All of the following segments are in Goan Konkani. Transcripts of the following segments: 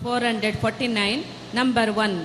449, number 1.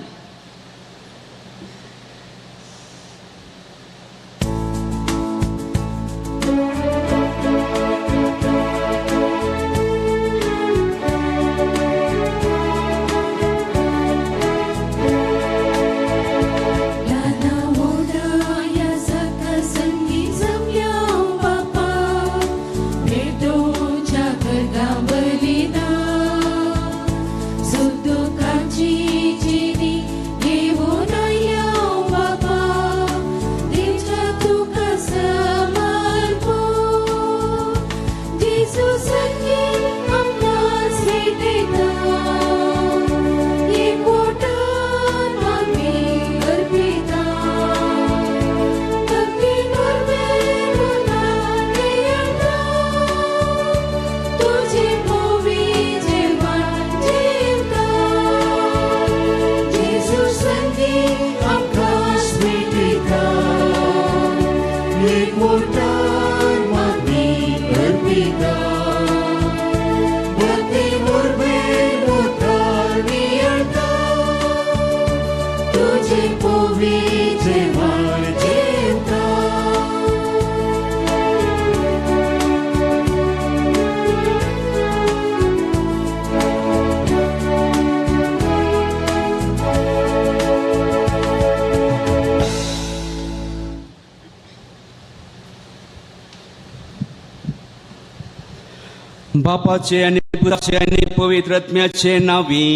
बापाचे आनी पुताचे आनी पवित्र आत्म्याचे नांवी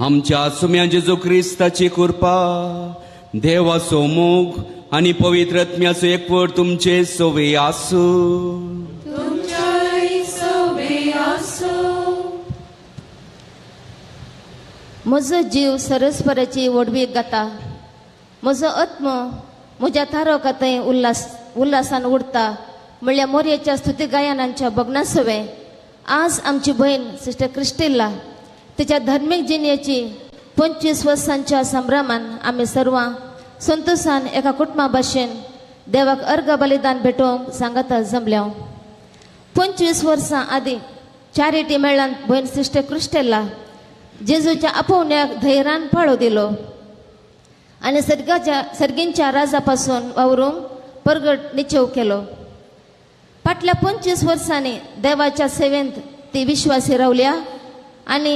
आमच्या सुम्या जेजू क्रिस्ताची कृपा, देवाचो मोग आनी पवित्र आत्म्याचो एकवट तुमचे सोवे आसूं. म्हजो जीव सरस्वराची व्हडवीक गाता, म्हजो आत्मो म्हज्या तारका थंय उल्हासान उडता म्हणल्यार मोरयेच्या स्तुती गायनांच्या भग्ना सवें आज आमची भयण सिस्टर क्रिस्टिल्ला तिच्या धार्मीक जिणेची 25 वर्सांच्या संभ्रमान आमी सर्वां संतोशान एका कुटुंबा भाशेन देवाक अर्घ बलिदान भेटोवंक सांगाता जमल्या. 25 वर्सां आदीं चॅरिटी मेळांत भयण सिस्टर क्रिस्टेला जेजूच्या आपोवण्याक धैर्यान पाळो दिलो आनी सर्गींच्या राजा पासून वावरूंक परगट निश्चेव केलो. फाटल्या 25 वर्सांनी देवाच्या सेवेंत ती विश्वासी रावल्या आनी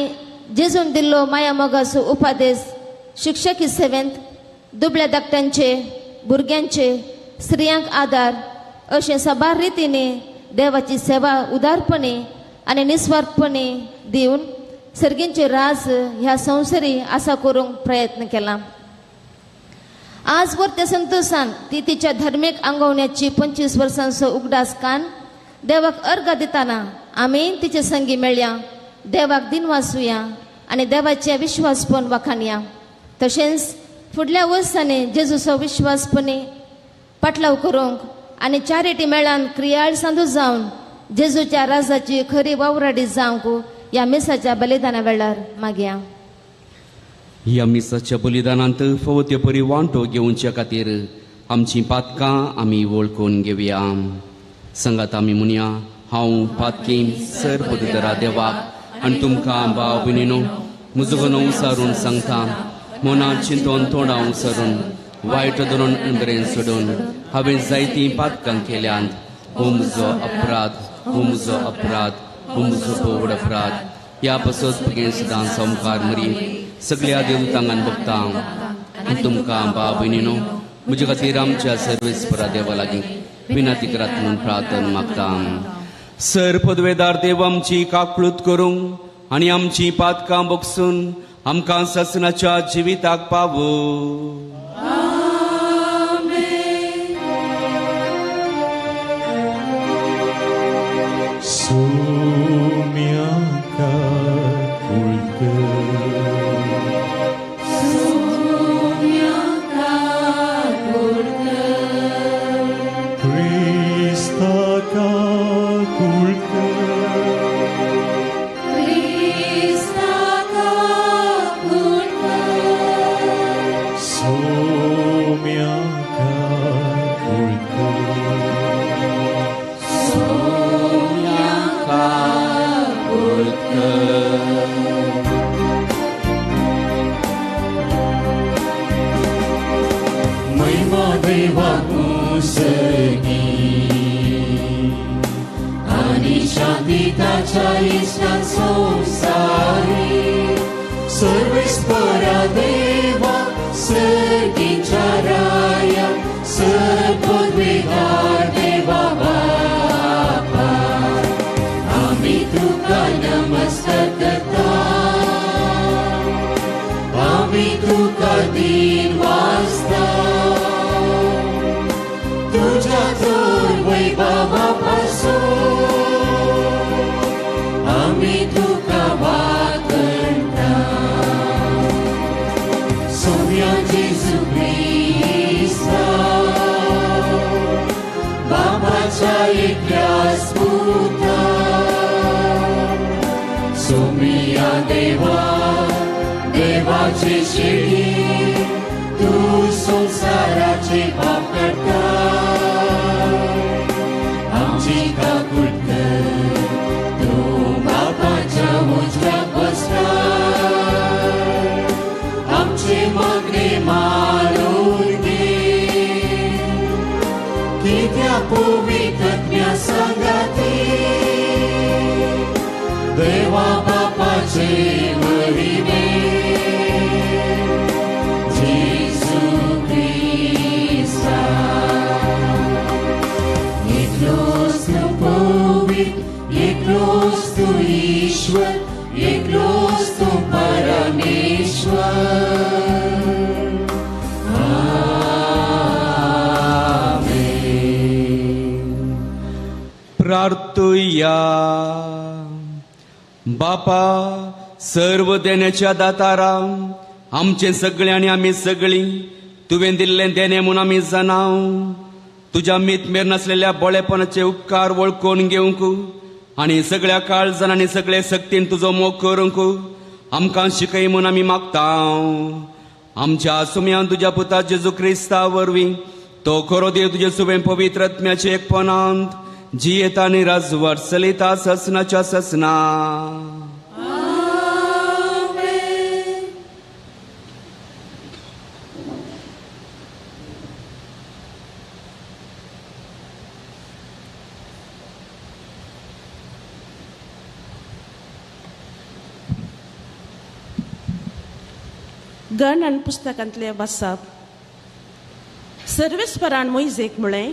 जेजून दिल्लो माया मोगाचो उपादेश शिक्षकी सेवेंत दुबळ्या धाकट्यांचे, भुरग्यांचे, स्त्रियांक आदार अशें साबार रितींनी देवाची सेवा उदारपणे आनी निस्वार्थपणे दिवन सर्गींचे राज ह्या संवसारी आसा करूंक प्रयत्न केला. आज वर्ते संतोशान ती तिच्या धार्मीक आंगवण्याची 25 वर्सांचो उगडास कान देवाक अर्घ दितना आमी तिचे संगी मेळया, देवाक दिनवासुया आनी देवाचे विश्वासपण वाखाणया. तशेंच फुडल्या वर्सांनी जेजूचो विश्वासपणी पाटलाव करूंक आनी चॅरिटी मेळान क्रियाळ सांदू जावन जेजूच्या राजाची खरी वावराडी जावंक ह्या मिसाच्या बलिदाना वेळार मागया. ह्या मिसाच्या बलिदानांत फावो ते परी वांटो घेवच्या खातीर आमचीं पातकां आमी वळखून घेवया. सांगात आमी म्हणया, हांव पातकी सर पदरा देवाक आनी तुमकां भाव भयणीनो म्हजो गुनो उसारून सांगता, मनां चिंतून तोंडां उसारून वायट धरून बरें सोडून हांवें जायतीं पातकां केल्यांत. हो म्हजो अपराध, हो म्हजो अपराध, हो म्हजो भोवड अपराध. ह्या पासत भुरगें सदां संवकार मरी सगळ्या देवतांगान बघता आनी तुमकां भाव भयणीनो म्हजे खातीर आमच्या सर्वेस्परा देवा लागीं विनंती करात म्हणून प्रार्थना मागता. सर पदवेदार देव आमची काकळूत करूंक आनी आमची पातकां बगसून आमकां सासणाच्या जिविताक पावो. So दी आनी शांती ताच्या इश्टान संवसारी सर्वेस्परा देवा सर्गीच्या राया सर्वपदवीदार देवा बापा आमी तुका नमस्कार करता आमी तुका दीन वाजता तुझ्या थोर वैभवा पासून आमी तुका वाकणता सोम्या जेजू क्रिस्ता बाबाच्या एकल्याच पुता सोम्या देवा देवाची शिडी तू संसाराचे पाप करता आमची काकूट कर तू बापाच्या उजव्या बसता आमचे मागणे मानून घे कित्या पवित्रत्म्या सांगाती देवा बापाचे महिमे जेजू क्रिस्ता एकलोच तूं पवित्र एकलोच तूं ईश्वर एकलोच तूं परमेश्वर आमेन. प्रार्थुया. बापा सर्व देण्याच्या दातारा आमचे सगळे आनी आमी सगळीं तुवें दिल्लें देणें म्हूण आमी जाणाव तुज्या मीत मेर नासलेल्या बोळेपणाचे उपकार वळखून घेवंक आनी सगळ्या काळजान आनी सगळे सक्तीन तुजो मोग करूंक आमकां शिकय म्हूण आमी मागता. आमच्या सुम्यान तुज्या पुता जेजू क्रिस्ता वरवीं तो खरो देव तुजे सुवें पवित्र आत्म्याचे एकपणांत जियेता आनी राजवट चलयता ससनाच्या ससना. गणन पुस्तकांतले वाचप. सर्वेस्परान मोयजेक म्हळें,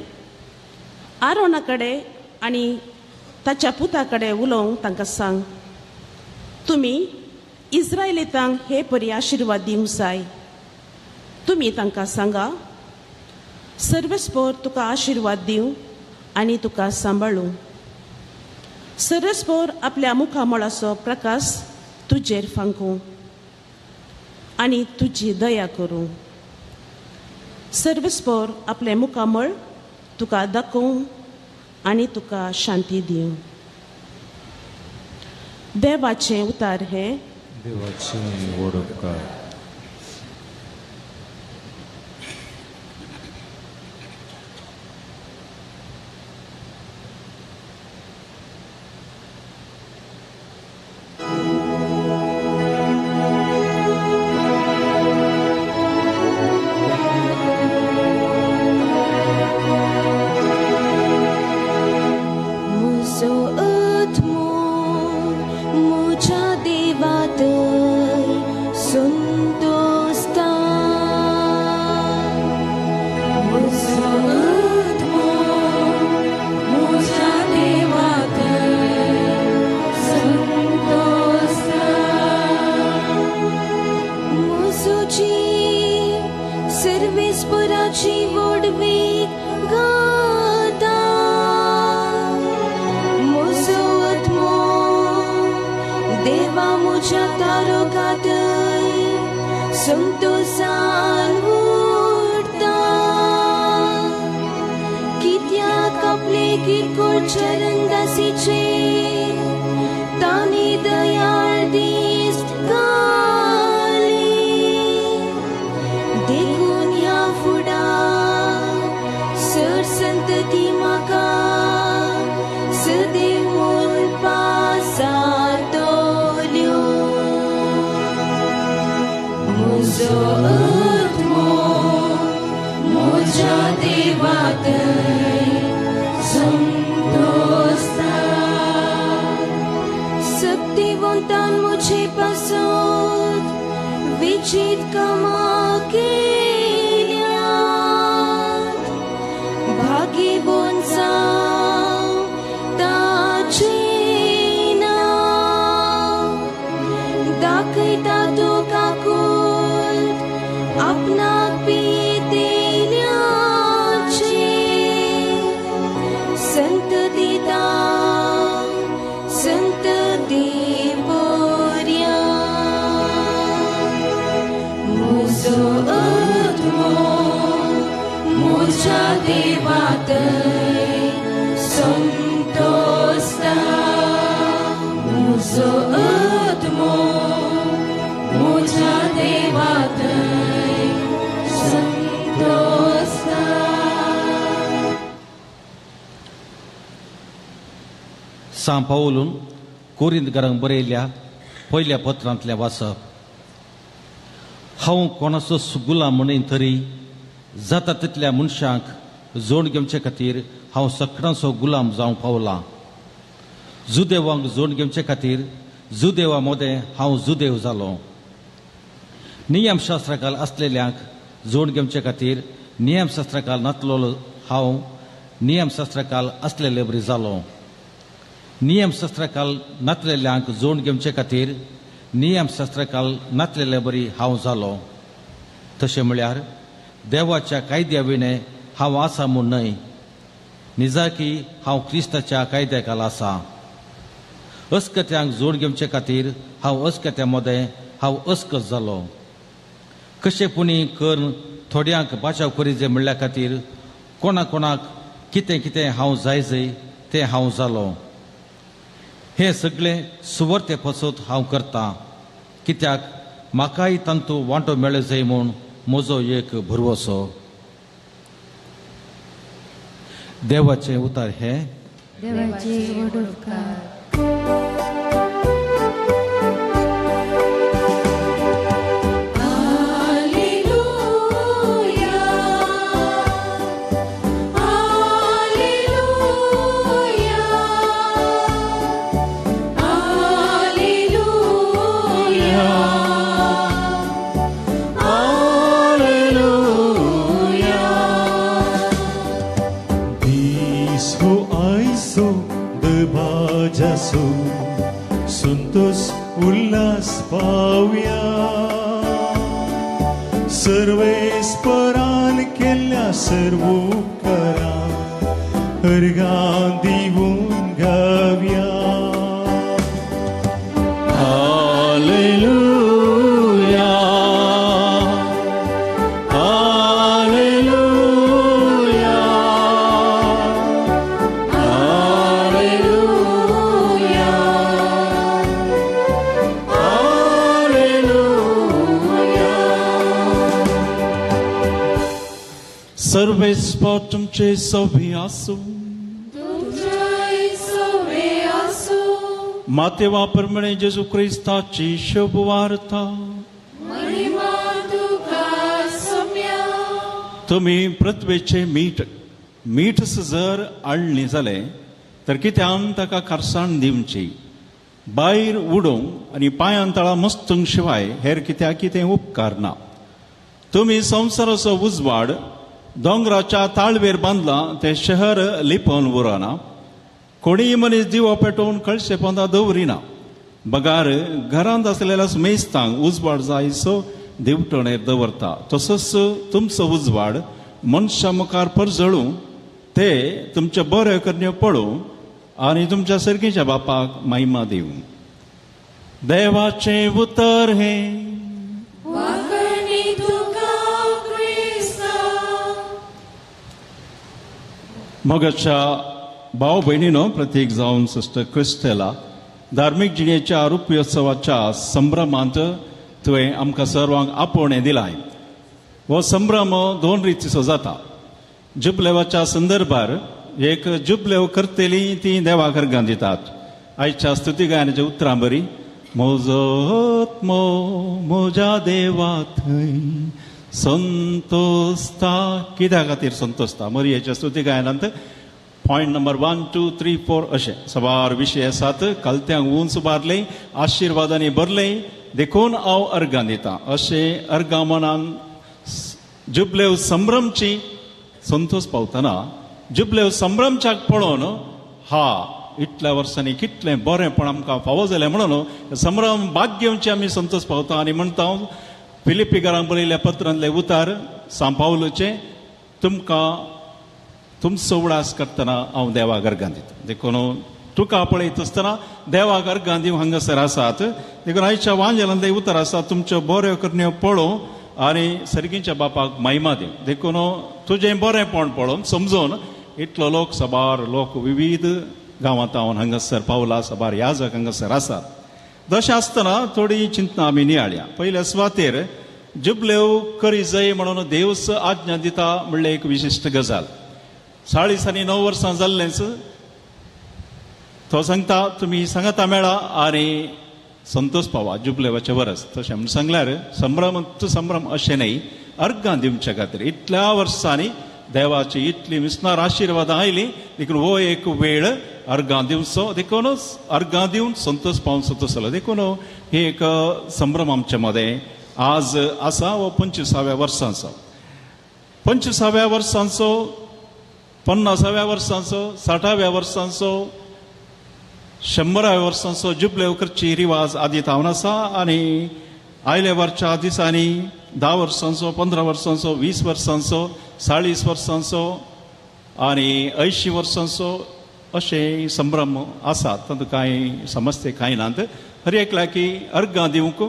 आरोना कडेन आनी ताच्या पुता कडेन उलोवंक तांकां सांग, तुमी इस्रायलितांक हे परी आशिर्वाद दिवंक जाय. तुमी तांकां सांगा, सर्वेस्पर तुका आशिर्वाद दिवं आनी तुका सांबाळूं. सर्वेस्पर आपल्या मुखामळाचो प्रकाश तुजेर फांकूं आनी तुजी दया करूं. सर्वेस्पर आपलें मुखामळ तुका दाखोवं आनी तुका शांती दिवं. देवाचें उतार हें. देवाचें व्हड उपकार. म्हजो आत्मो म्हज्या देवातय सां पावलून कोरिंतकारांक बरयल्ल्या पयल्या पत्रांतलें वाचप. हांव कोणाचो गुलाम म्हणीन तरी जाता तितल्या मनशांक जोड घेवचे खातीर हांव सगळ्यांचो गुलाम जावंक पावलां. जुदेवांक जोड घेवचे खातीर जुदेवा मदें हांव जुदेव जालो. नियमशास्त्राकाल आसलेल्यांक जोड घेवचे खातीर नियमशास्त्राकाल नातलो हांव नियमशास्त्राकाल आसलेले बरी जालो. नियमशास्त्राकाल नातलेल्यांक जोड घेवचे खातीर नियमशास्त्राकाल नातलेले बरी हांव जालो. तशें म्हळ्यार देवाच्या कायद्या विणें हांव आसा म्हूण न्हय, निजाकी हांव क्रिस्ताच्या कायद्याकाल आसा. अस्कत्यांक जोड घेवचे खातीर हांव अस्कत्या मदें हांव अस्कत जालो. कशें पुणी करून थोड्यांक बाचाव करीजे म्हणल्या खातीर कोणा कोणाक कितें कितें हांव जाय जाय तें हांव जालो. हें सगळें सुवर्ते पसत हांव करतां, कित्याक म्हाकाय तांतू वांटो मेळ्ळो जाय म्हूण म्हजो एक भरवसो. देवाचें उतार हें. देवाचे व्हड उपकार. संतोष उल्हास पावया सर्वेस्परान केल्ल्या सर्व उपकारां अर्घां दिवन गावया. Hallelujah, Hallelujah, Hallelujah. सर्वेस्पर तुमचे सवे आसूं. मातेवा प्रमाणे जेजू क्रिस्ताची शुभ वार्ता. तुमी पृथ्वेचे मीठ मीठ जर आडलें जालें तर कित्यान ताका खारसाण दिवची. भायर उडोवंक आनी पांयान तळा मस्तूंक शिवाय हेर कित्याक कितें उपकारना. तुमी संवसाराचो उजवाड दोंगराच्या ताळवेर बांदलां तें शहर लिपोवन उरना. कोणीय मनीस दिवो पेटोवन कळशे पोंदा दवरिना, बगार घरांत आसलेल्या मेस्तांक उजवाड जायसो दिवटणेर दवरता. तसोच तुमचो उजवाड मनशा मुखार परजळूं, ते तुमचे बरे करण्यो पळोवं आनी तुमच्या सर्गीच्या बापाक महिमा दिवं. देवाचें उतर हें. मगाच्या भाव भयणीनो, प्रतीक जावन सिस्टर क्रिस्टेला धार्मीक जिणेच्या रुप्योत्सवाच्या संभ्रमांत तुवें आमकां सर्वांक आपोवणें दिलां. हो संभ्रम दोन रितीचो जाता. जुबलेवाच्या संदर्भार एक जुबलेव करतली ती देवाक अर्गां दितात. आयच्या स्तुती गायनाच्या उतरां बरी, म्हजो आत्मो म्हज्या देवा थंय संतोषता. कित्या खातीर संतोषता? मरियेच्या स्तुती गायनांत पॉयंट नंबर 1 2 3 4 अशें सबार विशय आसात. कलत्यांक उंच उबारलें, आशिर्वादांनी भरलें, देखून हांव अर्गां दितां. अशें अर्गां मनान जुबलेव संभ्रमची संतोष पावतना जुबलेव संभ्रमच्याक पळोवन हा इतल्या वर्सांनी कितलें बरेंपण आमकां फावो जालें म्हणून संभ्रम भाग घेवची आमी संतोष पावता. आनी म्हणटा फिलिपीकारांक बरयल्ल्या पत्रांतले उतार सां पावलूचें, तुमकां तुमचो उडास करतना हांव देवाक अर्गां दितां. देखून तुका पळयत आसतना देवाक अर्गां दिवंक हांगासर आसात. देखून आयच्या वांजेलांतले उतर आसा, तुमच्यो बऱ्यो करण्यो पळोवं आनी सर्गीच्या बापाक महिमा दिवं. देखून तुजें बरेंपण पळोवन समजून इतलो लोक सबार लोक विविध गांवांत हांव हांगासर पावला, सबार याजक हांगासर आसात. तशें आसतना थोडी चिंतना आमी नियाळया. पयल्या सुवातेर जुबलेव करी जाय म्हणून देवस आज्ञा दिता म्हणलें एक विशिश्ट गजाल. 49 वर्सां जाल्लेंच तो सांगता तुमी सांगाता मेळा आनी संतोष पावा जुबलेवाचे वरस. तशें म्हूण सांगल्यार संभ्रम संभ्रम अशें न्हय, अर्गां दिवच्या खातीर इतल्या वर्सांनी देवाची इतली विस्नार आशिर्वादां आयली देखून हो एक वेळ अर्गां दिवचो, देखून अर्गां दिवन संतोष पावचो तसलो. देखून हे एक संभ्रम आमचे मदें आज आसा हो 25व्या वर्सांचो, 25व्या वर्सांचो, 50व्या वर्सांचो, 60व्या वर्सांचो, 100व्या वर्सांचो जुबलेव करची रिवाज आदी थावन आसा. आनी आयल्या वर्च्या दिसांनी 10 वर्सांचो, 15 वर्सांचो, 20 वर्सांचो, 40 वर्सांचो आनी 80 वर्सांचो अशें संभ्रम आसात. तातूंत कांय समस्या कांय नात. हर एकल्याकी अर्गां दिवंक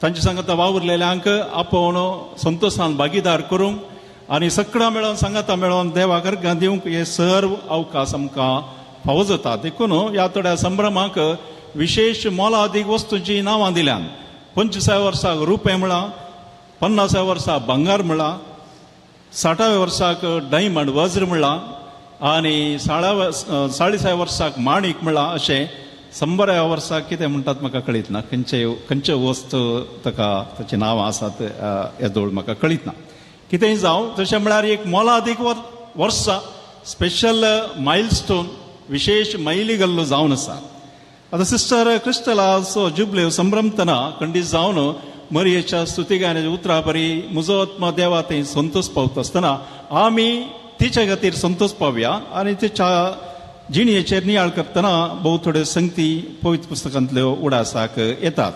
तांचे सांगाता वावुरलेल्यांक आपोवन संतोशान भागीदार करूंक आनी सगळां मेळोवन सांगाता मेळोवन देवाक अर्गां दिवंक हे सर्व अवकाश आमकां फावो जाता. देखून ह्या थोड्या संभ्रमाक विशेश मोलादीक वस्तूंची नांवां दिल्यान. 25व्या वर्साक रुपें म्हळां, 50व्या वर्साक भांगर म्हळां, 60व्या वर्साक डायमंड वज्र म्हळां आनी 40व्या वर्साक माणीक म्हळां. अशें 100व्या वर्साक कितें म्हणटात म्हाका कळीत ना, खंयचे खंयचे वस्त ताका ताचीं नांवां आसात येदोळ म्हाका कळीत ना. कितेंय जावं, तशें म्हळ्यार एक मोलादीक वर्सां स्पेशल मायलस्टोन विशेश मैली गल्लो जावन आसा. आतां सिस्टर क्रिस्टलाचो जुबलेव संभ्रमतना खंडीत जावन मरियेच्या स्तुती गायनाच्या उतरा परी म्हजो आत्मा देवा थंय संतोष पावता आसतना आमी तिच्या खातीर संतोष पावया आनी तिच्या जिणयेचेर नियाळ करतना भोव थोड्यो संगती पवित्र पुस्तकांतल्यो उडासाक येतात.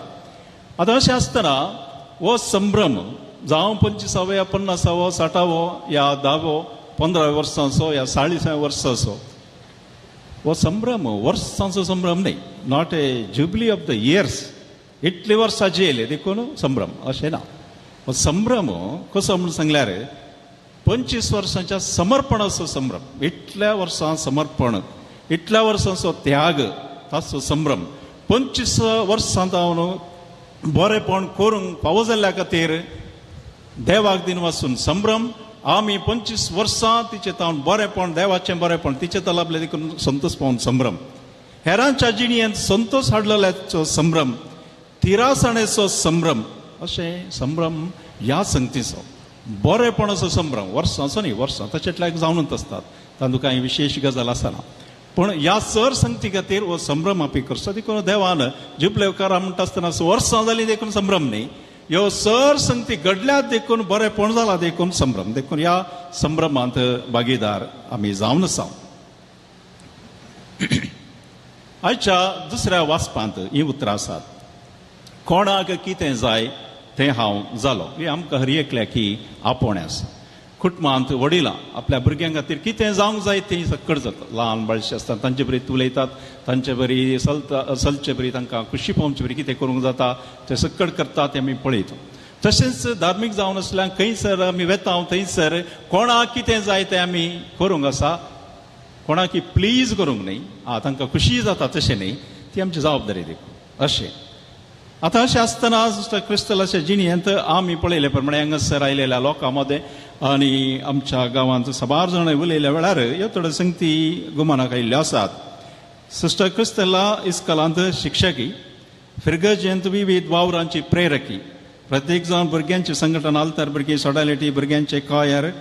आतां अशें आसतना हो संभ्रम जावं 25व्या, 50वो, 60वो या 10वो, 15व्या वर्सांचो या 40व्या वर्साचो हो संभ्रम वर्सांचो संभ्रम न्हय, not a jubilee of the years. इतली वर्सां येयले देखून संभ्रम अशें ना. हो संभ्रम कसो म्हूण सांगल्यार 25 वर्सांच्या समर्पणाचो संभ्रम, इतल्या वर्सां समर्पण, इतल्या वर्सांचो त्याग ताचो संभ्रम. 25 वर्सां जावन बरेपण करूंक फावो जाल्ल्या खातीर देवाक दिन वासून संभ्रम. आमी 25 वर्सां तिचे तावन बरेपण, देवाचें बरेपण तिचे तो लाभलें देखून संतोष पावन संभ्रम. हेरांच्या जिणयेंत संतोष हाडलेल्याचो संभ्रम, तिरासणेचो संभ्रम, अशें संभ्रम ह्या संगतीचो बरेपणाचो संभ्रम. वर्सांचो न्ही, वर्सां तशेंतल्याक जावनूच आसतात, तातूंत कांय विशेश गजाल आसना. पूण ह्या सर संगती खातीर हो संभ्रम आपी करचो. देखून देवान जुबलेवकारा म्हणटा आसतना वर्सां जालीं देखून संभ्रम न्ही, ह्यो सर संगती घडल्यात देखून बरेपण जाला देखून संभ्रम. देखून ह्या संभ्रमांत भागीदार आमी जावन आसा. आयच्या दुसऱ्या वाचपांत हीं उतरां आसात, कोणाक कितें जाय तें हांव जालो. हें आमकां हर एकल्याक आपोवणें आसा. कुटुंबांत वडिलां आपल्या भुरग्यां खातीर कितें जावंक जाय तें सक्कड जाता. ल्हान बाळशे आसतात तांचे बरी उलयतात, तांचे बरी चलता, चलचे बरी तांकां खुशी पावचे बरी कितें करूंक जाता तें सक्कड करता तें आमी पळयता. तशेंच धार्मीक जावन आसल्यार खंयसर आमी वेता थंयसर कोणाक कितें जाय तें आमी करूंक आसा, कोणाक प्लीज करूंक न्हय, आं तांकां खुशी जाता तशें न्हय, ती आमची जबाबदारी देखून अशें. आतां अशें आसतना क्रिस्तलाच्या जिणयेंत आमी पळयले प्रमाणे हांगासर आयलेल्या लोकां मदें आनी आमच्या गांवांत साबार जाण उलयल्या वेळार ह्यो थोड्यो संगती गुमानाक आयिल्ल्यो आसात. सिस्टर क्रिस्तला इस्कॉलांत शिक्षकी, फिरगजेंत विविध वावरांची प्रेरकी, प्रत्येक जाण भुरग्यांची संघटना आल्तार भुरगीं सोडालिटी भुरग्यांचे कॉयर,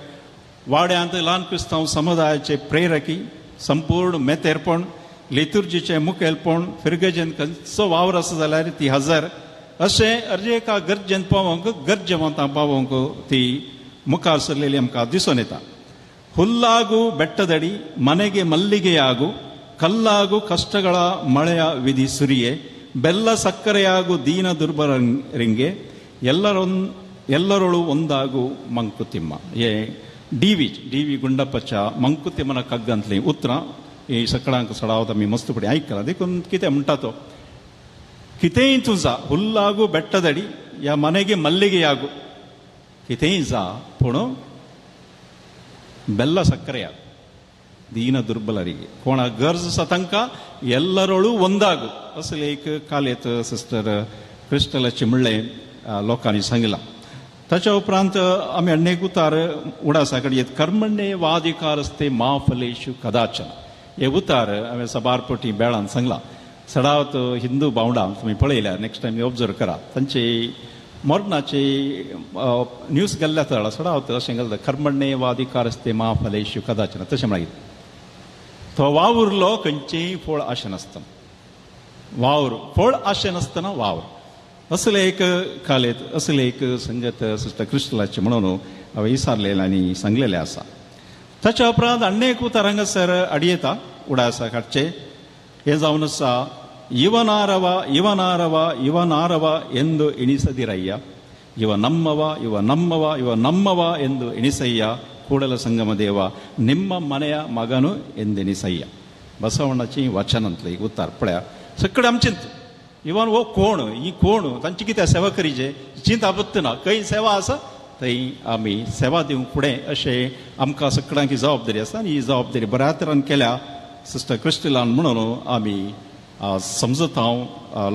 वाड्यांत ल्हान क्रिस्तांव समुदायाचे प्रेरकी, संपूर्ण मेतेरपण, लितुर्जीचें मुखेलपण, फिरगजेन खंयचो वावर आसा जाल्यार ती हजर, अशें अर्जे एका गरजेन पावोवंक, गरजेवंतां पावोवंक ती मुखार सरलेली आमकां दिसून येता. ಹುಲ್ಲಾಗು ಬೆಟ್ಟದಡಿ ಮನೆಗೆ ಮಲ್ಲಿಗೆಯಾಗು, ಕಲ್ಲಾಗು ಕಷ್ಟಗಳ ಮಳೆಯ ವಿಧಿ ಸುರಿಯೆ, ಬೆಲ್ಲ ಸಕ್ಕರೆಯಾಗು ದೀನ ದುರ್ಬಲರಿಂಗೆ, ಎಲ್ಲರೊಳು ಒಂದಾಗು ಮಂಕುತಿಮ್ಮ. हे डी वी गुंडप्पाच्या मंकुतिम्मನ कग्गांतली उतरां ही सकळांक सडावत आमी मस्तपणी आयकलां. देखून कितें म्हणटा तो, कितेंय तूं जा, हुल्लागू बेट्टदडी ह्या मनेगे मल्लिगेयागू, कितेंय जा पूण ಬೆಲ್ಲ ಸಕ್ಕರೆಯಾಗು ದೀನ ದುರ್ಬಲರಿಗೆ, ಕೋಣ ಗರ್ಜ್ आसा तांकां ಎಲ್ಲರೊಳು ಒಂದಾಗು. असले एक कालेत सिस्टर क्रिस्टलाची म्हणलें लोकांनी सांगलां. ताच्या उपरांत आमी अनेक उतार उडासा कडेन येत, कर्मण्ये वाधिकारस्ते मा फलेशु कदाचन. हे उतार हांवें साबार पटी बेळान सांगलां. सडावत हिंदू भावंडां तुमी पळयल्या, नेक्स्ट टायम ऑब्जर्व करा, तांची मरणाची न्यूज गेल्ल्या तळा सडावत अशें घालता, कर्मण्ये वाधिकारस्ते मा फलेशु कदाचन, तशें मागीर तो वावुरलो खंयचेय फळ आशें नासतना, वावर फळ आशें नासतना वावर. असले एक कालेत, असले एक संगत सिस्टर क्रिस्टलाचे म्हणून हांवें विचारलेलें आनी सांगलेलें आसा. ताच्या उपरांत अनेक उतार हांगासर अडयेता उडासा काडचे. हें जावन आसा, ಇವನಾರವ ಇವನಾರವ ಇವನಾರವ ಎಂದು ಎಣಿಸದಿರಯ್ಯ, ಇವ ನಮ್ಮವ ಇವ ನಮ್ಮವ ಇವ ನಮ್ಮವ ಎಂದು ಎಣಿಸಯ್ಯ, ಕೂಡಲ ಸಂಗಮ ದೇವ ನಿಮ್ಮ ಮನೆಯ ಮಗನು ಎಂದೆಣಿಸಯ್ಯ. ಬಸವಣ್ಣची वचन अंतले उतार पळया सगळे आमचेंत इवन हो कोण ही कोण तांची कितें सेवा करीचे चिंता पत्त ना, खंय सेवा आसा थंय आमी सेवा दिवंक फुडें अशें आमकां सगळ्यांक जबाबदारी आसा. आनी ही जबाबदारी बऱ्या तरान केल्या सिस्टर क्रिस्टलान म्हणून आमी समजत हांव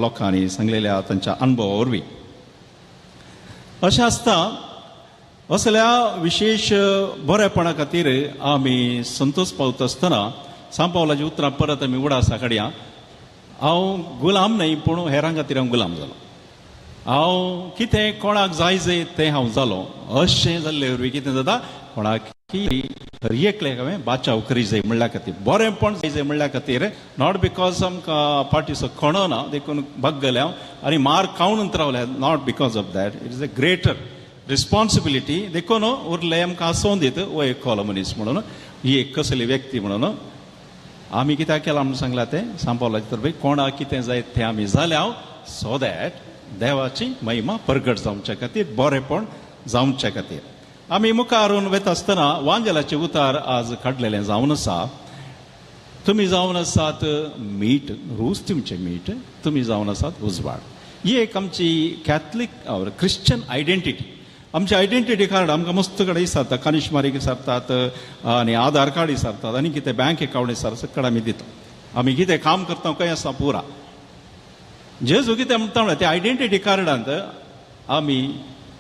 लोकांनी सांगलेल्या तांच्या अनुभवा वरवीं. अशें आसता असल्या विशेश बरेपणा खातीर आमी संतोष पावता आसतना सांपावलाची उतरां परत आमी उडासा काडया. हांव गुलाम न्हय पूण हेरां खातीर हांव गुलाम जालो, हांव कितें कोणाक जाय जाय तें हांव जालो. अशें जाल्ले वरवीं कितें जाता, कोणाक हर एकल्याक हांवें बाचाव करी जाय म्हणल्या खातीर, बरेंपण जाय जाय म्हणल्या खातीर, not because आमकां पार्टीचो खणो ना देखून बगले हांव आनी मार खावन रावले, not because of that, it is a greater responsibility. देखून उरले आमकां आसोवन दित हो एक कोलो मनीस म्हणून, ही एक कसली व्यक्ती म्हणून आमी कित्याक केलां म्हणून सांगलां तें सांपावलाचे तर कोणाक कितें जाय तें आमी जालें हांव, सो that देवाची महिमा परगट जावच्या खातीर, बरेंपण जावच्या खातीर. आमी मुखारून वता आसतना वांजेलाचे उतार आज काडलेलें जावन आसा. तुमी जावन आसात मीठ, रूस तुमचें मीठ, तुमी जावन आसात उजवाड. ही एक आमची कॅथलीक क्रिश्चन आयडेंटिटी. आमची आयडेंटिटी कार्ड आमकां मस्त कडेन विचारता, कानिशमारीक विचारतात आनी आधार कार्ड विचारतात आनी कितें बँक एकावंट विचारतात, सगळें आमी दिता. आमी कितें काम करता खंय आसा पुरा जेजू कितें म्हणटा म्हळ्यार त्या आयडेंटिटी कार्डांत आमी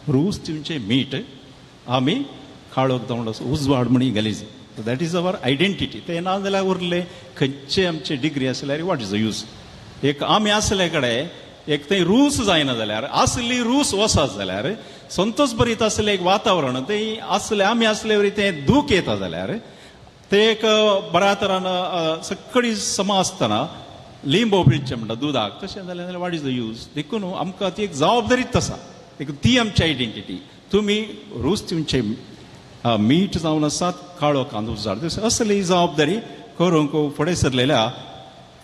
रूस तुमचें मीठ, आमी काळोख जावन उजवाड म्हणी गलीज. That is our identity. तें ना जाल्यार उरलें खंयचे आमचे डिग्री आसल्यार what is the use. एक आमी आसले कडेन एक थंय रूस जायना जाल्यार, आसली रूस वचत जाल्यार, संतोष भरीत आसलें एक वातावरण तें आसलें, आमी आसले वरी तें दूख येता जाल्यार तें एक बऱ्या तरान सगळी समा आसतना लिंबो पिळचें म्हणटा दुदाक, तशें जालें जाल्यार what is the use. देखून आमकां ती एक जबाबदारीच आसा, देखून ती आमची आयडेंटिटी. तुमी रूस तुमचे मीठ जावन आसात, काळो कांदो उजाड, असली जबाबदारी करूंक फुडें सरलेल्या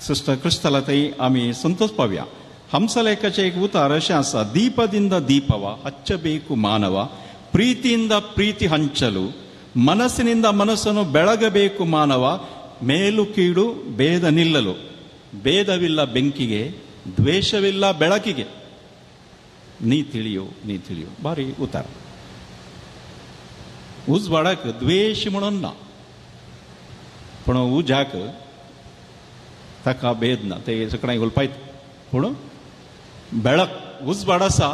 सिस्टर क्रिस्ताला थंय आमी संतोष पावया. ಹಂಸಲೇಖಚೆ एक ಉತ್ತಾರ ಅಶೆ ಆಸ, ದೀಪದಿಂದ ದೀಪವ ಹಚ್ಚಬೇಕು ಮಾನವ, ಪ್ರೀತಿಯಿಂದ ಪ್ರೀತಿ ಹಂಚಲು, ಮನಸ್ಸಿನಿಂದ ಮನಸ್ಸನ್ನು ಬೆಳಗಬೇಕು ಮಾನವ, ಮೇಲು ಕೀಳು ಭೇದ ನಿಲ್ಲಲು, ಭೇದವಿಲ್ಲ ಬೆಂಕಿಗೆ, ದ್ವೇಷವಿಲ್ಲ ಬೆಳಕಿಗೆ, ನೀ ತಿಳಿಯೋ ನೀ ತಿಳಿಯೋ. ಬಾರಿ ಉತ್ತಾರ. उजवाडाक द्वेश म्हणून ना, पूण उज्याक ताका भेद ना, ते सगळ्यांक उलपायत. पूण बेळक उजवाड आसा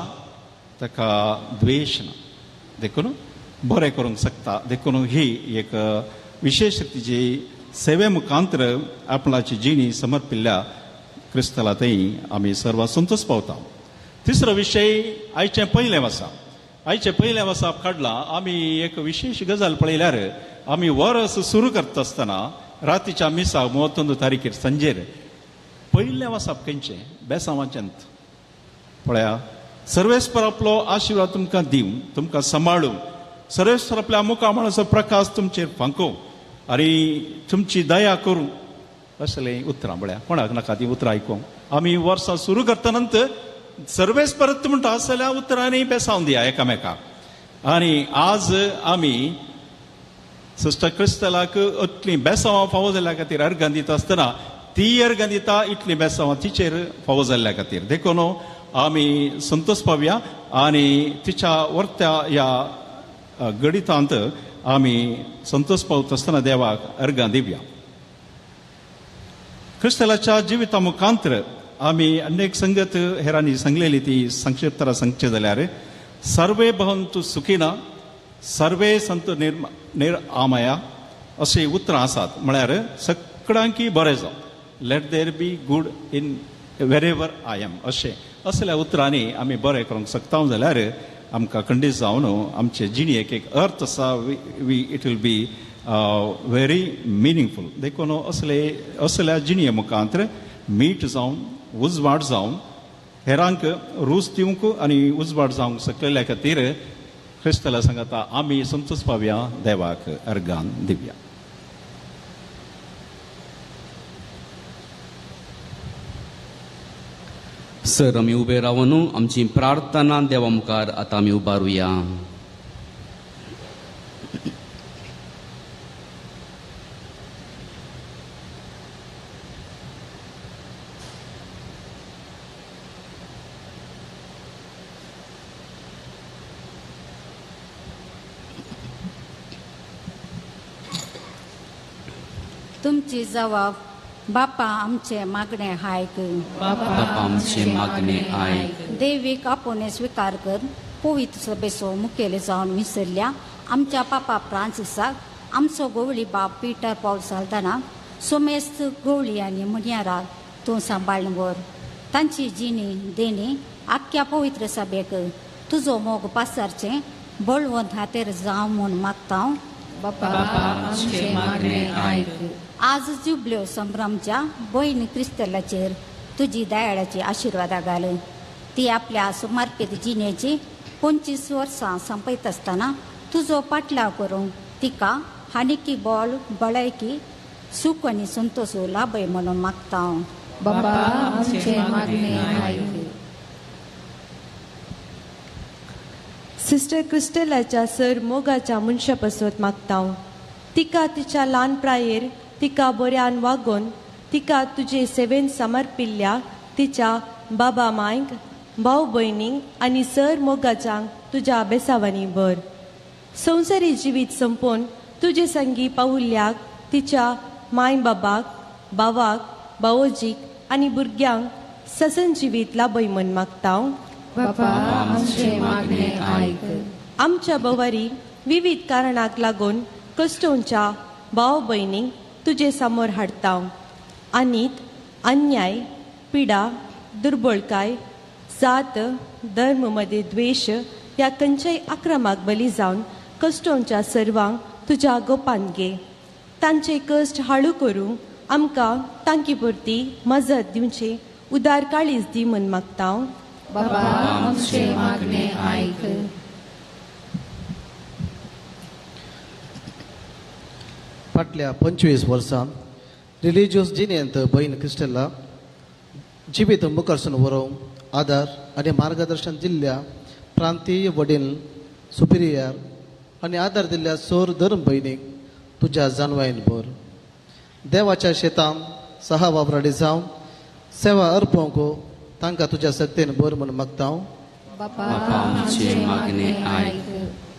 ताका द्वेश ना, देखून बरें करूंक शकता. देखून ही एक विशेष रितीची सेवे मुखांतर आपणाची जिणी समर्पिल्ल्या क्रिस्ताला थंय आमी सर्व संतोष पावता. तिसरो विशय आयचें पयलें आसा. आयचें पयलें वसाप काडलां आमी एक विशेश गजाल पळयल्यार आमी वर्स सुरू करता आसतना रातीच्या मिसाक 31 तारखेर सांजेर पयलें वसाप खंयचें बेसांवाचें पळया. सर्वेस्पर आपलो आशिर्वाद तुमकां दिवं, तुमकां सांबाळूं, सर्वेस्पर आपल्या मुखामळाचो प्रकाश तुमचेर फांकोवं आनी तुमची दया करूं, असलें उतरां पळया. कोणाक नाका ती उतरां आयकूंक. आमी वर्सां सुरू करता नंतर सर्वेस्पर म्हणटा असल्या उतरांनी बेसावन दिया एकामेकाक. आनी आज आमी सिस्टर क्रिस्तालाक इतलीं बेसांवां फावो जाल्ल्या खातीर अर्गां दिता आसतना ती अर्गां दिता इतलीं बेसांवां तिचेर फावो जाल्ल्या खातीर, देखून आमी संतोष पावया आनी तिच्या वर्त्या ह्या गणितांत आमी संतोष पावता आसतना देवाक अर्गां दिवया. क्रिस्तालाच्या जिविता मुखांतर आमी अनेक संगत हेरांनी सांगलेली ती संक्षिप्त सांगचे जाल्यार सर्वे भवन्तु सुखिना सर्वे संत निरामया अशीं उतरां आसात. म्हळ्यार सगळी सगळ्यांकी बरें जावं, let there be good in wherever I am अशें असल्या उतरांनी आमी बरें करूंक शकता जाल्यार आमकां खंडीत जावन आमचे जिणेक एक अर्थ आसा, we it will be very meaningful. देखून असले असल्या जिणये मुखांत मीठ जावन उजवाड जावन हेरांक रूच दिवंक आनी उजवाड जावंक शकलेल्या खातीर क्रिस्ताला सांगता आमी संतोष पावया, देवाक अर्गान दिवया. सर आमी उबे रावन आमची प्रार्थना देवा मुखार आतां आमी उबारुया. तुमची जबाब बापा आमचे मागणे आयक, बापा आमचे मागणे आयक. देवीक आपोवणें स्विकार कर, पवित्र सभेचो मुखेल जावन विसरल्या आमच्या पापा फ्रांसिसाक, आमचो गोवळी बाप पिटर पावल सालदाना, सोमेस्त गोवळी आनी मुनियाराक तूं सांबाळून व्हर. तांची जिणी देणी आख्ख्या पवित्र सभेक तुजो मोग पासारचें बळवंत हातेर जावं म्हूण मागता. बापा आमचे मागणे आयक. आज जुबल्यो संभ्रमच्या भयण क्रिस्तलाचेर तुजी दयाळाची आशिर्वादा घाल. ती आपल्या समर्पित जिणेची 25 वर्सां संपयत आसतना तुजो पाटलाव करूंक तिका हानिकी बळ बळायकी सुख आनी संतोष लाभय म्हणून मागता. बापा आमचे मागणे आयक. सिस्टर क्रिस्टलाच्या सर मोगाच्या मनशा पासत मागता. तिका तिच्या ल्हान प्रायेर तिका बऱ्यान वागोवन तिका तुजे सेवेन समर्पिल्ल्या तिच्या बाबा मांयक, भाव भयणींक आनी सर मोगाच्यांक तुज्या बेसावांनी भर. संवसारी जिवीत संपोवन तुजे संगी पावुल्ल्याक तिच्या माय बाबाक, भावाक, भावोजीक आनी भुरग्यांक ससन जिवीत लाभय म्हूण मागता. बापा आमचे मागणे आयक. आमच्या भोवारी विविध कारणाक लागून कश्टोंच्या भाव भयणींक तुजे समोर हाडता. आनीत अन्याय, पिडा, दुर्बळकाय, जात, धर्म मदें द्वेश ह्या खंयच्याय आक्रमाक बली जावन कश्टोंच्या सर्वांक तुज्या गोपान घे. तांचे कश्ट हाळू करूंक आमकां तांकी पुरती मजत दिवची उदार काळीज दी म्हूण मागता. बाबा आमचे मागणे आयक. फाटल्या 25 वर्सां रिलिजियस जिणेंत भयण क्रिस्टला जिवीत मुखारसून व्हरूंक आदार आनी मार्गदर्शन दिल्ल्या प्रांतीय वडील सुपिरियर आनी आदार दिल्ल्या सोर धर्म भयणीक तुज्या जाणवायन भर. देवाच्या शेतान सहा वावराडी जावन सेवा अर्पोवंक तांकां तुज्या सक्तेन भर म्हूण मागता. बापा आमचे मागणे आयक.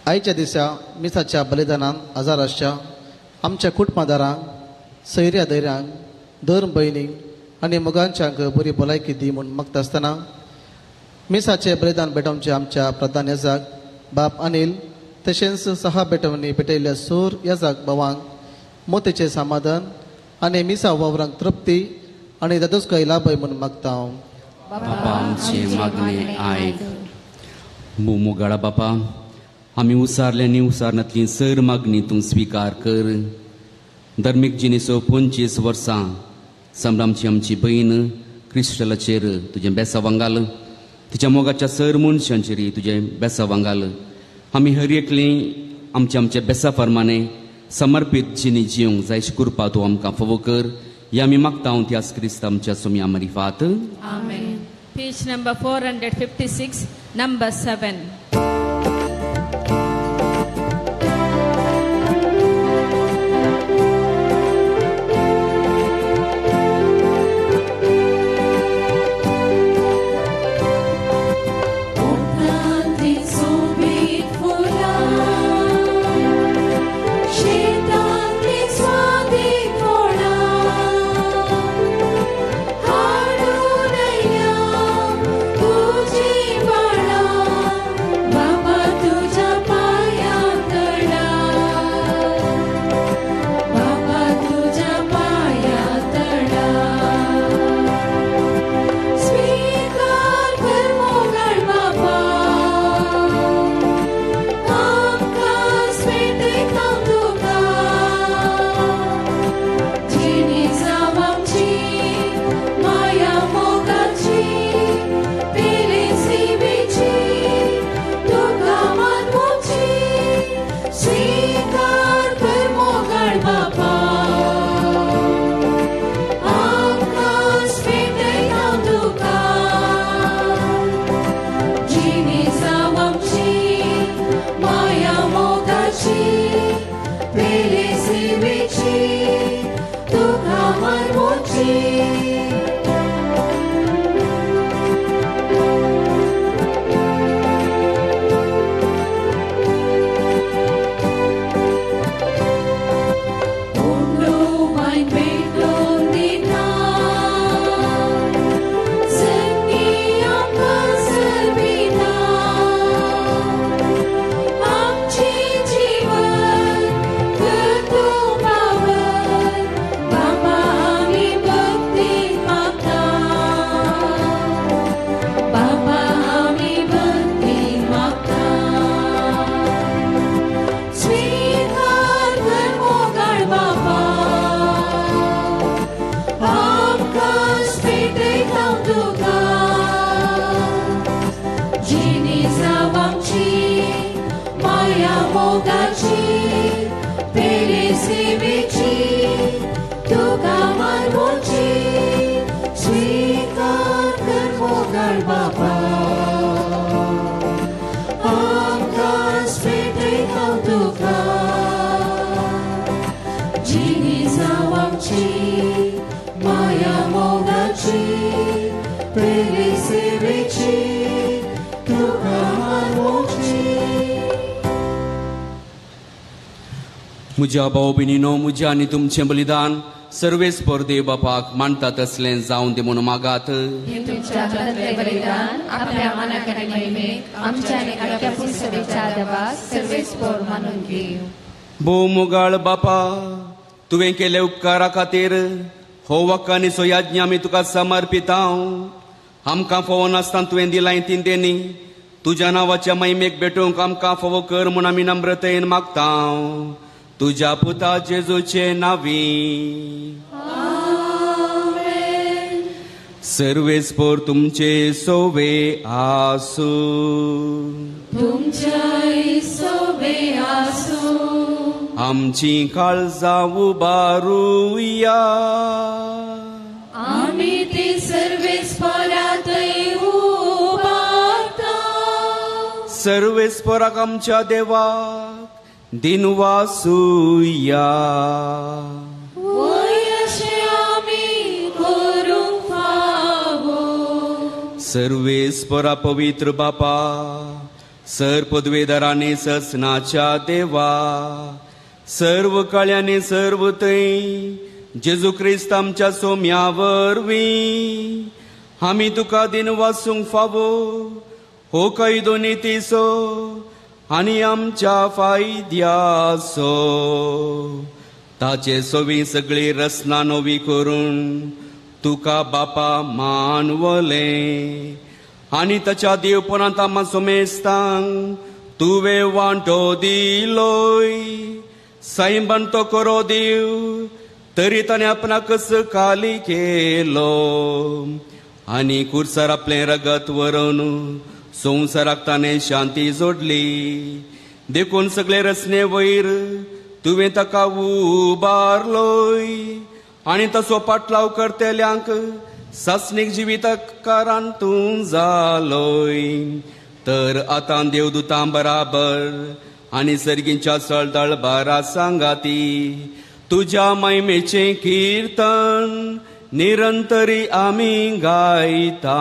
आयच्या दिसा मिसाच्या बलिदानान आजाराच्या आमच्या कुटुंबादारांक, सैऱ्या धैर्यांक, धर्म भयणींक आनी मोगांच्यांक बरी भलायकी दी म्हूण मागता आसतना मिसाचें बलिदान भेटोवचें आमच्या प्रधान याजाक बाप अनिल तशेंच सहा भेटवणी भेटयल्ल्या सूर याजाक भावांक मोतेचें समाधान आनी मिसा वावरांक तृप्ती आनी दादोसकाय लाभय म्हूण मागता. बापा आमचे मागणे आयक. मोगाळा बापा, आमी उसारले आनी उसारनातली सर मागणी तूं स्विकार कर. धर्मीक जिणेचो 25 वर्सां संभ्रामची आमची भयण क्रिस्टलाचेर तुजें बेसांव घाल, तिच्या मोगाच्या सर मनशांचेर तुजें बेसांव घाल. आमी हर एकली आमच्या आमच्या बेसा प्रमाणे समर्पीत जिणी जिवंक जाय कृपा तूं आमकां फावो कर. ह्या आमी मागता त्यास क्रिस्त आमच्या सोम्या मरिफात. आमेन. Page number 456, number 7. तुझी बाळा मारवची. म्हज्या भाव भयणीनो, म्हज्या आनी तुमचें बलिदान सर्वेस्पर देव बापाक मानता तसलें जावन दी म्हणून मागात. तुमच्या हातांतलें बलिदान आपल्या मनाक आनी महिमेक आमच्या आनी आख्या पुरसभेच्या देवाक सर्वेस्पर मानून घेवं. भोव मोगाळ बापा, तुवें केले उपकारा खातीर हो वकानीचो याज्ञ आमी तुका समर्पितां. आमकां फावो नासतना तुवें दिलाय ती देणी तुज्या नांवाच्या महिमेक भेटूंक आमकां फावो कर म्हूण आमी नम्रतेन मागता तुज्या पुता जेजूचे नावी. सर्वेस्पर तुमचे सोवे आसू. तुमच्याय सोवे आसू. आमची काळजां उबारुया. आमी ती सर्वेस्परातय उबारता. सर्वेस्पराक आमच्या देवाक दिनवासुया. वय अशें आमी करूंक फावो. सर्वेस्परा पवित्र बापा, सर पदवेदारांनी ससनाच्या देवा, सर्व काळ्यांनी सर्व थंय जेजू क्रिस्त आमच्या सोम्या वरवीं आमी तुका दिनवासूंक फावो हो कायदो नितीचो आनी आमच्या फायद्याचो. ताचे सोवी सगळी रचना नवी करून तुका बापा मानवलें आनी ताच्या देवपणांत आमा सोमेस्तांक तुवें वांटो दिलोय. साईबान तो करो देव तरी ताणें आपणाकच खाली केलो आनी कुर्सार आपलें रगत व्हरून संवसाराक ताणें शांती जोडली. देखून सगळे रचने वयर तुवें ताका उबारलोय आनी तसो पाटलाव करतल्यांक सासणीक जिवितकारान तूं जालोय. तर आतां देवदूतां बराबर आनी सर्गींच्या सळदळ बारा सांगाती तुज्या महिमेचें किर्तन निरंतरी आमी गायता.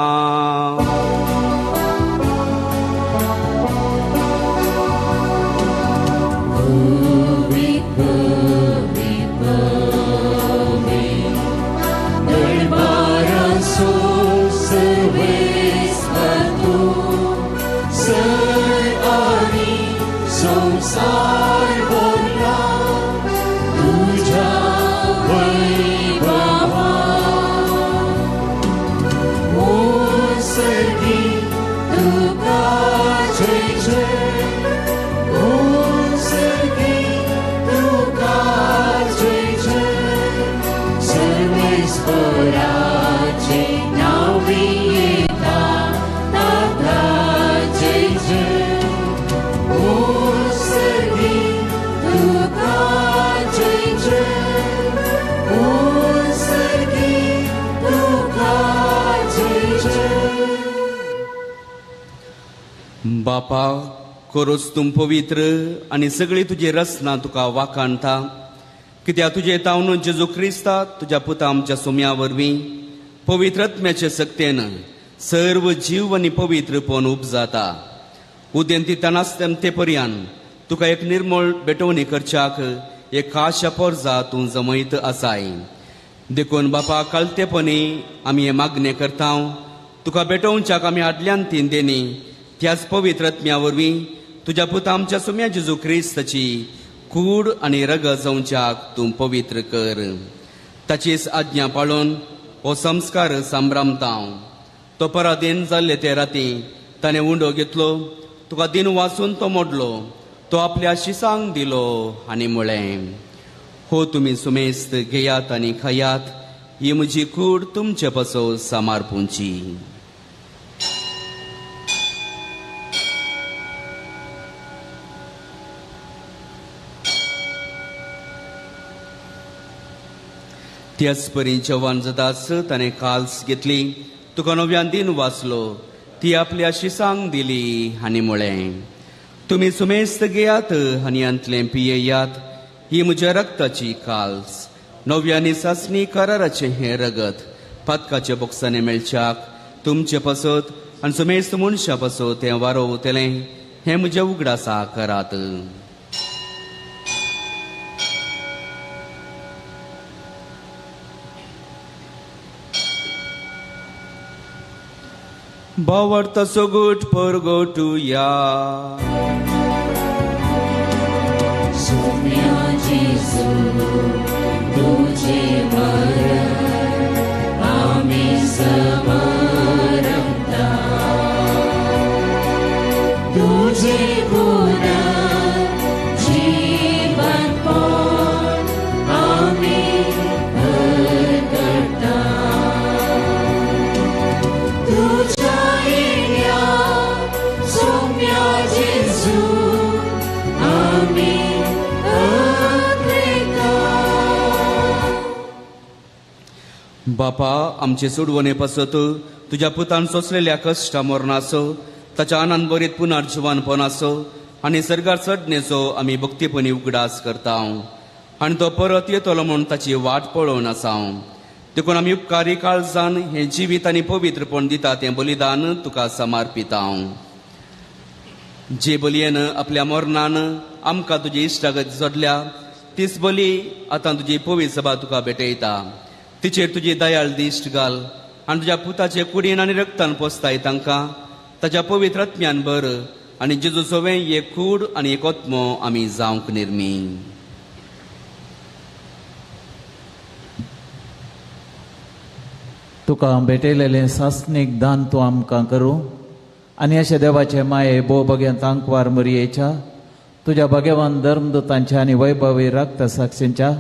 बापा, खरोच तूं पवित्र आनी सगळी तुजी रचना तुका वाखाणता. कित्याक तुजे तावन जेजू क्रिस्ता तुज्या पुता आमच्या सोम्या वरवीं पवित्र आत्म्याचे सक्तेन सर्व जीव आनी पवित्रपण उपजाता. उदेंती तणास्ते पर्यान तुका एक निर्मळ भेटवणी करच्याक एक खाशा पोरजा तूं जमयत आसाय. देखून बापा कळतेपणी आमी हें मागणें करता. तुका भेटोवच्याक आमी आदल्यान तीन देणी त्याच पवित्र आत्म्या वरवीं तुज्या पुता आमच्या सुम्या जेजू क्रिस्ताची कूड आनी रगत जावच्याक तूं पवित्र कर. ताचीच आज्ञा पाळून हो संस्कार संभ्रमता. तो पराधीन जाल्ले ते राती ताणें उंडो घेतलो, तुका दिन वाचून तो मोडलो, तो आपल्या शिसांक दिलो आनी म्हळें, हो तुमी सुमेस्त घेयात आनी खायात, ही म्हजी कूड तुमचे पासो सामारपुंची. त्याच परी जेवण जाताच ताणें काल्स घेतली, तुका नव्यान दिन वाचलो, ती आपल्या शिसांक दिली आनी म्हळें, तुमी सुमेस्त घेयात आनी हांतलें पियेयात, ही म्हज्या रक्ताची काल्स, नव्या आनी सासणी कराराचें हें रगत पातकाच्या बोक्सांनी मेळच्याक तुमचे पासत आनी सुमेस्त मनशां पासत तें वारोवतलें, हें म्हज्या उगडासा करात. भावार्थ सोगूट परगोटुया. सोम्या जेजू तुझे मरण आमी समरता, तुझे पुनर्जीवनपण आमी करता. तुझ्या येण्या सोम्या जेजू आमी. बापा आमचे सोडवणे पासत तुज्या पुतान सोंसलेल्या कश्टा मरणाचो, ताच्या आनंद बरीत पुनर्जिवनपणाचो आनी सर्गार चडणेचो आमी भक्तीपणी उगडास करता आनी तो परत येतलो म्हूण ताची वाट पळोवन आसा. देखून आमी उपकारी काळजान हें जिवीत आनी पवित्रपण दिता तें बलिदान तुका समर्पिता. जे बलयेन आपल्या मरणान आमकां तुजी इश्टागत जोडल्या तीच बली आतां तुजी पवित्र सभा तुका भेटयता. तिचेर तुजी दयाळ दिश्ट घाल आनी तुज्या पुताचे कुडीन आनी रक्तान पोसताय तांकां ताच्या पवित्र आत्म्यान भर आनी जेजू सवें एक कूड आनी एक आत्मो आमी जावंक निर्मी. तुका भेटयलेलें सासणीक दान तूं आमकां करूं आनी अशें देवाचे माये भोव भग्यान तांकवार मरयेच्या तुज्या भगवान धर्मदूतांच्या आनी वैभवी रक्त साक्षींच्या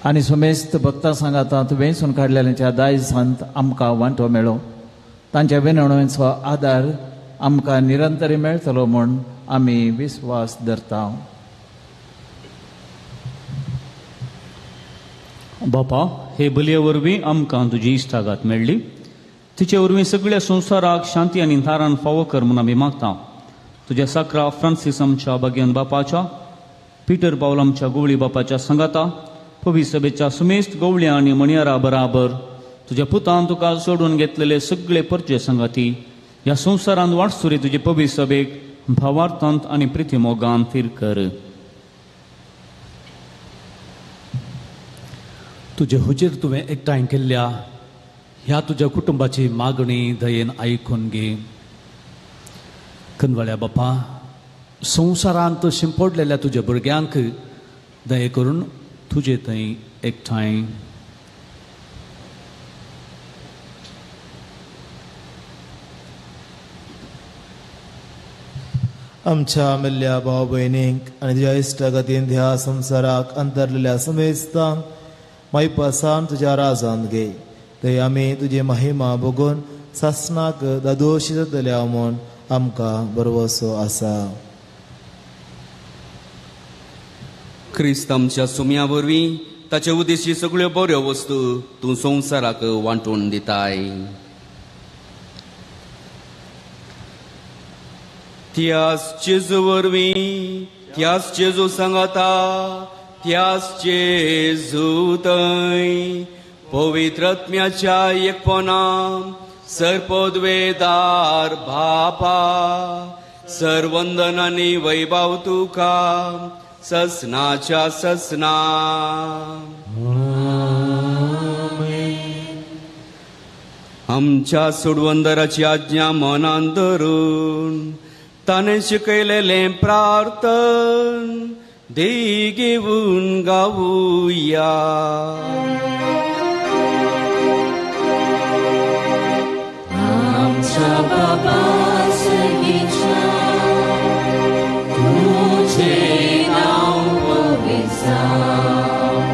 आनी सुमेस्त भक्तां सांगाता तूं वेंचून काडलेल्यांच्या दायजांत आमकां वांटो मेळो. तांच्या विनवणेचो आदार आमकां निरंतरी मेळटलो म्हूण आमी विस्वास धरता. बापा, हे बलये वरवीं आमकां तुजी इश्टागत मेळ्ळी, तिचे वरवीं सगळ्या संवसाराक शांती आनी थारान फावो कर म्हूण आमी मागता. तुज्या साक्रा फ्रांसीस आमच्या भाग्यान बापाच्या, पिटर पावल आमच्या गोवळी बापाच्या सांगाता, पवी सभेच्या सुमेस्त गवळ्या आनी मणयारा बराबर तुज्या पुतान तुका सोडून घेतलेले सगळे परचे सांगाती ह्या संवसारांत वाटसुरी तुजे पवी सभेक भावार्थांत आनी प्रितीमोगान थीर कर. तुजे हुजीर तुवें एकठांय केल्ल्या ह्या तुज्या कुटुंबाची मागणी दयेन आयकून घे. कनवळ्या बापा, संवसारांत शिंपडलेल्या तुज्या भुरग्यांक दये करून तुजे थंय एकठांय. आमच्या मेल्ल्या भाव भयणींक आनी तुज्या इश्टागतीन ह्या संवसाराक अंतरलेल्या समेस्तांक मायपासान तुज्या राजांत घे. थंय आमी तुजी महिमा भोगून सासणाक दादोशी जातल्या म्हूण आमकां भरवसो आसा. क्रिस्त आमच्या सुम्या वरवीं ताचे उदेशी सगळ्यो बऱ्यो वस्तू तूं संवसाराक वांटून दिताय. त्याच जेजू वरवीं त्याच जेजू सांगाता त्याच जेजू थंय पवित्र आत्म्याच्या एकपणा सर्पद्वेदार बापा सर्वंदन आनी वैभव तुका ससनाच्या ससना. आमच्या सोडवंदराची आज्ञा मनान धरून ताणें शिकयलेलें प्रार्थन देई घेवन गावुया. आमच्या बाबा सर्गीच्या तुझे नाव पवित्र जावं,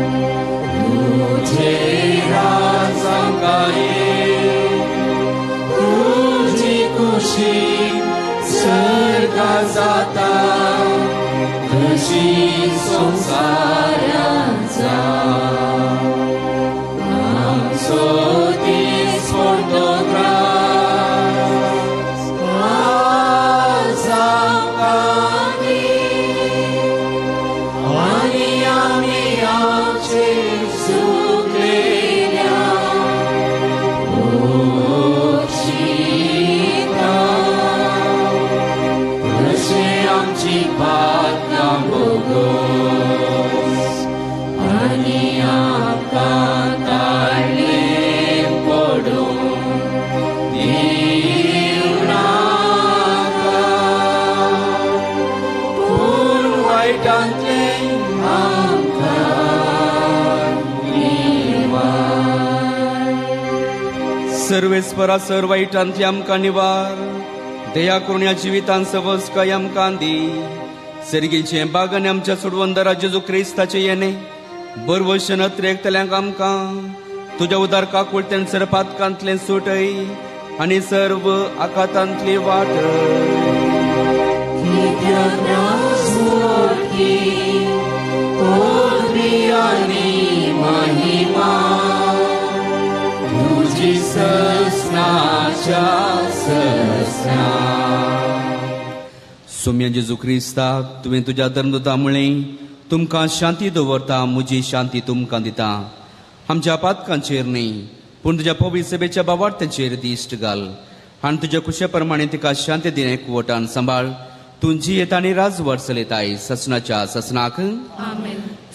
तुझे राज आमकां तुझी खुशी सर्गा जाता तशी संवसारांत जावं. आमचो दीस पडतो त्रास आज आमकां दी आनी आमी आमचे चुकलेल्या बक्षिता तशें आमची पातकां भोगोस आनी आमकां ताळें पडूं दिवं नाका पूण वायटांतलें आमकां निवार. सर्वेस्परा सर वायटांतली आमकां निवार दया करून ह्या जिवितान सवस काय आमकां दी. सर्गीचें बागान आमच्या सोडवंदरा जेजू क्रिस्ताचें येणें बरवशन अत्रेकतल्यांक आमकां तुज्या उदार काकुळतेन सर पातकांतलें सुटय आनी सर्व आकातांतली वाट. कित्याक राजवटी, पदवी आनी महिमा तुजी ससनाच्या ससना. सोम्या जेजू क्रिस्ता तुवें तुज्या धर्मदूता म्हळें तुमकां शांती दवरता म्हजी शांती तुमकां दिता. आमच्या पातकांचेर न्ही पूण तुज्या पवित्र सभेच्या बावार्थ्यांचेर दिश्ट घाल आनी तुज्या कुशे प्रमाणे तिका शांती दिणें कुवटान सांबाळ. तूं जियेता आनी राजवट चलयताय ससनाच्या ससनाक.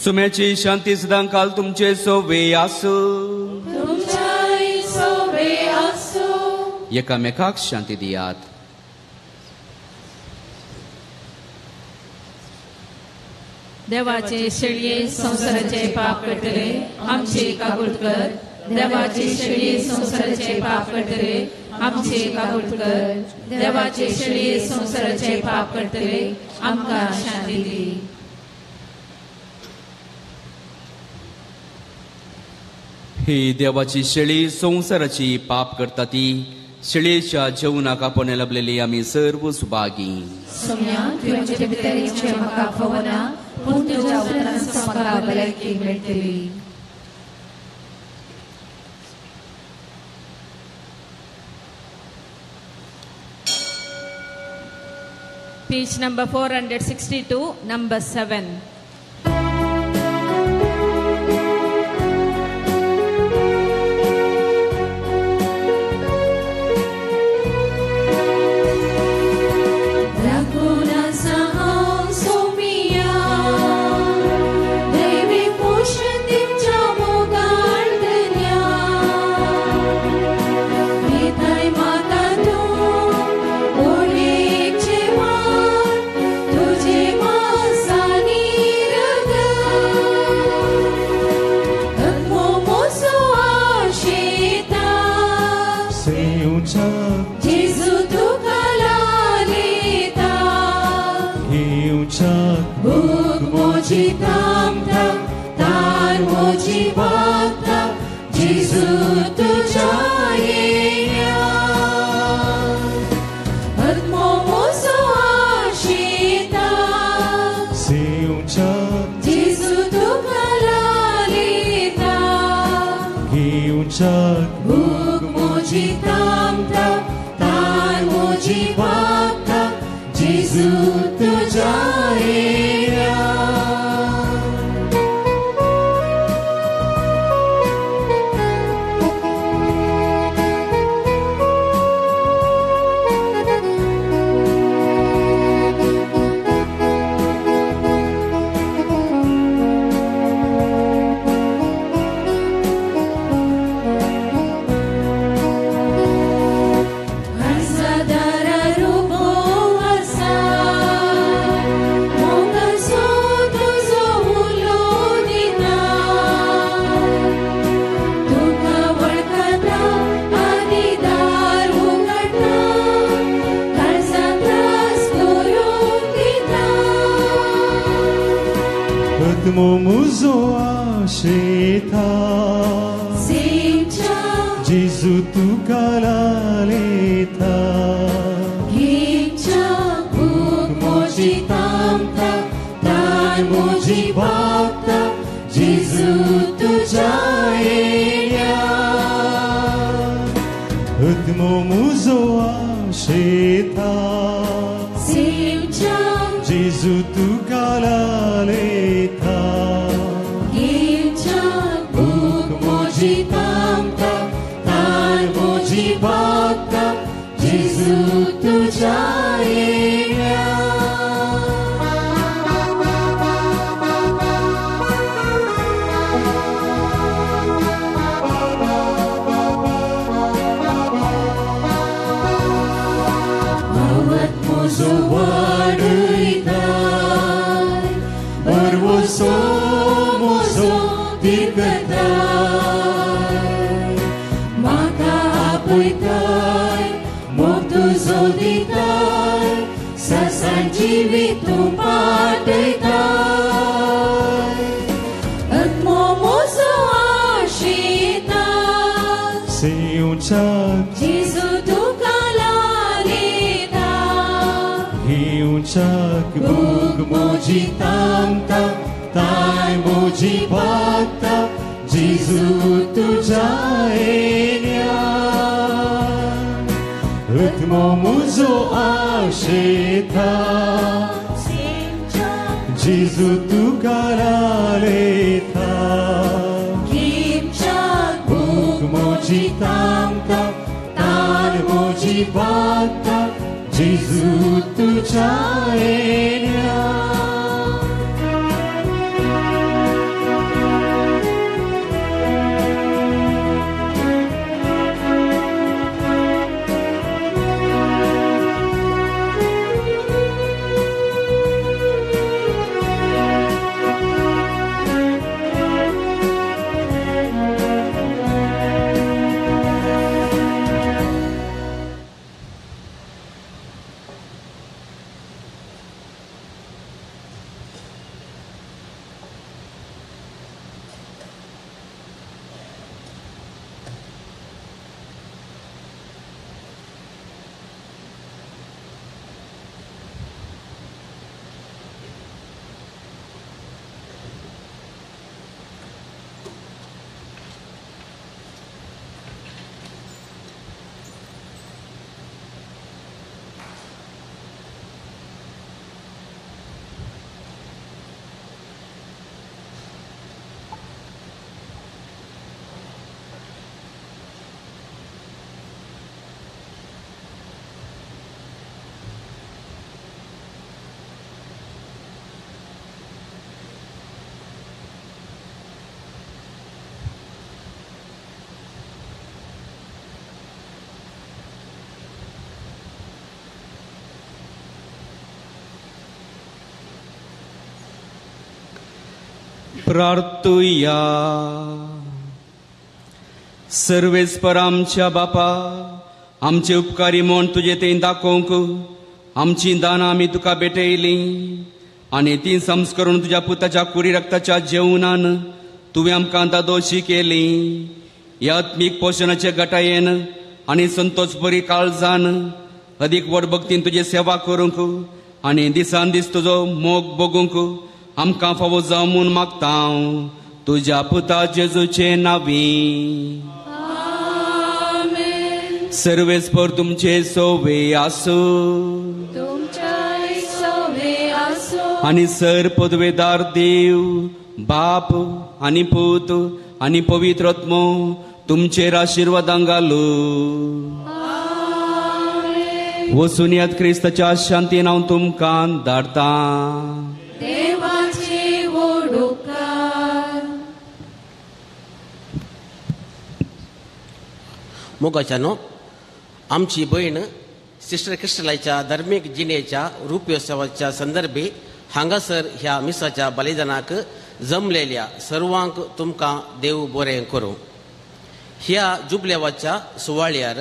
सुम्याची शांती सदां काल तुमचे सोवे आसूं. तुमच्याय सोवे आसूं. एकामेकाक शांती दियात. देवाचे शेळये संवसाराचे पाप करतले आमचे काकूट कर. देवाचे शेळये संवसाराचे पाप करतले आमचे काकूट कर. देवाचे शेळये संवसाराचे पाप करतले आमकां शांती दी. ही देवाची शेळी संवसाराची पाप करता ती शेळयेच्या जेवणाक आपण लाभलेली आमी सर्व सुभागी. सोम्या तुवें म्हजे भितर येवचें म्हाका फावना पूण तुज्या उतरांचो म्हाका भलायकी मेळटली. Page number 462, number 7. Gesù tu già. मुजो आशेता जेजू तुका लालेता मोजी तांता तान मोजी भागता जेजू तुझ्या येण्या आत्मो मुजो आशेता जेजू तुका लालेता मोजी तांता तान मोजी भागता जेजू तुझ्या येण्या वाडयताय बरवसो मुजो तिरकताय म्हाका आपयताय मोग तुजो दिताय ससान जिवीत तूं पाटयताय आत्मो म्हजो आशेता सेवच्याक जेजू तुका लालेता घेवच्याक भूक मोजी तांता ताय मोजी भागता जेजू तुझ्या येण्या आत्मो मुजो आशेता जेजू तुका लालेता भूक मोजी तांता तान मोजी भागता जेजू तुझ्या येण्या प्रार्थुया. सर्वेस्पर आमच्या बापा, आमचे उपकारी म्हूण तुजे थंय दाखोवंक आमची दानां आमी तुका भेटयली आनी ती संस्करून तुज्या पुताच्या कुडी रक्ताच्या जेवणान तुवें आमकां दादोशी केली. ह्या आत्मीक पोशणाचे गटायेन आनी संतोष बरी काळजान अदीक व्हड भक्तीन तुजी सेवा करूंक आनी दिसान दीस तुजो मोग भोगूंक आमकां फावो जावं म्हूण मागता हांव तुज्या पुता जेजूचे नांवी. सर्वेस्पर तुमचे सोवे आसूं आनी सर पदवेदार देव बाप आनी पूत आनी पवित्र आत्मो तुमचेर आशिर्वादां घालूं. वचून याद क्रिस्ताच्या शांतीन हांव तुमकां धाडटां. मोगाच्यानो, आमची भयण सिस्टर क्रिस्टलाच्या धार्मीक जिणेच्या रुप्योत्सवाच्या संदर्भी हांगासर ह्या मिसाच्या बलिदानाक जमलेल्या सर्वांक तुमकां देव बरें करूं. ह्या जुबलेवाच्या सुवाळ्यार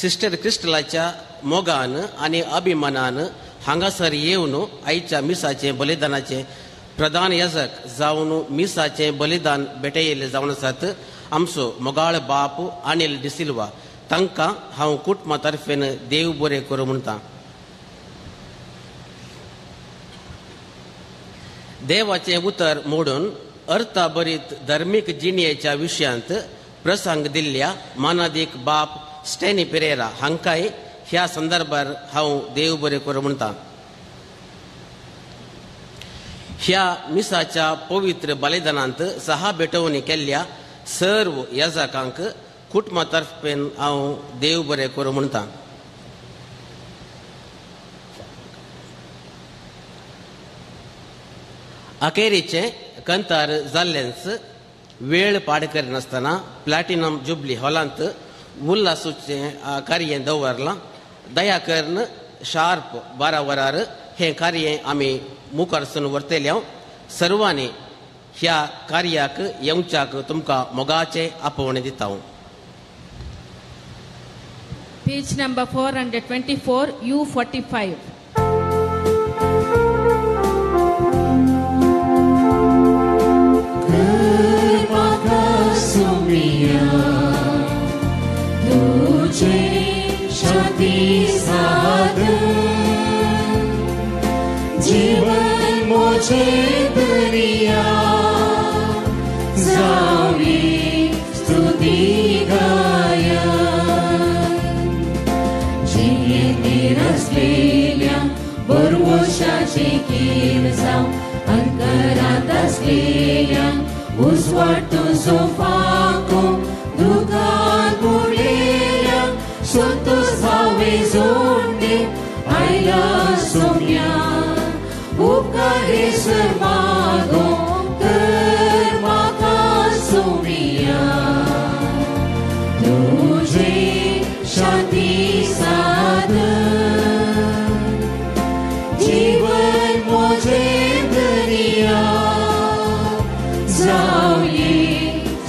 सिस्टर क्रिस्टलाच्या मोगान आनी अभिमानान हांगासर येवन आयच्या मिसाचें बलिदानाचें प्रधान याजक जावन मिसाचें बलिदान भेटयिल्लें जावन आसात आमचो मोगाळ बाप अनिल डिसिल्वा तांकां हांव कुटुंबा तर्फेन देव बरें करूं म्हणटा. देवाचें उतर मोडून अर्थाभरीत धर्मीक जिणेच्या विशयांत प्रसंग दिल्ल्या मानादीक बाप स्टॅनी पिरेरा हांकांय ह्या संदर्भार हांव देव बरें करूं म्हणटा. ह्या मिसाच्या पवित्र बलिदानांत सहा भेटवणी केल्ल्या सर्व याजकांक कुटुंबा तर्फेन हांव देव बरें करूं म्हणटा. अखेरीचें कंतार जाल्लेंच वेळ पाड करिनासतना प्लॅटिनम जुबली हॉलांत उल्हासूचें कार्य दवरलां. दया करून शार्प 12 वरार हें कार्य आमी मुखारसून व्हरतले. सर्वांनी ह्या कार्याक येवच्याक तुमकां मोगाचें आपोवणें दिता. Page number 424, U45. तुझे शांती साधन जीवन मोझे दुनिया जावी स्तुती गायन जिये निरसलेल्या बरवशाची कीर जाव अंतरात असलेल्या उजवाड तुझो फाको दुकान बुडलेल्या संतोष हांवें जोडणे आयला सोम्या उपकारेसर मागो तर म्हाका सोम्या तुजें शांती साधन जीवन म्हजें दर्या जावये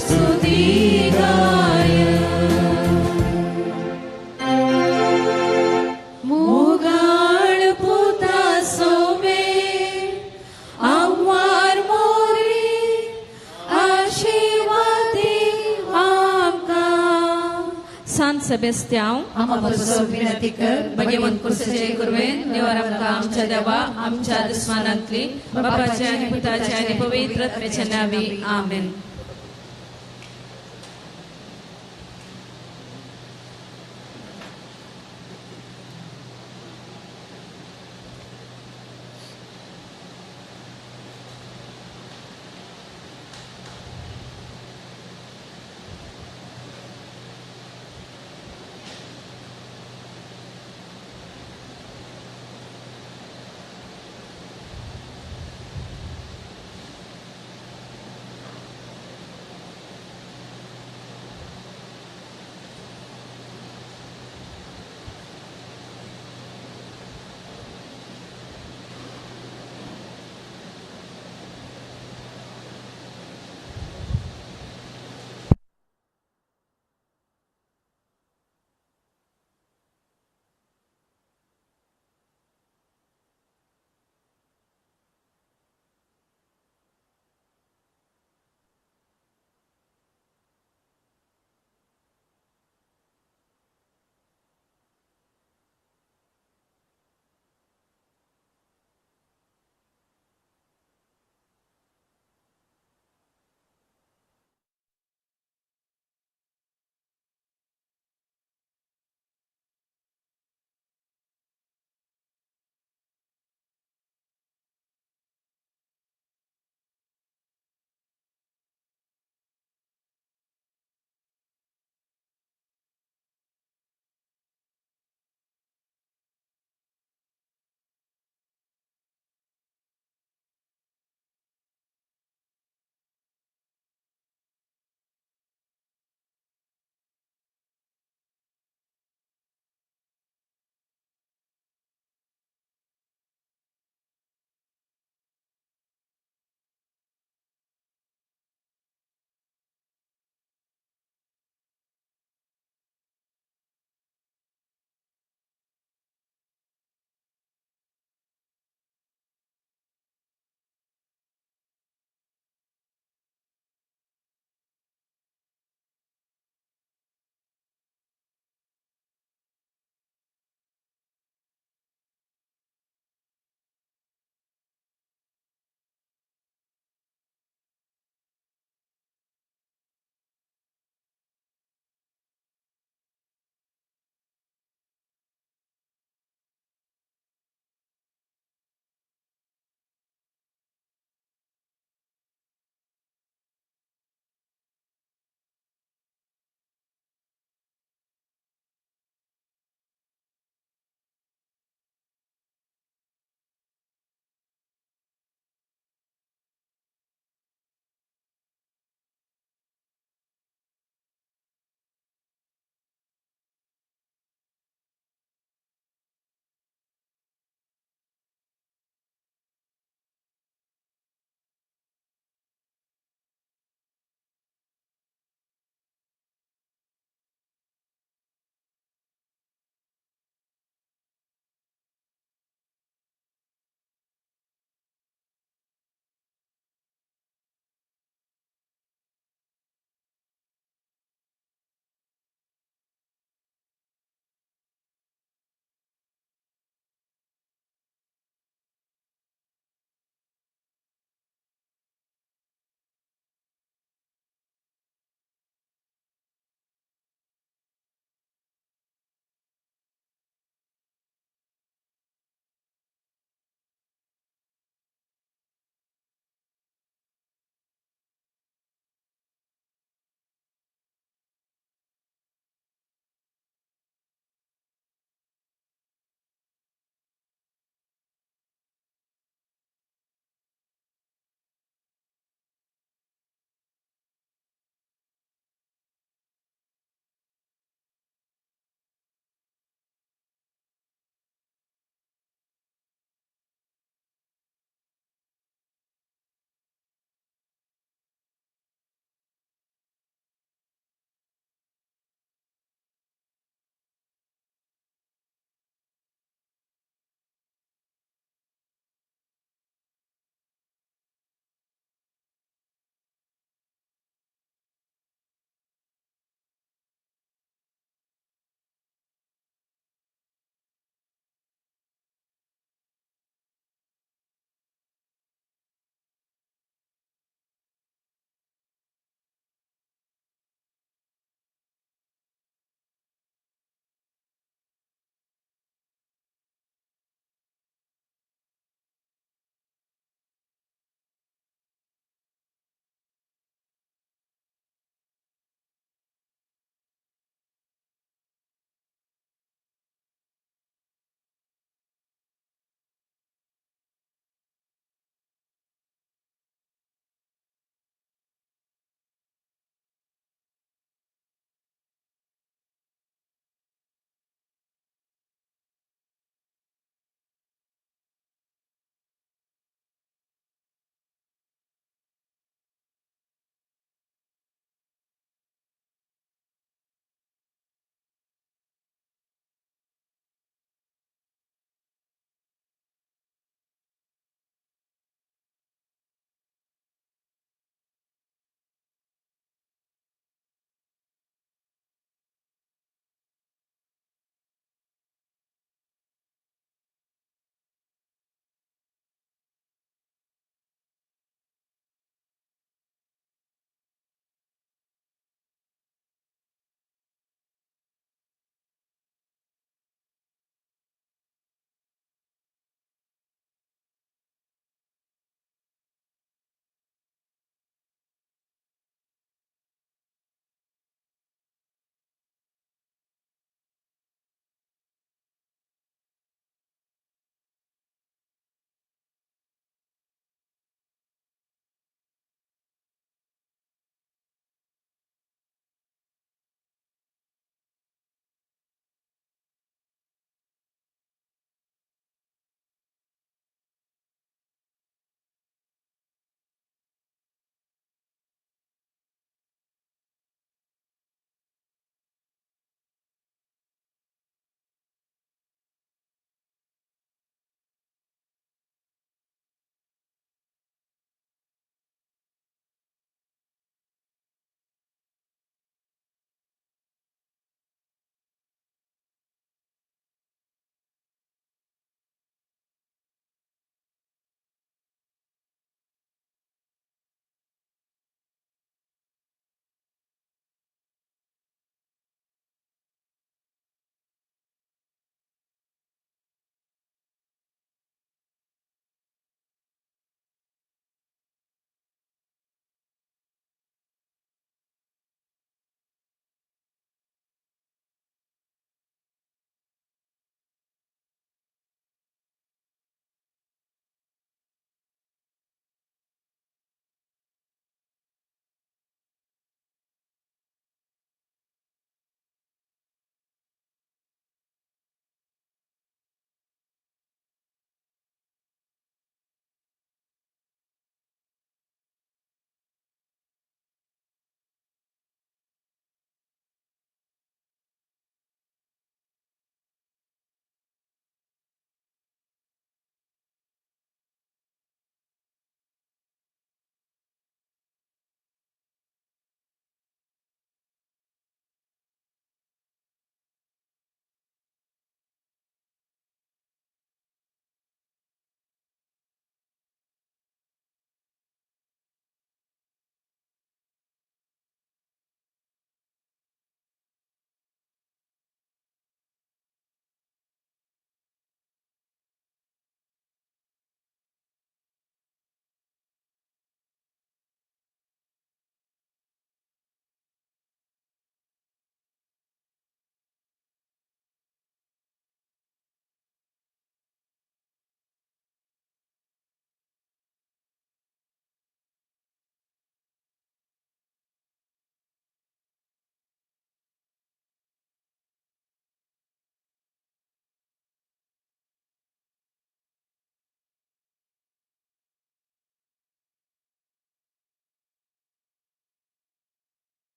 स्तुती गायन मोगाळ पुता सोमे आव्हार मोरी आशिर्वादी आमकां. सांत सेबेस्त्यांव आमा पासून विनंती कर. भगवंत कुर्साचे कुरवेन निवार आमकां आमच्या देवा आमच्या दुस्मानांतली बापाच्या आनी पुताच्या आनी पवित्र आत्म्याच्या नांवी आमेन.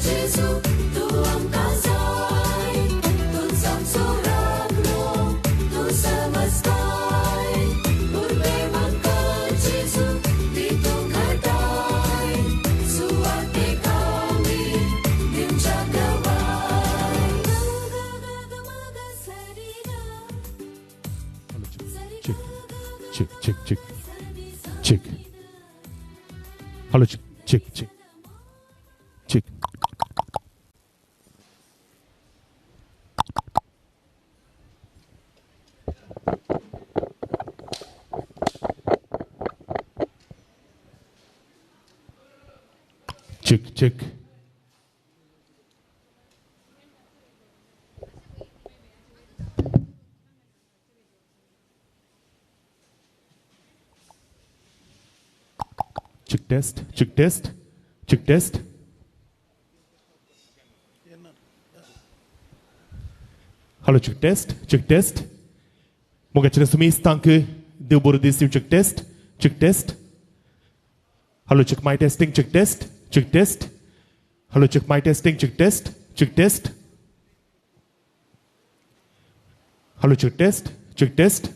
जेजू तूं आमकां जाय तूंच आमचो राखणो तूं समजताय उर्बे म्हाका जेजू ती तूं घटाय सुवातेक आमी दिवच्या गवाय Check, check, check, check, check. Hello, check, check, check, check. Check, check. Check test, check test, check test. Hello, check test, check test. मोगाचे सुमेस्तांक देव बरो दीस दिवं. Check test, check test. Hello, check my testing, check test, check test. Hello, check my testing, check test, check test. Hello, check test, check test.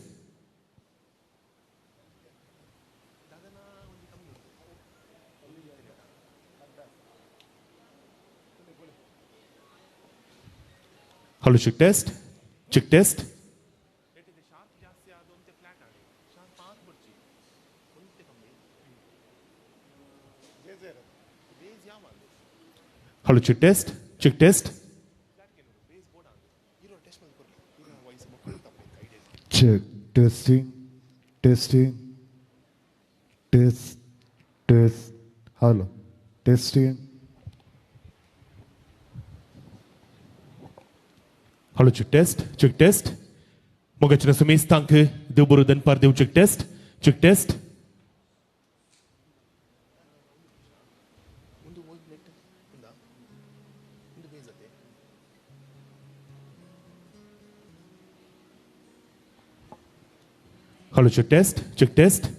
Hello, check test, check test. Hello, check test, check test. Check, testing, testing, test, test. Hello, testing. Hello, check test, check test. मोगाचे सुमेस्तांक देव बरो दनपार देव. Check test, check test. Hello, check test, check test.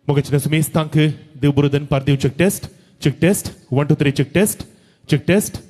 मोगाचे सुमेस्तांक देव बरो दनपार देव. Check test, check test. 1 2 3 check test, check test.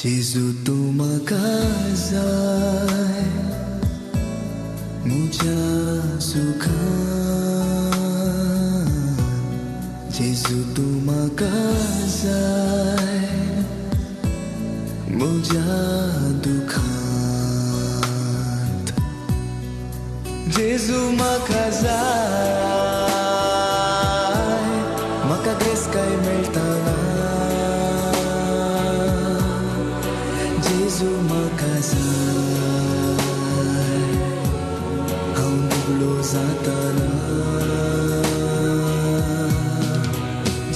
जेजू तूं म्हाका जाय म्हज्या सुखान, जेजू तूं म्हाका जाय म्हज्या दुखांत, जेजू म्हाका जाय म्हाका ग्रेस काय मेळटा ना, जेजू म्हाका जाय हांव दुबळो जाताना,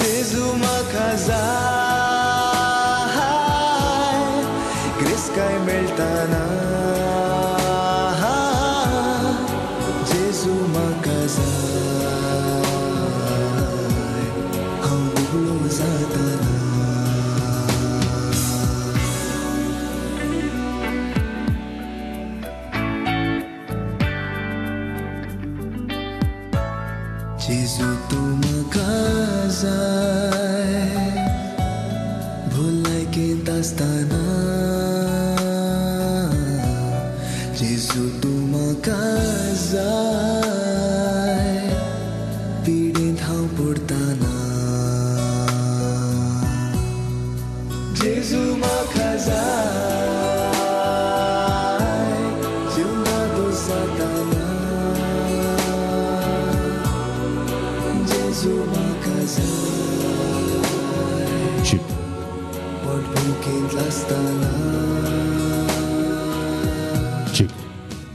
जेजू म्हाका जाय ग्रेस काय मेळटा ना, जेजू म्हाका जाय हांव दुबळो जाताना. जेजू तूं म्हाका जाय भुलायकेंत आसतना, जेजू तूं म्हाका जाय पिडेंत हांव पडटना, जेजू म्हाका जाय जिवना दोस जाताना, जेजू म्हाका जाय पोट भुकेंत आसतना,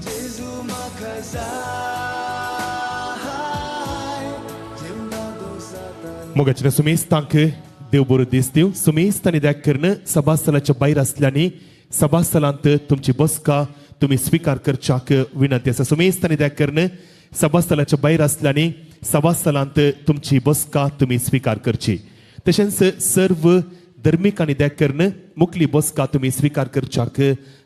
जेजू म्हाका जाय जिवना दोस जाताना. मोगाचे सुमेस्तांक देव बरो दीस दिवं. सुमेस्त आनी द्याक करून सभास्थलाच्या भायर आसल्यांनी सभास्थलांत तुमची बसका तुमी स्विकार करच्याक विनंती आसा. सुमेस्त आनी द्याक करून सभास्थलाच्या भायर आसल्यांनी सभास्थलांत तुमची बसका तुमी स्विकार करची. तशेंच सर्व धर्मीक आनी द्याक करून मुखली बसका तुमी स्विकार करच्याक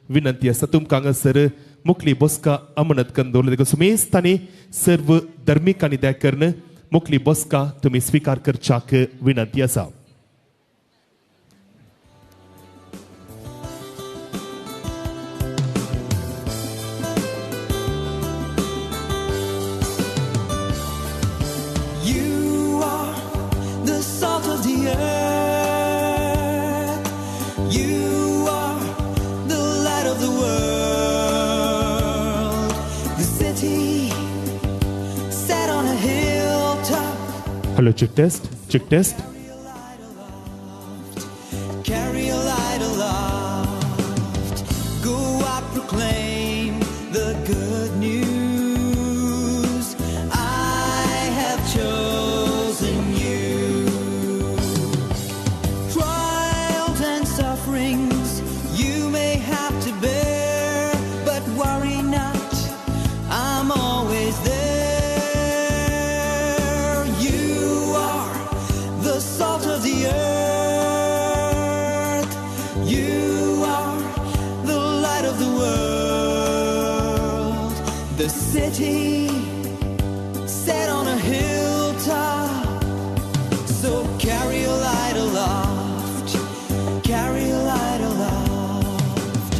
विनंती आसा. तुमकां हांगासर मुखली बसका अमनत करून दवरली देखून सुमेस्त आनी सर्व धर्मीक आनी द्याक करून मुखली बसका तुमी स्विकार करच्याक विनंती आसा. You are the salt of the earth. You are the light of the world. The city set on a hilltop. Hello, check test, check test. Carry a light aloft. Go out, proclaim the good news. I have chosen you. Trials and sufferings you may have to bear, but worry not, I'm always there. You are the salt of the earth. You are the light of the world. The city set on a hilltop. So carry a light aloft, carry a light aloft.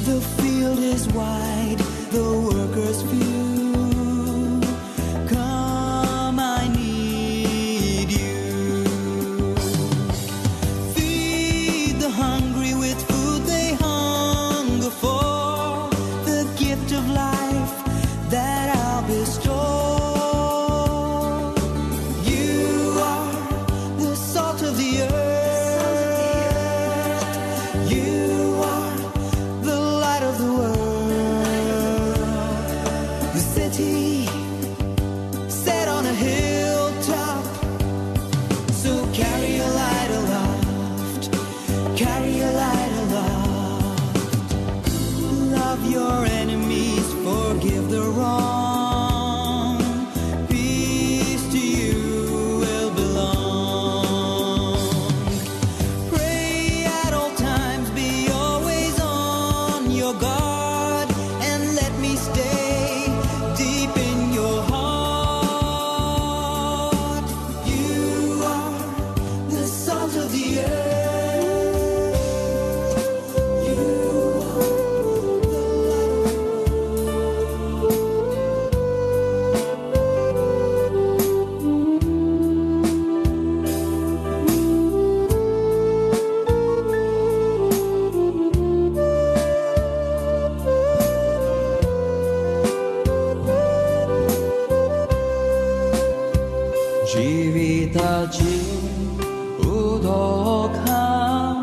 The field is wide, the workers few. Come, I need you. Feed the hungry with food they hunger for, the gift of life that I'll bestow. You are the salt of the earth. You are the light of the world. the air. You are the light of the world. जिविताची उदक हांव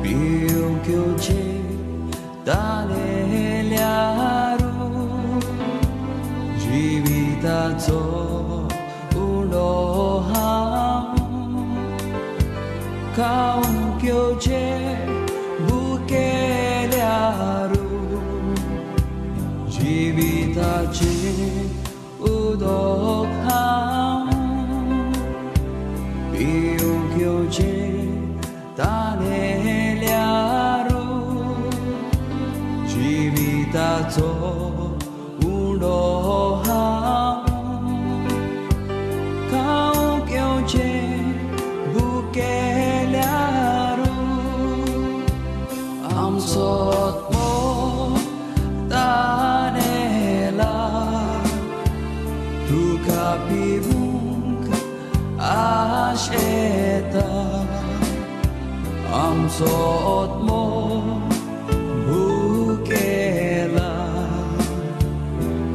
पिवंक घेवचें तानेल्यार जिविताचो उंडो हांव खावंक घेवचें भुकेल्यार जिविताचें उदक हांव पिवंक घेवचें तानेल्यार जिविताचो उंडो हांव खावंक घेवचें भुकेल्यार आमचो आत्मो तानेला तुका पिवंक आशेता आमचो आत्मो भुकेला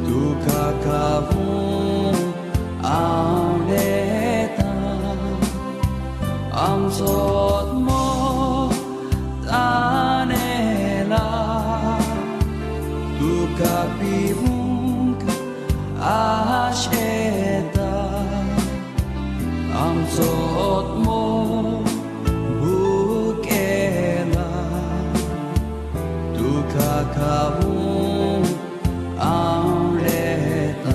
तुका खावंक आवडेता आमचो आत्मो तानेला तुका पिवंक आशेता आमचो आत्मो भुकेला तुका खावंक आवडेता.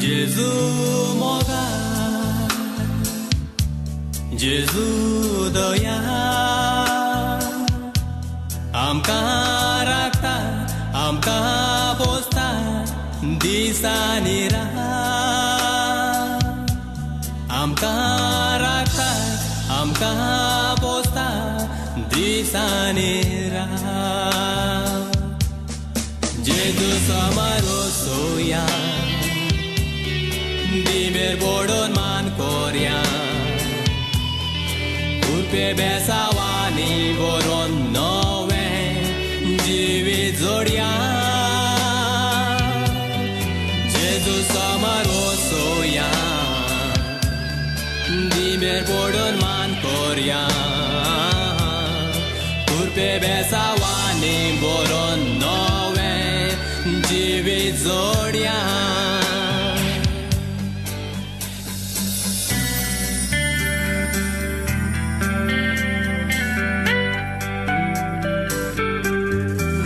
Gesù moga, Gesù दया, आमकां राखता, आमकां पोसता दिसांनी रात. आमकां राखता, आमकां पोसता दिसांनी रात. जेजू समारो सोया, दिमेर बोडोन मान कोर्या, उर्पे बेसावानी बोरोन नवें जिवीत जोडया. जेजू समारो सोया, दिमेर बोडोन मान कोर्या, उर्पे बेसावानी बोरोन नवें जिवीत जोडया.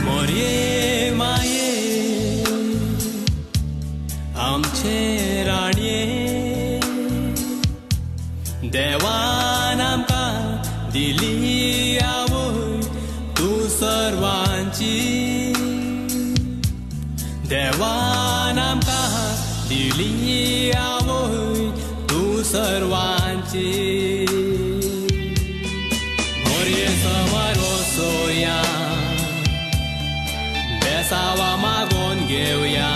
मोरये माये आमचे राणये, देवान आमकां दिली आवय तूं सर्वांची. देवान आमकां दिली आवय तूं सर्वांची. मोरये समारो सोया, बेसावा मागोन घेवया,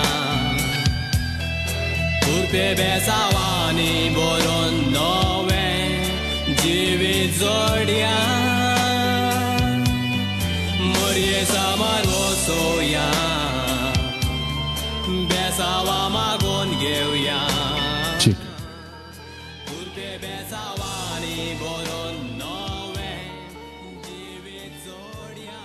उर्पे बेसावानी बोरोन नवें जिवीत जोडया. मोरये समारो सोया, बेसावा मागोन घेवया, उर्पे बेसावानी बोरोन नवें जिवीत जोडया.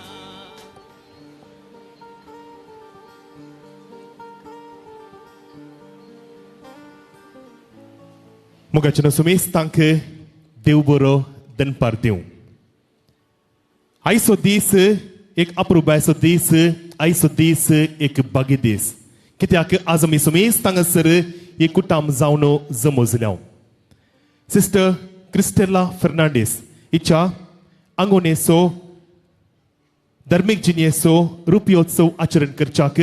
मोगाचे सुमेस तांक देव बरो दनपार दिवं. आयचो दीस एक अप्रुबायचो दीस, आयचो दीस एक बागी दीस, कित्याक आज आमी सुमेस्त हांगासर एक कुटाम जावन जमजल्या. सिस्टर क्रिस्टेला फर्नांडीस हिच्या आंगोनेचो धर्मीक जिणेचो रुपयोत्सव आचरण करच्याक,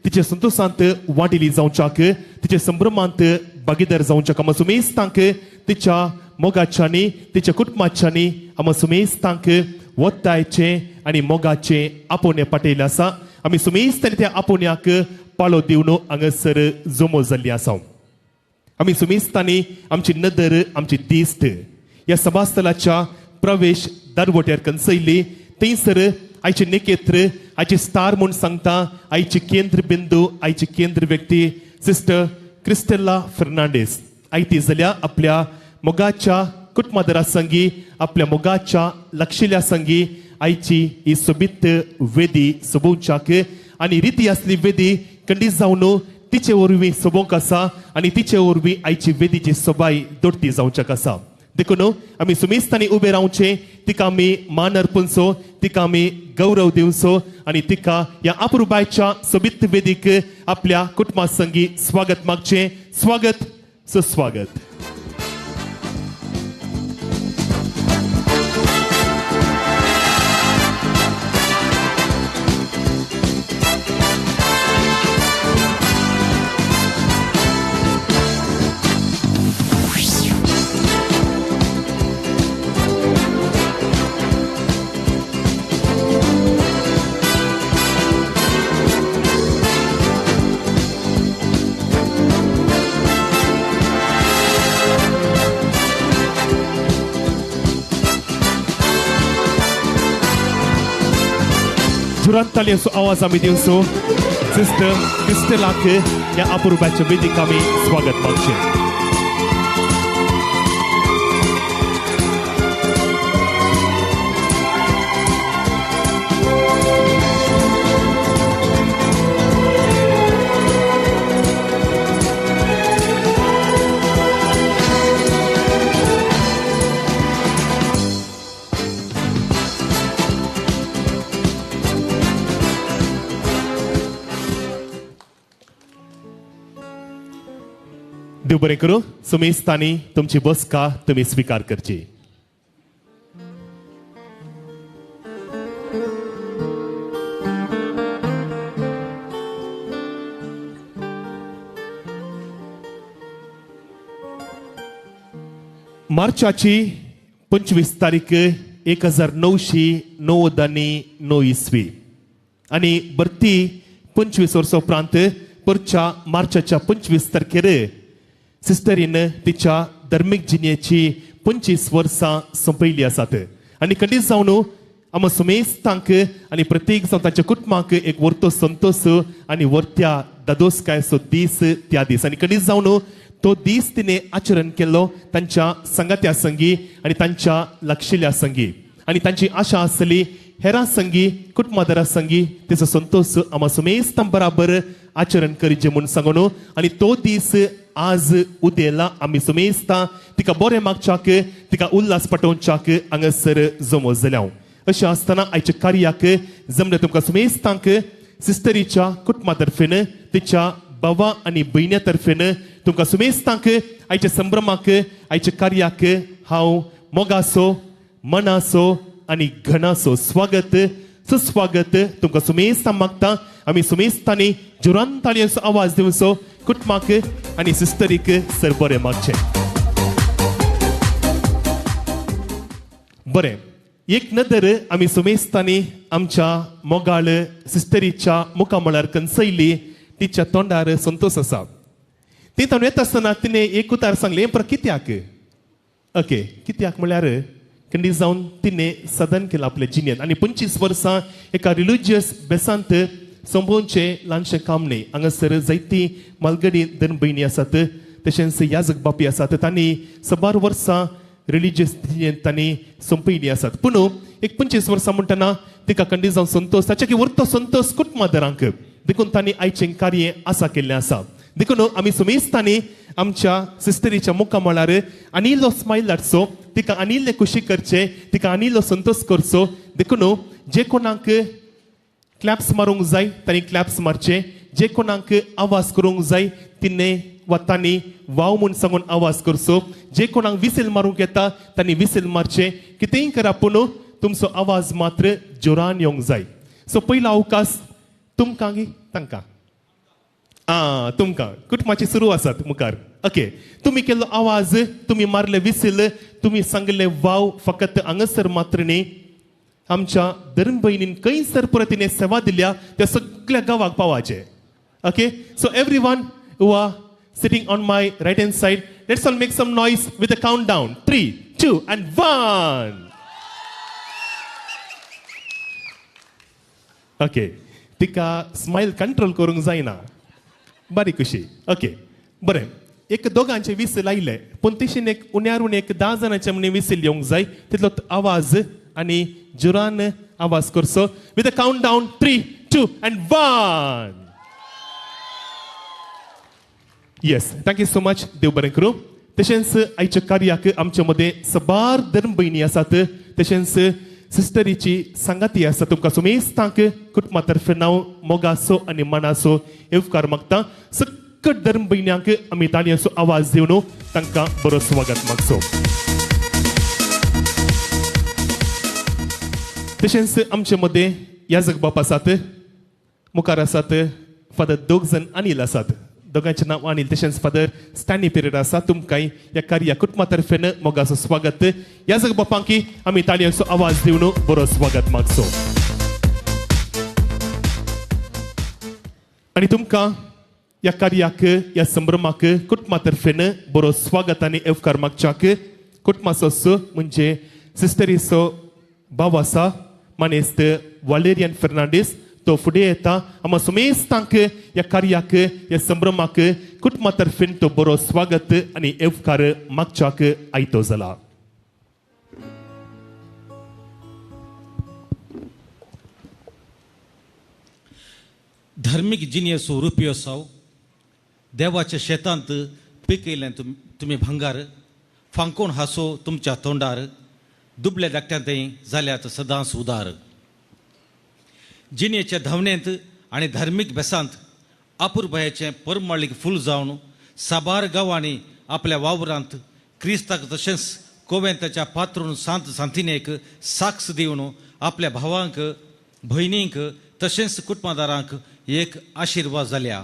तिचे संतोशांत वांटिली जावच्याक, तिचे संभ्रमांत भागीदार जावच्याक आमी सुमेस्तांक तिच्या मोगाच्यांनी तिच्या कुटुंबाच्यांनी आमी सुमेस्तांक वत्तायचें आनी मोगाचें आपोवणें पाठयलें आसा. आमी सुमेस्तांनी त्या आपोवण्याक पाळो दिवन हांगासर जमो जाल्ली आसा. आमी सुमेस्तांनी आमची नदर आमची दिश्ट ह्या सभास्थलाच्या प्रवेश दरवट्यार कंसयली. थंयसर आयचे नेकेत्र आयचे स्टार म्हूण सांगता आयची केंद्र बिंदू आयची केंद्र व्यक्ती सिस्टर क्रिस्टेला फर्नांडीस आयती जाल्या आपल्या मोगाच्या कुटुंबादरा संगी आपल्या मोगाच्या लक्षिल्या संगी आयची ही सोबीत वेदी सोबोवच्याक आनी रिती आसली वेदी खंडीत जावन तिचे वरवीं सोबोवंक आसा आनी तिचे वरवीं आयची वेदीची सोबाय दोडटी जावच्याक आसा. देखून आमी सुमेस्तांनी उबे रावचें, तिका आमी मान अर्पणचो, तिका आमी गौरव दिवचो आनी तिका ह्या अप्रुबायच्या सोबीत वेदीक आपल्या कुटुंबा संगी स्वागत मागचें. स्वागत सुस्वागत. तालयांचो आवाज आमी दिवचो. सिस्टर क्रिस्टेलाक ह्या अप्रुबाच्या वेदीक आमी स्वागत मागचें. देव बरें करूं. सुमेस्तांनी तुमची बसका तुमी स्विकार करची. मार्चाची 25 तारीख 1999 इसवी आनी भरती 25 वर्सां उपरांत परच्या मार्चाच्या 25 तारखेर सिस्टरीन तिच्या धर्मीक जिणेची 25 वर्सां सोंपयली आसात आनी खंडीत जावन आमकां सुमेस्तांक आनी प्रत्येक जावन तांच्या कुटुंबाक एक वर्तो संतोश आनी वर्त्या दादोसकायचो दीस त्या दीस आनी खंडीत जावन तो दीस तिणें आचरण केल्लो तांच्या संगात्या संगी आनी तांच्या लक्षिल्या संगी आनी तांची आशा आसली हेरां संगी कुटुंबादरा संगी तेचो संतोश आमकां सुमेस्तां बराबर आचरण करीचे म्हूण सांगून आनी तो दीस आज उदेला. आमी सुमेस्तां तिका बरें मागच्याक तिका उल्हास पाठोवच्याक हांगासर जमो जाल्या. अशें आसतना आयच्या कार्याक जमले तुमकां सुमेस्तांक सिस्टरीच्या कुटुंबा तर्फेन तिच्या बाबा आनी भयण्या तर्फेन तुमकां सुमेस्तांक आयच्या संभ्रमाक आयच्या कार्याक हांव मोगासो मनासो आनी घणासो स्वागत सुस्वागत तुमकां सुमेस्तां मागता. आमी सुमेस्तांनी जोरान ताळयांचो आवाज दिवचो कुटुंबाक आनी सिस्टरीक सर बरें मागचें. बरें, एक नदर आमी सुमेस्तांनी आमच्या मोगाळ सिस्टरीच्या मुखामळार कंसयली. तिच्या तोंडार संतोश आसा. ती ताणून येता आसतना तिणें एक उतार सांगलें पर कित्याक ओके कित्याक म्हळ्यार खंडीत जावन तिणें साधन केलां आपल्या जिणेंत आनी 25 वर्सां एका रिलिजियस बेसांत सोंपोवचें ल्हानशें काम न्हय. हांगासर जायती मालगडी धन भयणी आसात तशेंच याजक बापी आसात तांणी साबार वर्सां रिलिजियस जिणेंत तांणी सोंपयली आसात. पूण एक 25 वर्सां म्हणटना तिका खंडीत जावन संतोश ताच्या की वर्तो संतोश कुटुंबादरांक देखून तांणी आयचें कार्य आसा केल्लें आसा. देखून आमी सुमेस्तांनी आमच्या सिस्टरीच्या मुखामळार आनी इल्लो स्मायल हाडचो, तिका आनी इल्लें खुशी करचें, तिका आनी इल्लो संतोश करचो. देखून जे कोणाक क्लॅप्स मारूंक जाय तांणी क्लॅप्स मारचे, जे कोणाक आवाज करूंक जाय तिणे वा तांणी वाव म्हूण सांगून आवाज करचो, जे कोणाक विसील मारूंक येता तांणी विसील मारचें. कितेंय करा पूण तुमचो आवाज मात्र जोरान येवंक जाय. सो पयलो अवकाश तुमकां तांकां तुमकां कुटुंबाची सुरू आसात मुखार. ओके, तुमी केल्लो आवाज, तुमी मारले विसील, तुमी सांगले वाव फकत हांगासर मात्र न्ही, आमच्या धर्म भयणीन खंयसर परत तिणें सेवा दिल्या त्या सगळ्या गांवाक पावाचें. Okay, so everyone who are sitting on my right hand side, let's all make some noise with a countdown. 3, 2 and 1. Okay, तिका स्मायल कंट्रोल करूंक जायना, बारीक खुशी. ओके, बरें, एक दोगांचे विसील आयले पूण तशें एक उण्यार उणें एक 10 जाणांचे म्हण विसील येवंक जाय, तितलो आवाज आनी जुरान आवाज करचो with a countdown. 3, 2 and 1. Yes, thank you so much. देव बरें करूं. तशेंच आयच्या कार्याक आमच्या मदें सबार धर्म भयणी आसात, तशेंच सिस्टरीची सांगाती आसा. तुमकां सुमेस्तांक कुटुंबा तर्फे नांव मोगाचो आनी मनाचो येवकार मागता. सकट धर्म भयण्यांक आमी ताळयांचो आवाज दिवन तांकां बरो स्वागत मागचो. तशेंच आमचे मदें याजक बाप आसात, मुखार आसात फादर दोग जण अनिल आसात, दोगांचें नांव अनिल, तशेंच फादर स्टॅनी पिरेरा आसा. तुमकां ह्या कार्या कुटुंबा तर्फेन मोगाचो स्वागत. याजक बापांकी आमी ताळयांचो आवाज दिवन बरो स्वागत मागचो. आनी तुमकां ह्या कार्याक, ह्या संभ्रमाक कुटुंबा तर्फेन बरो स्वागत आनी येवकार मागच्याक कुटुंबाचो म्हणजे सिस्टरीचो भाव आसा मानेस्त वालेरियन फर्नांडीस, तो फुडें येता. आमा सुमेस्तांक ह्या कार्याक, ह्या संभ्रमाक कुटुंबा तर्फेन तो बरो स्वागत आनी येवकार मागच्याक आयतो जाला. धार्मीक जिणेचो रुपयोत्सव देवाच्या शेतांत पिकयलें तुमी भांगार, फांकोन हांसो तुमच्या तोंडार, दुबल्या धाकट्यांतय जाल्यात सदांच उदार. जिणेच्या धांवणेंत आनी धार्मीक भेसांत अपुरबायेचें परमळीक फूल जावन साबार गांवांनी आपल्या वावरांत क्रिस्ताक तशेंच कोवेंताच्या पात्रून सांत सांतिनेक साक्ष दिवन आपल्या भावांक, भयणींक तशेंच कुटुंबादारांक एक आशिर्वाद जाल्या.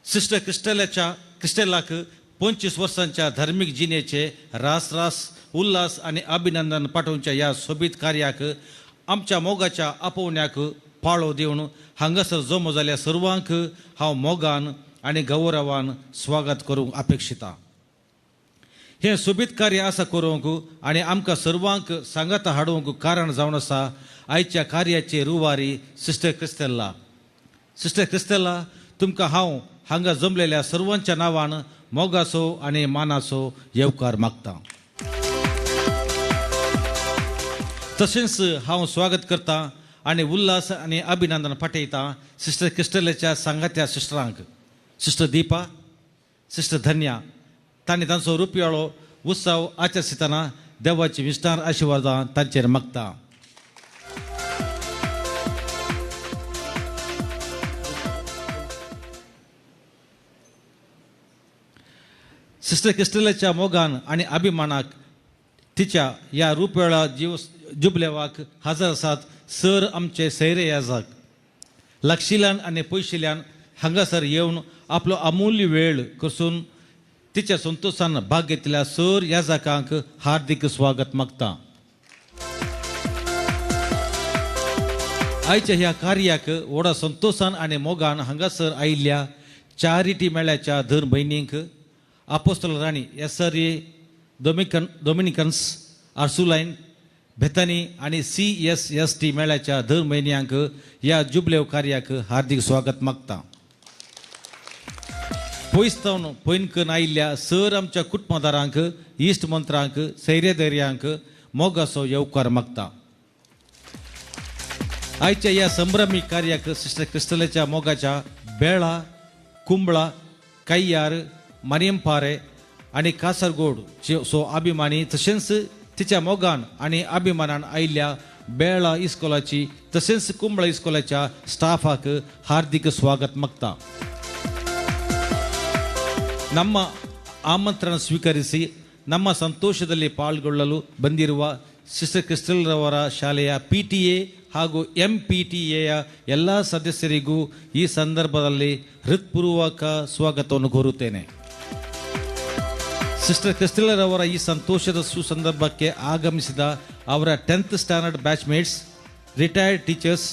सिस्टर क्रिस्टेलाक 25 वर्सांच्या धार्मीक जिणेचे रास रास उल्हास आनी अभिनंदन पाठोवच्या ह्या सोबीत कार्याक आमच्या मोगाच्या आपोवण्याक पाळो दिवन हांगासर जमो जाल्या सर्वांक हांव मोगान आनी गौरवान स्वागत करूंक अपेक्षिता. हें सोबीत कार्य आसा करूंक आनी आमकां सर्वांक सांगाता हाडूंक कारण जावन आसा आयच्या कार्याची रुवारी सिस्टर क्रिस्तेल्ला. सिस्टर क्रिस्तेल्ला, तुमकां हांव हांगा जमलेल्या सर्वांच्या नांवान मोगाचो आनी मानाचो येवकार मागता. तशेंच हांव स्वागत करता आनी उल्हास आनी अभिनंदन पाठयता सिस्टर क्रिस्टलाच्या सांगात्या सिस्टरांक, सिस्टर दीपा, सिस्टर धन्या. तांणी तांचो रुपयाळो उत्सव आचरितना देवाची विस्तार आशिर्वादां तांचेर मागता. सिस्टर क्रिस्टलाच्या मोगान आनी अभिमानाक तिच्या ह्या रुपयाळा जीव जुबलेवाक हजर आसात सर आमचे सैरे याजाक लागशिल्ल्यान आनी पयशिल्ल्यान हांगासर येवन आपलो अमूल्य वेळ कसून तिच्या संतोशान भाग घेतल्या सर याजाकांक हार्दिक स्वागत मागता. आयच्या ह्या कार्याक व्हडा संतोशान आनी मोगान हांगासर आयिल्ल्या चारिटी मेळ्याच्या धर्म भयणींक Apostol Rani S R A Dominicans Ursuline Bethany आनी सी एस एस टी मेळ्याच्या धर्म भयण्यांक ह्या जुबलेव कार्याक हार्दिक स्वागत मागता. पयस सावन पयनकन आयिल्ल्या सर आमच्या कुटुंबादारांक, इश्ट मंत्रांक, सैरेधैर्यांक मोगाचो येवकार मागता. आयच्या ह्या संभ्रमी कार्याक सिस्टर क्रिस्टलाच्या मोगाच्या बेळा, कुंबळा, कैयार, मारियमपारे आनी कासरगोड सो अभिमानी तशेंच तिच्या मोगान आनी अभिमानान आयिल्ल्या बेळा इस्कोलाची तशेंच कुंबळा इस्कोलाच्या स्टाफाक हार्दिक स्वागत मागता. ನಮ್ಮ ಆಮಂತ್ರಣ ಸ್ವೀಕರಿಸಿ ನಮ್ಮ ಸಂತೋಷದಲ್ಲಿ ಪಾಲ್ಗೊಳ್ಳಲು ಬಂದಿರುವ ಸಿಸ್ಟರ್ ಕ್ರಿಸ್ಟಲ್ರವರ ಶಾಲೆಯ ಪಿ ಟಿ ಎ ಹಾಗೂ ಎಂ ಪಿ ಟಿ ಎಯ ಎಲ್ಲ ಸದಸ್ಯರಿಗೂ ಈ ಸಂದರ್ಭದಲ್ಲಿ ಹೃತ್ಪೂರ್ವಕ ಸ್ವಾಗತವನ್ನು ಕೋರುತ್ತೇನೆ. ಸಿಸ್ಟರ್ ಕ್ರಿಸ್ಟಲ್ರವರ ಈ ಸಂತೋಷದ ಸುಸಂದರ್ಭಕ್ಕೆ ಆಗಮಿಸಿದ ಅವರ 10th standard batchmates, retired teachers,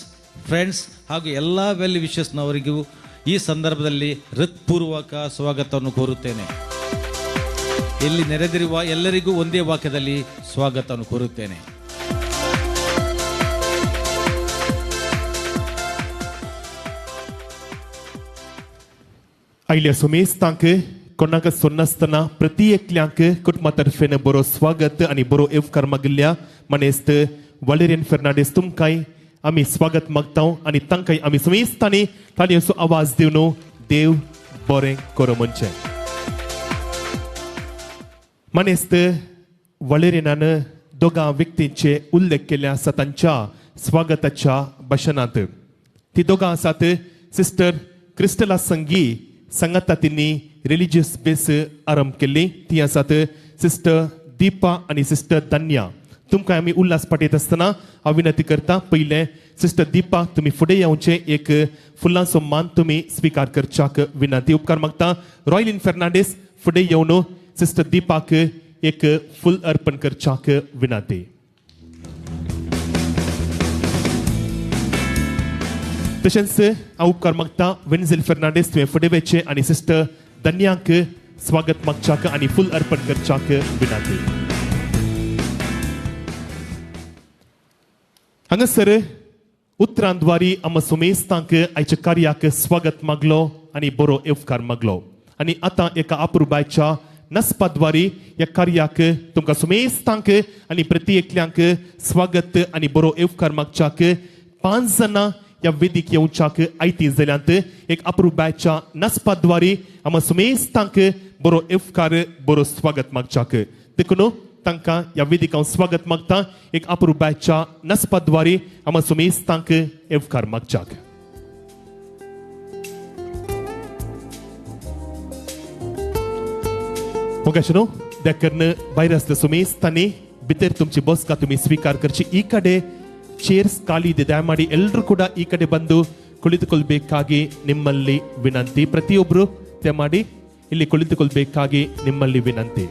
friends ಹಾಗೂ ಎಲ್ಲ ವೆಲ್ ವಿಶಸ್ನವರಿಗೂ ಈ ಸಂದರ್ಭದಲ್ಲಿ ಹೃತ್ಪೂರ್ವಕ ಸ್ವಾಗತವನ್ನು ಕೋರುತ್ತೇನೆ. ಇಲ್ಲಿ ನೆರೆದಿರುವ ಎಲ್ಲರಿಗೂ ಒಂದೇ ವಾಕ್ಯದಲ್ಲಿ ಸ್ವಾಗತವನ್ನು ಕೋರುತ್ತೇನೆ. आयिल्ल्या सुमेस्तांक कोणाक सोडनासतना प्रति एकल्यांक कुटुंबा तर्फेन बरो स्वागत आनी बरो येवकार मागिल्ल्या मानेस्त वालेरियन फेर्नांडीस तुमकांय आमी स्वागत मागता आनी तांकांय आमी सुमेस्तांनी ताळयांचो आवाज दिवन देव बरें करूं म्हणचें. मानेस्त वालेरियनान दोगां व्यक्तींचे उल्लेख केल्ले आसा तांच्या स्वागताच्या भाशणांत. ती दोगां आसात सिस्टर क्रिस्टला संगी सांगाता तिनी रिलिजियस बेस आरंभ केल्ली, ती आसात सिस्टर दीपा आनी सिस्टर धन्या. तुमकां आमी उल्हास पाठयत आसतना हांव विनंती करता, पयलें सिस्टर दीपा तुमी फुडें येवचें, एक फुलांचो मान तुमी स्विकार करच्याक विनंती उपकार मागता. रॉयलीन फेर्नांडीस फुडें येवन सिस्टर दीपाक एक फूल अर्पण करच्याक विनंती. तशेंच हांव उपकार मागता वेन्झेल फेर्नांडीस तुवें फुडें वचचें आनी सिस्टर धन्याक स्वागत मागच्याक आनी फूल अर्पण करच्याक विनंती. हांगासर उतरांद्वारी आमकां सुमेस्तांक आयच्या कार्याक स्वागत मागलो आनी बरो येवकार मागलो आनी आतां एका अपुरबायच्या नसपाद्वारी ह्या कार्याक तुमकां सुमेस्तांक आनी प्रति एकल्यांक स्वागत आनी बरो येवकार मागच्याक 5 जाणां ह्या वेदीक येवच्याक आयती जाल्यांत. एक अपुरबायच्या नसपाद्वारी आमकां सुमेस्तांक बरो येवकार बरो स्वागत मागच्याक देखून तांकां ह्या वेदीक हांव स्वागत मागता. एक अपुरबायच्या नसपाद्वारी आमकां सुमेस्तांक येवकार मागच्याक. मोगाश्यानो, देखून भायर आसल्या सुमेस्तांनी भितर तुमची बसका तुमी स्वीकार करची. ಈ ಕಡೆ ಚೇರ್ಸ್ ಖಾಲಿ ಇದೆ, ದಯಮಾಡಿ ಎಲ್ಲರೂ ಕೂಡ ಈ ಕಡೆ ಬಂದು ಕುಳಿತುಕೊಳ್ಬೇಕಾಗಿ ನಿಮ್ಮಲ್ಲಿ ವಿನಂತಿ. ಪ್ರತಿಯೊಬ್ಬರು ದಯಮಾಡಿ ಇಲ್ಲಿ ಕುಳಿತುಕೊಳ್ಬೇಕಾಗಿ ನಿಮ್ಮಲ್ಲಿ ವಿನಂತಿ.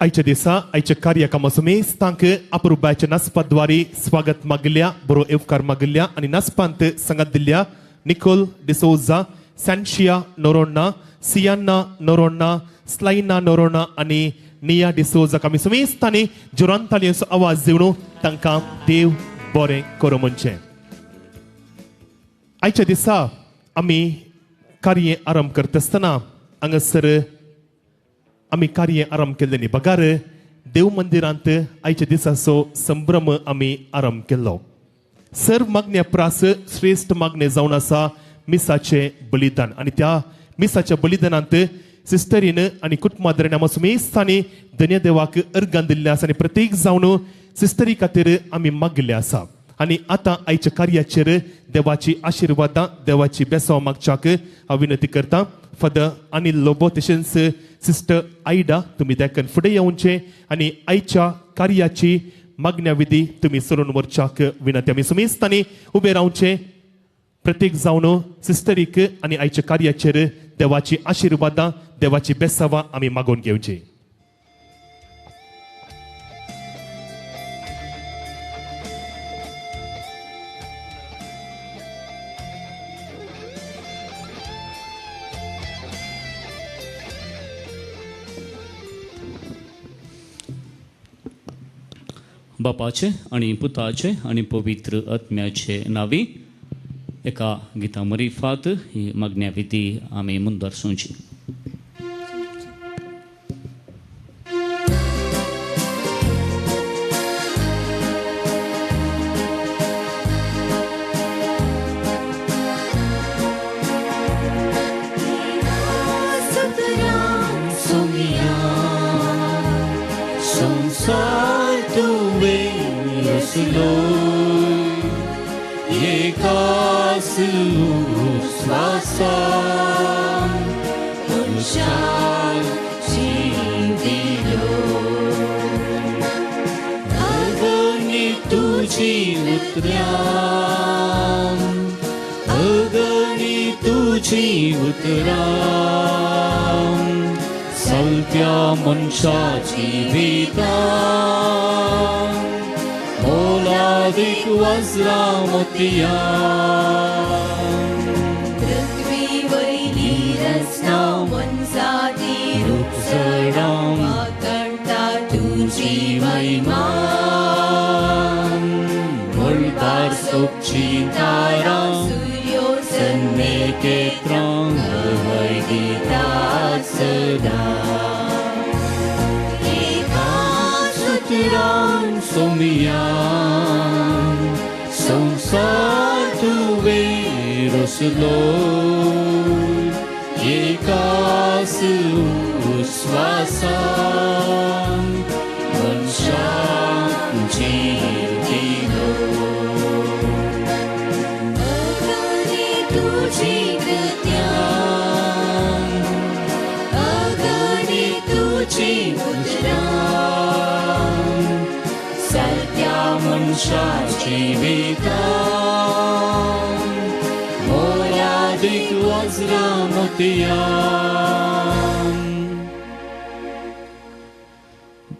आयच्या दिसा आयच्या कार्यक्रमा सुमेस्तांक अपुरबायच्या नाचपाद्वारे स्वागत मागल्या, बरो येवकार मागल्या आनी नाचपांत सांगात दिल्या निकोल डिसोजा, सॅन्शिया नोरोन्ना, सियान्ना नोरोन्ना, स्लायना नोरोन्ना आनी निया डिसोजा. आमी सुमेस्तांनी जोरान ताळयेचो आवाज दिवन तांकां देव बरें करूं म्हणचें. आयच्या दिसा आमी कार्य आरंभ करता आसतना हांगासर आमी कार्य आरंभ केल्लें न्ही, बगार देव मंदिरांत आयच्या दिसाचो संभ्रम आमी आरंभ केल्लो. सर्व मागण्या प्रास श्रेश्ठ मागणें जावन आसा मिसाचें बलिदान आनी त्या मिसाच्या बलिदानांत सिस्टरीन आनी कुटुंबादरांनी आमी सुमेस्तांनी धन्य देवाक अर्गान दिल्लें आसा आनी प्रत्येक जावन सिस्टरी खातीर आमी मागिल्लें आसा. आनी आतां आयच्या कार्याचेर देवाची आशिर्वादां, देवाची बेसांव मागच्याक हांव विनंती करता. फादर अनिल लोबो तशेंच सिस्टर आयडा तुमी देखून फुडें येवचें आनी आयच्या कार्याची मागण्या विधी तुमी सरून व्हरच्याक विनंती. आमी सुमेस्तांनी उबें रावचें, प्रत्येक जावन सिस्टरीक आनी आयच्या कार्याचेर देवाची आशिर्वादां, देवाची बेसावां आमी मागोवन घेवची. बापाचे आनी पुताचे आनी पवित्र आत्म्याचे नांवी एका गिता मरिफात ही मागण्या विधी आमी मुंदरसुची.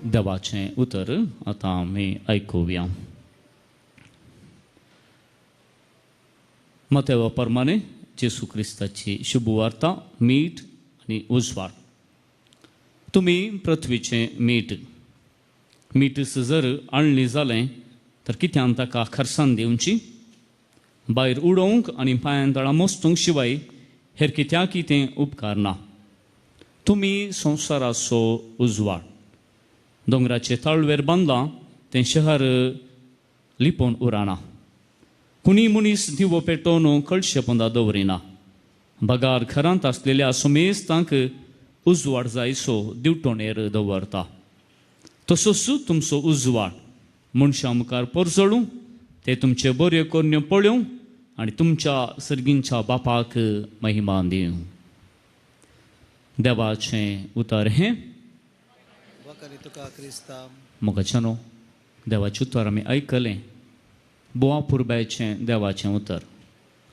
देवाचें उतर आतां आमी आयकुया. मतेवा प्रमाणे जेसू क्रिस्ताची शुभवार्ता, मीठ आनी उजवाड. तुमी पृथ्वीचें मीठ. मीठ जर आणली जालें तर कित्यान ताका खरसाण दिवची? भायर उडोवंक आनी पांयान तळा मोस्तूंक शिवाय हेर कित्याकय तें उपकारना. तुमी संवसाराचो उजवाड. दोंगराचे ताळवेर बांदलां तें शहर लिपोवन उरना. कुणी मनीस दिवो पेटोवन कळशे पोंदा दवरिना. बगार घरांत आसलेल्या सुमेस्तांक उजवाड जायसो दिवटोणेर दवरता. तसोच तुमचो उजवाड मनशां मुखार परजळूं, ते तुमचे बऱ्यो करण्यो पळोवं आनी तुमच्या सर्गींच्या बापाक महिमा दिवं. देवाचें उतर हें. मोगाच्यानो, देवाचें उतर आमी आयकलें. बोवा पुरबायचें देवाचें उतर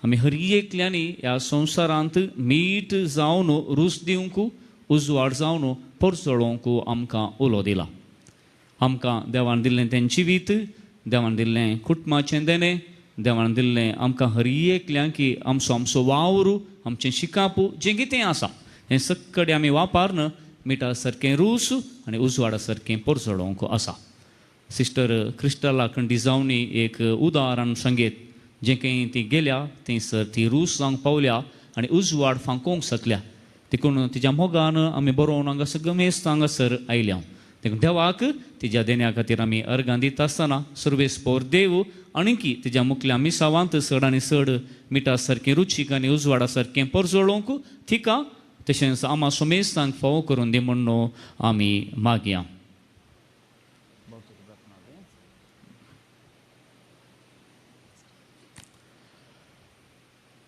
आमी हर एकल्यांनी ह्या संवसारांत मीठ जावन रूच दिवंक, उजवाड जावन परजळोवंक आमकां उलो दिला. आमकां देवान दिल्लें तें जिवीत, देवान दिल्लें कुटुंबाचें देणें, देवान दिल्लें आमकां हर एकल्यांक की आमचो आमचो वावर, आमचें शिकाप जें कितें आसा हें सगळे आमी वापरून मिठा सारकें रूस आनी उजवाडा सारकें परजळोवंक आसा. सिस्टर क्रिस्टला कंडिजावनी एक उदाहरण सांगीत, जें खंय ती गेल्या थंयसर ती रूस जावंक पावल्या आनी उजवाड फांकोवंक शकल्या. देखून तिच्या मोगान आमी बरोवन हांगासर गमेस्त हांगासर आयल्या. देखून देवाक तिज्या देण्या खातीर आमी अर्गां दिता आसतना सर्वेस्पोर देव आणकी तिज्या मुखल्या मिसावांत चड आनी चड मिठा सारकें रुचीक आनी उजवाडा सारकें परजळोवंक तिका तशेंच आमा सुमेस्तांक फावो करून दी म्हूण आमी मागया.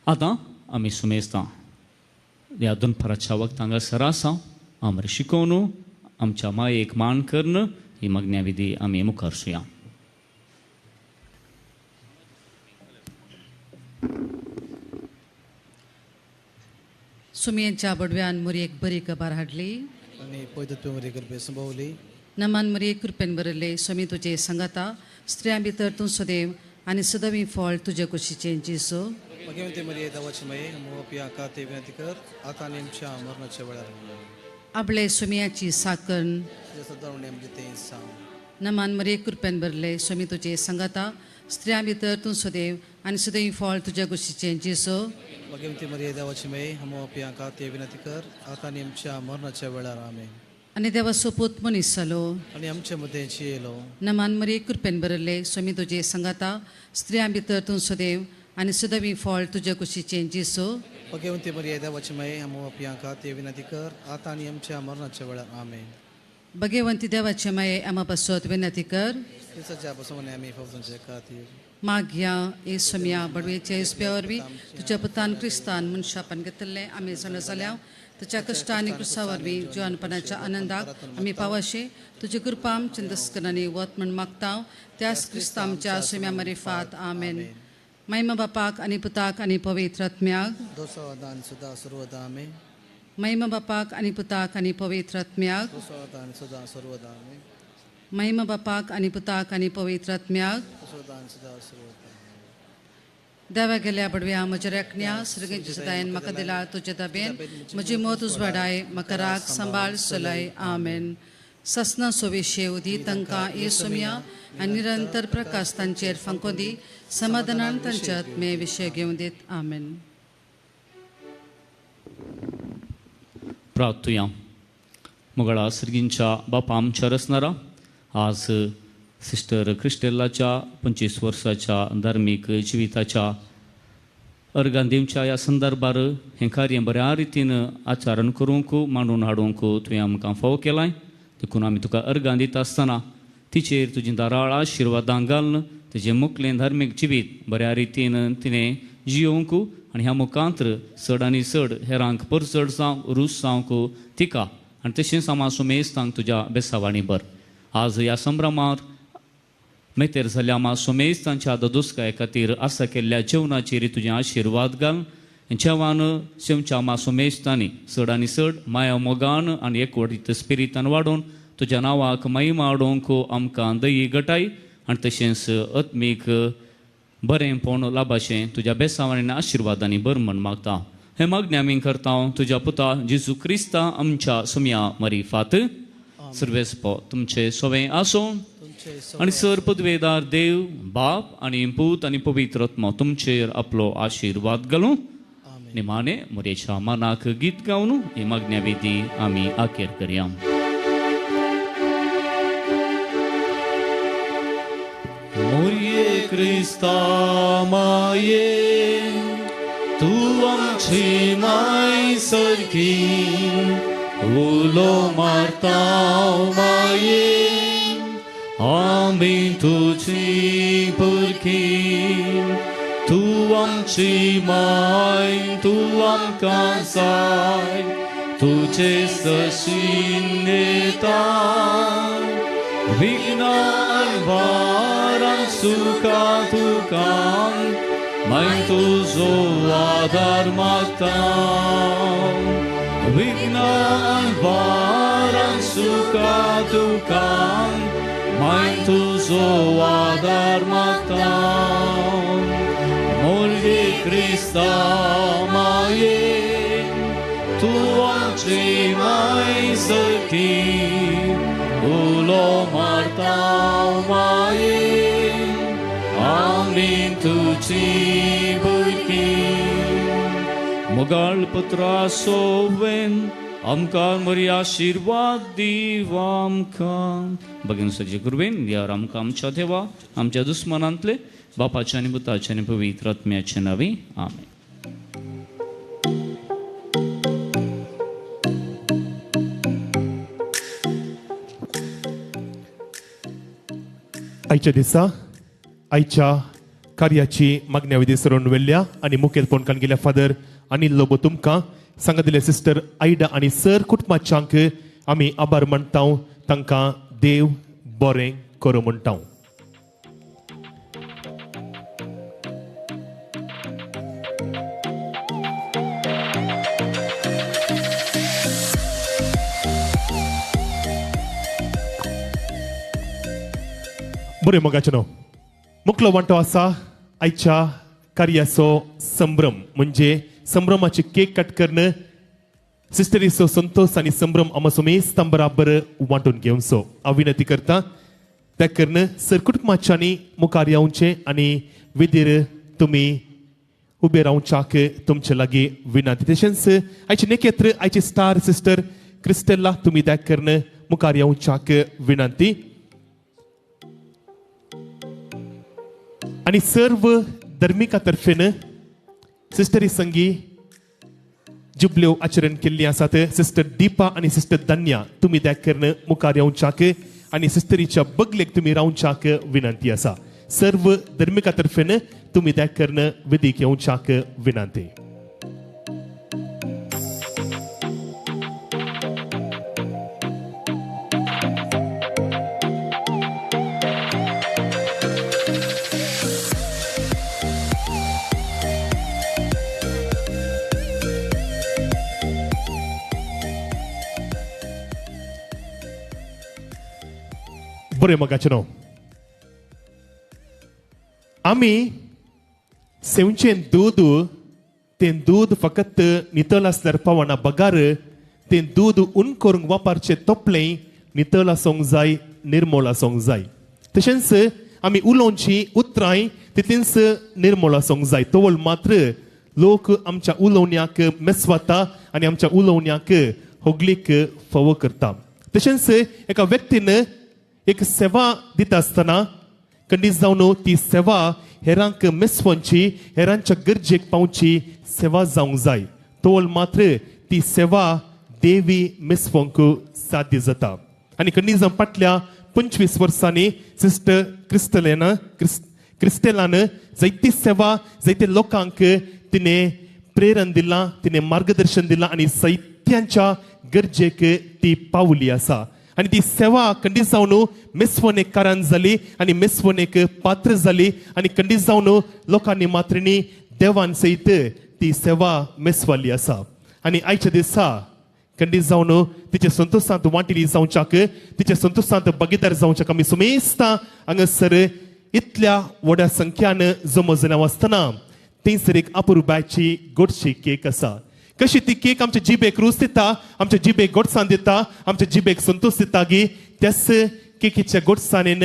आतां आमी सुमेस्तां ह्या दनपाराच्या वक्त हांगासर आसा आमकां शिकोवन आमच्या मायेक मान करून ही मागण्या विधी आमी मुखार सुया. सुमयेच्या बडव्यान मुरयेक बरी खबर हाडली आनी पयदत्व मुरये कृपे संभवली. नमान मुरये कृपेन बरयल्ले स्वामी तुजे संगता, स्त्रियां भितर तूं सदैव आनी सदवी फळ तुजे कुशीचें जेजू. भगवंती मरिये देवाची माये, मोपिया खातीर विनंती कर आतां आनी आमच्या मरणाच्या वेळार. आपले सुमयाची साकन नमान मरिये कृपेन भरले स्वामी तुजे संगता, स्त्रियां भितर तूं सदैव आनी सदैव फळ तुज्या कुशीचें जेजू. भगवंती मरिये देवाची माये, मोपिया खातीर विनंती कर आतां आनी आमच्या मरणाच्या वेळार. आमेन. आनी देवाचो पूत मनीस जालो आनी आमचे मदें जियेलो. नमान मरिये कृपेन भरले स्वामी तुजे संगता, स्त्रियां भितर तूं सदैव आनी सदैव फळ तुज्या कुशीचें जेजू. भगवंती मरिये देवाची माये, मोपिया खातीर विनंती कर आतां आनी आमच्या मरणाच्या वेळार. आमेन. भगवंती देवाचे माये, आमा पासत विनंती कर मागया ए सोम्या बडवेच्या इस्प्या वरवीं तुज्या पुतान क्रिस्तान मनशापण घेतिल्लें आमी जाणा जाल्या तुज्या कश्ट आनी क्रुसा वरवीं जिवनपणाच्या आनंदाक आमी पावाशे तुजी कृपा आमच्या दस्करांनी वत म्हण मागता त्याच क्रिस्ता आमच्या सोम्या मरिफात. आमेन. महिमा बापाक आनी पुताक आनी पवित्र आत्म्याक. महिमा बापाक आनी पुताक आनी पवित्र आत्म्याक. महिमा बापाक आनी पुताक आनी पवित्र आत्म्याक. देवा गेल्या बडव्या म्हज्या राखण्या सर्गेच्या सदायन म्हाका दिला तुज्या दाबेन म्हजी मत उजवाडाय म्हाका राग सांबाळ चलय. आमेन. ससना सोवे शेव दी तांकां ये सोमया आनी निरंतर प्रकाश तांचेर फांको दी समाधानान तांच्या आत्मे विशय घेवन दीत. आमेन. प्रार्थुया. मोगळा सर्गींच्या बापा आमच्या रचणारा, आज सिस्टर क्रिस्टेलाच्या 25 वर्साच्या धार्मीक जिविताच्या अर्गां दिवच्या ह्या संदर्भार हें कार्य बऱ्या रितीन आचरण करूंक मांडून हाडूंक तुवें आमकां फावो केलाय. देखून आमी तुका अर्गां दिता आसतना तिचेर तुजी दाराळ आशिर्वादां घालून तिजें मुखलें धार्मीक जिवीत बऱ्या रितीन तिणें जियोवंक आनी ह्या मुखांत्र चड आनी चड हेरांक परचड जावंक रूस जावंक तिका आनी तशेंच आमा सुमेस्तांक तुज्या बेसावांनी भर. आज ह्या संभ्रमार मेतेर जाल्ल्या आमा सुमेस्तांच्या ददुस्काये खातीर आसा केल्ल्या जेवणाचेर तुजें आशिर्वाद घाल. जेवण शेवच्या आमा सुमेस्तांनी चड आनी चड माया मोगान आनी एकवटीत स्पिरितान वाडोवन तुज्या नांवाक महिमा हाडूंक आमकां दयी गटाय आनी तशेंच आत्मीक बरेंपण लाभाशें तुज्या बेसावांनी आशिर्वादांनी भर म्हण मागता. हें मागणें आमी करता तुज्या पुता जेजू क्रिस्ता आमच्या सुमया मरिफात. सर्वेस्पो तुमचे सोवें आसूं आनी सर पदवेदार देव बाप आनी पूत आनी पवित्र आत्मो तुमचेर आपलो आशिर्वाद घालूं. निमाणे मोरेच्या मनाक गीत गावन ही मागण्या विधी आमी आखेर करया. मोरये क्रिस्ता माये तूं आमची माय सारकी उलो मारता माये आमी तुजी पुरखी तूं आमची माय तूं आमकां जाय तुजे सशीन येता विघ्नान वारान सुखा तुका माय तुजो आदार मागता विघ्नान वारान सुखा तुका माय तुजो आदार मागता मोरगे क्रिस्ता माये तूं आमची माय सखी उलो मारता माये आमी तुजी भुरगीं मोगाळ पुत्रा सोवेन आमकां मरी आशिर्वाद दीव आमकां भगिनी सजी कुरवेन देवार आमकां आमच्या देवा आमच्या दुस्मनांतले बापाच्या आनी पुताच्या आनी पवित्र आत्म्याच्या नांवी आमेन. आयच्या दिसा आयच्या कार्याची मागण्या विधी सरून वेल्ल्या आनी मुखेलपण गेल्या फादर अनिल लोबो तुमकां सांगा दिले सिस्टर आयडा आनी सर कुटुंबाच्यांक आमी आभार मानता तांकां देव बरें करूं म्हणटा. बरें मोगाचें न्हू मुखलो वांटो आसा आयच्या कार्याचो संभ्रम म्हणजे संभ्रमाची केक कट करून सिस्टरीचो संतोष आनी संभ्रम आमा सुमेस्तां बराबर वांटून घेवचो हांव विनंती करता. त्या करून सर कुटुंबाच्यांनी मुखार येवचें आनी विधीर तुमी उबे रावच्याक तुमचे लागीं विनंती. तशेंच आयचे नेकेत्र आयची स्टार सिस्टर क्रिस्टेला तुमी त्या करून मुखार येवच्याक विनंती. आनी सर्व धर्मिका तर्फेन सिस्टरी संगी जुबल्यो आचरण केल्ली आसात सिस्टर दीपा आनी सिस्टर धन्या तुमी त्या करून मुखार येवच्याक आनी सिस्टरीच्या बगलेक तुमी रावच्याक विनंती आसा. सर्व धर्मिका तर्फेन तुमी त्या करून विधीक येवच्याक विनंती. बरें मोगाचें न्हू आमी सेवचें दूद तें दूद फकत नितळ आसल्यार पावना बगार तें दूद उन करूंक वापरचें तोपलें नितळ आसूंक जाय निर्मळ आसूंक जाय. तशेंच आमी उलोवची उतरांय तितलींच निर्मळ आसूंक जाय. तवळ मात्र लोक आमच्या उलोवण्याक मेसवाता आनी आमच्या उलोवण्याक होगलीक फावो करता. तशेंच एका व्यक्तीन एक सेवा दिता आसतना कंडीस जावन ती सेवा हेरांक मेसवनची हेरांच्या गरजेक पावची सेवा जावंक जाय. तोल मात्र ती सेवा देवी मेसवंक साध्य जाता. आनी कंडीस जावन फाटल्या 25 वर्सांनी सिस्टर क्रिस्टेलान जायती सेवा जायते लोकांक तिणें प्रेरण दिलां तिणें मार्गदर्शन दिलां आनी साहित्यांच्या गरजेक ती पावली आसा. आनी ती सेवा कंडीस जावन मेसवणेक कारण जाली आनी मेसवणेक पात्र जाली आनी कंडीस जावन लोकांनी मात्रिणी देवान सयत ती सेवा मेसवाली आसा. आनी आयच्या दिसा कंडीस जावन तिच्या संतोशांत वांटिली जावच्याक तिच्या संतोशांत भागीदार जावच्याक आमी सुमेस्ता हांगासर इतल्या व्हड्या संख्यान जमो जाल्या आसतना थंयसर एक अपुरबायची गोडशी केक आसा. कशी ती केक आमच्या जिबेक रूच दिता आमच्या जिबेक गोडसाण दिता आमच्या जिबेक संतोष दिता गी त्याच केकीच्या गोडसाणेन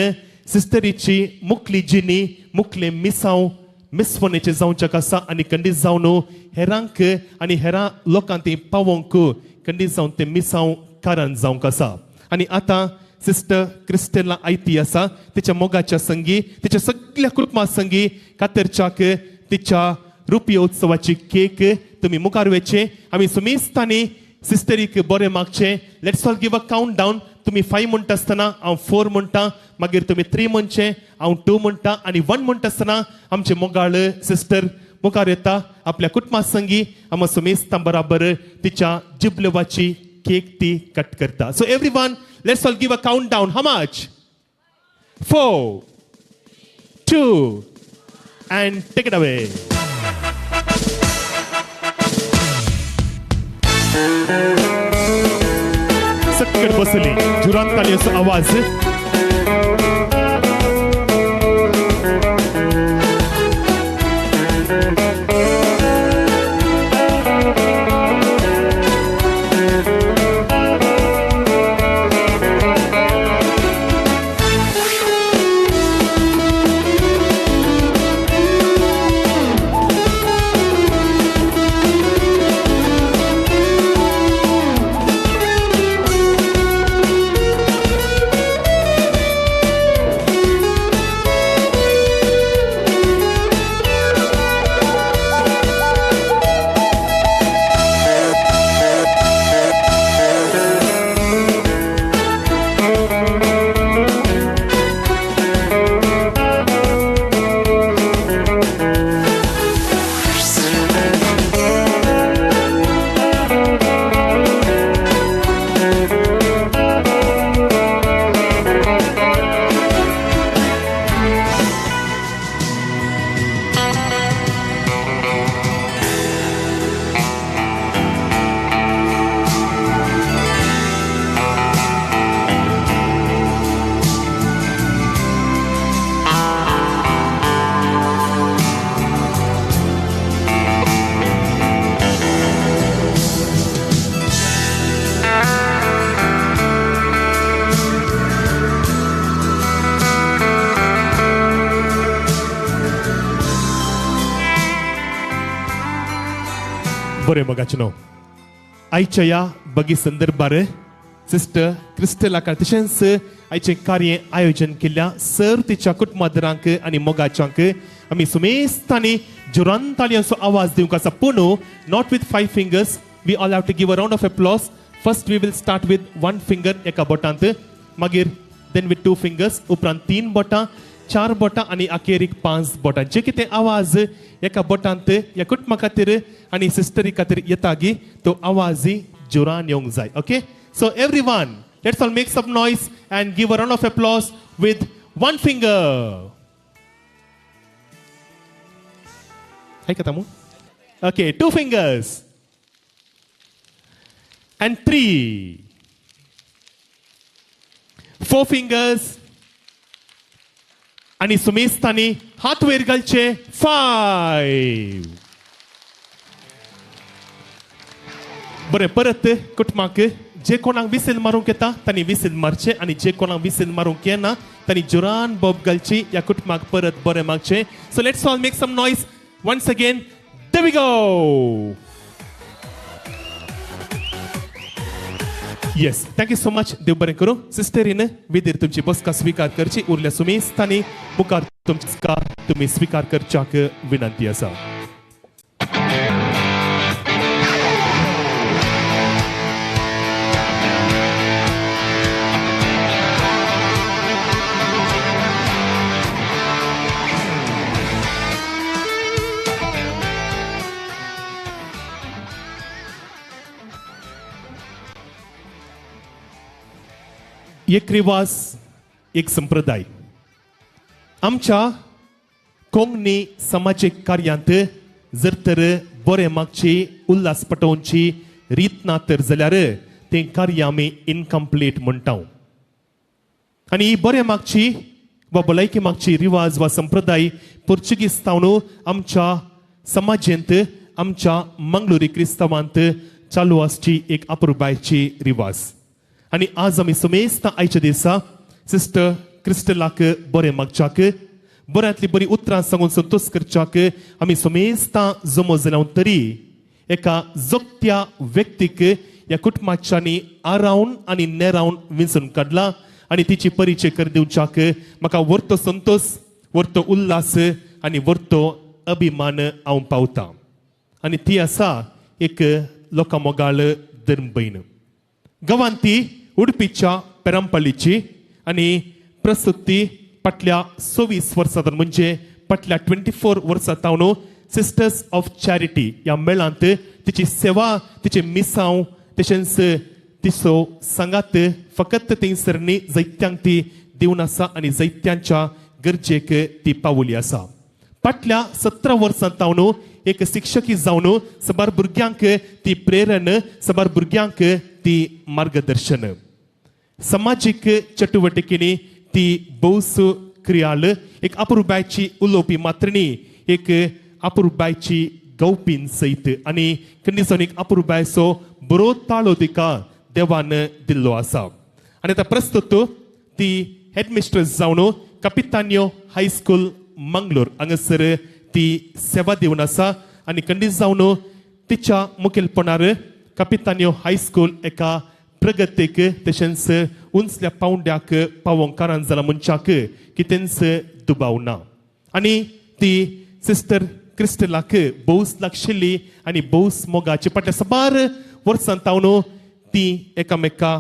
सिस्टरीची मुखली जिणी मुखले मिसांव मिसवणेचे जावच्याक आसा आनी कंडीस जावन हेरांक आनी हेरां लोकांक ती पावोवंक कंडीस जावन ते मिसांव कारण जावंक आसा. आनी आतां सिस्टर क्रिस्टेला आयती आसा तिच्या मोगाच्या संगी तिच्या सगळ्या कुटुंबा संगी कातरच्याक तिच्या रुपयोत्सवाची केक तुमी मुखार वचचे. आमी सुमेस्तांनी सिस्टरीक बरें मागचें. Let's all give a count down. तुमी 5 म्हणटा आसतना हांव 4 म्हणटा मागीर तुमी 3 म्हणचें हांव 2 म्हणटा आनी 1 म्हणटा आसतना आमचे मोगाळ सिस्टर मुखार येता आपल्या कुटुंबा संगी आमा सुमेस्तां बराबर तिच्या जिबलेवाची केक ती कट करता. So everyone let's all give a count down. How much? 4, 2 and take it away. सकट बस विसली जुरान तालयोचो आवाज. बरें मोगाचें आयच्या ह्या बगी संदर्भार सिस्टर क्रिस्टलाक तशेंच आयचें कार्य आयोजन केल्ल्या सर तिच्या कुटुंबादरांक आनी मोगाच्यांक आमी सुमेस्तांनी जोरान ताळयांचो आवाज दिवंक आसा. पूण not with 5 fingers, we all have to give a round of applause. First we will start with 1 finger एका बोटांत, मागीर then with 2 fingers, उपरांत 3 बोटां, 4 बोटां आनी अखेरीक 5 बोटां. जे कितें आवाज एका बोटांत ह्या कुटुंबा खातीर आनी सिस्टरी खातीर येतागी तो आवाज जोरान येवंक जाय. Okay, so everyone let's all make some noise and give a round of applause with 1 finger. आयकता मू? Okay, 2 fingers and 3, 4 fingers आनी सुमेस्तांनी हात वयर घालचे 5. बरें, परत कुटुंबाक जे कोणाक विसील मारूंक येता तांणी विसील मारचें आनी जे कोणाक विसील मारूंक येना तांणी जोरान बोब घालची. ह्या कुटुंबाक परत बरें मागचें. So let's all make some noise once again. There we go. Yes, thank you so much. देव बरें करूं. सिस्टरीन विदीर तुमची बसका स्विकार करची. उरल्या सुमेस्तांनी मुखार तुमची तुमी स्विकार करच्याक विनंती आसा. एक रिवाज, एक संप्रदाय आमच्या कोंकणी समाजीक कार्यांत जर तर बरें मागची उल्हास पटोवची रीत ना तर जाल्यार तें कार्य आमी इनकम्प्लीट म्हणटा. आनी ही बरें मागची वा भलायकी मागची रिवाज वा संप्रदाय पोर्चुगीज तावन आमच्या समाजेंत आमच्या मंगळुरी क्रिस्तांवांत चालू आसची एक अपुरबायची रिवाज. आनी आज आमी सुमेस्ता आयच्या दिसा सिस्टर क्रिस्टलाक बरें मागच्याक बऱ्यांतली बरी उतरां सांगून संतोष करच्याक आमी सुमेस्ता जमो जाल्या तरी एका जोगत्या व्यक्तीक ह्या कुटुंबाच्यांनी आरावन आनी नेरावन विंचून काडला आनी तिची परिचय कर दिवच्याक म्हाका वर्तो संतोष, वर्तो उल्हास आनी वर्तो अभिमान हांव पावता. आनी ती आसा एक लोकां मोगाळ धर्मभयण. गांवांत ती उडपीच्या पेरांपल्लीची आनी प्रस्तुत ती फाटल्या 26 वर्सां म्हणजे फाटल्या 24 वर्सां तावन सिस्टर्स ऑफ चॅरिटी ह्या मेळांत तिची सेवा, तिचे मिसांव तशेंच तिचो सांगात फकत थंयसर न्ही जैत्यांक ती दिवन आसा आनी जैत्यांच्या गरजेक ती पावली आसा. फाटल्या 17 वर्सां तावन एक शिक्षकी जावन साबार भुरग्यांक ती प्रेरण, साबार भुरग्यांक ती मार्गदर्शन. समाजीक चटुवटिकेनी ती भोवस क्रियाल एक अपुरबायची उलोवपी मात्र न्ही, एक अपुरबायची गवपीन सयत आनी कंडिशन एक अपुरबायचो बरो ताळो तिका देवान दिल्लो आसा. आनी आतां प्रस्तुत ती हेडमिस्ट्रेस जावन कपितान्यो हायस्कूल मंगलोर हांगासर ती सेवा दिवन आसा आनी कंडीस जावन तिच्या मुखेलपणार कपितान्यो हायस्कूल एका प्रगतीक तशेंच उंचल्या पावंड्याक पावोवंक कारण जाला मनशाक कितेंच दुबाव ना. आनी ती सिस्टर क्रिस्टलाक भोवस लागशिल्ली आनी भोवस मोगाची फाटल्या साबार वर्सां तावन ती एकामेका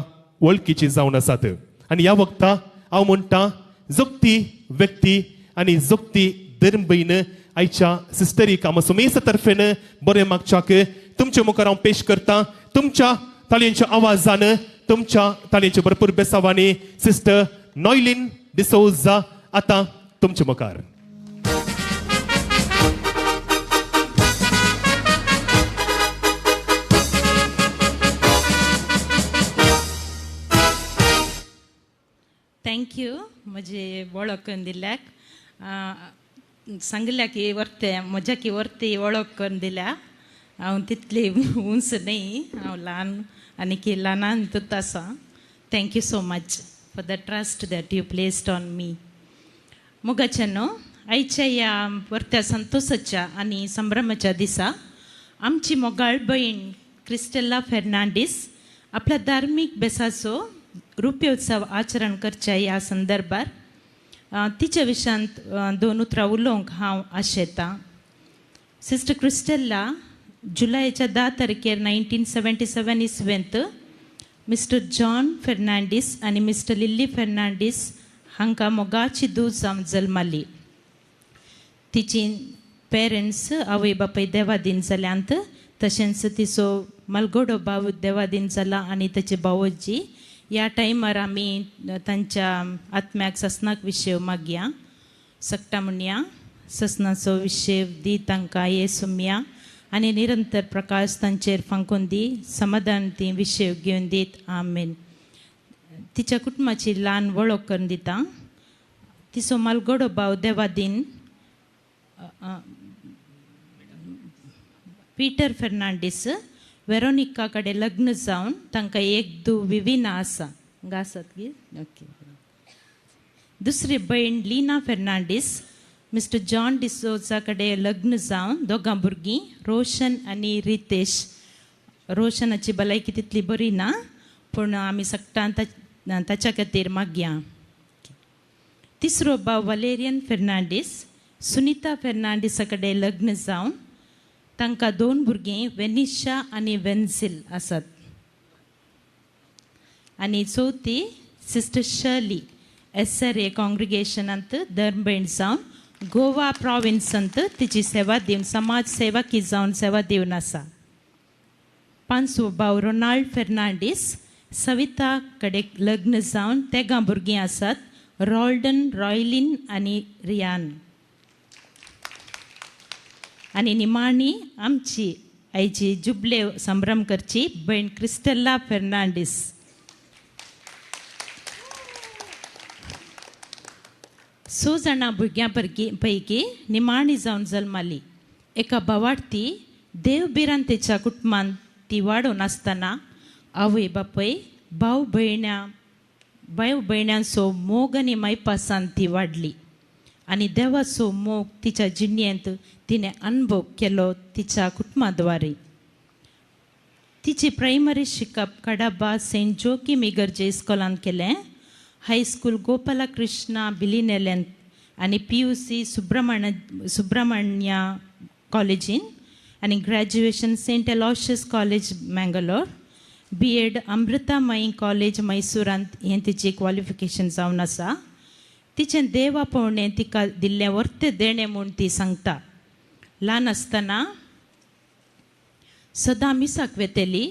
वळखीची जावन आसात. आनी ह्या वखता हांव म्हणटा जोगती व्यक्ती आनी जोगती धर्म भयण आयच्या सिस्टरीक हांव सुमेसा तर्फेन बरें मागच्याक तुमचे मुखार हांव पेश करता. तुमच्या ताळयेंच्या आवाजान, तुमच्या ताळयेंच्या भरपूर बेसावांनी सिस्टर नॉयलीन डिसोजा आतां तुमचे मुखार. Thank you म्हजी वळख करून दिल्याक, सांगल्या की वर्ते म्हज्या की वर्ती वळख करून दिल्या. हांव तितली उंच न्ही, हांव ल्हान आनी की ल्हानान तितूंत आसा. Thank you so much for the trust that you placed on me. मोगाच्या न्हू, आयच्या ह्या वर्त्या संतोसाच्या आनी संभ्रमाच्या दिसा आमची मोगाळ भयण क्रिस्टेला फेर्नांडीस आपल्या धार्मीक बेसाचो रुप्योत्सव आचरण करच्या ह्या संदर्भार तिच्या विशयांत दोन उतरां उलोवंक हांव आशेतां. सिस्टर क्रिस्टेला जुलयाच्या 10 तारखेर 1977 इस्वेंत मिस्टर जॉन फेर्नांडीस आनी मिस्टर लिल्ली फेर्नांडीस हांकां मोगाची धूव जावन जल्माली. तिची पेरंट्स आवय बापाय देवादीन जाल्यांत, तशेंच तिचो मलगोडो भाव देवादीन जाला आनी ताचे भावोजी. ह्या टायमार आमी तांच्या आत्म्याक ससनाक विशय मागया, सगटा म्हणया ससनाचो विशय दी तांकां ये सुमया आनी निरंतर प्रकाश तांचेर फांकून दी, समाधान ती विशय घेवन दीत, आमेन. तिच्या कुटुंबाची ल्हान वळख करून दिता. तिचो मालगोडो भाव देवादीन पीटर फेर्नांडीस वेरोनिका कडेन लग्न जावन तांकां एक धूव विविना आसा. हांगा आसात गी? ओके. दुसरी भयण लीना फेर्नांडीस मिस्टर जॉन डिसोजा कडेन लग्न जावन दोगां भुरगीं रोशन आनी रितेश. रोशनाची भलायकी तितली बरी ना, पूण आमी सगटां ताच्या खातीर मागया. तिसरो भाव वलेरियन फेर्नांडीस सुनीता फेर्नांडीसा कडेन लग्न जावन तांकां 2 भुरगीं वेनिशा आनी वेन्सिल आसात. आनी चवथी सिस्टर शर्ली एसआरए कॉंग्रिगेशनांत धर्मभयण जावन गोवा प्रोविन्सांत तिची सेवा दिवन समाज सेवकी जावन सेवा दिवन आसा. पांचवो भाव रोनाल्ड फेर्नांडीस सविता कडेन लग्न जावन 3 भुरगीं आसात, रॉल्डन, रॉयलीन आनी रियान. आनी निमाणी आमची आयची जुबले संभ्रम करची भयण क्रिस्टेला फेर्नांडीस. 6 जाणां भुरग्यां पैकी निमाणी जावन जल्माली. एका भावार्थी देव भिरांतेच्या कुटुंबांत ती वाडोवन आसतना आवय बापय भाव भयण्यांचो मोग आनी मायपासान ती वाडली आनी देवाचो मोग तिच्या जिणेंत तिणें अनुभव केलो तिच्या कुटुंबाद्वारे. तिची प्रायमरी शिकप कडाबा सेंट जोकीम इगर्जे इस्कॉलांत केलें, हायस्कूल गोपाला कृष्णा बिलिनेल्यांत आनी PUC Subrahmanya कॉलेजीन आनी graduation Saint Aloysius college Mangalore, B Ed Amrita Mayi college मैसूरांत हें तिची क्वॉलिफिकेशन जावन आसा. तिचें देवा पवणें तिका दिल्लें वर्तें देणें म्हूण ती सांगता. ल्हान आसतना सदां मिसाक वेतली,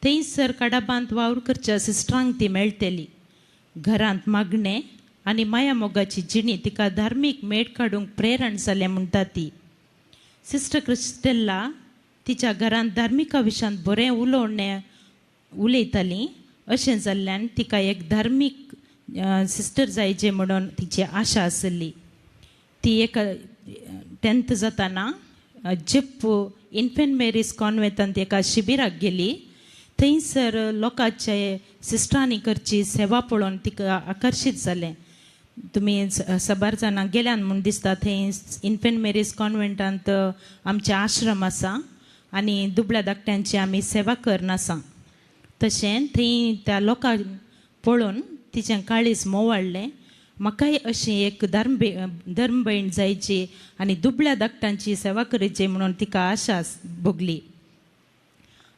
थंयसर कडाबांत वावर करच्या सिस्टरांक ती मेळटली. घरांत मागणें आनी माया मोगाची जिणी तिका धार्मीक मेट काडूंक प्रेरण जालें म्हणटा ती. सिस्टर क्रिस्टेला तिच्या घरांत धार्मिका विशयांत बरें उलोवणें उलयताली, अशें जाल्ल्यान तिका एक धार्मीक सिस्टर जायचे म्हणून तिची आशा आसली. ती एक 10th जाताना जेप्पू इन्फेंट मेरीज कॉन्वेंटांत एका शिबिराक गेली. थंयसर लोकांचे सिस्टरांनी करची सेवा पळोवन तिका आकर्शीत जालें. तुमी साबार जाणां गेल्यान म्हूण दिसता, थंय इन्फेंट मेरीज कॉन्वेंटांत आमचें आश्रम आसा आनी दुबळ्या धाकट्यांची आमी सेवा करना आसा. तशें थंय त्या लोकांक पळोवन तिचें काळीज मोवाळ्ळें. म्हाकाय अशी एक धर्मभयण जायची आनी दुबळ्या धाकट्यांची सेवा करची म्हणून तिका आशा भोगली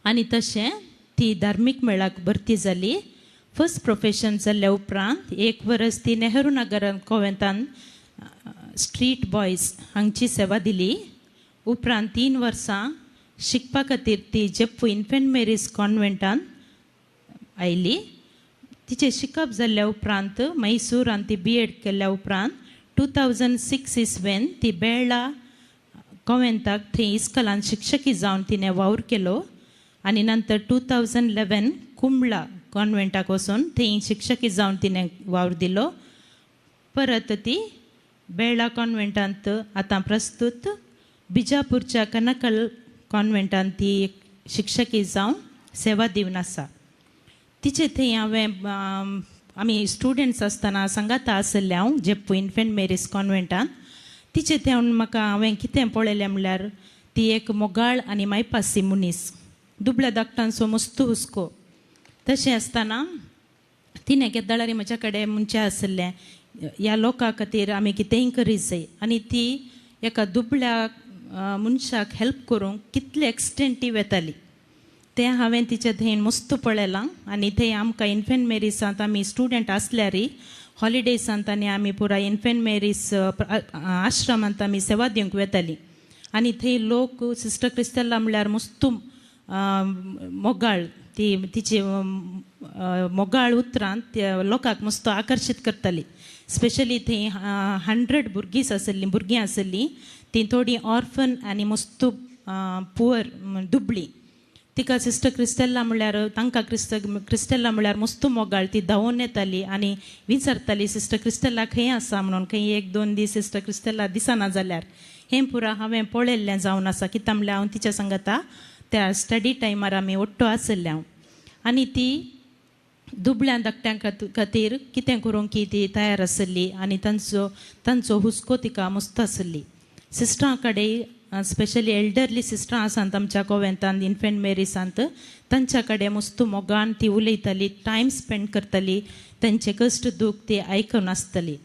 आनी तशें ती धार्मीक मेळाक भरती जाली. फर्स्ट प्रोफेशन जाल्ल्या उपरांत एक वरस ती नेहरू नगर कोवेंतान स्ट्रीट बॉयज हांगची सेवा दिली. उपरांत 3 वर्सां शिकपा खातीर ती जेप्पू इन्फेंट मेरीज कॉन्वेंटान आयली. तिचें शिकप जाल्ल्या उपरांत मैसूरान ती बी.एड केल्ल्या उपरांत 2006 इस्वेन ती बेळ्ळा कोवेंताक थंय इस्कलान शिक्षकी जावन तिणें वावर केलो आनी नंतर 2011 कुंबळा कॉन्वेंटाक वचून थंय शिक्षकी जावन तिणें वावर दिलो. परत ती बेळ्ळा कॉन्वेंटांत आतां प्रस्तूत बिजापूरच्या कनकल कॉन्वेंटांत ती शिक्षकी जावन सेवा दिवन आसा. तिचे थंय हांवें आमी स्टुडंट्स आसतना सांगाता आसलें हांव जेप्पू इन्फेंट मेरीज कॉन्वेंटांत. तिचे थंय म्हाका हांवें कितें पळयलें म्हणल्यार ती एक मोगाळ आनी मायपासी मनीस, दुबळ्या धाकटांचो मस्तू हुस्को. तशें आसतना तिणें केदळारी म्हज्या कडेन म्हणचें आसलें ह्या लोकां खातीर आमी कितेंय करीत जाय आनी ती एका दुबळ्या मनशाक हेल्प करूंक कितले एक्सटेंट ती वेताली तें हांवें तिचे थंय मस्त पळयलां. आनी थंय आमकां इन्फेंट मेरीसांत आमी स्टुडंट आसल्यारय हॉलिडेजांत आनी आमी पुराय इन्फेंट मेरीज आश्रमांत आमी सेवा दिवंक वेताली आनी थंय लोक सिस्टर क्रिस्तेला म्हणल्यार मस्त मोगाळ, ती तिची मोगाळ उतरां लोकांक मस्त आकर्शीत करताली. स्पेशली थंय 100 भुरगीं आसलीं आसलीं तीं थोडीं ऑर्फन आनी मस्त पुअर दुबळी. तिका सिस्टर क्रिस्टेला म्हणल्यार तांकां क्रिस्टेला म्हणल्यार मस्त मोगाळ. ती धांवून येताली आनी विचारताली सिस्टर क्रिस्टेला खंय आसा म्हणून. खंय 1-2 दीस सिस्टर क्रिस्टेला दिसना जाल्यार हें पुरा हांवें पळयल्लें जावन आसा. कित्याक म्हणल्यार हांव तिच्या सांगाता त्या स्टडी टायमार आमी ओट्टो आसलें हांव आनी ती दुबळ्या धाकट्यां खातीर कितें करूंक की ती तयार आसली आनी तांचो हुस्को तिका मस्त आसली. सिस्टरां कडेन स्पेशली एल्डरली सिस्टरां आसात आमच्या कोवेंतांत इन्फेंट मेरीसांत, तांच्या कडेन मस्त मोगान ती उलयताली, टायम स्पेंड करताली, तांचे कश्ट दूख ती आयकून आसताली.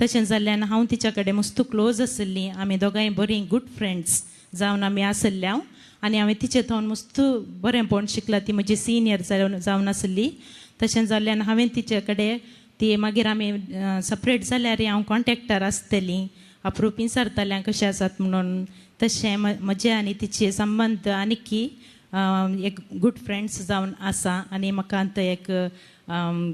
तशें जाल्ल्यान हांव तिच्या कडेन मस्त क्लोज आसली. आमी दोगांय बरीं गूड फ्रेंड्स जावन आमी आसले हांव आनी हांवें तिचे थंय मस्त बरेंपण शिकलां. ती म्हजी सिनियर जावन आसली. तशें जाल्ल्यान हांवें तिचे कडेन ती मागीर आमी सपरेट जाल्यार हांव कॉन्टेक्टार आसतली, अप्रूप विचारतालें कशें आसात म्हणून. तशें म्हजे आनी तिचे संबंद आनीकी एक गूड फ्रेंड्स जावन आसा आनी म्हाका आतां एक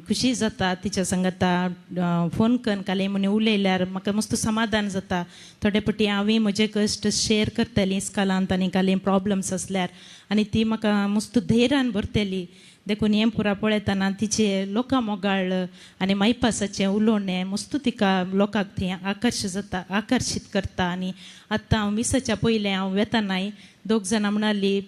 खुशी जाता तिच्या सांगाता फोन करून काल म्हूण उलयल्यार म्हाका मस्त समाधान जाता. थोडे पटी हांवें म्हजे कश्ट शेर करतली इस्कॉलांत आनी काल प्रॉब्लम्स आसल्यार आनी ती म्हाका मस्त धैर्यान भरतली. देखून हें पुरा पळयतना तिचे लोकां मोगाळ आनी मायपासाचें उलोवणें मस्त तिका लोकांक थंय आकर्शीत करता. आनी आतां हांव मिसाच्या पयलें हांव वेतनाय दोग जाणां म्हणाली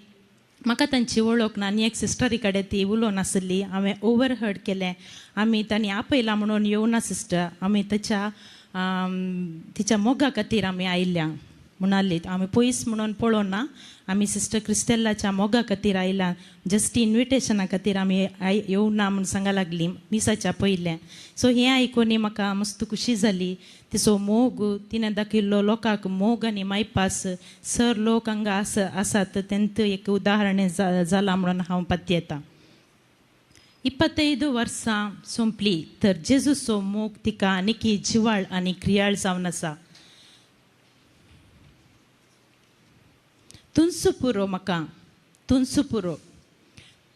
म्हाका तांची वळख ना आनी एक सिस्टरी कडेन ती उलोवन आसली. हांवें ओवरहर्ड केलें आमी तांणी आपयलां म्हणून येवना सिस्टर, आमी तिच्या मोगा खातीर आमी आयल्या म्हणाली. आमी पयस म्हणून पळोवना, आमी सिस्टर क्रिस्टेलाच्या मोगा खातीर आयला, जस्ट इन्विटेशना खातीर आमी येवना म्हूण सांगा लागली मिसाच्या पयलें. सो हें आयकून म्हाका मस्त खुशी जाली. तिचो मोग तिणें दाखयल्लो लोकांक मोग आनी मायपास सर लोक हांगा आसात तेंत एक उदाहरण जालां म्हणून हांव पातयेतां. 25 वर्सां सोंपली तर जेजूचो मोग तिका आनीकी जिवाळ आनी क्रियाळ जावन आसा. तुमचो पुरो म्हाका, तुमचो पुरो,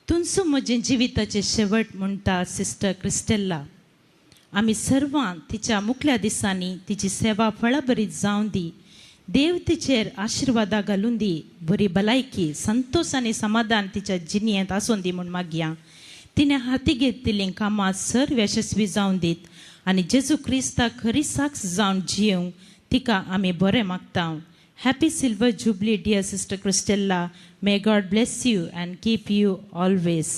तुमचो म्हजें जिविताचें शेवट म्हणटा सिस्टर क्रिस्टेला. आमी सर्वां तिच्या मुखल्या दिसांनी तिची सेवा फळाभरीत जावन दी. देव तिचेर आशिर्वादा घालून दी, बरी भलायकी, संतोष आनी समाधान तिच्या जिणेंत आसून दी म्हूण मागया. तिणें हाती घेतिल्लीं कामां सर्व यशस्वी जावन दीत आनी जेजू क्रिस्ताक खरी साक्ष जावन जियेवंक तिका आमी बरें मागता. Happy silver jubilee dear sister Christella. May God bless you and keep you always.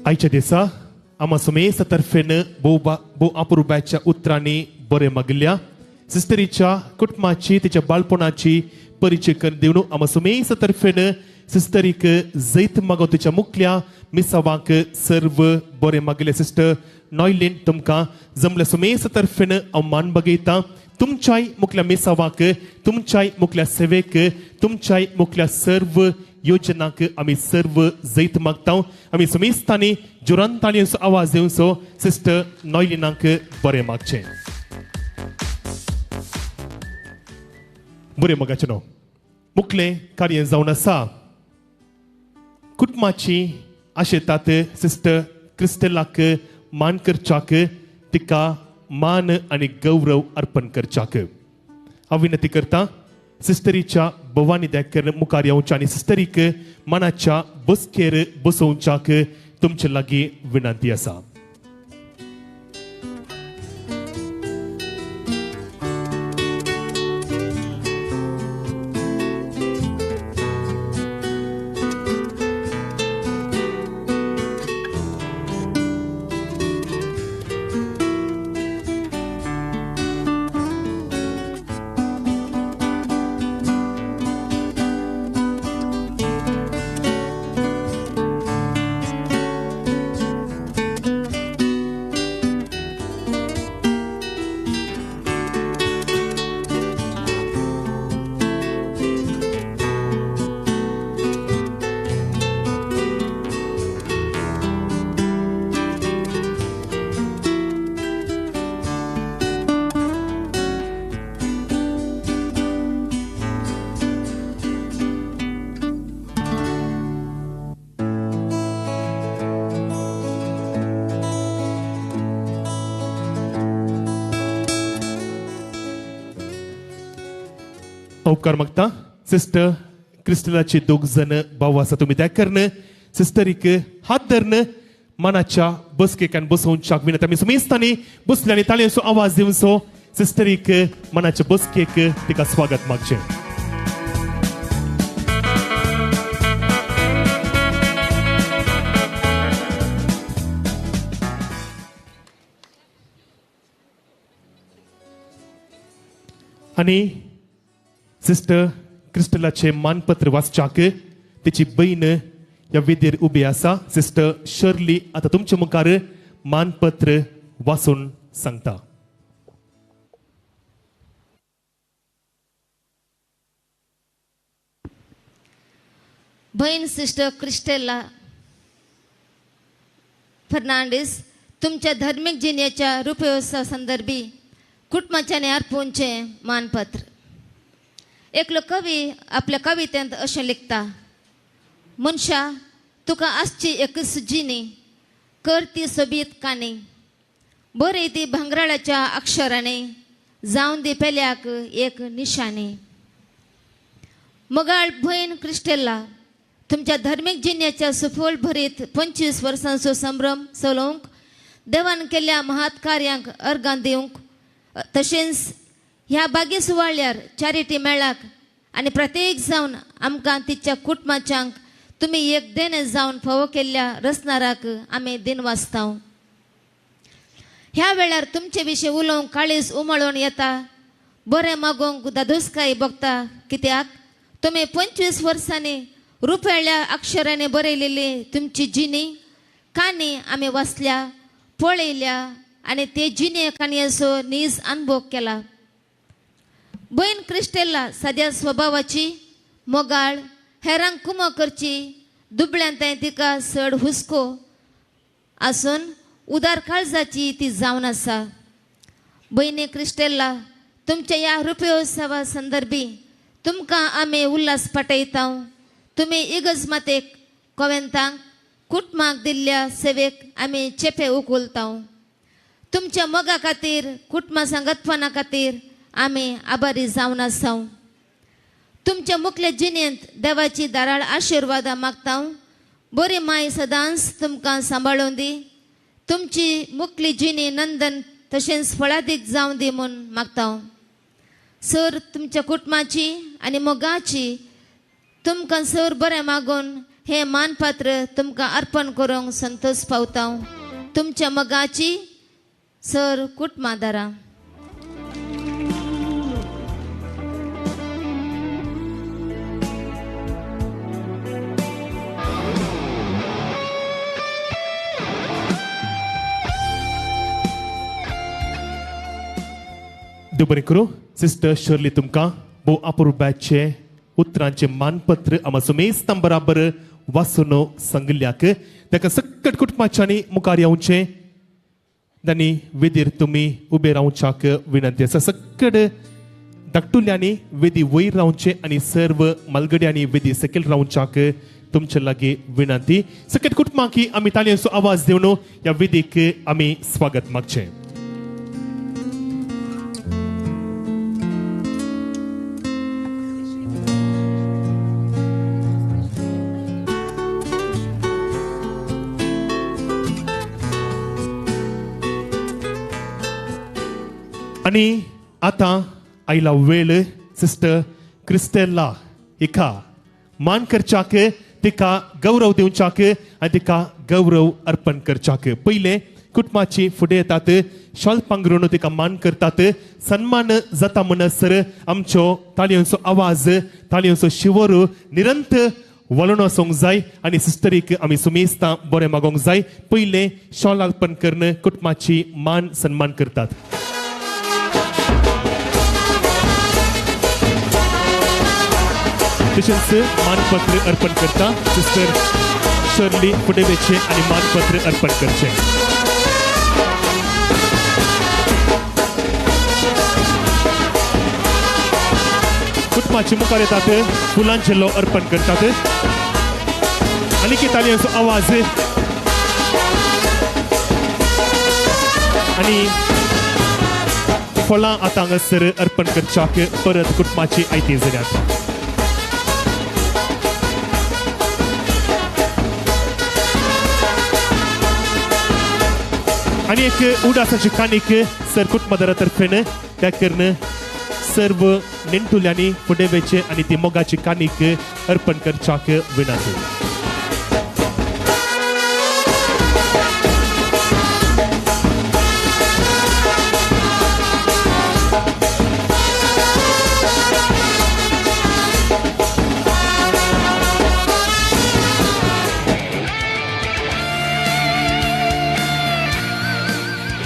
आयच्या दिसा आमा सुमेसा तर्फेन भोव अपुरबायच्या उतरांनी बरें मागिल्ल्या सिस्टरीच्या कुटुंबाची तिच्या बाळपणाची परिचय करून दिवन आमा सुमेसा तर्फेन सिस्टरीक जैत मागो तिच्या मुखल्या मिसावांक सर्व बरें मागिल्ले. सिस्टर नॉयलीन तुमकां जमल्या सुमेसा तर्फेन हांव मान बगयता. तुमच्याय मुखल्या मिसावांक, तुमच्याय मुखल्या सेवेक, तुमच्याय मुखल्या सर्व योजनाक आमी सर्व जैत मागता. आमी सुमेस्तांनी जोरान ताळयेचो आवाज दिवचो सिस्टर नॉयलिनाक बरें मागचें. बरें मागाचें न्हू मुखलें कार्य जावन आसा. कुटुंबाची आशेतात सिस्टर क्रिस्टेलाक मान करच्याक तिका मान आनी गौरव अर्पण करच्याक हांव विनंती करता. सिस्टरीच्या भवानी देकर मुखार येवच्या आनी सिस्टरीक मनाच्या बसकेर बसोवच्याक तुमचे लागीं विनंती आसा. उपकार मागता. सिस्टर क्रिस्टलाचे दोग जण भाव आसा, तुमी त्या करण सिस्टरीक हात धरण मनाच्या बसकेकान बसोवच्याक विनंती. आमी सुमेस्तांनी बसले आनी ताळयेचो आवाज दिवचो सिस्टरीक मनाच्या बसकेक तिका स्वागत मागचें. आनी सिस्टर क्रिस्टलाचे मानपत्र वाचच्याक तिची बहीण ह्या वेदीर उबी आसा. सिस्टर शर्ली आतां तुमचे मुखार मानपत्र वाचून सांगता. बहीण सिस्टर क्रिस्टेला फर्नांडीस, तुमच्या धार्मिक जिणेच्या रुपवेवस्था संदर्भी कुटुंबाच्याने अर्पूनचें मानपत्र. एकलो कवी आपल्या कवितेंत अशें लिखता, मनशा तुका आसची एकच जिणी, कर ती सोबीत काणी, बरय ती भांगराळाच्या अक्षरांनी, जावन दी पेल्याक एक निशाणी. मोगाळ भयण क्रिस्टेला, तुमच्या धार्मीक जिणेच्या सुफळ भरीत 25 वर्सांचो संभ्रम चलोवंक देवान केल्ल्या महात कार्यांक अर्गां दिवंक, तशेंच ह्या बागी सुवाळ्यार चॅरिटी मेळाक आनी प्रत्येक जावन आमकां तिच्या कुटुंबाच्यांक तुमी एक देणें जावन फावो केल्ल्या रचणाराक आमी दिनवासता. ह्या वेळार तुमचे विशीं उलोवंक काळीज उमळून येता, बरें मागोवंक दादोसकाय भोगता, कित्याक तुमी 25 वर्सांनी रुपेळ्या अक्षरांनी बरयलेली तुमची जिणी काणी आमी वाचल्या, पळयल्या आनी ते जिणे काणयेचो नीज अनुभव केला. भयण क्रिस्टेला साद्या स्वभावाची, मोगाळ, हेरांक कुमो करची, दुबळ्यांत तिका चड हुस्को आसून उदार काळजाची ती जावन आसा. भयणी क्रिस्टेला, तुमच्या ह्या रुपयोत्सवा संदर्भी तुमकां आमी उल्हास पाठयता. तुमी इगर्ज मातेक कोवेंतांक कुटुंबाक दिल्ल्या सेवेक आमी चेपे उखलता. तुमच्या मोगा खातीर कुटुंबा सांगतपणा खातीर आमी आभारी जावन आसा. तुमच्या मुखल्या जिणेंत देवाची दाराळ आशिर्वादां मागता. बरी माय सदांच तुमकां सांबाळून दी. तुमची मुखली जिणी नंदन तशेंच फळादीक जावं दी म्हूण मागता. सर तुमच्या कुटुंबाची आनी मोगाची तुमकां सर बरें मागून हें मानपात्र तुमकां अर्पण करूंक संतोष पावता. तुमच्या मोगाची सर कुटुंबादारां. देव बरें करूं सिस्टर शर्ली तुमकां भोव अपुरबायेचे उतरांचें मानपत्र आमा सुमेस्तां बराबर वाचून सांगिल्ल्याक ताका सकट कुटुंबाच्यांनी मुखार येवचें आनी वेदीर तुमी उबे रावच्याक विनंती आसा. सकट धाकटुल्यांनी वेदी वयर रावचें आनी सर्व मालगड्यांनी वेदी सकयल रावच्याक तुमचे लागीं विनंती. सकट कुटुंबांक आमी ताळयांचो आवाज दिवन ह्या वेदीक आमी स्वागत मागचें. आनी आतां आयला वेळ सिस्टर क्रिस्टेला हिका मान करच्याक तिका गौरव दिवच्याक आनी तिका गौरव अर्पण करच्याक. पयलें कुटुंबाची फुडें येतात शॉल पांगरून तिका मान करतात. सन्मान जाता म्हणसर आमच्यो ताळयांचो आवाज ताळयांचो शिवर निरंतर वळून वचोंक जाय आनी सिस्टरीक आमी सुमेस्तां बरें मागोंक जाय. पयलें शॉल अर्पण करून कुटुंबाची मान सन्मान करतात. तशेंच मानपत्र अर्पण करता सिस्टर शर्ली फुडें वचचें आनी मानपत्र अर्पण करचें. कुटुंबाचे मुखार येतात फुलांचे लो अर्पण करतात. आनी ताळयांचो आवाज आनी फळां आतां हांगासर अर्पण करच्याक परत कुटुंबाची आयती जाल्यात. आनी एक उडासाची काणीक सर कुटुंबादारा तर्फेन त्या करून सर्व नेणटुल्यांनी फुडें वचचें आनी ती मोगाची काणीक अर्पण करच्याक विनंती.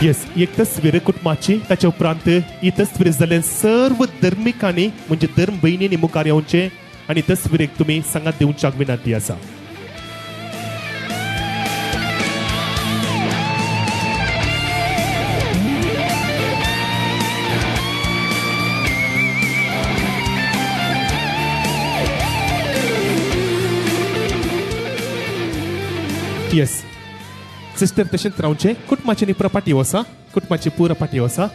येस, एक तस्वीर कुटुंबाची ताच्या उपरांत ही तस्वीर जाल्ल्यान सर्व धर्मिकांनी म्हणजे धर्म भयणींनी मुखार येवचें आनी तस्वीरेक तुमी सांगात दिवच्याक विनंती आसा. येस सिस्टर तशेंच रावचें. कुटुंबाची पुरा पाटी आसा, कुटुंबाची पुरा पाटी आसा.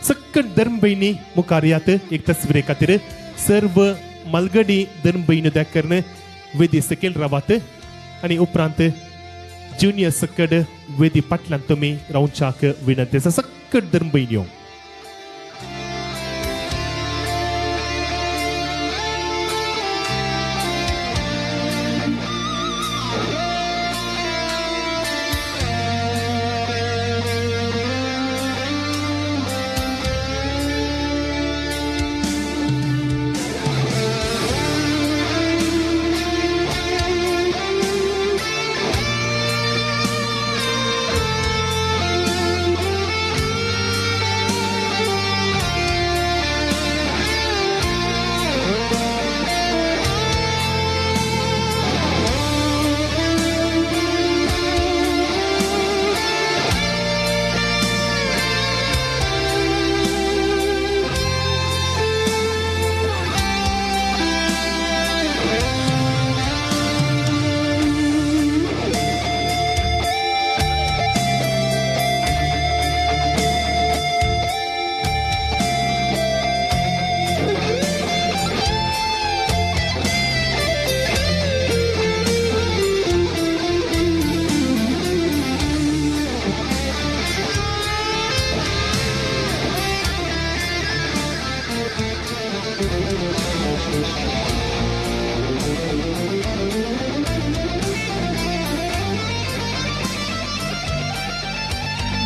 सकट धर्म भयणी मुखार यात एक तस्वीरे खातीर सर्व मालगडी धर्म भयणी त्या करून वेदी सकयल रावात आनी उपरांत ज्युनियर सकट वेदी फाटल्यान तुमी रावच्याक विनंती आसा. सकट धर्म भयण्यो.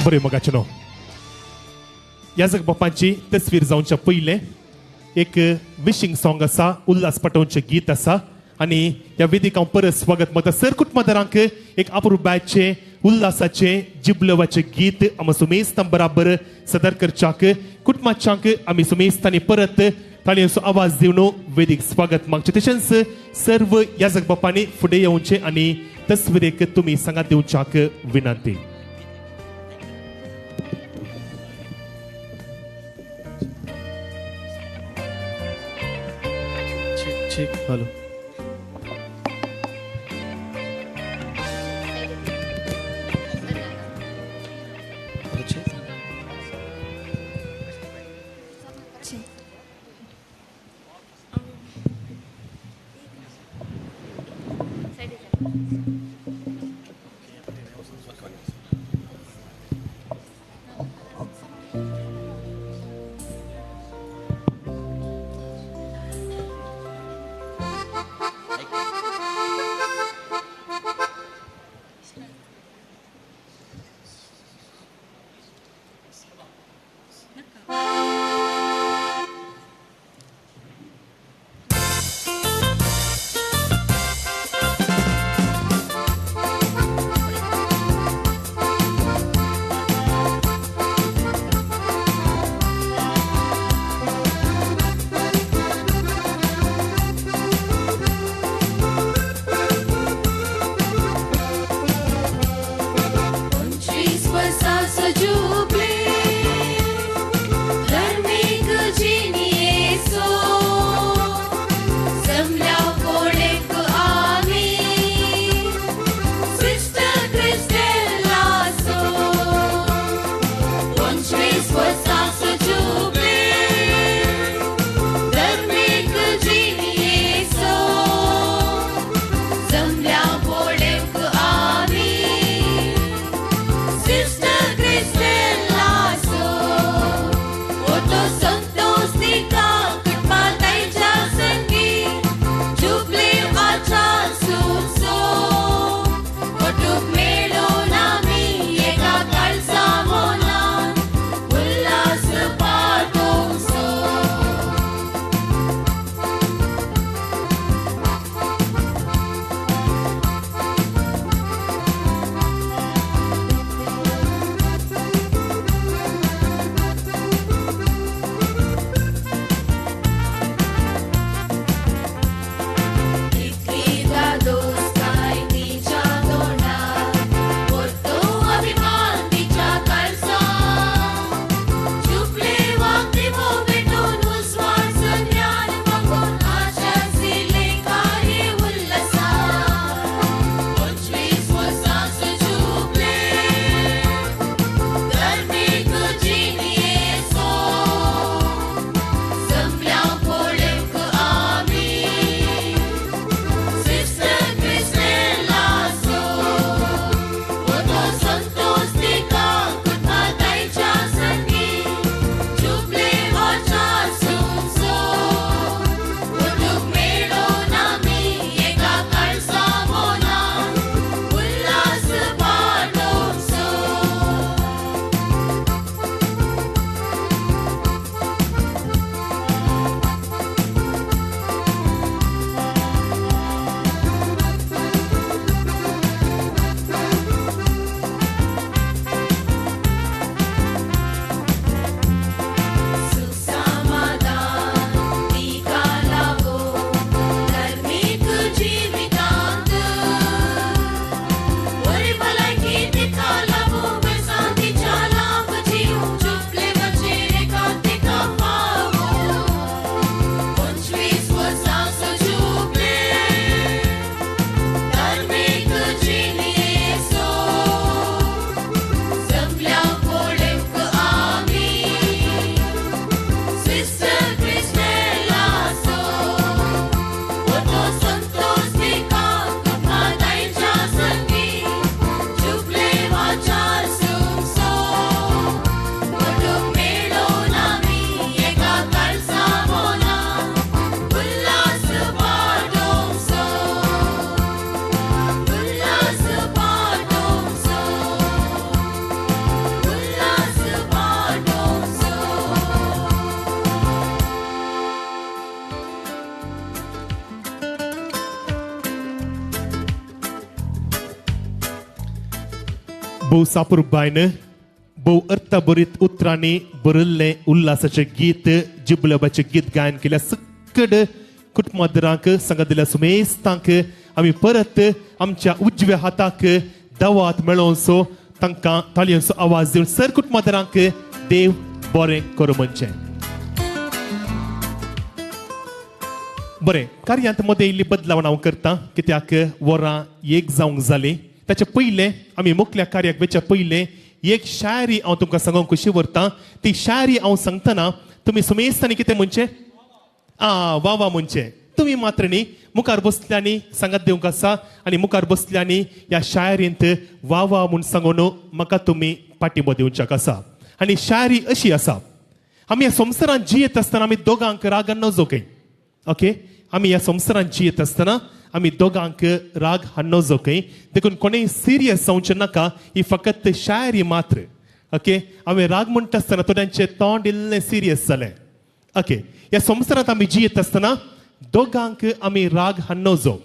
बरें मोगाचें न्हू याजक बापांची तस्वीर जावच्या पयलें एक विशींग सॉंग आसा, उल्हास पटोवचें गीत आसा आनी ह्या वेदीक हांव परत स्वागत मागता. सर कुटुंबादारांक एक अप्रुबायचें उल्हासाचें जिबलवाचें गीत आमी सुमेस्तां बराबर सदर करच्याक कुटुंबाच्यांक आमी सुमेस्तांनी परत ताळयांचो आवाज दिवन वेदीक स्वागत मागचें. तशेंच सर्व याजक बापांनी फुडें येवचें आनी तस्वीरेक तुमी सांगात दिवच्याक विनंती. Check, hello. भोव सापुरबायन भोव अर्थभरीत उतरांनी बरयल्लें उल्हासाचें गीत जिबलबाचें गीत गायन केल्या सकड कुटुंबादरांक सांगात दिल्या सुमेस्तांक आमी परत आमच्या उजव्या हाताक दवात मेळोवचो तांकां ताळयांचो आवाज दिवन सर कुटुंबादरांक देव बरें करूं म्हणचें. बरें, कार्यांत मदें इल्ली बदलावण हांव करता कित्याक वरां एक जावंक जालीं. ताचे पयलें आमी मुखल्या कार्याक वयच्या पयलें एक शायरी हांव तुमकां सांगूंक खुशी व्हरता. ती शायरी हांव सांगतना तुमी सुमेस्तांनी कितें म्हणचें? आ वा वा म्हणचें. तुमी मात्र न्ही, मुखार बसल्यांनी सांगात दिवंक आसा आनी मुखार बसल्यांनी ह्या शायरींत वा वा म्हूण सांगून म्हाका तुमी पाठिंबो दिवच्याक आसा. आनी शायरी अशी आसा, आमी ह्या संवसारांत जियेत आसतना आमी दोगांक रागान नजो खंय. ओके, आमी ह्या संवसारांत जियेत आसतना आमी दोगांक राग हाडनो जो खंय, देखून कोणेय सिरियस जावचें नाका, ही फकत शायरी मात्र. ओके, हांवें राग म्हणटा आसतना थोड्यांचें तोंड इल्लें सिरियस जालें. ओके, ह्या संवसारांत आमी जियेत आसतना दोगांक आमी राग हाडनो जो.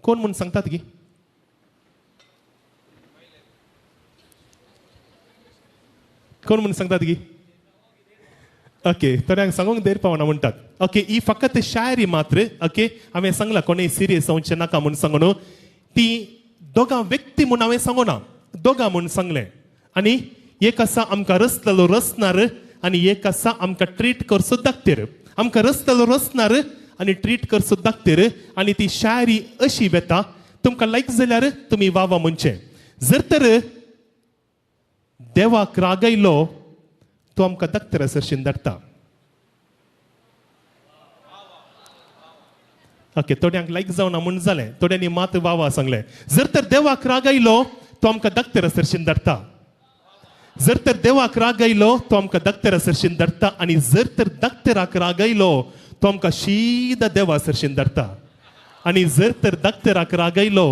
कोण म्हूण सांगतात गी? कोण म्हूण सांगतात गी? ओके, थोड्यांक सांगूंक देर पावना म्हणटात. ओके, ही फकत शायरी मात्र. ओके, हांवें सांगलां कोणेय सिरियस जावचें नाका म्हूण सांगून. ती दोगां व्यक्ती म्हूण हांवें सांगूना, दोगां म्हूण सांगलें. आनी एक आसा आमकां रसतलो रसणार आनी एक आसा आमकां ट्रीट करचो दाखतेर. आमकां रसतलो रसणार आनी ट्रीट करचो दाखतेर. आनी ती शायरी अशी वेता, तुमकां लायक जाल्यार तुमी वा वा म्हणचें. जर तर देवाक रागयलो तो आमकां दाखतेरा सरशीन धाडटा. ओके, थोड्यांक लायक जावना म्हूण जालें, थोड्यांनी मात वा वा सांगलें. जर तर देवाक रागयलो तो आमकां दाखतेरा सरशीन धाडटा. जर तर देवाक रागयलो तो आमकां दाखतेरा सरशीन धाडटा. आनी जर तर दाखतेराक रागयलो तो आमकां शीदा देवा सरशीन धाडटा. आनी जर तर दाखतेराक रागयलो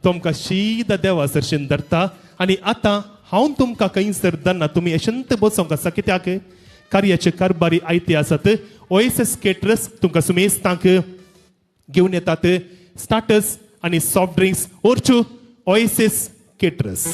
तो आमकां शीदा देवा सरशीन धाडटा. आनी आतां हांव तुमकां खंयसर दन्ना तुमी अशंत बसोवंक आसा, कित्याक कार्याचे कारभारी आयते आसात. ओएसएस केटरस तुमकां सुमेस्तांक घेवन येतात स्टार्टर्स आनी सॉफ्ट ड्रिंक्स. ओरचू ओएसएस केटरस.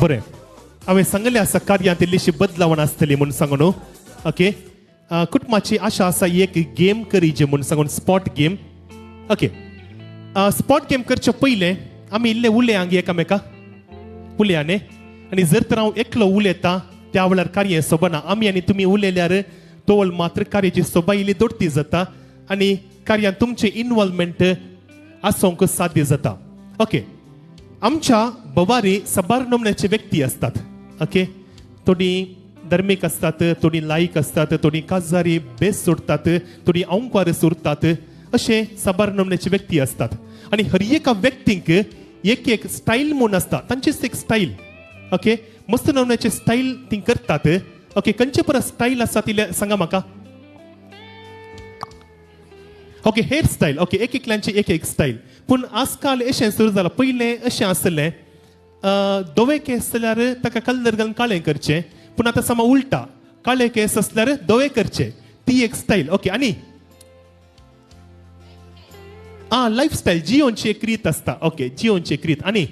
बरें, हांवें सांगलें आसा कार्यांत इल्लीशी बदलावण आसतली म्हूण सांगून. ओके, कुटुंबाची आशा आसा एक गेम करीजे म्हूण सांगून, spot game. Okay, spot game करचे पयलें आमी इल्ले उलया एकामेका उलया न्ही. आनी जर तर हांव एकलो उलयता त्या वेळार कार्य सोबना. आमी आनी तुमी उलयल्यार तोवळ मात्र कार्याची सोबा इल्ली दोडती जाता आनी कार्यांत तुमचें इनवॉल्वमेंट आसूंक साध्य जाता. ओके, आमच्या बवारी साबार नमुन्याचे व्यक्ती असतात. ओके, थोडी धर्मीक असतात, थोडी लायक असतात, थोडी काजारी बेस सोडतात, थोडी अंकवार सोडतात, असे साबार नमुन्याचे व्यक्ती असतात. आनी हर एका व्यक्तींक एक एक स्टायल म्हूण आसता, तांचीच एक स्टायल. ओके मस्त नमुन्याचे स्टायल ती करतात. ओके खंयचे परत स्टायल आसा ती सांगा म्हाका. Okay hair style. ओके एक एकल्यांची एक एक स्टायल. पूण आजकाल अशें सुरू जालां. पयलें अशें आसलें धवे केंस जाल्यार ताका कलर घालून काळें करचें, पूण आतां समा उलटा, काळे केंस आसल्यार धवे करचे, ती एक स्टायल. ओके आनी आं लायफस्टायल जियोनची एक रीत आसता. ओके जियोनची एक रीत. आनी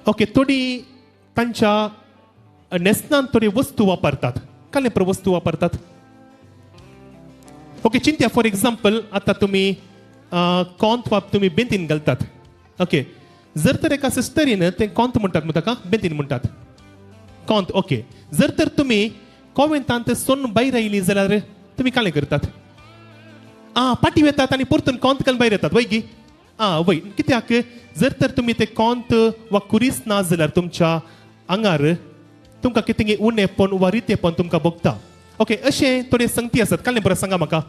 ओके थोडी तांच्या न्हेसणान थोडी वस्तू वापरतात. काले पर वस्तू वापरतात. ओके चिंत्या फॉर एग्जाम्पल आतां तुमी कोंत वा तुमी बेंतीन घालतात. ओके जर तर एका सिस्टरीन तें कोंत म्हणटात मू ताका बेंतीन म्हणटात कोंत. ओके जर तर तुमी कोवेंतांत सोन भायर आयली जाल्यार तुमी कालें करतात. आं पाटी वेतात आनी परतून कोंत घालून भायर येतात वय गी. आं वय कित्याक जर तर तुमी ते कोंत वा कुरीस ना जाल्यार तुमच्या आंगार तुमकां कितें उणेपण वा रितेपण तुमकां भोगता. ओके अशें थोडे संगती आसात. कालें बरें सांगा म्हाका.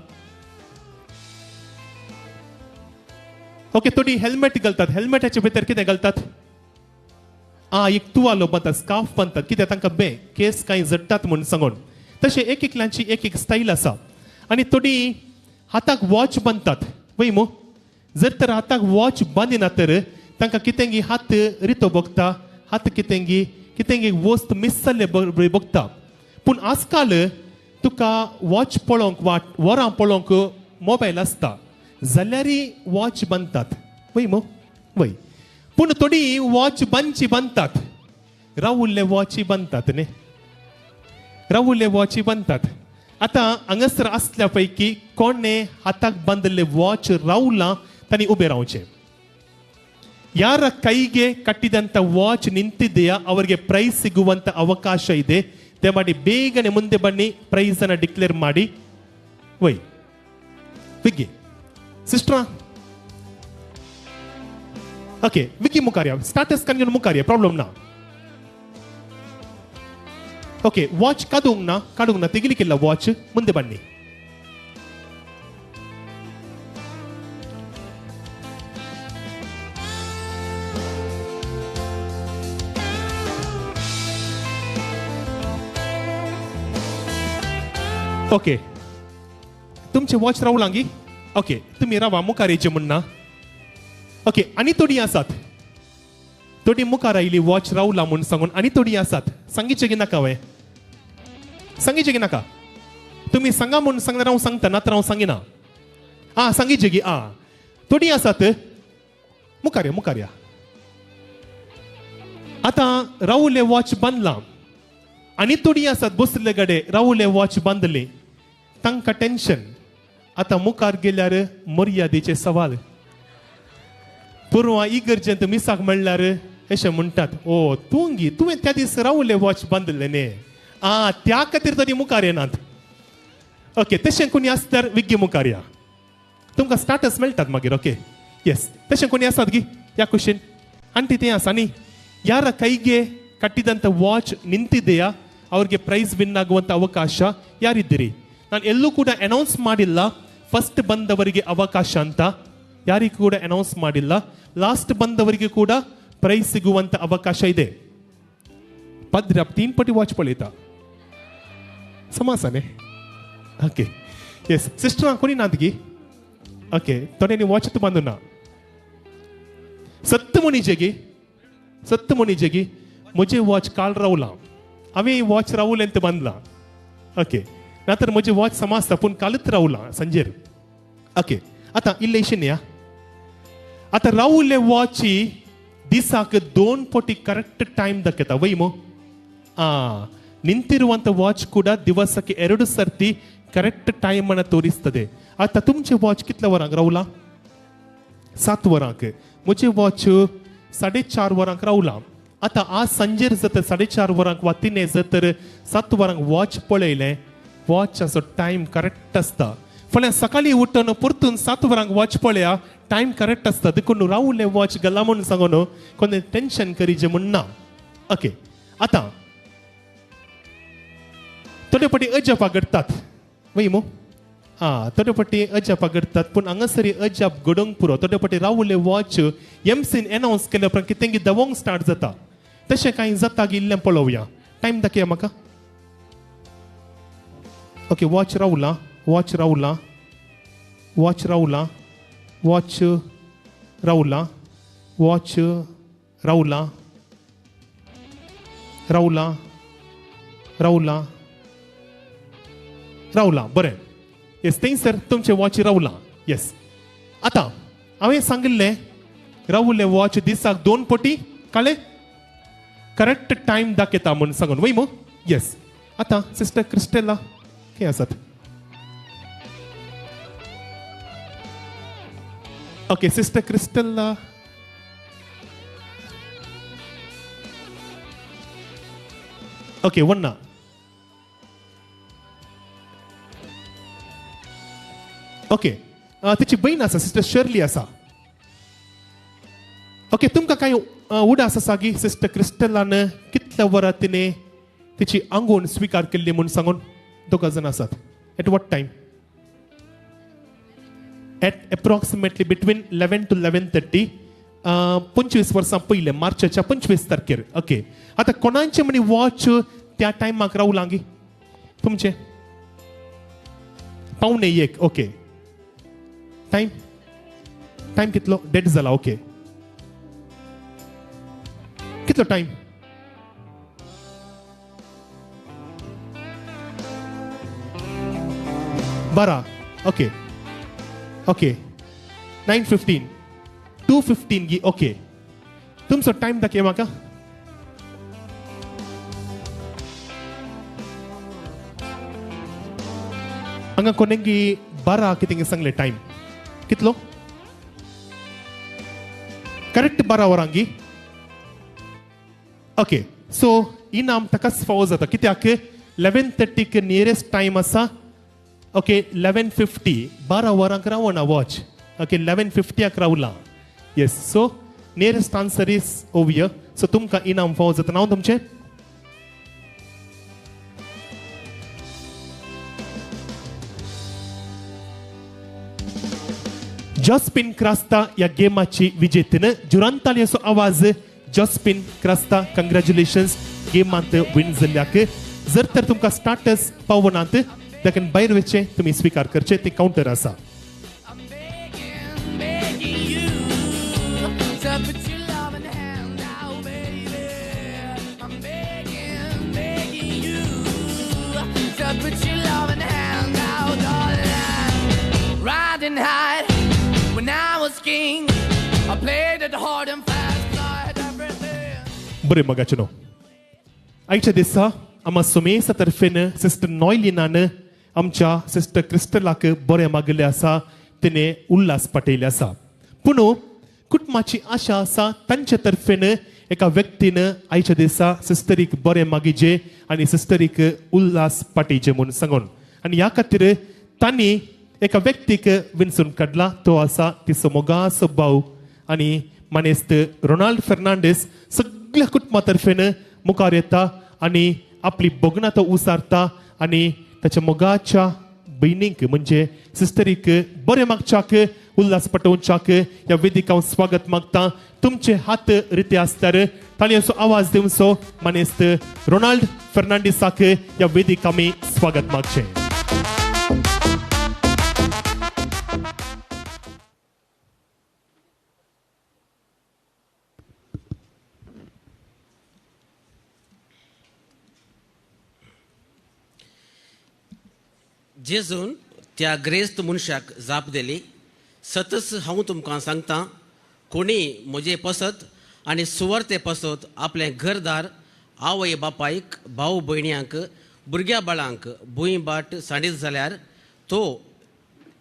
ओके थोडी हेल्मेट घालतात. हेल्मेटाचे भितर कितें घालतात? आं एक तुवालो बांदतात, स्कार्फ बांदतात, कित्याक तांकां बे केस कांय जडटात म्हूण सांगून. तशें एक एकल्यांची एक एक स्टायल आसा. आनी थोडी हाताक वॉच बांदतात वय मू. जर तर हाताक वॉच बांदिना तर तांकां कितेंगी हात रितो भोगता, हात कितेंगी कितेंगी वस्त मिस जाल्ले भोगता. पूण आजकाल तुका वॉच पळोवंक वा वरां पळोवंक मोबायल आसता जाल्यारय वॉच बांदतात वय मू वय. पूण थोडी वॉच बांदची बांदतात, रावुल्ले वॉची बांदतात न्ही, रावुल्ले वॉची बांदतात. आतां हांगासर आसल्या पैकी कोणें हाताक बांदिल्ले वॉच रावलां तांणी उबें रावचें. ಯಾರ ಕೈಗೆ ಕಟ್ಟಿದಂಥ ವಾಚ್ ನಿಂತಿದೆಯಾ ಅವರಿಗೆ ಪ್ರೈಸ್ ಸಿಗುವಂಥ ಅವಕಾಶ ಇದೆ. ದಯಮಾಡಿ ಬೇಗನೆ ಮುಂದೆ ಬನ್ನಿ, ಪ್ರೈಸ್ ಅನ್ನು ಡಿಕ್ಲೇರ್ ಮಾಡಿ. ವೈ ವಿಗ್ಗಿ ಸಿಸ್ಟ್ರಾ. ಓಕೆ ವಿಕ್ಕಿ ಮುಖಾರ್ಯ ಸ್ಟಾಟಸ್ ಕನ್ಯನ್ ಮುಖಾರ್ಯ ಪ್ರಾಬ್ಲಮ್ ನಾ. ಓಕೆ ವಾಚ್ ಕಾದುಂಗ್ನ ಕಾಡುಂಗ್ನ ತೆಗಿಲಿಕ್ಕಿಲ್ಲ ವಾಚ್, ಮುಂದೆ ಬನ್ನಿ. ओके तुमचे वॉच रावलांगी. ओके तुमी रावा मुखार येचे म्हण ना. ओके आनी थोडी आसात, थोडी मुखार आयली वॉच रावला म्हूण सांगून आनी थोडी आसात. सांगीचे की नाका वय, सांगीचे की नाका? तुमी सांगा म्हूण सांगल्यार हांव सांगता, ना तर हांव सांगिना. आं सांगीचे की आं थोडी आसात. मुखार या मुखार या. आतां रावले वॉच बांदलां आनी थोडी आसात बसले कडेन रावले वॉच बांदले, तांकां टेन्शन. आतां मुखार गेल्यार मर्यादेचे सवाल. पुर्वा इगर्जेंत मिसाक म्हणल्यार अशें म्हणटात, ओ तूं गी तुवें त्या दीस रावले वॉच बांदले न्ही, आं त्या खातीर तरी मुखार येनात. ओके तशें कोणी आसल्यार विग्गी मुखार या, तुमकां स्टाटस मेळटात मागीर. ओके येस तशें कोणी आसात गी ह्या कुशीन आनी तें आसा न्ही. ಯಾರ ಕೈಗೆ ಕಟ್ಟಿದಂಥ ವಾಚ್ ನಿಂತಿದೆಯಾ ಅವ್ರಿಗೆ ಪ್ರೈಸ್ ವಿನ್ ಆಗುವಂಥ ಅವಕಾಶ ಯಾರಿದ್ದೀರಿ? ನಾನು ಎಲ್ಲೂ ಕೂಡ ಅನೌನ್ಸ್ ಮಾಡಿಲ್ಲ ಫಸ್ಟ್ ಬಂದವರಿಗೆ ಅವಕಾಶ ಅಂತ, ಯಾರಿಗೂ ಕೂಡ ಅನೌನ್ಸ್ ಮಾಡಿಲ್ಲ. ಲಾಸ್ಟ್ ಬಂದವರಿಗೆ ಕೂಡ ಪ್ರೈಸ್ ಸಿಗುವಂಥ ಅವಕಾಶ ಇದೆ. ಪದ್ರ ತೀನ್ ಪಟಿ ವಾಚ್ ಪಳಿತ ಸಮಾಸನೆ. ಓಕೆ ಎಸ್ ಸಿಸ್ಟರ್ ಹಾಕೊನಿ ನಾದ್ಗಿ. ಓಕೆ ತೊಡೆ ನೀವು ವಾಚ್ ಬಂದು ನಾ ಸತ್ತು ಮುನಿಜೆಗೆ ಸತ್ತು ಮುನಿಜೆಗೆ मुझे वॉच काल रावला हांवें वॉच रावलें ते बांदला. ओके ना तर म्हजें वॉच समाजता पूण कालच रावला संजेर. ओके आतां इल्लें न्ही. आतां रावले वॉची दिसाक 2 ಪಟಿ ಕರೆಕ್ಟ್ ಟೈಮ್ ದಕ್ಕೆತ ವೈ ಮೋ. ನಿಂತಿರುವಂಥ ವಾಚ್ ಕೂಡ ದಿವಸಕ್ಕೆ 2 ಸರ್ತಿ ಕರೆಕ್ಟ್ ಟೈಮ್ ಅನ್ನು ತೋರಿಸ್ತದೆ. ಆತ ತುಮಚೆ ವಾಚ್ ಕಿತ್ಲ ವರಾಂಕ್ ರಾವला? 7 वरांक. म्हजें वॉच 4:30 वरांक रावला. आतां आज सांजेर जर 4:30 वरांक वा तिने जर तर 7 वरांक वॉच पळयलें, वॉचाचो टायम करेक्ट आसता. फाल्यां सकाळीं उठून परतून 7 वरांक वॉच पळया, टायम करेक्ट आसता. देखून रावलें वॉच घाला म्हूण सांगून कोणें टेन्शन करीचें म्हूण ना. ओके आतां थोडे फावटी अजापां घडटात वय मू. आं, थोडे फावटी अजापां घडटात, पूण हांगासर अजाप घडोवंक पुरो. थोडे फावटी रावले वॉच एमसीन एनावन्स केल्या उपरांत कितें दवोंक स्टार्ट जाता, तशें कांय जाता इल्लें पळोवया. टायम दाखया म्हाका. ओके, वॉच रावला, वॉच रावला, वॉच रावला, वॉच रावला, वॉच रावला, रावला, रावला, रावला. बरें, येस, थंयसर तुमचें वॉच रावला. येस, आतां हांवें सांगिल्लें रावले वॉच दिसाक 2 पटी काळे करेक्ट टायम दाखयता म्हूण सांगून वय मू. येस, आतां सिस्टर क्रिस्टेला खंय आसात? ओके, सिस्टर क्रिस्टेला, ओके, वन्ना. ओके, तिची बहीण आसा, सिस्टर शर्ली आसा. ओके, तुमकां कांय उडास आसा की सिस्टर क्रिस्टलान कितल्या वरां तिणें तिची आंगवण स्विकार केल्ली म्हूण सांगून? दोगां जाण आसात. At what time? At approximately between 11 to 11:30, 25 वर्सां पयलें, मार्चाच्या 25 तारखेर. ओके, आतां कोणाचें म्हणी वॉच त्या टायमाक रावलां गी? तुमचें 12:45. ओके, टायम टायम कितलो? डेड जाला. ओके, कितलो टायम? 12. ओके ओके, 9:15, 2:15 गी. ओके, तुमचो टायम दाखय म्हाका. हांगा कोणेंगी 12 कितें सांगलें टायम कितलो? करेक्ट 12 वरां गी. ओके, सो इनाम ताकाच फावो जाता कित्याक 11:30 नियरेस्ट टायम आसा. ओके, 11:50, 12 वरांक रावना वॉच. ओके, 11:50 रावला. Yes, so nearest answer is ओविय. सो तुमकां इनाम फावो जाता. नांव तुमचें? जॉस्पिन क्रास्ता ह्या गेमाची विजेतीन. जुरान तालयेचो आवाज. जॉस्पिन क्रास्ता, कंग्रॅच्युलेशन्स, गेमांत विन जाल्ल्याक. जर तर तुमकां स्टार्टर्स पावनात देखून भायर वचचें, तुमी स्विकार करचें, तें कावंटर आसा. बरें मगाचें न्हू, आयच्या दिसा आमा सुमेसा तर्फेन सिस्टर नॉयलिनान आमच्या सिस्टर क्रिस्टलाक बरें मागिल्लें आसा, तिणें उल्हास पाठयल्ले आसा. पूण कुटुंबाची आशा आसा तांचे तर्फेन एका व्यक्तीन आयच्या दिसा सिस्टरीक बरें मागिजे आनी सिस्टरीक उल्हास पाठयचे म्हूण सांगून, आनी ह्या खातीर तांणी एका व्यक्तीक विंचून काडला, तो आसा तिचो मोगाचो भाव आनी मानेस्त रोनाल्ड फेर्नांडीस. सगळ्या कुटुंबा तर्फेन मुखार येता आनी आपली भोगणां तो उसारता आनी ताच्या मोगाच्या भयणीक म्हणजे सिस्टरीक बरें मागच्याक उल्हास पटोवच्याक ह्या वेदीक हांव स्वागत मागता. तुमचे हात रिते आसल्यार ताळयांचो आवाज दिवचो. मानेस्त रोनाल्ड फेर्नांडीसाक ह्या वेदीक आमी स्वागत मागचें. जेजून त्या ग्रेस्त मनशाक जाप दिली, सतच हांव तुमकां सांगता, कोणी म्हजे पसत आनी सुवार्ते पसत आपलें घरदार, आवय बापायक, भाव भयण्यांक, भुरग्या बाळांक भूंय बाट सांडीत जाल्यार तो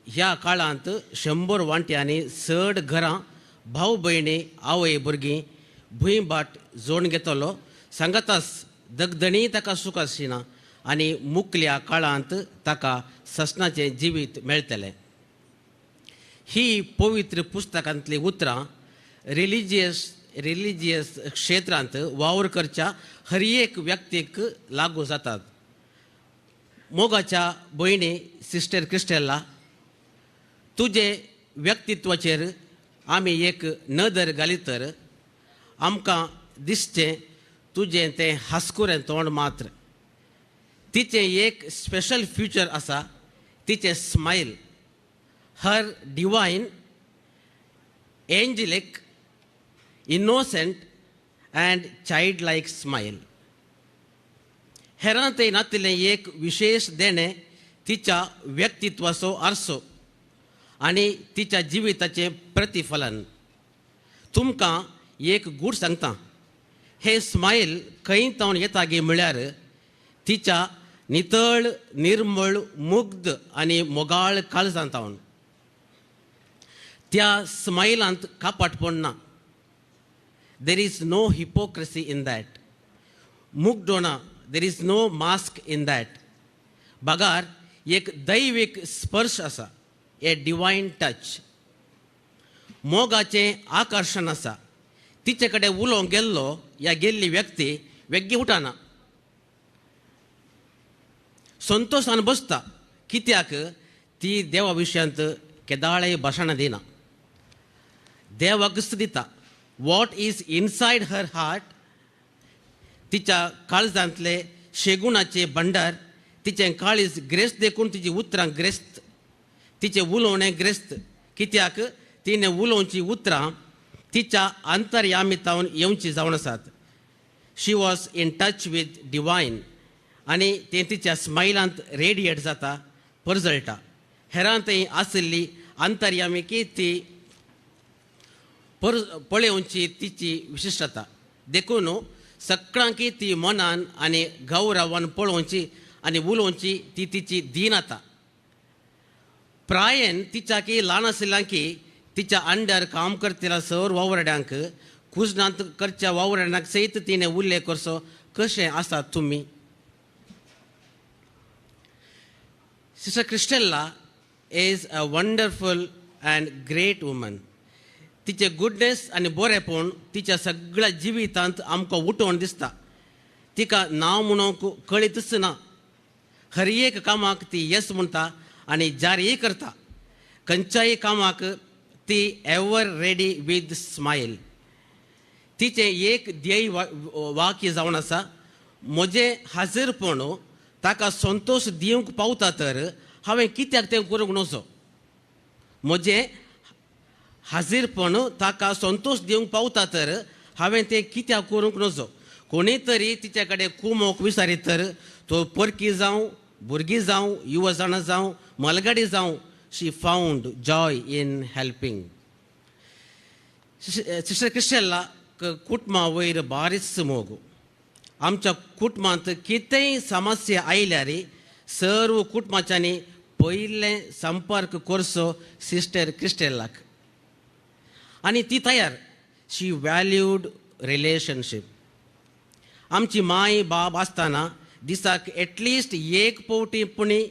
ह्या काळांत 100 वांट्यांनी चड घरां, भाव भयणी, आवय भुरगीं, भूंय बाट जोड घेतलो. सांगतास दगदणी ताका सूख आशिना आनी मुकल्या काळांत ताका ससनाचें जिवीत मेळटलें. ही पवित्र पुस्तकांतलीं उतरां रिलिजियस क्षेत्रांत वावर करच्या हर एक व्यक्तीक लागू जातात. मोगाच्या भयणी सिस्टर क्रिस्टेला, तुजे व्यक्तित्वाचेर आमी एक नदर घाली तर आमकां दिसचें तुजें तें हांसकुरें तोंड मात्र. तिचें एक स्पेशल फ्युचर आसा, तिचें smile, her divine, angelic, innocent and child like smile. हेरां थंय नातिल्लें एक विशेश देणें तिच्या व्यक्तित्वाचो आरसो आनी तिच्या जिविताचें प्रतिफलन. तुमकां एक गूढ सांगता, हें स्मायल खंय तावन येता गी म्हळ्यार तिच्या नितळ, निर्मळ, मुग्ध आनी मोगाळ काळजांत तावन. त्या स्मायलांत कापाटपण ना. There is no hypocrisy in that. मुग्धो ना. There is no mask in that. बगार एक दैवीक स्पर्श आसा, ए डिवायन टच. मोगाचें आकर्शण आसा. तिचे कडेन उलोवंक गेल्लो या गेल्ली व्यक्ती वेग्गी उठाना, संतोशान बसता, कित्याक ती देवा विशयांत केदाळेय भाशणां दिना, देवाकच दिता. What is inside her heart, तिच्या काळजांतले शेगुणाचे भंडार, तिचें काळीज ग्रेस्त देखून तिची उतरां ग्रेस्त, तिचें उलोवणें ग्रेस्त, कित्याक तिणें उलोवची उतरां तिच्या अंतर्यामितावन येवची जावन आसात. She was in touch with divine आनी तें तिच्या स्मायलांत रेडिएट जाता, परजळटा. हेरां थंय आशिल्ली अंतर्यामिकी ती पळोवची तिची विशिश्टता. देखून सगळ्यांकी ती मनान आनी गौरवान पळोवची आनी उलोवची ती तिची दीनता. प्रायेन तिच्याकी ल्हान आशिल्ल्यांकी तिच्या अंडर काम करतल्या सर वावरड्यांक, कुजनांत करच्या वावरड्यांक सयत तिणें उल्लेख करचो, कशें आसात तुमी. Sister Christella is a wonderful and great woman. तिचें गुडनेस आनी बरेंपण तिच्या सगळ्या जिवितांत आमकां उठोवन दिसता. तिका नांव म्हणूंक कळीतच ना. हर एक कामाक ती येस म्हणटा आनी जारीय करता. खंयच्याय कामाक ती एवर रेडी वीथ स्मायल. तिचें एक ध्येय वाक्य जावन आसा, म्हजें हाजीरपण ताका संतोश दिवंक पावता तर हांवें कित्याक तें करूंक नजो. म्हजें हाजीरपण ताका संतोश दिवंक पावता तर हांवें तें कित्याक करूंक नजो. कोणी तरी तिच्या कडेन कुमोक विचारीत तर तो परकी जावं, भुरगीं जावं, युवा जाणां जावं, मलगाडी जावं, she found joy in helping. Sister Christella कुटुंबा वयर बारीच मोग. आमच्या कुटुंबांत कितेंय समस्या आयल्यार सर्व कुटुंबाच्यांनी पयलें संपर्क करचो सिस्टर क्रिस्टेलाक आनी ती तयार. शी व्हॅल्यूड रिलेशनशीप. आमची माय बाब आसतना दिसाक एटलिस्ट एक पावटी पुणी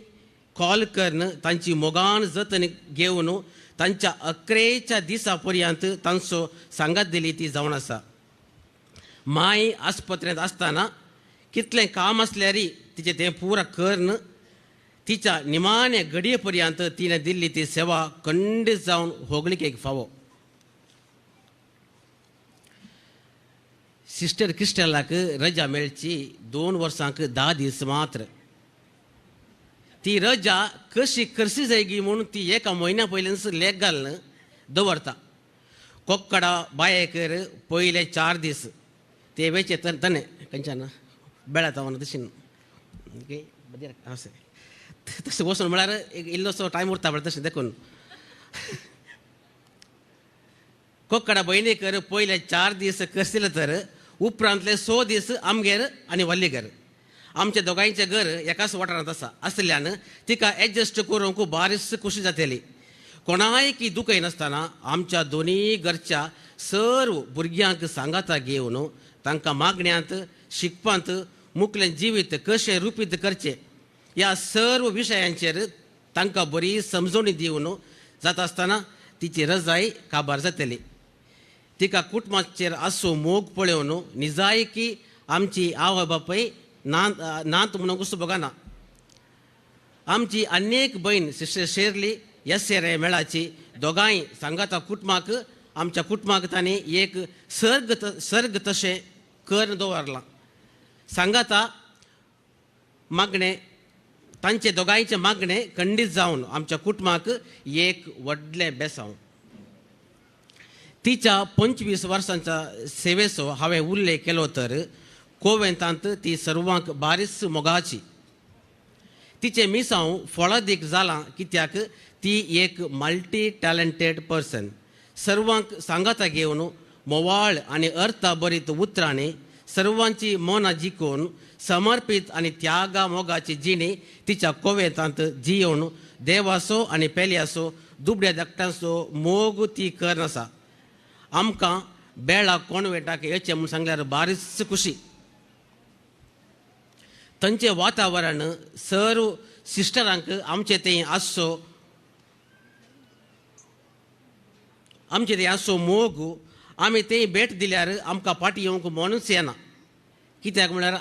कॉल करून तांची मोगान जतन घेवन तांच्या अकरेच्या दिसा पर्यंत तांचो सांगात दिली ती जावन आसा. माय आस्पत्रेंत आसतना कितलें काम आसल्यार तिचें तें पुरा करून तिच्या निमाणे घडये पर्यंत तिणें दिल्ली ती सेवा खंडीत जावन होगळिकेक फावो. सिस्टर क्रिस्टलाक रजा मेळची 2 वर्सांक 10 दीस मात्र. ती रजा कशी करशी जायगी म्हणून ती एका म्हयन्या पयलींच लेख घालून दवरता. कोक्कडा बायेकर पयले 4 दीस ते वेचे तने खंयच्यान बेळात तशी ओके तशें वचून म्हळ्यार एक इल्लोसो टायम उरता पळय तशें देखून कोक्कडा भयणीकर पयले 4 दीस करसिले तर उपरांतले 6 दीस आमगेर आनी वल्लीगर. आमच्या दोगांयचें घर एकाच वाठारांत आसा आसल्यान तिका एडजस्ट करूंक बारीच खोशी जातली. कोणाय की दुखयनासतना आमच्या दोनूय घरच्या सर्व भुरग्यांक सांगाता घेवन तांकां मागण्यांत शिकपांत मुखलें जिवीत कशें रुपीत करचें ह्या सर्व विशयांचेर तांकां बरी समजवणी दिवन जाता आसतना तिची रजाय काबार जातली. तिका कुटुंबाचेर आसो मोग पळोवन निजायकी आमची आवय बापूय नात म्हणूंक बघाना. आमची अनेक भयण सिस्टर शेर्ली एस रे मेळाची दोगांय सांगाता कुटुंबाक आमच्या कुटुंबाक तांणी एक सर्ग सर्ग तशें करून दवरलां. सांगाता मागणें तांचे दोगांयचें मागणें खंडीत जावन आमच्या कुटुंबाक एक व्हडलें बेसांव. तिच्या 25 वर्सांच्या सेवेचो हांवें उल्लेख केलो तर कोवेंतांत ती सर्वांक बारीस मोगाची. तिचें मिसांव फळादीक जालां कित्याक ती एक मल्टी टॅलंटेड पर्सन. सर्वांक सांगाता घेवन मोवाळ आनी अर्थाभरीत उतरांनी सर्वांची मनां जिखून समर्पीत आनी त्यागा मोगाची जिणी तिच्या कोवेंतांत जियोवन देवाचो आनी पेल्याचो दुबड्या धाकट्यांचो मोग ती कर आसा. आमकां बेळा कॉन्वेंटाक येचें म्हूण सांगल्यार बारीच खुशी. थंयचें वातावरण सर्व सिस्टरांक आमचें थंय आसचो आमचें थंय आसचो मोग आमी थंय भेट दिल्यार आमकां फाटीं येवंक मनूच येना. कित्याक म्हळ्यार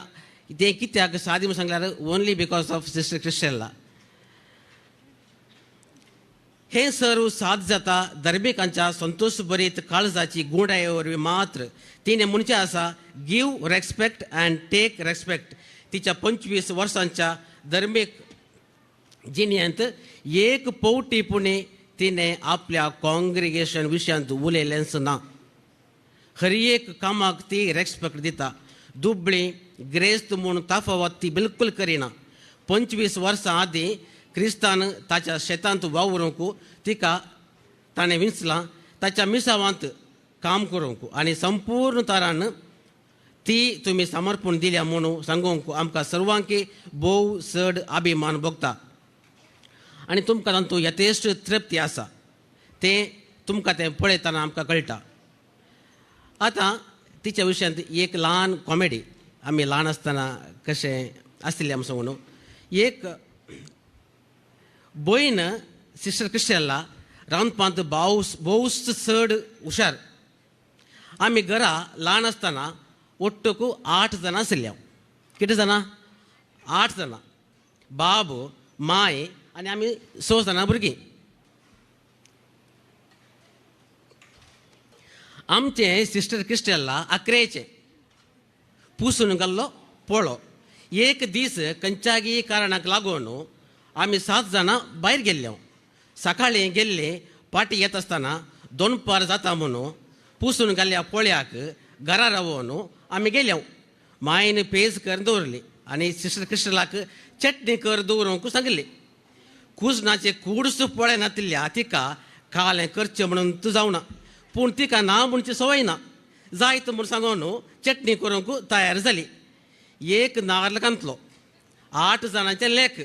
तें कित्याक सादी म्हूण सांगल्यार only because of sister Cristella. हें सर्व साद जाता धर्मिकांच्या संतोश भरीत काळजाची गुंडाये वरवीं मात्र. तिणें म्हणचें आसा give respect and take respect. तिच्या 25 वर्सांच्या धर्मीक जिणेंत एक पवटी पुणे तिणें आपल्या कॉंग्रिगेशन विशयांत उलयलेंच ना. हर एक कामाक ती रेस्पेक्ट दिता. दुबळी ग्रेस्त म्हूण तफावत ती बिलकूल करिना. 25 वर्सां आदीं क्रिस्तान ताच्या शेतांत वावरूंक तिका ताणें विंचलां ताच्या मिसावांत काम करूंक आनी संपूर्ण तरान ती तुमी समर्पण दिल्या म्हणून सांगूंक आमकां सर्वांकी भोव चड अभिमान भोगता आनी तुमकां तातूंत यथेश्ट तृप्ती आसा तें तुमकां तें पळयतना आमकां कळटा. आतां तिच्या विशयांत एक ल्हान कॉमेडी आमी ल्हान आसतना कशें आशिल्लें आमचो म्हणून एक भयण सिस्टर क्रिस्टेला रांदपांत भोवच चड हुशार. आमी घरा ल्हान आसतना ಒಟ್ಟುಕು 8 ಜನ आशिल्ले. कितले जाणां? 8 जाणां. बाब माय आनी आमी 6 जाणां भुरगीं. आमचें सिस्टर क्रिस्टेला आक्रेचें पुसून घाल्लो पोळो. एक दीस खंयच्यागी कारणाक लागून आमी 7 जाणां भायर गेल्ले. सकाळीं गेल्ले पाटी येता आसतना दोनपार जाता म्हणून पुसून घाल्ल्या पोळ्याक घरा रावोन आमी गेले. मायन पेज कर दवरली आनी सिस्टर क्रिस्टलाक चटणी कर दवरूंक सांगिल्ली. कुजनाचे कूडस पोळे नातिल्ल्या तिका कालें करचें म्हणून तूं जावना पूण तिका ना म्हणची संवय ना जायत म्हूण सांगून चटणी करूंक तयार जाली. एक नाल्ल घातलो 8 जाणांचें लेख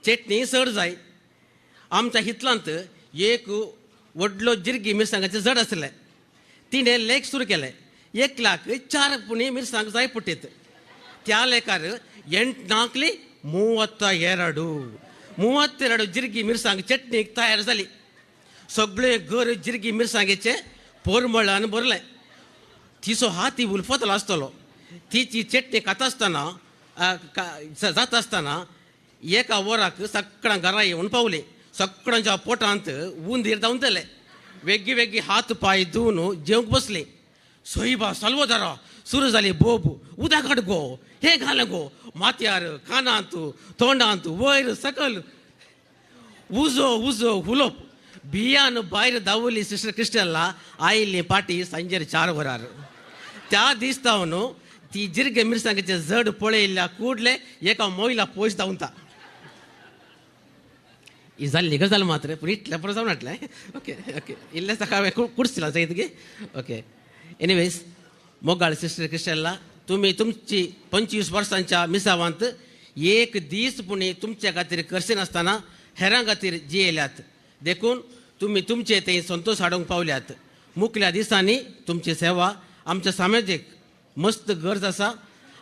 चटणी चड जाय. आमच्या हितलांत एक व्हडलो जिरगी मिरसांगाचें जड आसलें. तिणें लेख सुरू केलें. 1 लाख 4 पुणी मिरसांग जाय पडटीत. त्या लेखार 8 ನಾಲ್ಕಲಿ 32 32 जिरगी मिरसांग चटणीक तयार जाली. सगळे घर जिरगी मिरसांगेचे पोरमळान भरलें. तिचो हाती उलफतलो आसतलो. तिची चटणी खाता आसतना जाता आसतना एका वराक सगळ्यां घरा येवन पावली. सगळ्यांच्या पोटांत उंदीर धांवतले. वेगळी वेगळी हात पांय धुवन जेवंक बसली. सोयबा साल्वदारा सुरू जाली बोब उदक हाड गो हें घालें गो माथ्यार कानांत तोंडांत वयर सकल उजो उजो हुलोप. बियान भायर धांवली सिस्टर क्रिस्टला आयिल्ली पाटी सांजेर 4 वरार. त्या दीस धांवन ती जिरगे मिरसांगेचे जड पळयल्ल्या कुडले एका मोयला पयस धांवता. ही जाल्ली गजाल मात्र पूण इतलें पुरो जावन हाडलें. ओके ओके इल्लें ताका हांवें कुडसिलां जायत गे. ओके एनिवेज मोगाळ सिस्टर क्रिस्टला तुमी तुमची 25 वर्सांच्या मिसावांत एक दीस पुणी तुमच्या खातीर करसिनासतना हेरां खातीर जियेल्यात. देखून तुमी तुमचे थंय संतोश हाडूंक पावल्यात. मुखल्या दिसांनी तुमची सेवा आमच्या समाजीक मस्त गरज आसा.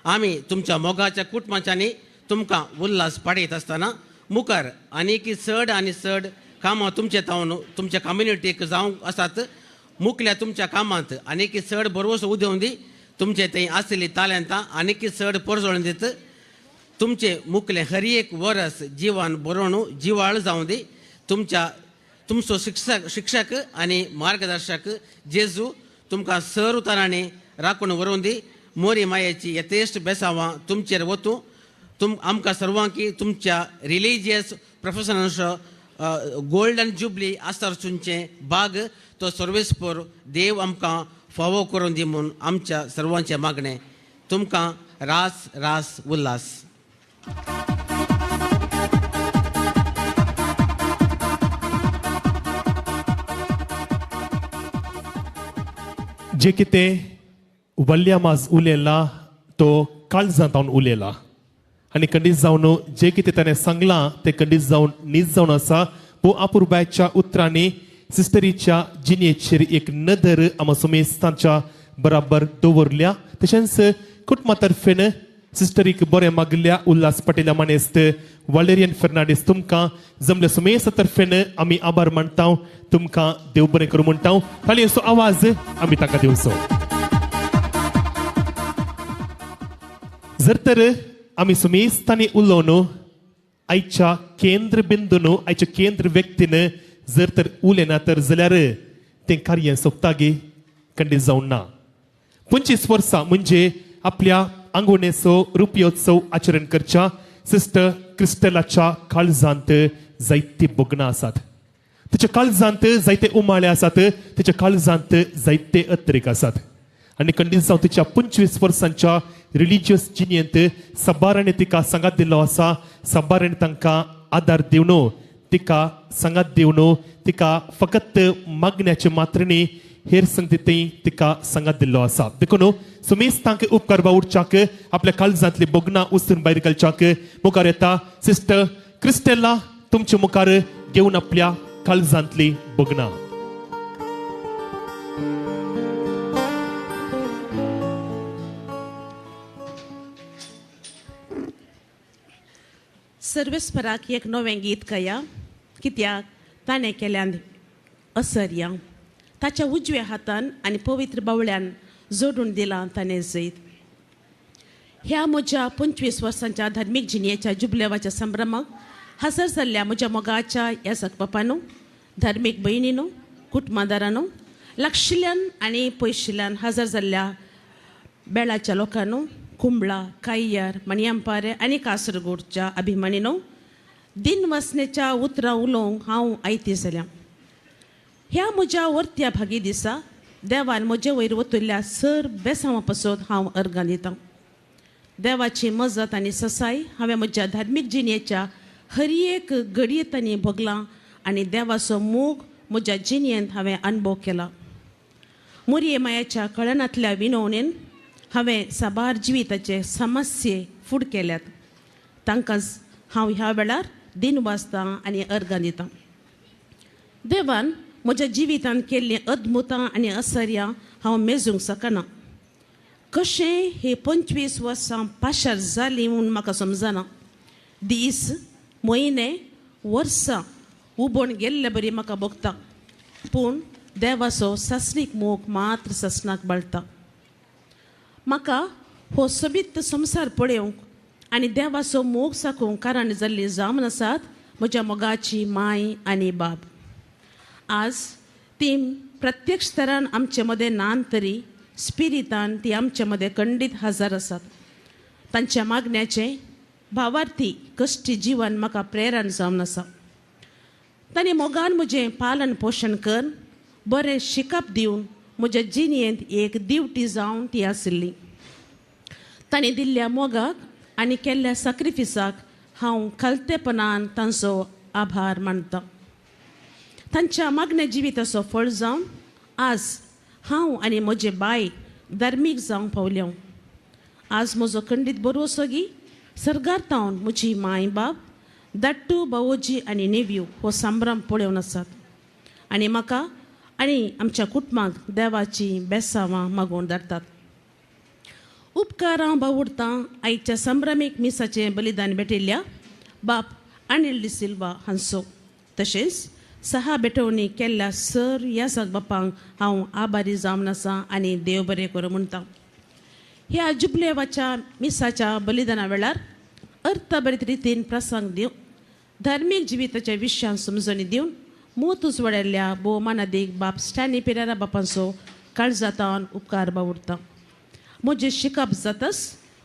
आमी तुमच्या मोगाच्या कुटुंबांच्यांनी तुमकां उल्हास पाडयत आसतना मुखार आनीक चड आनी चड कामां तुमचे तावन तुमच्या कम्युनिटीक जावंक आसात. मुखल्या तुमच्या कामांत आनीक चड भरवसो उदेवन दी. तुमचे थंय आशिल्ली तालेंतां आनीक चड पोरजोळून दित. तुमचे मुखलें हर एक वरस जिवान बरोवन जिवाळ जावं दी. तुमच्या तुमचो शिक्षक आनी मार्गदर्शक जेजू तुमकां सर उतरांनी राखून व्हरून दी. मोरी मायेची यथेश्ट बेसावां तुमचेर वतूं. आमकां सर्वांकी तुमच्या रिलिजियस प्रोफेशनल्सो गोल्डन जुबली आसरचुंचें बाग तो सर्वेस्पोर देव आमकां फावो करून दी म्हूण आमच्या सर्वांचें मागणें. तुमकां रास रास उल्हास. जे कितें वल्ल्या माज उलयला तो काळजांत हांव उलयला आनी खंडीत जावन जे कितें ताणें सांगलां तें खंडीत जावन नीज जावन आसा. वो अपुरबायच्या उतरांनी सिस्टरीच्या जिणेचेर एक नदर आमा सुमेस्तांच्या बराबर दवरल्या. तशेंच कुटुंबा तर्फेन सिस्टरीक बरें मागल्या उल्हास पटेला मानेस्त वालेरियन फेर्नांडीस तुमकां जमले सुमेस्ता तर्फेन आमी आभार मानता. तुमकां देव बरें करूं म्हणटा. ताळयेचो आवाज आमी तांकां दिवचो. जर तर आमी सुमेस्तांनी उलोवन आयच्या केंद्र बिंदून आयच्या केंद्र व्यक्तीन जर तर उलयना तर जाल्यार तें कार्य सोंपता गे खंडीत जावन ना. 25 वर्सां म्हणजे आपल्या आंगवणेचो रुपयोत्सव आचरण करच्या सिस्टर क्रिस्टलाच्या काळजांत जायती भोगणां आसात. ताच्या काळजांत जायते उमाळे आसात. ताच्या काळजांत जायते अत्रेक आसात. आनी खंडीत जावन तिच्या 25 वर्सांच्या रिलिजियस जिणेंत साबारांनी तिका सांगात दिल्लो आसा. साबारांनी तांकां आदार दिवन तिका सांगात दिवन तिका फकत मागण्याचे मात्र न्ही हेर संगतींतय तिका सांगात दिल्लो आसा. देखून सुमेस तांकां उपकार बावुडच्याक आपल्या काळजांतली भोगणां उस्तून भायर घालच्याक मुखार येता सिस्टर क्रिस्टेला तुमचे मुखार घेवन आपल्या काळजांतली भोगणां. सर्वेस्पराक एक नवें गीत गाया कित्याक ताणें केल्यान असर्या ताच्या उजव्या हातान आनी पवित्र बावळ्यान जोडून दिलां ताणें जैत. ह्या म्हज्या 25 वर्सांच्या धार्मीक जिणेच्या जुबलेवाच्या संभ्रमाक हजर जाल्ल्या म्हज्या मोगाच्या ह्या सकपापानू, धार्मीक भयणीनू, कुटुंबादारानू, लागशिल्ल्यान आनी पयशिल्ल्यान हजर जाल्ल्या बेळाच्या लोकांनू, कुंबळा, काय्यार, मणियंपारे आनी कासरगोडच्या अभिमानीनो, दिनवासनेच्या उतरां उलोवंक हांव आयती जाल्या. ह्या म्हज्या वरत्या भागी दिसा देवान म्हजे वयर वतुल्ल्या सर बेसांवा पासत हांव अर्गां दितां. देवाची मजत आनी ससाय हांवें म्हज्या धार्मीक जिणेच्या हर एक घडयेतांनी भोगलां आनी देवाचो मोग म्हज्या जिणेंत हांवें अणभव केला. मोरये मायाच्या कळनांतल्या विनवणेन हांवें साबार जिविताचे समस्ये फूड केल्यात. तांकां हांव ह्या वेळार दिन वाचतां आनी अर्गां दितां. देवान म्हज्या जिवितांत केल्लीं अद्भुतां आनी असर्यां हांव मेजूंक शकना. कशें हे 25 वर्सां पाशार जालीं म्हूण म्हाका समजना. दीस, म्हयने, वर्सां उबोण गेल्ले बरी म्हाका भोगता. पूण देवाचो सासणीक मोग मात्र सासणाक बाळटा. म्हाका हो सोबीत संवसार पळोवंक आनी देवाचो मोग साकूंक कारण जाल्ली जावन आसात म्हज्या मोगाची माय आनी बाब. आज ती प्रत्यक्ष तरान आमचे मदें नान तरी स्पिरितान ती आमचे मदें खंडीत हजर आसात. तांच्या मागण्याचें भावार्थी कश्टी जिवन म्हाका प्रेरण जावन आसा. तांणी मोगान म्हजें पालन पोशण कर बरें शिकप दिवन म्हज्या जिणेंत एक दिवटी जावन ती आशिल्ली. तांणी दिल्ल्या मोगाक आनी केल्ल्या साक्रिफिसाक हांव खालतेपणान तांचो आभार मानतां. तांच्या मागण्या जिविताचो फळ जावन आज हांव आनी म्हजे बाय धार्मीक जावंक पावल्या. आज म्हजो खंडीत बरो गी सर्गार तावन म्हजी माय बाब, दाट्टू भावोजी आनी नेव्यू हो संभ्रम पळोवन आसात आनी म्हाका आनी आमच्या कुटुंबाक देवाची बेसावां मागोवन धाडटात. उपकार हांव बावुडतां आयच्या संभ्रमीक मिसाचें बलिदान भेटिल्ल्या बाप अनिल डिसिल्वा हांचो, तशेंच सहा भेटवणी केल्ल्या सर ह्या साग बापांक हांव आभारी जावन आसा आनी देव बरें करूं म्हणटा. ह्या जुबलेवाच्या मिसाच्या बलिदाना वेळार अर्थभरीत रितीन प्रसंग दिवन धार्मीक जिविताच्या विशयान समजणी दिवन मोत उजवाडिल्ल्या भोवमानादीक बाप स्टॅनी पिरेरा बापांचो काळजातावन उपकार बावुरता. म्हजें शिकप जातच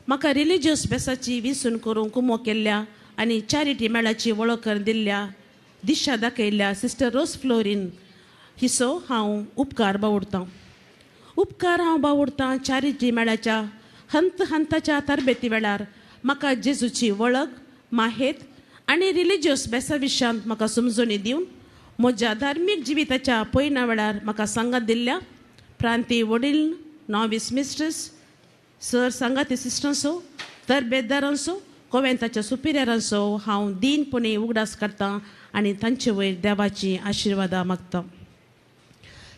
म्हाका रिलिजियस बेसाची विसून करूंक कुमो केल्ल्या आनी चॅरिटी मेळाची वळख करून दिल्ल्या दिशा दाखयल्ल्या सिस्टर रोज फ्लोरीन हिचो हांव उपकार बावुरतां. उपकार हांव बावुरतां चॅरिटी मेळाच्या हंत हंताच्या तरबेती वेळार म्हाका जेजूची वळख माहेत आनी रिलिजियस बेसा विशयांत म्हाका समजणी दिवन म्हज्या धार्मीक जिविताच्या पयना वेळार म्हाका सांगात दिल्ल्या प्रांती वडील नॉवीस मिस्ट्रेस सर सांगाती सिस्टरांचो तरबेदारांचो कोवेंताच्या सुपिरियरांचो हांव दीनपणी उगडास करतां आनी तांचे वयर देवाची आशिर्वादां मागतां.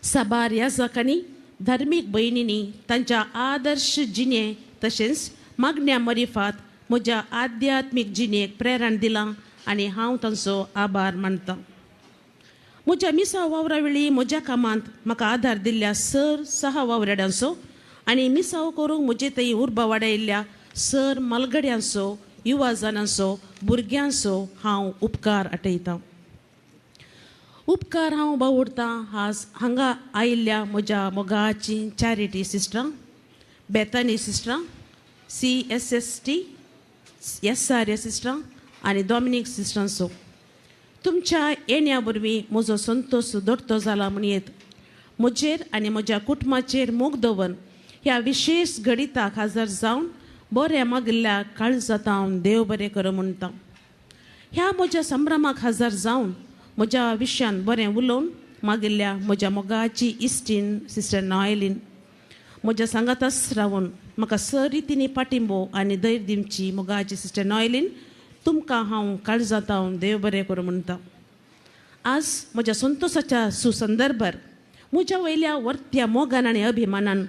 साबार याजकांनी धार्मीक भयणींनी तांच्या आदर्श जिणे तशेंच मागण्या मरिफात म्हज्या आध्यात्मीक जिणेक प्रेरण दिलां आनी हांव तांचो आभार मानतां. म्हज्या मिसाव वावरा वेळी म्हज्या कामांत म्हाका आदार दिल्ल्या सर सहा वावराड्यांचो आनी मिसाव करूंक म्हजे थंय उर्बा वाडयल्ल्या सर मालगड्यांचो युवा जाणांचो भुरग्यांचो हांव उपकार आठयतां. उपकार हांव बावुरतां आज हांगा आयिल्ल्या म्हज्या मोगाची चॅरिटी सिस्टरां बेतानी सिस्टरां CSST SRS सिस्टरां आनी डॉमिनीक सिस्टरांचो. तुमच्या येण्या वरवीं म्हजो संतोश दोडतो जाला म्हणयेत. म्हजेर आनी म्हज्या कुटुंबाचेर मोग दवरून ह्या विशेश घडिताक हजर जावन बरें मागिल्ल्या काळजांत देव बरें करूं म्हणटा. ह्या म्हज्या संभ्रमाक हजर जावन म्हज्या विशयान बरें उलोवन मागिल्ल्या म्हज्या मोगाची इश्टीन सिस्टर नॉयलीन म्हज्या सांगातच रावन म्हाका सर रितींनी पाटिंबो आनी धैर्य दिवची मोगाची सिस्टर नॉयलीन तुमकां हांव काळजांत हांव देव बरें करूं म्हणटा. आज म्हज्या संतोशाच्या सुसंदर्भार म्हज्या वयल्या वर्त्या मोगान आनी अभिमानान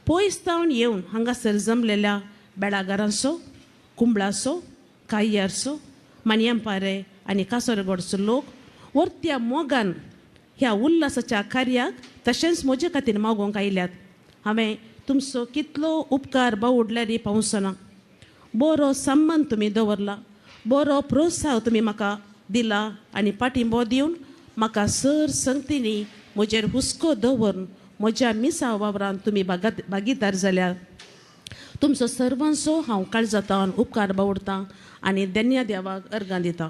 पयस तावन येवन हांगासर जमलेल्या बेळागारांचो कुंबळाचो काय्यारचो मानयमपारे आनी कासरगोडचो लोक वर्त्या मोगान ह्या उल्हासाच्या कार्याक तशेंच म्हजे खातीर मागोवंक आयल्यात. हांवें तुमचो कितलो उपकार बावुडल्यारी पावसना. बरो सम्मान तुमी दवरला, बरो प्रोत्साह तुमी म्हाका दिला आनी पाटिंबो दिवन म्हाका सर संगतींनी म्हजेर हुस्को दवरून म्हज्या मिसा वावरान तुमी भागीदार जाल्यार तुमचो सर्वांचो हांव काळजांत उपकार बावुडतां आनी धन्य देवाक अर्गां दितां.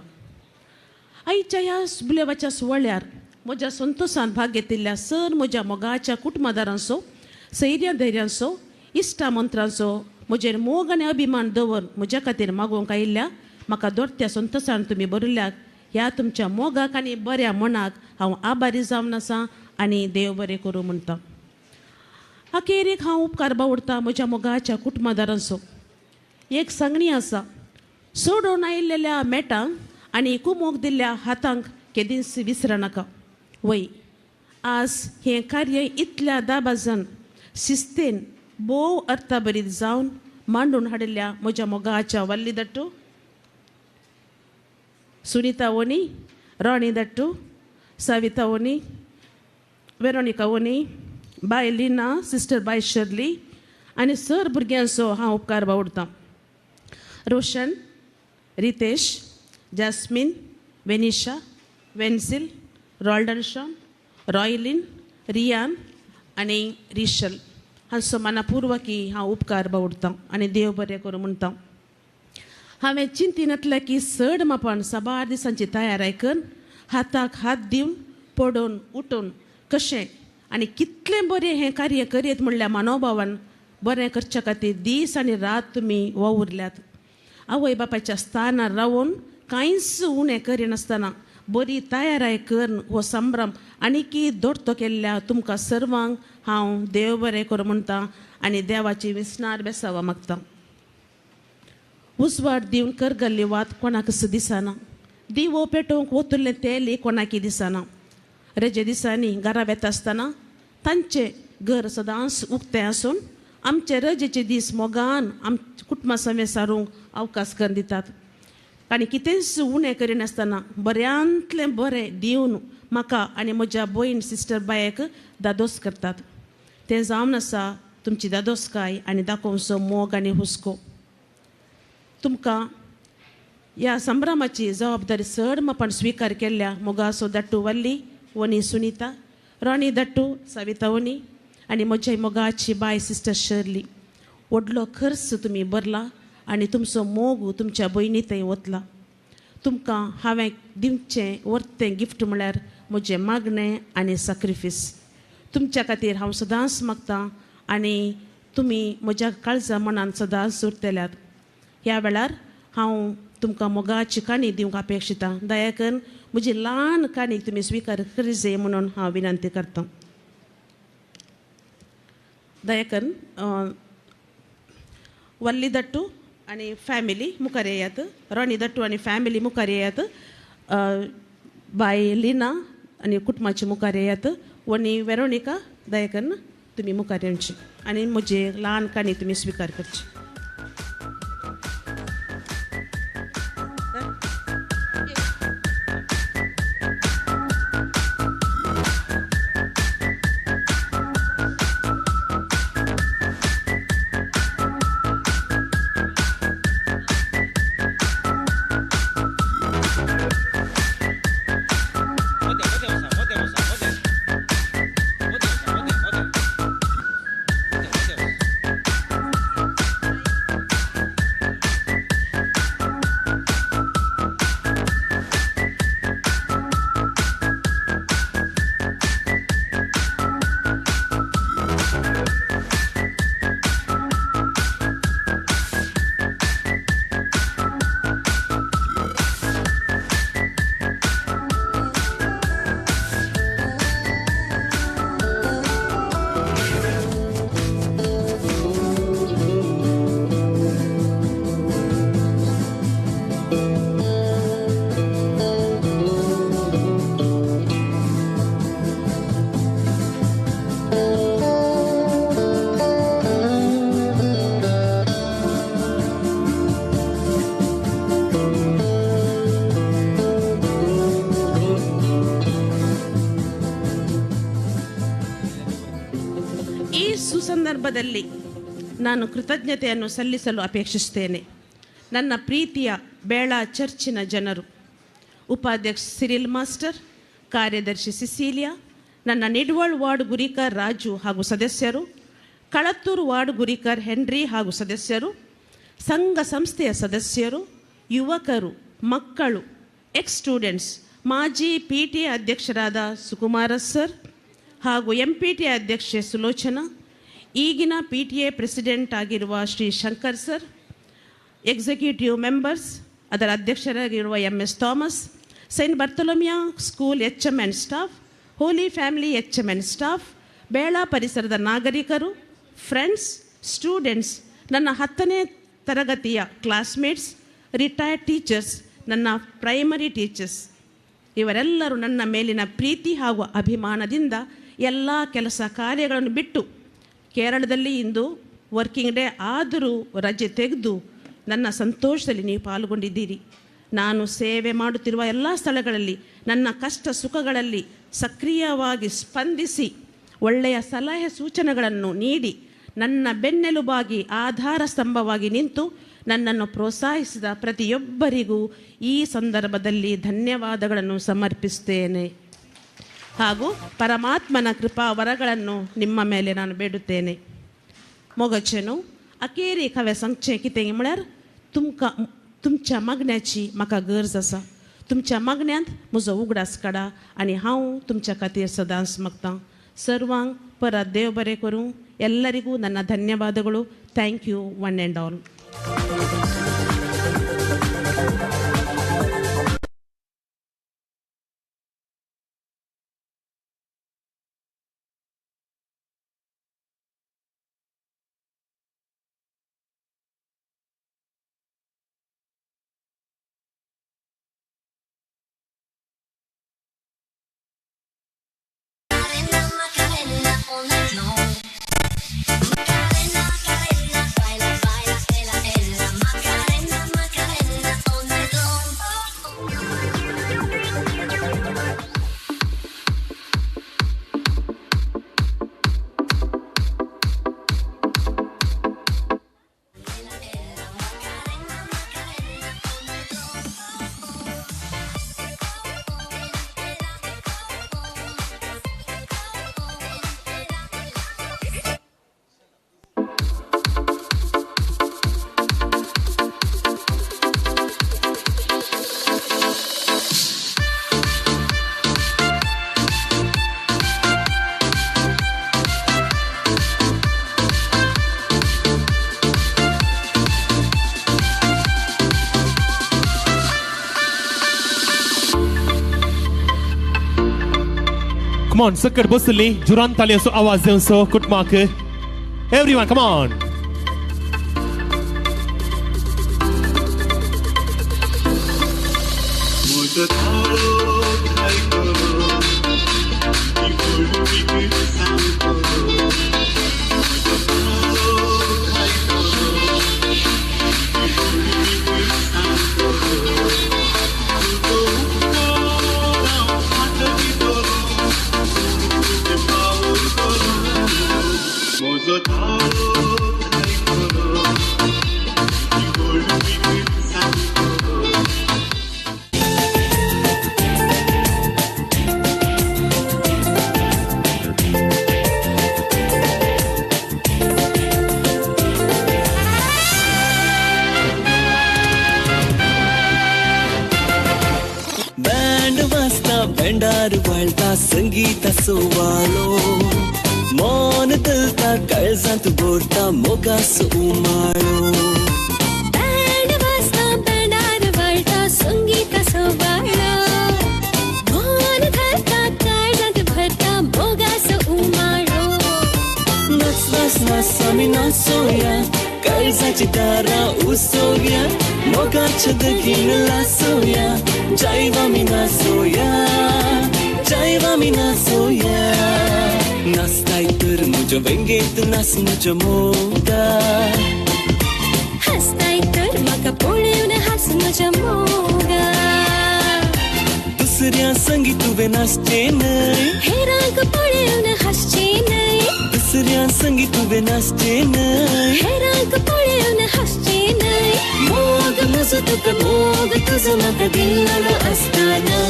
आयच्या ह्या बुलेवाच्या सुवाळ्यार म्हज्या संतोशान भाग घेतिल्ल्या सर म्हज्या मोगाच्या कुटुंबादारांचो सैर्या धैर्यांचो इश्टा मंत्रांचो म्हजेर मोग आनी अभिमान दवर म्हज्या खातीर मागोवंक आयिल्ल्या म्हाका दोडत्या संतोशान तुमी बरयल्याक ह्या तुमच्या मोगाक आनी बऱ्या मनाक हांव आभारी जावन आसा आनी देव बरें करूं म्हणटा. अखेरेक हांव उपकार बावुडटा म्हज्या मोगाच्या कुटुंबादारांचो. एक सांगणी आसा, सोडून आयिल्ल्या मेटांक आनी कुमोक दिल्ल्या हातांक केदींच विसरनाका. वय आज हें कार्य इतल्या दाबाजान शिस्तेन भोव अर्थाभरीत जावन मांडून हाडिल्ल्या म्हज्या मोगाच्या वल्ली दट्टू, सुनीता ओनी, रॉनी दट्टू, सविता ओनी, वेरोनिका ओनी, बाय लीना, सिस्टर बाय शर्ली आनी सर भुरग्यांचो हांव उपकार बावुडतां. रोशन, रितेश, जॅस्मीन, वेनिशा, वेन्सिल, रॉल्डन शॉन, रॉयलीन, रियान आनी रिशल हांचो मनापुर्वकी हांव उपकार बावुडतां आनी देव बरें करूं म्हणटा. हांवें चिंतिनातलें की चड मापान साबार दिसांची तयाराय करून हाताक हात दिवन पडून उठून कशें आनी कितलें बरें हें कार्य करीत म्हणल्यार मनोभावान बरें करच्या खातीर दीस आनी रात तुमी वावुरल्यात. आवय बापायच्या स्थानार रावून कांयच उणें करिनासतना बरी तयाराय करून हो संभ्रम आनीकी दोडतो केल्ल्या तुमकां सर्वांक हांव देव बरें करूं म्हणटा आनी देवाची विसनार बेसावा मागता. उजवाड दिवन करगल्ली वात कोणाकच दिसना, दिवो पेटोवंक वतुल्लें तेल कोणाकी दिसना. रजे दिसांनी घरा वेता आसतना तांचें घर सदांच उक्तें आसून आमचे रजेचे दीस मोगान आम कुटुंबा समेत सारूंक अवकाश करून दितात आनी कितेंच उणें करिनासतना बऱ्यांतलें बरें दिवन म्हाका आनी म्हज्या भयण सिस्टर बायक दादोस करतात. तें जावन आसा तुमची दादोसकाय आनी दाखोवचो मोग आनी हुस्को. तुमकां ह्या संभ्रमाची जबाबदारी चड मापान स्विकार केल्ल्या मोगासो दट्टू वल्ली वनी सुनीता रॉनी दट्टू सविता वनी आनी म्हज्या मोगाची बाय सिस्टर शर्ली व्हडलो खर्च तुमी भरला आनी तुमचो मोग तुमच्या भयणी थंय वतला. तुमकां हांवें दिवचें वर्तें गिफ्ट म्हळ्यार म्हजें मागणें आनी सॅक्रिफीस. तुमच्या खातीर हांव सदांच मागतां आनी तुमी म्हज्या काळजा मनान सदांच उरतल्यात. ह्या वेळार हांव तुमकां मोगाची काणी दिवंक अपेक्षिता. दया करून म्हजी ल्हान काणी तुमी स्विकार करी म्हणून हांव विनंती करतां. दया करून वल्ली दट्टू आनी फॅमिली मुखार येयात, रॉनी दट्टू आनी फॅमिली मुखार येयात, बाय लिना आनी कुटुंबाचे मुखार येयात, वनी वेरोनिका दया करून तुमी मुखार येवची आनी म्हजी ल्हान काणी तुमी स्विकार करची. ಸಂದರ್ಭದಲ್ಲಿ ನಾನು ಕೃತಜ್ಞತೆಯನ್ನು ಸಲ್ಲಿಸಲು ಅಪೇಕ್ಷಿಸುತ್ತೇನೆ. ನನ್ನ ಪ್ರೀತಿಯ ಬೇಳ ಚರ್ಚಿನ ಜನರು, ಉಪಾಧ್ಯಕ್ಷ ಸಿರಿಲ್ ಮಾಸ್ಟರ್, ಕಾರ್ಯದರ್ಶಿ ಸಿಸಿಲಿಯಾ, ನನ್ನ ನಿಡ್ವಾಳ್ ವಾರ್ಡ್ ಗುರಿಕರ್ ರಾಜು ಹಾಗೂ ಸದಸ್ಯರು, ಕಳತ್ತೂರು ವಾರ್ಡ್ ಗುರಿಕರ್ ಹೆನ್ರಿ ಹಾಗೂ ಸದಸ್ಯರು, ಸಂಘ ಸಂಸ್ಥೆಯ ಸದಸ್ಯರು, ಯುವಕರು, ಮಕ್ಕಳು, ಎಕ್ಸ್ ಸ್ಟೂಡೆಂಟ್ಸ್, ಮಾಜಿ ಪಿ ಟಿ ಅಧ್ಯಕ್ಷರಾದ ಸುಕುಮಾರ ಸರ್ ಹಾಗೂ ಎಂ ಪಿ ಟಿ ಅಧ್ಯಕ್ಷೆ ಸುಲೋಚನಾ, ಈಗಿನ ಪಿ ಟಿ ಎ ಪ್ರೆಸಿಡೆಂಟ್ ಆಗಿರುವ Shri Shankar sir, executive members, ಅದರ ಅಧ್ಯಕ್ಷರಾಗಿರುವ M S Thomas, Saint Bartholomew school H M and staff, Holy Family H M and staff, Bela ಪರಿಸರದ ನಾಗರಿಕರು, ಫ್ರೆಂಡ್ಸ್, ಸ್ಟೂಡೆಂಟ್ಸ್, ನನ್ನ 10ನೇ ತರಗತಿಯ ಕ್ಲಾಸ್ಮೇಟ್ಸ್, ರಿಟೈರ್ಡ್ ಟೀಚರ್ಸ್, ನನ್ನ ಪ್ರೈಮರಿ ಟೀಚರ್ಸ್, ಇವರೆಲ್ಲರೂ ನನ್ನ ಮೇಲಿನ ಪ್ರೀತಿ ಹಾಗೂ ಅಭಿಮಾನದಿಂದ ಎಲ್ಲ ಕೆಲಸ ಕಾರ್ಯಗಳನ್ನು ಬಿಟ್ಟು ಕೇರಳದಲ್ಲಿ ಇಂದು ವರ್ಕಿಂಗ್ ಡೇ ಆದರೂ ರಜೆ ತೆಗೆದು ನನ್ನ ಸಂತೋಷದಲ್ಲಿ ನೀವು ಪಾಲ್ಗೊಂಡಿದ್ದೀರಿ. ನಾನು ಸೇವೆ ಮಾಡುತ್ತಿರುವ ಎಲ್ಲ ಸ್ಥಳಗಳಲ್ಲಿ ನನ್ನ ಕಷ್ಟ ಸುಖಗಳಲ್ಲಿ ಸಕ್ರಿಯವಾಗಿ ಸ್ಪಂದಿಸಿ ಒಳ್ಳೆಯ ಸಲಹೆ ಸೂಚನೆಗಳನ್ನು ನೀಡಿ ನನ್ನ ಬೆನ್ನೆಲುಬಾಗಿ ಆಧಾರ ಸ್ತಂಭವಾಗಿ ನಿಂತು ನನ್ನನ್ನು ಪ್ರೋತ್ಸಾಹಿಸಿದ ಪ್ರತಿಯೊಬ್ಬರಿಗೂ ಈ ಸಂದರ್ಭದಲ್ಲಿ ಧನ್ಯವಾದಗಳನ್ನು ಸಮರ್ಪಿಸುತ್ತೇನೆ ಹಾಗೂ ಪರಮಾತ್ಮನ ಕೃಪಾ ವರಗಳನ್ನು ನಿಮ್ಮ ಮೇಲೆ ನಾನು ಬೇಡುತ್ತೇನೆ. मोगाचें अखेरेक हांवें सांगचें कितें म्हळ्यार तुमकां तुमच्या मागण्याची म्हाका गरज आसा. तुमच्या मागण्यांत म्हजो उगडास काडा आनी हांव तुमच्या खातीर सदांच मागतां. सर्वांक परत देव बरें करूं. ಎಲ್ಲರಿಗೂ ನನ್ನ ಧನ್ಯವಾದಗಳು. Thank you one and all. Come on, सकट बसली जुरान तालयांचो आवाज दिवचो कुटुंबाक. Everyone, come on. संगीता सुवाळो मौन दिलता काळजांत भरता मोगाचो उमाळो. बँड वाजता बँडार वळटा संगीता सुवाळो मौन धरता काळजांत भरता मोगाचो उमाळो. नाच नाच नाच आमी नाचोया काळजाची दारां उसोवया मोगाचें दगीन लासोया जायव आमी नाचोया जायव आमी नाचोया. नाचताय तर म्हज्या वेंगेंत नाच म्हज्या मोगा. हांसताय तर म्हाका पळोवन हांस म्हज्या मोगा. दुसऱ्या संगी तुवें नाचचें न्हय हेरांक पळोवन हांसचें न्हय. दुसऱ्या संगी तुवें नाचचें न्हय हेरांक पळोवन हांसचें न्हय. मोग म्हजो तुका मोग तुजो म्हाका दिल्लो आसतना.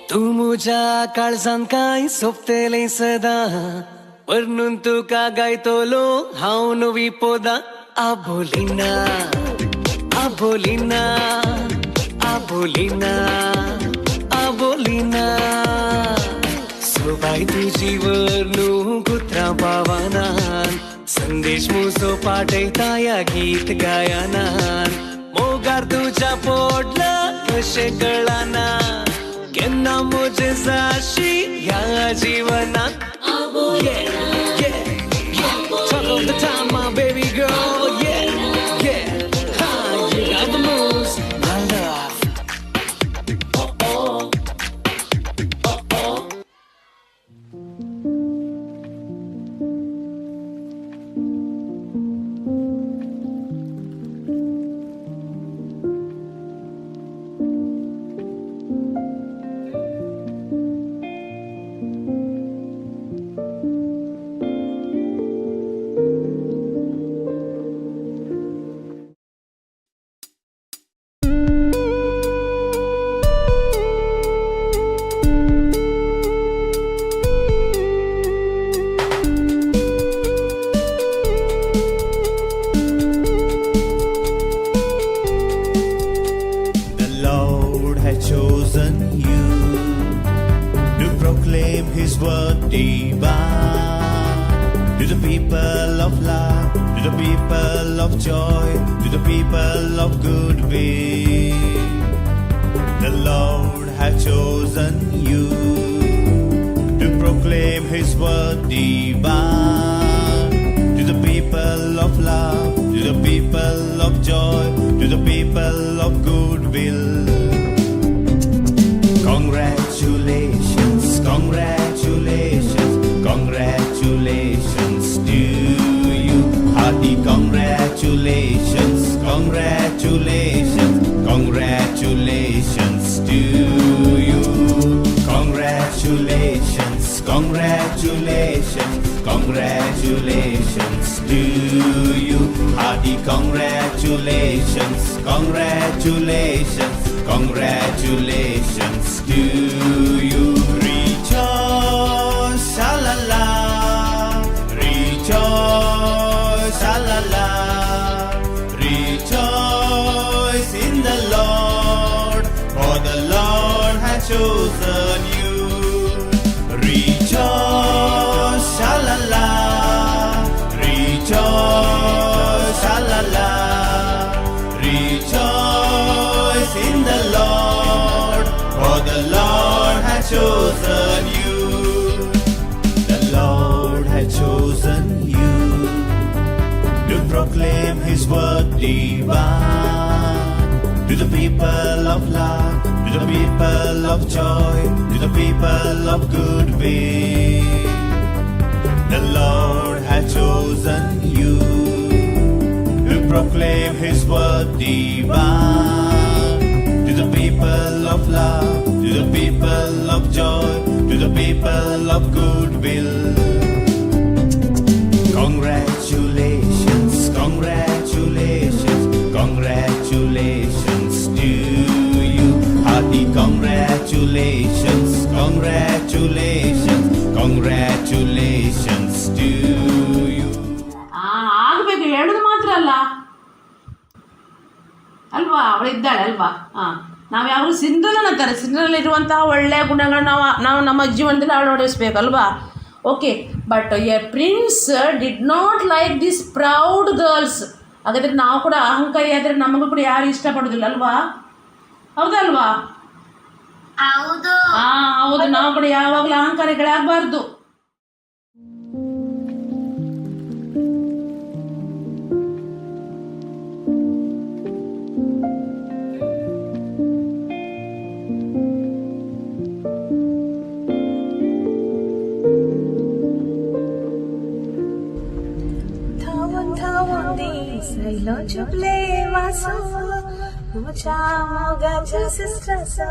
तुज्या काळजान कांय सोंपतलें सदां वर्णून तुका गायतलो हांव नवी पोदां. आबोलिना आबोलिना आबोलिना आबोलिना सोबाय तुजी वर्णू कुत्रां पावनान संदेश मुजो पाठयता ह्या गीत गायनान. मोगार तुज्या पोडला कशें कळना केन्ना म्हजें जाशी ह्या जिवनांत. Yeah, yeah, yeah. Talk all the time, my baby girl. Yeah, yeah. Ha, you got the moves, my love. Oh, oh, oh, oh. His word divine to the people of love, to the people of joy, to the people of goodwill. The Lord has chosen you to proclaim His word divine to the people of love, to the people of joy, to the people of goodwill. Congratulations, congratulations, congratulations to you. Hearty congratulations, congratulations, congratulations to you. Congratulations, congratulations, congratulations to you. Hearty congratulations, congratulations, congratulations to you. Rejoice, sha-la-la, rejoice, sha-la-la, rejoice in the Lord, for the Lord has chosen you. Rejoice, sha-la-la, rejoice, sha-la-la, has chosen you. The Lord has chosen you to proclaim His word divine to the people of love, to the people of joy, to the people of goodwill. The Lord has chosen you to proclaim His word divine to the people of love, to the people of joy, to the people of goodwill. Congratulations, congratulations, congratulations to you. Hearty congratulations, congratulations, congratulations to you. ಆಗಬೇಕು ಹೇಳೋದು ಮಾತ್ರ ಅಲ್ಲ ಅಲ್ವಾ? ಅವಳಿದ್ದಾಳೆ ಅಲ್ವಾ? ಹಾಂ, ನಾವು ಯಾವಾಗಲೂ ಸಿಂಡ್ರಲನ ಅಂತಾರೆ. ಸಿಂಡ್ರಲಲ್ಲಿರುವಂತಹ ಒಳ್ಳೆಯ ಗುಣಗಳನ್ನ ನಾವು ನಾವು ನಮ್ಮ ಜೀವನದಲ್ಲಿ ಅಳವಡಿಸ್ಬೇಕಲ್ವಾ? Okay, but a prince did not like this proud girls. ಹಾಗಾದರೆ ನಾವು ಕೂಡ ಅಹಂಕಾರಿ ಆದರೆ ನಮಗೂ ಕೂಡ ಯಾರು ಇಷ್ಟಪಡೋದಿಲ್ಲ ಅಲ್ವಾ? ಹೌದಲ್ವಾ? ಹೌದು. ಹಾಂ ಹೌದು, ನಾವು ಕೂಡ ಯಾವಾಗಲೂ ಅಹಂಕಾರಿಗಳಾಗಬಾರ್ದು. धावून धावून दिसलो झुपले वासो म्हज्या मोगाच्या सिस्टरचो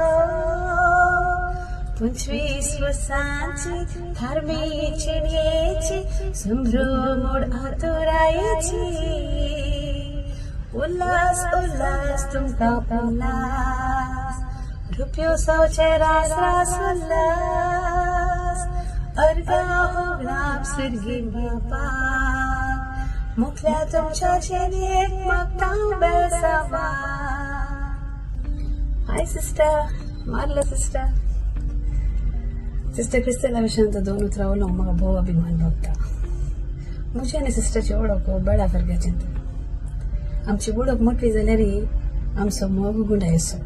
25 वर्सांची धार्मीक जिणयेची संभ्रमोड आतुरायेची उल्हास उल्हास तुमकां उल्हास रुपयो सवचे रास रास उल्हास अर्गां होगडाप सिरगी बापाक मुखल्या तुमच्या जिणयेक मागता बेळसावा. हाय सिस्टर, मारला सिस्टर. सिस्टर क्रिस्टला विशयांत दोन उतरां उलोवंक म्हाका भोव अभिमान भोगता. म्हजी आनी सिस्टरची वळख बेळा वर्गाचें. आमची वळख मोठी जाल्यार आमचो मोग गुंडायचो.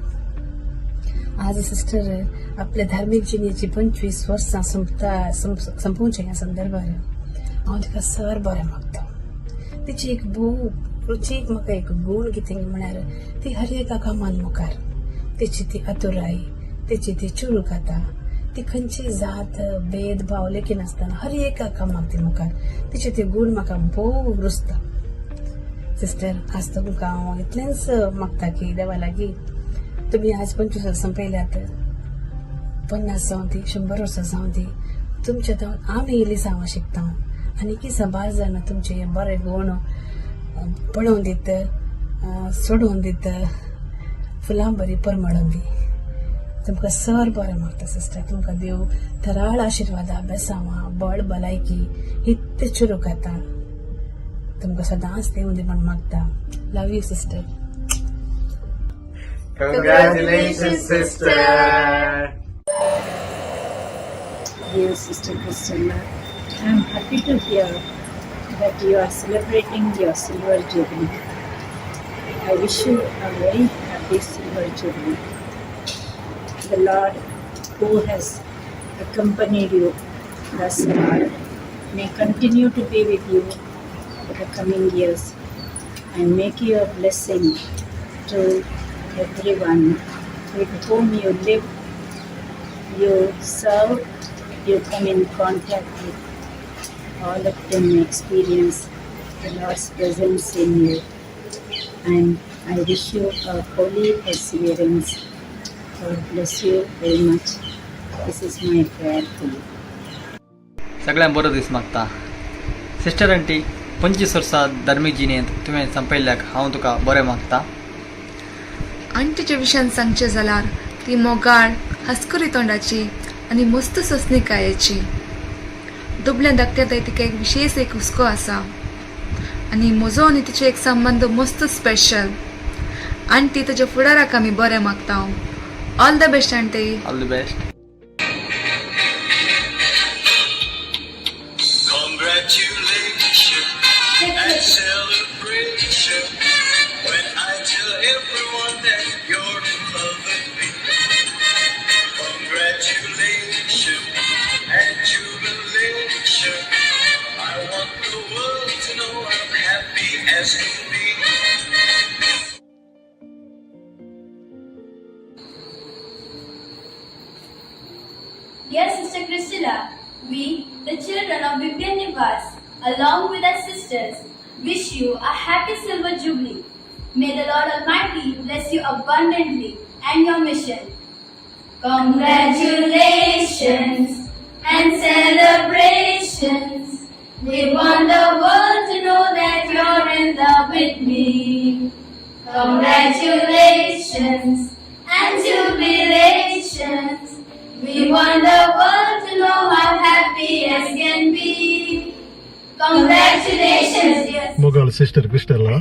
आज सिस्टर आपल्या धार्मीक जिणेची 25 वर्सां सोंपता संपोवच्या ह्या संदर्भार हांव तिका सर बरें मागता. तिची एक भोव रुचीक म्हाका एक गूण कितें म्हळ्यार ती हर एका कामान मुखार तिची ती आतुराय, तिची ती चुरुकाता, ती खंयची जात भेदभाव लेखिनासतना हर एका कामाक ती मुखार, तिचे ते गूण म्हाका भोव रुचता. सिस्टर, आज तुमकां हांव इतलेंच मागता की देवा लागीं तुमी आज 25 वर्सां संपयल्यात, 50 जावं ती, 100 वर्सां जावं ती, तुमच्या जावन आमी इल्ली जावं शिकता आनी की साबार जाणां तुमचे हे बरे गूण पळोवन दित, सोडोवन दित, फुलां बरी परमळोवन दी. तुमकां सर बरें मागता सिस्टर. तुमकां देव थराळ आशिर्वादा, बेसांवां, बळ, भलायकी हित चुरूक खाता. तुमकां सदांच देव दी म्हण मागता. Love you sister. Congratulations, sister. Dear Sister Christina, I am happy to hear that you are celebrating your Silver Jubilee. I wish you a very happy Silver Jubilee. The Lord who has accompanied you thus far may continue to be with you for the coming years and make you a blessing to everyone with whom you live, you serve, you come in contact with. All of them may experience the Lord's presence in you. And I wish you a holy perseverance. God bless you very much. This is my prayer to you. सगळ्यांक बरो दीस मागता. सिस्टर आंटी, 25 वर्सां धार्मीक जिणेंत तुवें संपयल्ल्याक हांव तुका बरें मागता. आंटीच्या विशयान सांगचें जाल्यार ती मोगाळ, हसकुरी तोंडाची आनी मस्त सोंसणीकायेची. दुबल्या धाकट्या थंय तिका एक विशेश एक हुस्को आसा आनी म्हजो आनी तिचो एक संबंद मस्त स्पेशल. आंटी, तुज्या फुडाराक आमी बरें मागता. All the best aunty. All the best. Congratulations and celebration when I tell everyone that you're in love with me. Congratulations. Dear Sister Christella, we, the children of Vipyan Nivas, along with our sisters, wish you a happy silver jubilee. May the Lord Almighty bless you abundantly and your mission. Congratulations and celebrations. We want the world to know that you're in love with me. Congratulations and jubilations. We want the world to know how happy as can be. Congratulations, dear. मोगाळ सिस्टर क्रिस्टला,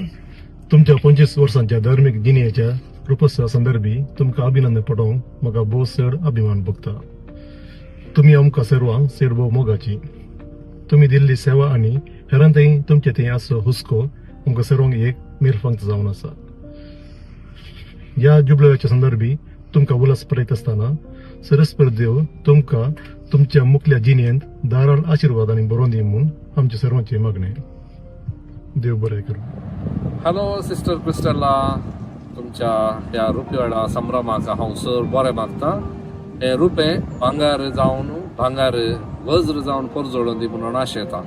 तुमच्या 25 वर्सांच्या धार्मीक जिणेच्या रुपसा संदर्भी तुमकां अभिनंदन पटोवंक म्हाका भोव चड अभिमान भोगता. तुमी आमकां सर्वांक चड भोव मोगाची. तुमी दिल्ली सेवा आनी हेरां थंय तुमचे थंय आसचो हुस्को आमकां सर्वांक एक मिरफंक जावन आसा. ह्या जुबलेच्या संदर्भी तुमकां उलास पळयत आसतना सरस्पर देव तुमकां तुमच्या मुखल्या जिणेंत धाराळ आशिर्वाद आनी बरोवन दी म्हूण आमचे सर्वांचे मागणें. देव बरें करूं. हॅलो सिस्टर क्रिस्टला, तुमच्या ह्या रुपयाळा संभ्रमाक हांव सर बरें मागता. हें रुपें भांगर जावन भांगर वज्र जावन परजळून दी म्हणून आशेता.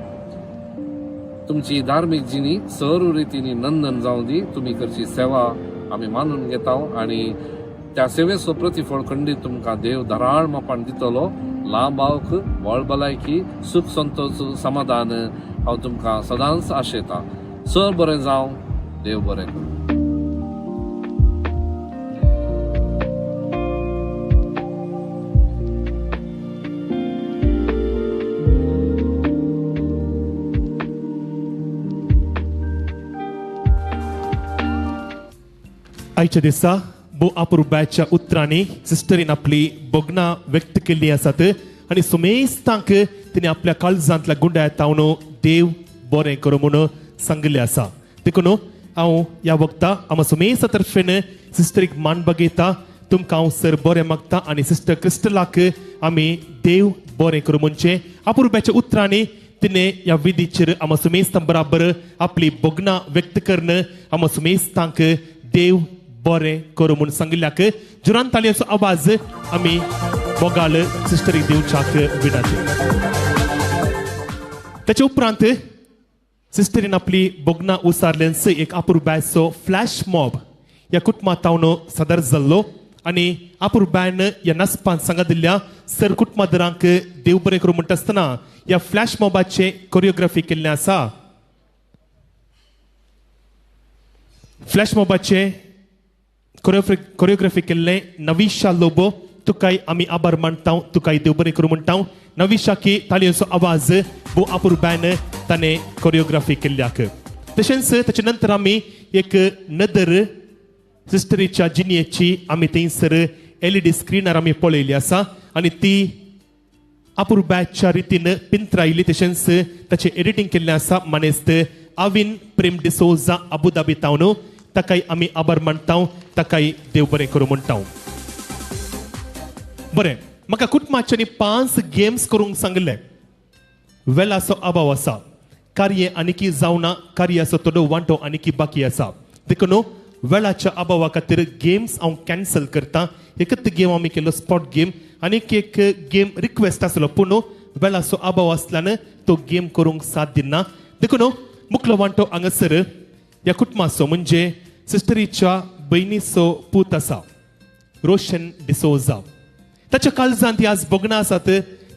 तुमची धार्मीक जिणी सर्व रितीनी नंदन जावं दी. तुमी करची सेवा आमी मानून घेता आनी त्या सेवेचो प्रतिफळ खंडीत तुमकां देव धाराळ मापान दितलो. लांब आवक, व्हड भलायकी, सुख संतोष, समाधान हांव तुमकां सदांच आशेता. सर बरें जावं, देव बरें करूं. आयच्या दिसा भोव अपुरबायेच्या उतरांनी सिस्टरीन आपली भोगणां व्यक्त केल्ली आसात आनी सुमेस्तांक तिणें आपल्या काळजांतल्या गुंड्या तावन देव बरें करूं म्हूण सांगिल्लें आसा. देखून हांव ह्या वखता आमा सुमेस्ता तर्फेन सिस्टरीक मान बगयता. तुमकां हांव सर बरें मागता आनी सिस्टर क्रिस्टलाक आमी देव बरें करूं म्हणचें अपुरबायेच्या उतरांनी तिणें ह्या विधीचेर आमा सुमेस्तां बराबर आपली भोगणां व्यक्त करून आमा सुमेस्तांक देव बरें करूं म्हूण सांगिल्ल्याक जुरान ताळयेचो आवाज आमी मोगाल सिस्टरीक दिवच्याक विनंती. ताचे उपरांत सिस्टरीन आपली भोगणां उसारलेंच एक अपुरबायेचो फ्लॅश मॉब ह्या कुटुंबा तावन सादर जाल्लो आनी अपुरबायन ह्या नाचपान सांगा दिल्ल्या सर कुटुंबादरांक देव बरें करूं म्हणटा आसतना ह्या फ्लॅश मॉबाचें कोरियोग्राफी केल्लें आसा. फ्लॅश मॉबाचें कोरियोग्राफी केल्लें नविशा लोबो, तुकाय आमी आभार मानता, तुकाय देव बरें करूं म्हणटा. नविशा की ताळयेचो आवाज भोव अपुरबायन ताणें कोरियोग्राफी केल्ल्याक. तशेंच ताचे नंतर आमी एक नदर सिस्टरीच्या जिणेची आमी थंयसर एलईडी स्क्रिनार आमी पळयली आसा आनी ती अपुरबायेच्या रितीन पिंत्रायली. तशेंच ताचें एडिटींग केल्लें आसा मानेस्त आविन प्रेम डिसोजा अबुधाबी तावन, ताकाय आमी आभार मानता, ताकाय देव बरें करूं म्हणटा. बरें, म्हाका कुटुंबाच्यांनी 5 गेम्स करूंक सांगिल्लें. वेलाचो अभाव आसा, कार्य आनीकी जावना, कार्याचो थोडो वांटो आनीकी बाकी आसा. देखून वेळाच्या अभावा खातीर गेम्स हांव कॅन्सल करता. एकच गेम आमी केलो स्पॉट गेम, आनीक एक गेम रिक्वेस्ट आसलो पूण वेळाचो अभाव आसल्यान तो गेम करूंक साथ दिना. देखून मुखलो वांटो हांगासर ह्या कुटुंबाचो म्हणजे सिस्टरीच्या भयणीचो पूत आसा रोशन डिसोजा. ताच्या काळजांत ती आज भोगणां आसात,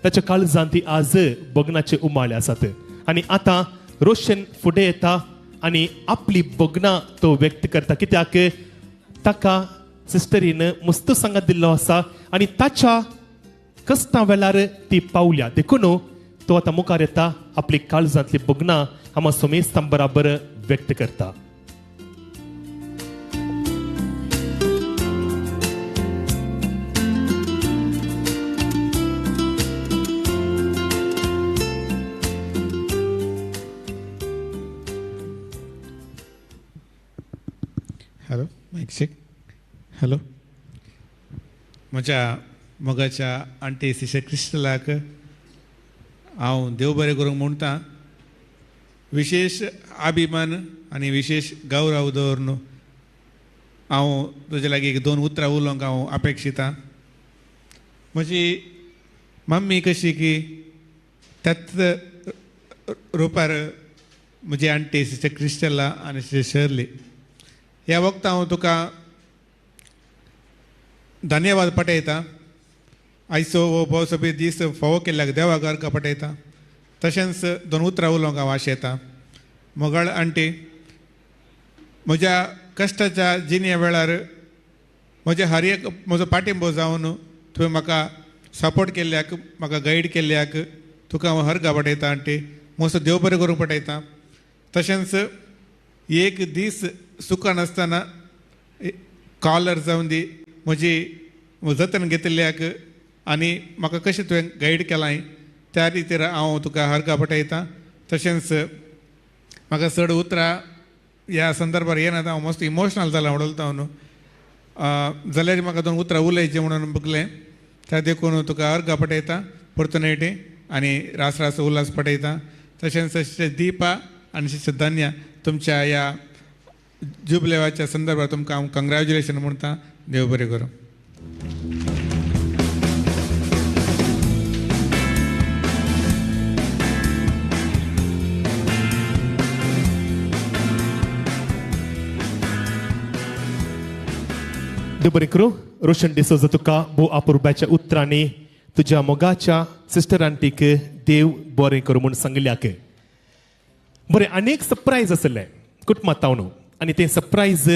ताच्या काळजांत ती आज भोगणाचे उमाळे आसात आनी आतां रोशन फुडें येता आनी आपली भोगणां तो व्यक्त करता. कित्याक ताका सिस्टरीन मस्त सांगात दिल्लो आसा आनी ताच्या कश्टां वेळार ती पावल्या. देखून तो आतां मुखार येता, आपली काळजांतली भोगणां आमा सोमेस्तां बराबर व्यक्त करता. हॅलो, मायक चेक. हॅलो, म्हज्या मोगाच्या आंटी सिस्टर क्रिस्टलाक हांव देव बरें करूंक म्हणटा. विशेश अभिमान आनी विशेश गौरव दवरून हांव तुजे लागीं एक दोन उतरां उलोवंक हांव अपेक्षिता. म्हजी मम्मी कशी की त्याच रुपार म्हजी आंटी सिस्टर क्रिस्टला आनी सिस्टर शर्ली. ह्या वखदां हांव तुका धन्यवाद पटयता. आयचो हो भोव सोबीत दीस फावो केल्ल्याक देवाक अर्घ पटयता. तशेंच दोन उतरां उलोवंक हांव आशेता. मोगाळ आंटी, म्हज्या कश्टाच्या जिणे वेळार म्हज्या हर एक म्हजो पाठिंबो जावन तुवें म्हाका सपोर्ट केल्ल्याक, म्हाका गायड केल्ल्याक तुका हांव हर्गा पटयता आंटी. म्हजो देव बरें करूंक पटयता. तशेंच एक दीस सुखान आसतना कॉलर जावन दी म्हजी जतन घेतिल्ल्याक आनी म्हाका कशें तुवें गायड केलां त्या रितीर हांव तुका हर्गा पटयता. तशेंच म्हाका चड उतरां ह्या संदर्भार येना, हांव मस्त इमोशनल जाला उडलता न्हू, जाल्यार म्हाका दोन उतरां उलयचीं म्हणून बगलें. त्या देखून तुका अर्घा पटयता परतून आनी रास रास उल्हास पटयता. तशेंच सिस्टर दीपा आनी सिस्टर धन्या, तुमच्या ह्या जुबलेवाच्या संदर्भात तुमकां हांव कंग्रेच्युलेशन म्हणटा. देव बरें करूं. देव बरें करूं. रोशन डिसोजा, तुका भोव अपुरबायच्या उतरांनी तुज्या मोगाच्या सिस्टर आंटीक देव बरें करूं म्हूण सांगिल्ल्याक. बरें, आनी एक सरप्रायज आसलें कुटुंबांत न्हू, आनी तें सरप्रायज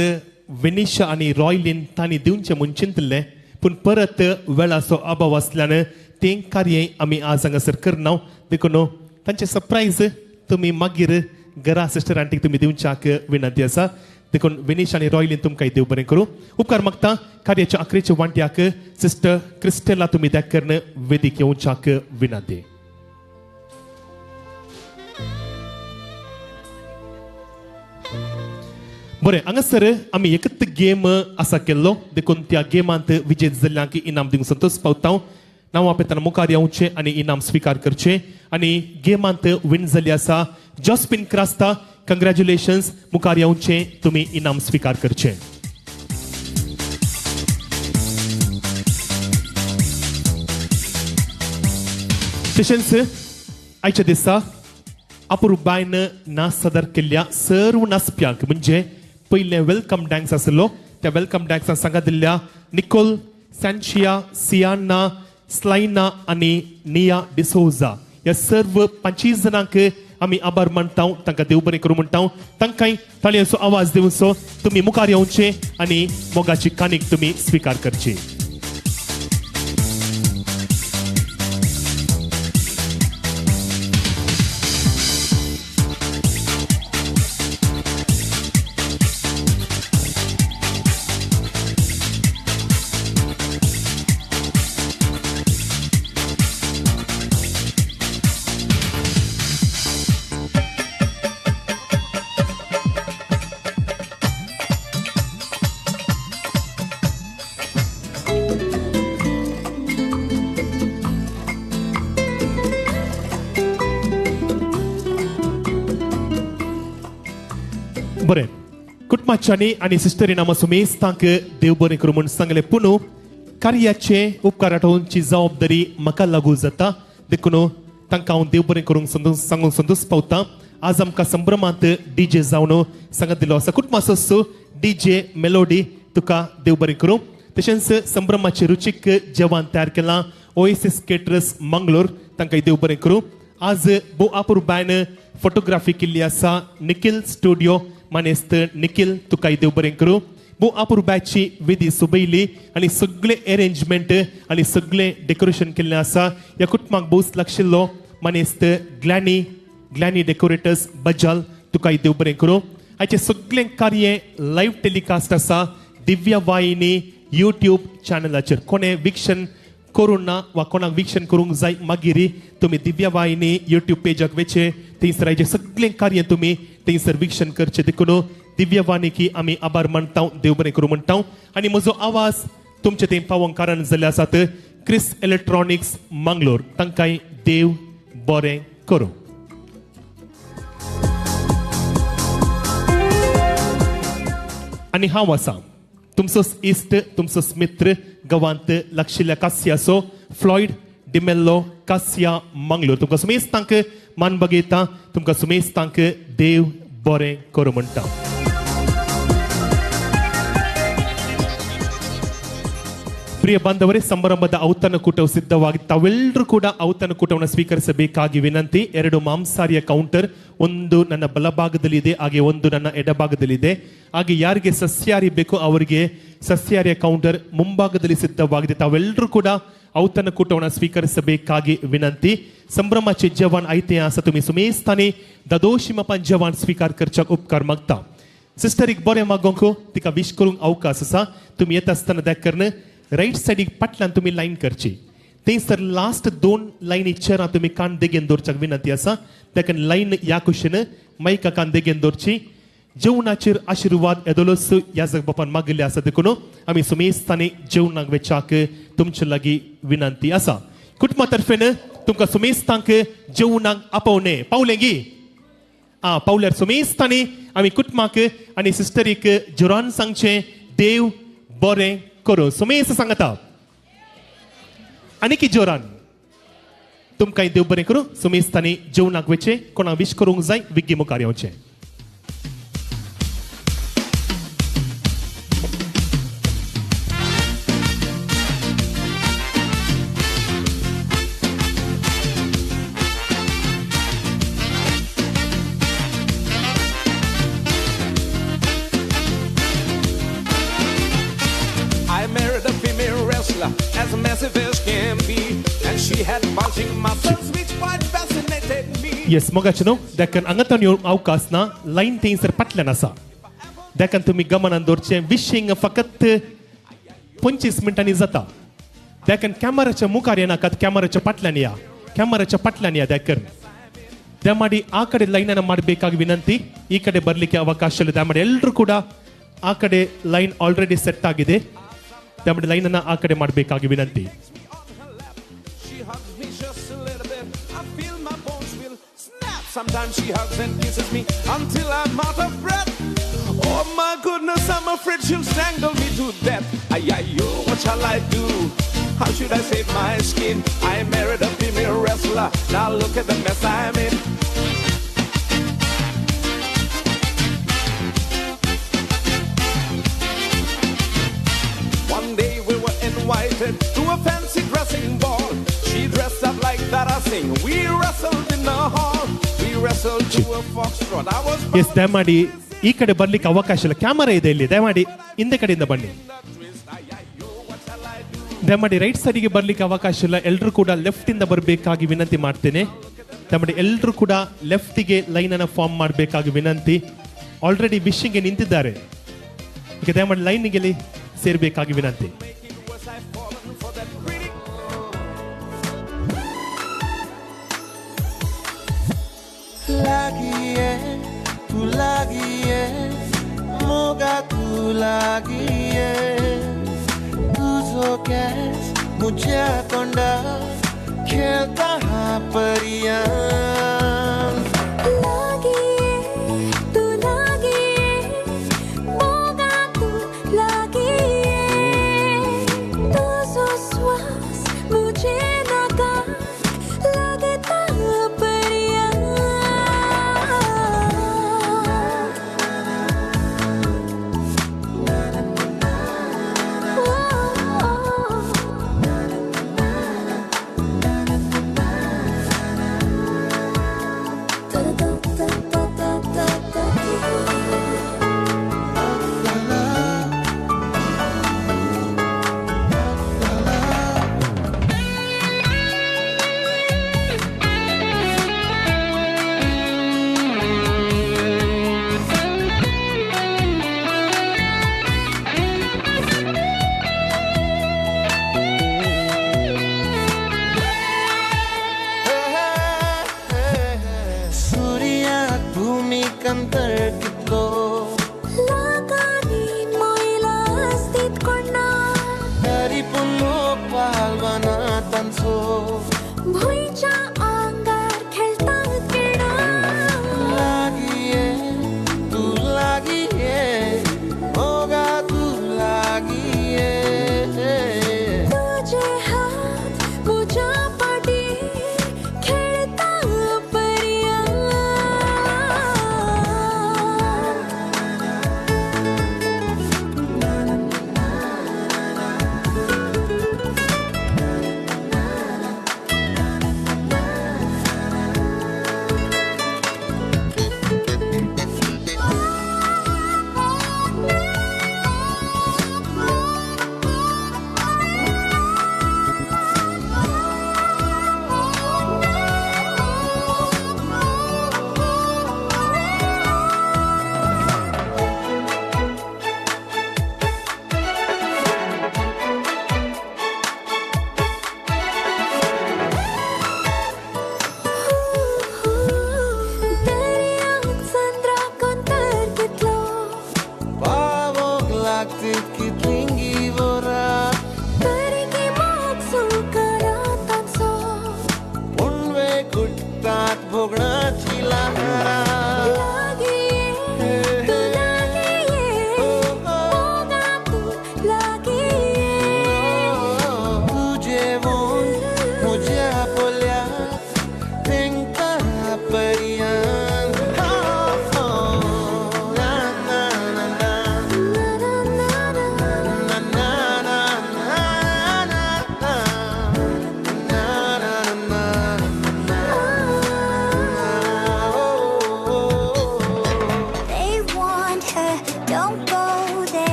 वेनिशा आनी रॉयलीन तांणी दिवचें म्हूण चिंतलें, पूण परत वेळाचो अभाव आसल्यान तें कार्य आमी आज हांगासर करना. देखून तांचें सरप्रायज तुमी मागीर घरा सिस्टर आंटीक तुमी दिवच्याक विनंती आसा. देखून विनीश आनी रॉयलीन तुमकां देव बरें करूं. उपकार मागता कार्याच्या आखरेच्या वांट्याक सिस्टर क्रिस्टेला तुमी त्या करून वेदीक येवच्याक विनंती. बरें, हांगासर आमी एकच गेम आसा केल्लो, देखून त्या गेमांत विजेत जाल्ल्यांक इनाम दिवंक संतोश पावता. नांव आपयतना मुखार येवचें आनी इनाम स्विकार करचें. आनी गेमांत विन जाल्ली आसा जॉस्पिन क्रास्ता, कंग्रेच्युलेशन्स, मुखार येवचें तुमी इनाम स्विकार करचें. तशेंच आयच्या दिसा अपुरबायन नाच सादर केल्ल्या सर्व नाचप्यांक, म्हणजे पयलें welcome dance आसलो त्या welcome डान्सान सांगा दिल्ल्या निकोल, सँशिया, सियाना, स्लायना आनी निया डिसोजा ह्या सर्व 25 जाणांक आमी आभार मानता. तांकां देव बरें करूं म्हणटा. तांकांय ताळयांचो आवाज दिवचो. तुमी मुखार येवचे आनी मोगाची काणीक तुमी स्विकार करची. बरें, कुटुंबाच्यांनी आनी सिस्टरीन आमा सुमेस्तांक देव बरें करूं म्हूण सांगलें, पूण कार्याचे उपकार आठोवची जबाबदारी म्हाका लागू जाता. देखून तांकां हांव देव बरें करूंक सांगूंक संतोश पावता. आज आमकां संभ्रमांत डीजे जावन सांगत दिलो आसा कुटुंबाचो डीजे मेलोडी, तुका देव बरें करूं. तशेंच संभ्रमाचें रुचीक जेवण तयार केलां ओएसिस केटरर्स मंगलोर, तांकां देव बरें करूं. आज भोव अपुरबायन फोटोग्राफी केल्ली आसा निखिल स्टुडियो मानेस्त निखिल, तुका देव बरें करूं. भोव अपुरबायची विधी सोबयली आनी सगळें अरेंजमेंट आनी सगळें डेकोरेशन केल्लें आसा. ह्या कुटुंबाक भोवच लागशिल्लो मानेस्त ग्लॅनी, ग्लॅनी डेकोरेटर्स बजाल, तुका देव बरें करूं. हाचें सगळें कार्य लायव्ह टेलिकास्ट आसा दिव्या वाहिनी यूट्यूब चॅनलाचेर. कोणें विक्षण करूं ना वा कोणाक विक्षण करूंक जाय मागीर तुमी दिव्या वाहिनी यूट्यूब पेजाक वचचें, थंयसर हाचें सगळें कार्य तुमी थंयसर विक्षण करचें. देखून दिव्या वाहिनीक आमी आभार मानता, देव बरें करूं म्हणटा. आनी म्हजो आवाज तुमचे थंय पावोवंक कारण जाल्ले आसात क्रिस इलेक्ट्रॉनिक्स मंगलोर, तांकांय देव बरें करूं. आनी हांव आसा तुमचोच इश्ट, तुमचोच मित्र, गांवांत लागशिल्ल्या कास्याचो फ्लॉयड डिमेल्लो, कासिया, मंगलोर. तुमकां सुमेस्तांक मान बगयता, तुमकां सुमेस्तांक देव बरें करूं म्हणटा. ಪ್ರಿಯ ಬಾಂಧವರೇ, ಸಮಾರಂಭದ ಔತಣಕೂಟವು ಸಿದ್ಧವಾಗಿ ತಾವೆಲ್ಲರೂ ಕೂಡ ಔತಣಕೂಟವನ್ನು ಸ್ವೀಕರಿಸಬೇಕಾಗಿ ವಿನಂತಿ. 2 ಮಾಂಸಾರಿಯ ಕೌಂಟರ್, ಒಂದು ನನ್ನ ಬಲಭಾಗದಲ್ಲಿದೆ, ಹಾಗೆ ಒಂದು ನನ್ನ ಎಡಭಾಗದಲ್ಲಿದೆ. ಹಾಗೆ ಯಾರಿಗೆ ಸಸ್ಯಾಹಾರಿ ಬೇಕೋ ಅವರಿಗೆ ಸಸ್ಯಾಹಾರಿಯ ಕೌಂಟರ್ ಮುಂಭಾಗದಲ್ಲಿ ಸಿದ್ಧವಾಗಿದೆ. ತಾವೆಲ್ಲರೂ ಕೂಡ ಔತಣಕೂಟವನ್ನು ಸ್ವೀಕರಿಸಬೇಕಾಗಿ ವಿನಂತಿ. ಸಂಭ್ರಮಾचे जेवण आयतें आसा, तुमी सुमेस्तांनी दादोशी मापान जेवण स्वीकार करच्याक उपकार मागता. सिस्टरीक बरें मागोंक तिका विश करूंक अवकाश आसा. तुमी येता आसतना देख राईट सायडीक फाटल्यान तुमी लायन करची. थंयसर लास्ट 2 लायनी चेरां तुमी कान देगेन दवरच्याक विनंती आसा. ताका लायन ह्या कुशीन मायका कान देगेन दवरची. जेवणाचेर आशिर्वाद येदोलोच याजक बापान मागिल्ले आसा, देखून आमी सुमेस्तांनी जेवणाक वेच्याक तुमचे लागीं विनंती आसा. कुटुंबा तर्फेन तुमकां सुमेस्तांक जेवणाक आपोवणे पावलें गी? आं, पावल्यार सुमेस्तांनी आमी कुटुंबाक आनी सिस्टरीक जोरान सांगचें देव बरें करूं. सुमेस सांगता आनी की जोरान तुमकां देव बरें करूं. सुमेस्तांनी जेवणाक वेचें, कोणाक विश करूंक जाय विग्गी मुखार येवचें. As massive as can be, and she had bulging muscles which quite fascinated me. Yes, मोगाचे न्हू, देखून हांगांतल्यान येवंक अवकाश ना, लायन थंयसर फाटल्यान आसा. देखून तुमी गमनान दवरचें. विशींग फकत 25 मिनटांनी जाता. देखून कॅमेराच्या मुखार येनाकात, कॅमेराच्या फाटल्यान या, कॅमेराच्या फाटल्यान या. देखून ದಯಮಾಡಿ ಆ ಕಡೆ ಲೈನನ್ನು ಮಾಡಬೇಕಾಗಿ ವಿನಂತಿ. ಈ ಕಡೆ ಬರಲಿಕ್ಕೆ ಅವಕಾಶ ಇಲ್ಲ. ದಯಮಾಡಿ ಎಲ್ಲರೂ ಕೂಡ ಆ ಕಡೆ ಲೈನ್ ಆಲ್ರೆಡಿ ಸೆಟ್ ಆಗಿದೆ. ದಯಮಾಡಿ ಲೈನನ್ನು ಆ ಕಡೆ ಮಾಡಬೇಕಾಗಿ ವಿನಂತಿ. Sometimes she hugs and kisses me until I'm out of breath. Oh my goodness, I'm afraid she'll strangle me to death. Ay, ay, yo, what shall I do? How should I save my skin? I married a female wrestler. Now look at the mess I'm in. One day we were invited to a fancy dressing ball. She dressed up like that I sing. We wrestled in the hall. We wrestled to a foxtrot. I was yes, ದಯಮಾಡಿ ಈ ಕಡೆ ಬರ್ಲಿಕ್ಕೆ ಅವಕಾಶ ಇಲ್ಲ. ಕ್ಯಾಮರಾ ಇದೆ ಇಲ್ಲಿ, ದಯಮಾಡಿ ಹಿಂದೆ ಕಡೆಯಿಂದ ಬನ್ನಿ. ದಯಮಾಡಿ ರೈಟ್ ಸೈಡಿಗೆ ಬರ್ಲಿಕ್ಕೆ ಅವಕಾಶ ಇಲ್ಲ. ಎಲ್ಲರೂ ಕೂಡ ಲೆಫ್ಟ್ ಇಂದ ಬರಬೇಕಾಗಿ ವಿನಂತಿ ಮಾಡ್ತೇನೆ. ದಯಮಾಡಿ ಎಲ್ಲರೂ ಕೂಡ ಲೆಫ್ಟಿಗೆ ಲೈನ್ ಅನ್ನು ಫಾರ್ಮ್ ಮಾಡಬೇಕಾಗಿ ವಿನಂತಿ. ಆಲ್ರೆಡಿ ವಿಶಿಂಗ್ಗೆ ನಿಂತಿದ್ದಾರೆ, ಈಗ ದಯಮಾಡಿ ಲೈನ್ಗೆ ಸೇರ್ಬೇಕಾಗಿ ವಿನಂತಿ. लागिए तू लागिए मोगा तू लागिए तुझो केस मुझे तोंडा खेळता हा परियां लागिए तू लागिए मोगा तू लागिए तुझो श्वास मुझे नाका लागता परियां.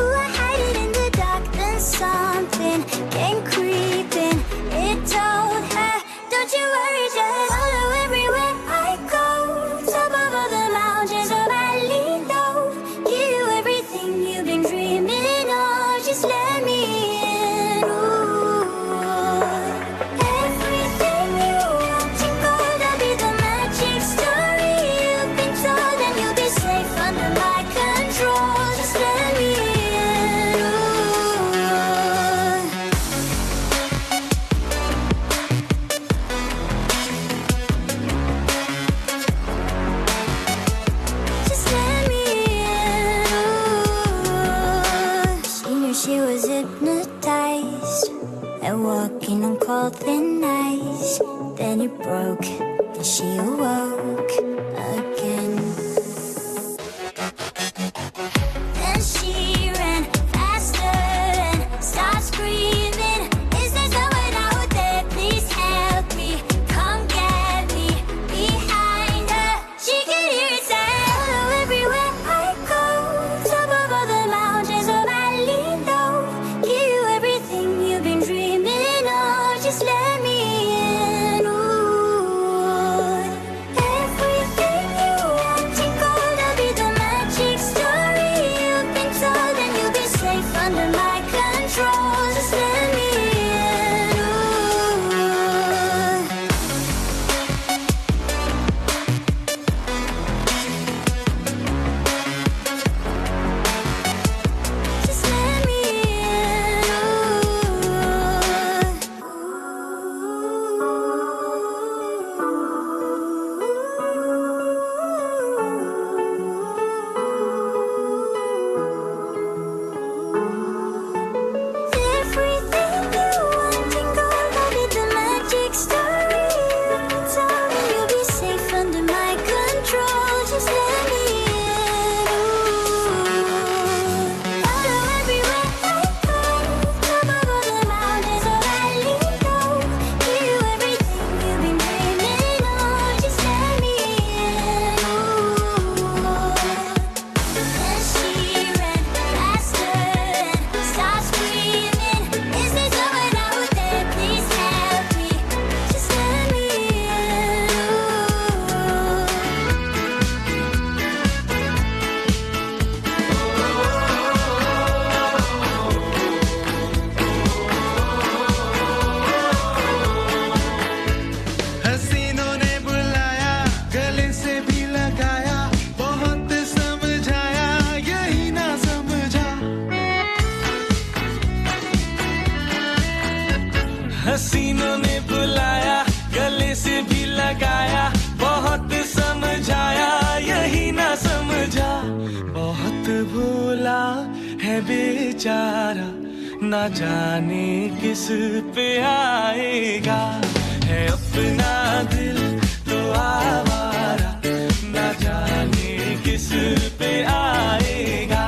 Ooh, I hide it in the dark. Then something came creeping. It told her, don't you worry, just follow everywhere I go. Top of all the mountains of Malindo. Give you everything you've been dreaming of. Just let me in. Ooh. Everything you want in gold, I'll be the magic story you've been told, and you'll be safe under my control. Just let me in. Ooh. Just let me in. Ooh. She knew she was hypnotized and walking on cold thin ice. Then it broke, and she awoke again. Then she ran faster and stopped screaming. Is there someone out there? Please help me. Come get me. Behind her, she could hear it say, follow everywhere I go. Top of all the mountains of Malindo. Give you everything you've been dreaming of. Just let me in. Ooh. Everything you want in gold, I'll be the magic story you've been told, and you'll be safe under my control. Just let me in. Ooh. Just let me in. Ooh. Everything you want in gold, I'll be the magic story you've been told, and you'll be safe under my control. Just let me in. Ooh. Follow everywhere I go. Top of all the mountains of Malindo. Give you everything you've been dreaming of. Just let me in. Ooh. Then she ran faster and stopped screaming. Is there someone out there? Please help me. Just let me in. Ooh. हसीनों ने बुलाया, गले से भी लगाया, बहुत समझाया, यही ना समझा। हसीनों ने बुलाया, गले से भी लगाया, बहुत समझाया, यही ना समझा। बहुत भोला है बेचारा, ना जाने किस पे आएगा। है अपना दिल तो आवारा, ना जाने किस पे आएगा।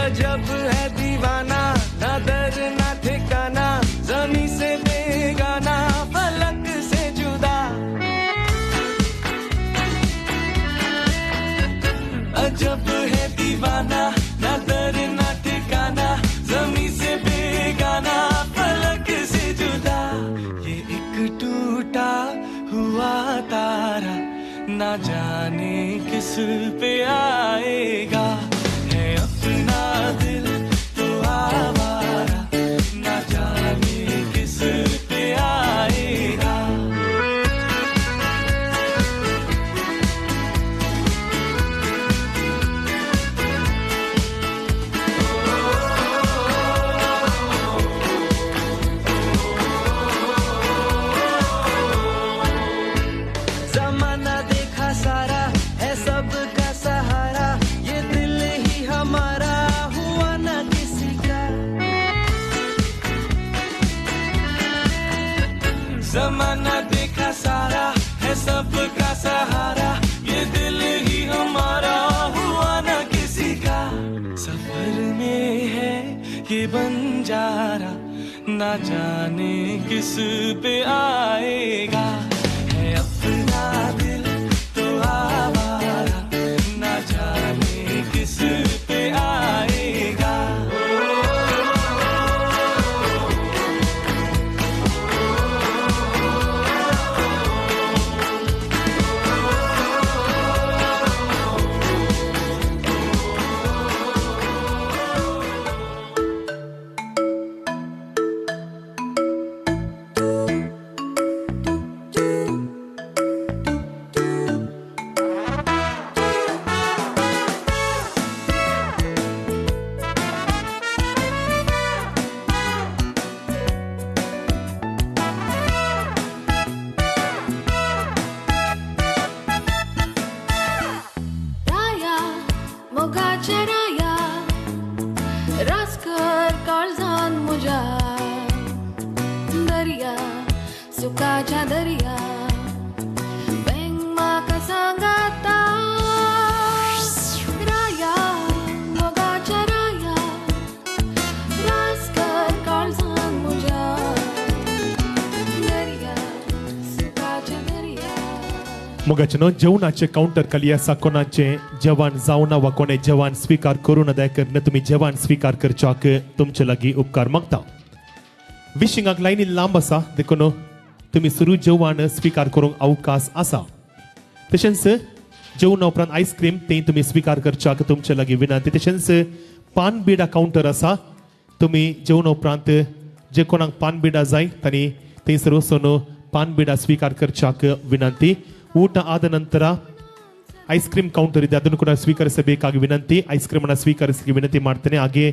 अजब है दीवाना, ना दर ना ठिकाना, जमी से बेगाना, फलक से जुदा। अजब है दीवाना, ना दर ना ठिकाना, जमी से बेगाना, फलक से जुदा। ये एक टूटा हुआ तारा, ना जाने किस पे आएगा। है अपना दिल तो आवारा, ना जाने किस पे आएगा। जमाना देखा सारा, है सबका सहारा, ये ये बंजारा ना जाने किस पे आएगा। है अपना दिल तो आवारा ना जाने किस पे आएगा। मोगाचेनो जेवणाचे काउंटर खाली आसा. कोणाचे जेवण जावना वा कोणे जेवण स्वीकार करूं ना दया तुमी जेवण स्वीकार करच्याक तुमचे लागीं उपकार मागता. विशिंगाक लायनी लांब आसा देखून तुमी सुरू जेवण स्वीकार करूंक अवकाश आसा. तशेंच जेवणा उपरांत आयस्क्रीम तें तुमी स्वीकार करच्याक तुमचे लागीं विनंती. तशेंच पान बिडा काउंटर आसा, तुमी जेवणा उपरांत जे कोणाक पान बिडा जाय तांणी थंयसर वचून पान बिडा स्वीकार करच्याक विनंती. ಊಟ ಆದ ನಂತರ ಐಸ್ ಕ್ರೀಮ್ ಕೌಂಟರ್ ಇದೆ, ಅದನ್ನು ಕೂಡ ಸ್ವೀಕರಿಸಬೇಕಾಗಿ ವಿನಂತಿ. ಐಸ್ ಕ್ರೀಮ್ ಅನ್ನು ಸ್ವೀಕರಿಸಲಿಕ್ಕೆ ವಿನಂತಿ ಮಾಡ್ತೇನೆ. ಹಾಗೆ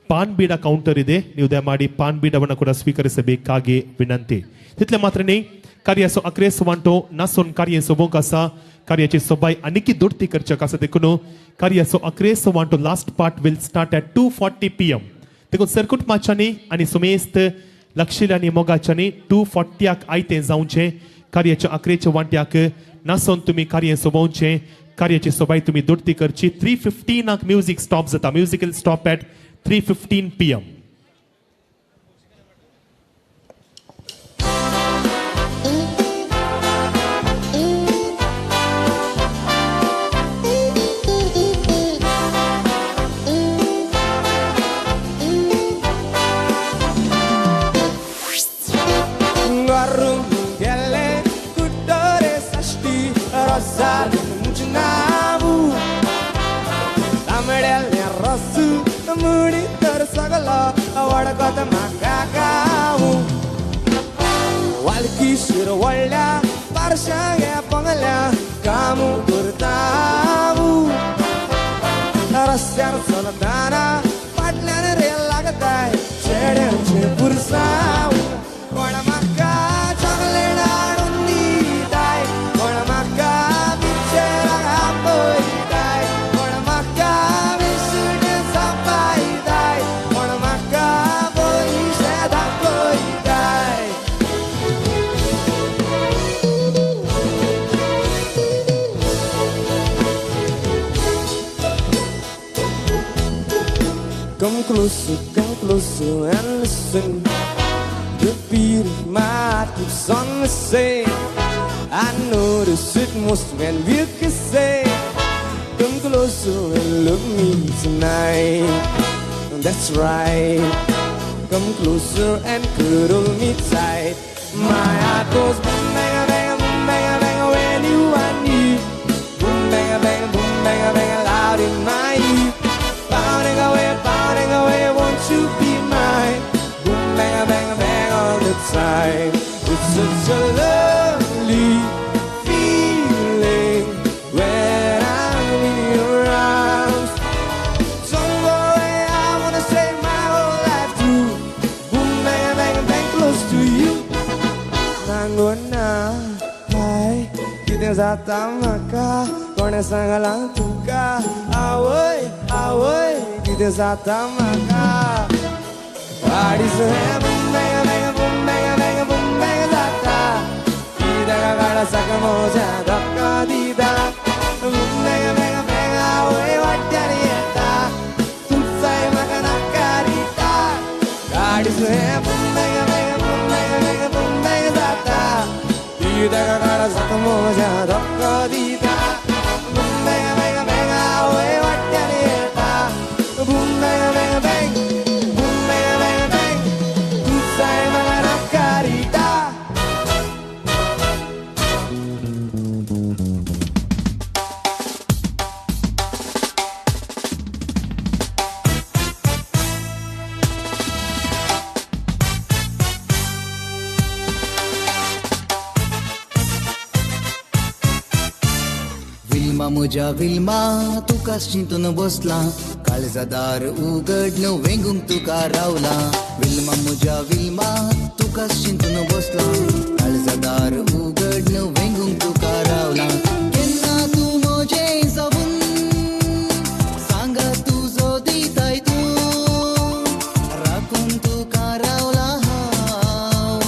ಪಾನ್ ಬೀಡ ಕೌಂಟರ್ ಇದೆ, ನೀವು ದಯಮಾಡಿ ಪಾನ್ ಬೀಡವನ್ನು ಕೂಡ ಸ್ವೀಕರಿಸಬೇಕಾಗಿ ವಿನಂತಿ. तितले मात्र न्ही, कार्याचो अक्रेस वांटो नासून कार्य सोबोवंक आसा, कार्याची सोबाय आनीकी दोडती करच्याक आसा. देखून कार्याचो अक्रेस वांटो last part will start at 2:40 PM. देखून सरकूट माच्यानी आनी सुमेस्त लक्षिल्यांनी मोगाच्यांनी 2:40 आयतें जावचें. कार्याच्या अकरेच्या वांट्याक नासून तुमी कार्य सोबोवचें, कार्याची सोबाय तुमी दोडती करची. 3:15 म्युजीक स्टॉप जाता. Music will stop at 3:15 PM. शिरवळ्या पारशांगे पंगल्या काम करतावू रस्त्यार चलताना फाटल्यान रेल लागताय चेड्यांचे पुरसाव. कोण म्हाका चॉकलेट हाडून दिताय, कोण म्हाका पिक्चराक आपयताय, कोण म्हाका बिस्कीट चापायताय, कोण म्हाका पयशे दाखयताय. Come closer and listen. The beat of my heart keeps on missing. I notice it most when we're kissing. Come closer and look me tonight. That's right. Come closer and cuddle me tight. My heart goes boom bang bang boom bang bang when you are near. Boom bang bang boom bang bang loud in my ear. Pounding away, won't you be mine? Boom, bang, bang, bang all the time. It's such a lovely feeling when I'm in your arms. Don't go away, I wanna stay my whole life through. Boom, bang, bang, bang close to you. नांगोना, हाय, कितें जाता म्हाका, कोणें सांगलां तुका? आवय, आवय, कितें जाता म्हाका? वाडीस हें boom bang bang boom bang bang boom bang जाता, कित्याक काळजाक म्हज्या धक्को दिता. बूम बँग बँग बँग आवय वाट्यार येता, तूंच जाय म्हाका नाका दिता. काळीज हें boom bang bang boom bang bang boom bang जाता. कित्याक काळजाक म्हज्या धक्को दिता. बूम बँग बँग बँग आवय वाट्यान येता. Boom bang bang bang boom bang bang bang तूं जाय म्हाका नाकारिता. विल्मा म्हज्या विल्मा तुका चिंतून बसलां, काळजा दार उगड न्हू वेंगूंक तुका रावलां. विल्मा म्हज्या विल्मा तुका चिंतून बसलां, काळजा दार उगड न्हू वेंगूंक तुका रावलां. केन्ना तूं म्हजें जावन सांगा तुजो दिताय तूं, राखून तुका रावलां हांव,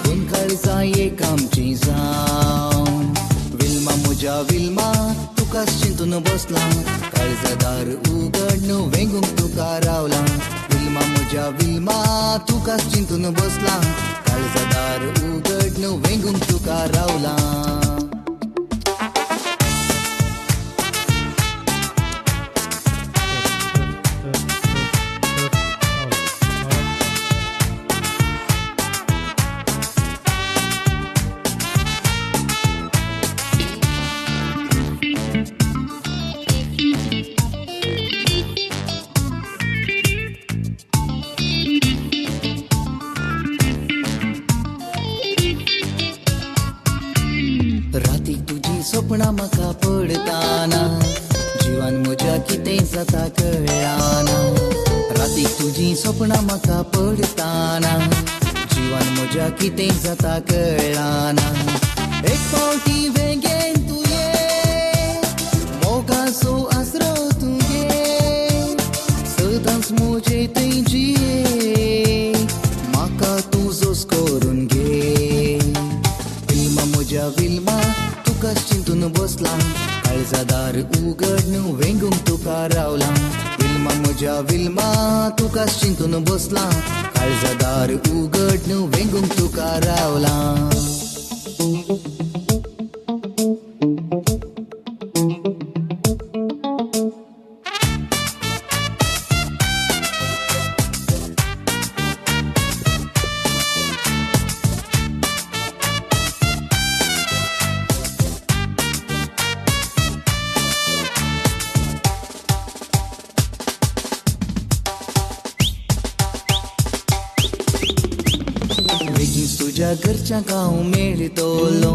दोन काळजां एक आमचीं जावन. विल्मा म्हज्या विल्मा तुका चिंतून बसलां, काळजा दार उगड न्हू वेंगूंक तुका रावलां. विल्मा म्हज्या विल्मा तुका चिंतून बसलां, काळजा दार उगड न्हू वेंगूंक तुका रावलां. रातीक तुजी सपनां म्हाका पडताना, जिवान म्हज्या कितें जाता कळना. रातीक तुजी सपनां म्हाका पडताना, जिवान म्हज्या कितें जाता कळना. एक फावटी वेंगेन तुवें मोगाचो आसरो तुगे, सदांच म्हजे थंय जिये, म्हाका तुजोच करून घे. विल्मा म्हज्या विल्मा तुका चिंतून बसलां, काळजा दार उगड न्हू वेंगूंक तुका रावलां. विल्मा म्हज्या विल्मा तुका चिंतून बसलां, काळजा दार उगड न्हू वेंगूंक तुका रावलां. बेगीन तुज्या घरच्यांक हांव मेळटलो,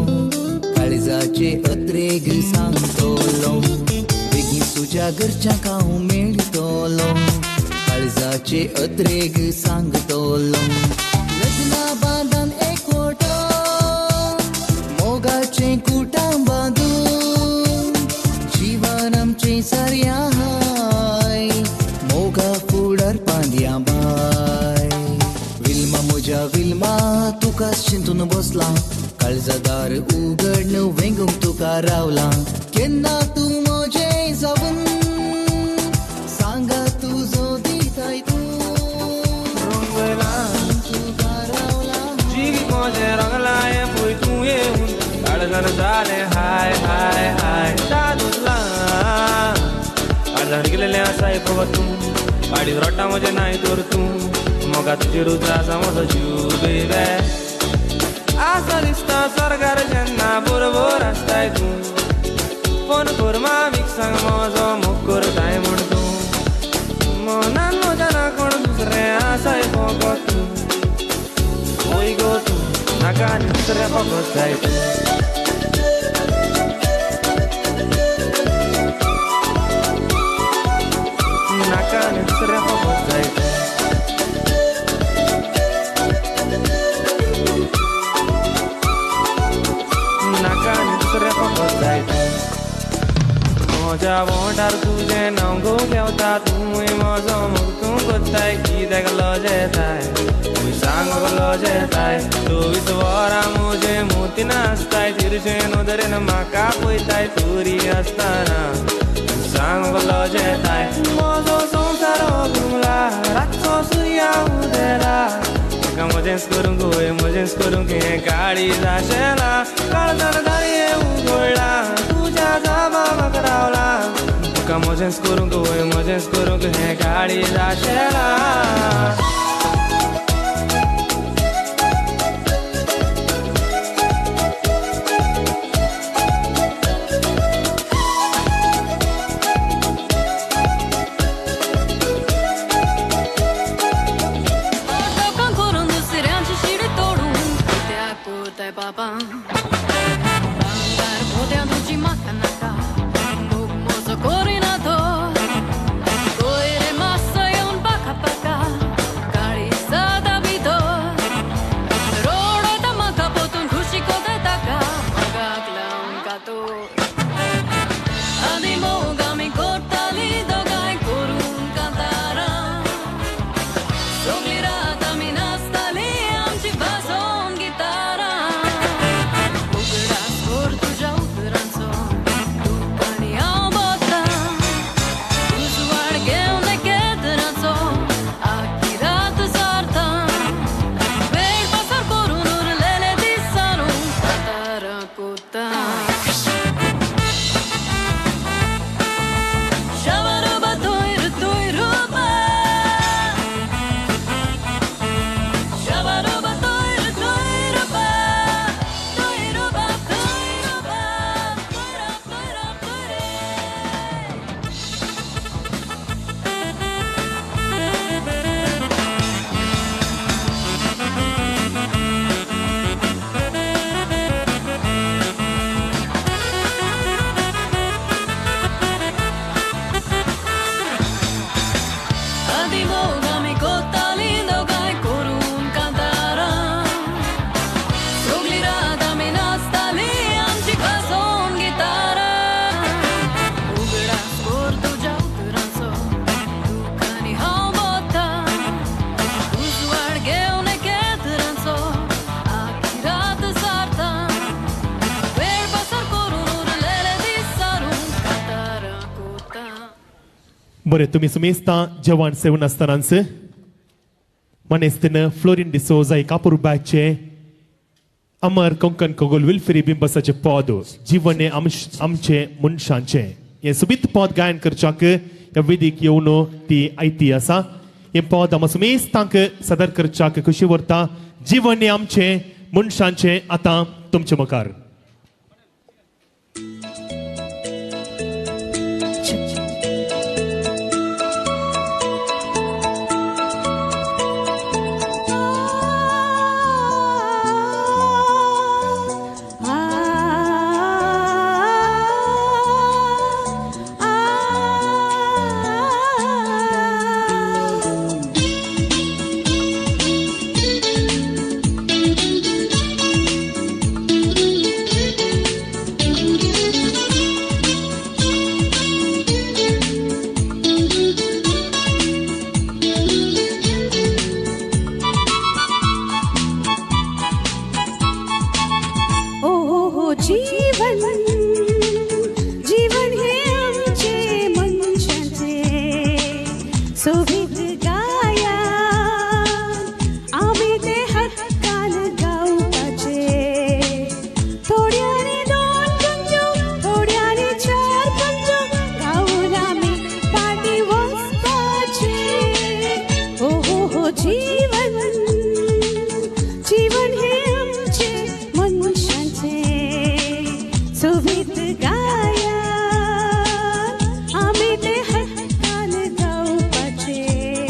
काळजाचे अत्रेग सांगतलो. बेगीन तुज्या घरच्यांक हांव मेळटलो, काळजाचे अत्रेग सांगतलो. लग्ना बांदान एकवटो मोगाचें कुटां बांदून, जिवन आमचें सारयाय मोगा फुडार पांदया बाय. विल्मा म्हज्या विल्मा तुका चिंतून बसलां, काळजा दार उगड न्हू वेंगूंक तुका रावलां. केन्ना तूं म्हजें जावन सांगा तुजो दिताय तूं, तुका रावलां. जिवीत म्हजें रंगलां हें पळय तूं येवन, काळजान जालें हाय हाय हाय जादूतलां. काळजान गेलेलें आसा हें फकत तूं, काळीज रडटा म्हजें नाय तर तूं, मोगा तुजेरूच आसा म्हजो जीव बेबे. आसा दिसता स्वर्गार जेन्ना बरोबर आसताय तूं, फोन कर मामीक सांग म्हजो मोग करताय म्हूण तूं, मनान म्हज्या ना कोण दुसरें आसाय फकत तूं, वय गो तूं नाका आनी दुसरें फकत जाय तूं. नाका आनी दुसरें फकत जाय तूं. नाका आनी दुसरें फकत जाय तूं. म्हज्या वोंठार तुजें नांव गो घेवता, तूंय म्हजो मोग तूं कोत्ताय, कित्याक लजेताय तूं सांग लजेताय. 24 वरां म्हजें मोती नासताय, तिरशे नदरेन म्हाका पळयताय, तुरी आसतना तूं सांग लजेताय. म्हजो संवसार घुमला, रातचो सुर्या उदेला, म्हजेंच करूंक वय म्हजेंच करूंक हें काळीज आशेलां काळजान दाळये उगडलां तुज्या जाबा म्हाका रावलां तुका म्हजेंच करूंक वय म्हजेंच करूंक हें काळीज आशेलां. बरें, तुमी सुमेस्ता जेवण सेवन आसतनाच मनेस्तीन फ्लोरीन डिसोजा एक अपुरबायचे अमर कोंकण कोगोल विल्फरी बिंबसाचें पद जीवन हें आमचें मनशांचें हें सुबीत पद गायन करच्याक ह्या वेदीक येवन ती आयती आसा. हें पद आमकां सुमेस्तांक सादर करच्याक खुशी व्हरता. जीवन हें आमचें मनशांचें आतां तुमचे मुखार. गाया आमी ते हक्कान गावपाचे.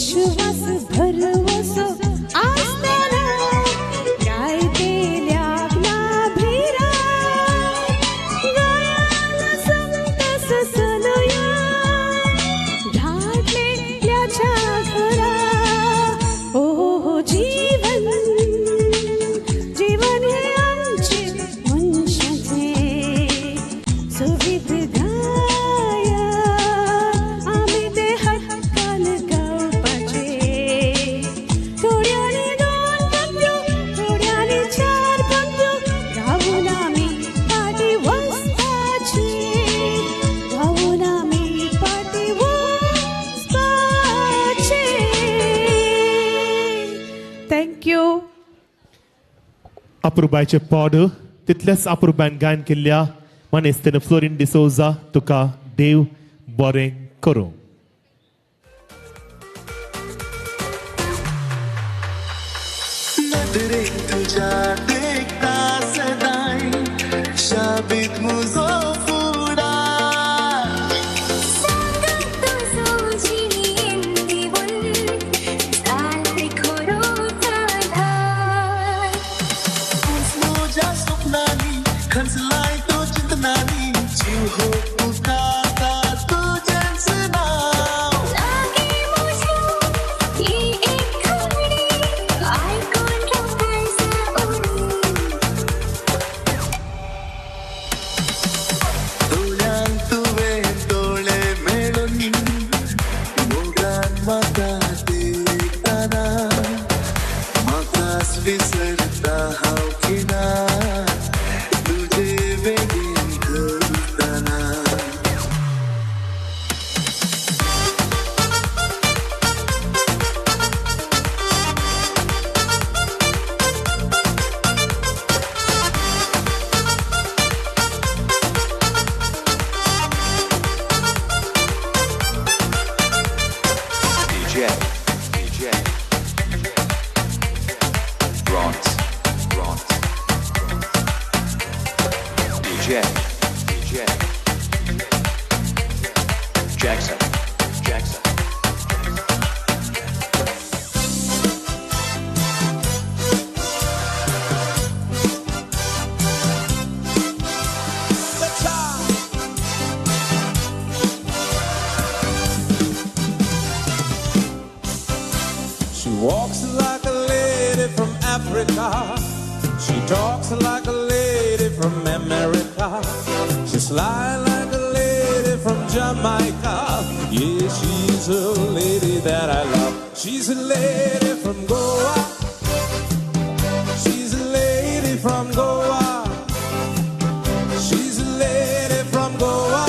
विश्वास भरवसो आसतना गायतेल्याक ना भिरांत गायन संतस चलया धाडलेल्याच्या घरा ओ हो जीवन जीवन हे आमचे मनशाचें सोबीत गाया आमी ते हक्कान गावपाचे थोड्यांनी दोन पंक्त्यो थोड्यांनी चार पंक्त्यो गावून आमी फाटीं वचपाचे गावून आमी फाटीं वचपाचे. Thank you. अप्रुबायचे पॉड तितलेच अप्रुबायन गायन केल्ल्या मानेस्तेन फ्लोरीन डिसोजा तुका देव बरें करूं. नदरे तुझ्या देखता सदाय शाबीत मुजो फुडार सांगात जिणेन दिवन जाले खरोच आधार तूच म्हज्या स्वप्नांनी खंचलाय तो चिंतनांनी जीव हो पुकारता तुझेंच नांव लागे म्हज्या ही एक खबरी आयकून रावपाक उणी दोळ्यांत तुवें दोळे मेळून मोगान म्हाका दितना म्हाकाच विसरता हांव खिणाक तुजे बेगीन धरतना. DJ, DJ, Bronze, Bronze, DJ, DJ, Jackson, Jackson. She walks like a lady from Africa. She talks like a lady from America. She sly like a lady from Jamaica. Yeah, she's a lady that I love. She's a lady from Goa. She's a lady from Goa. She's a lady from Goa.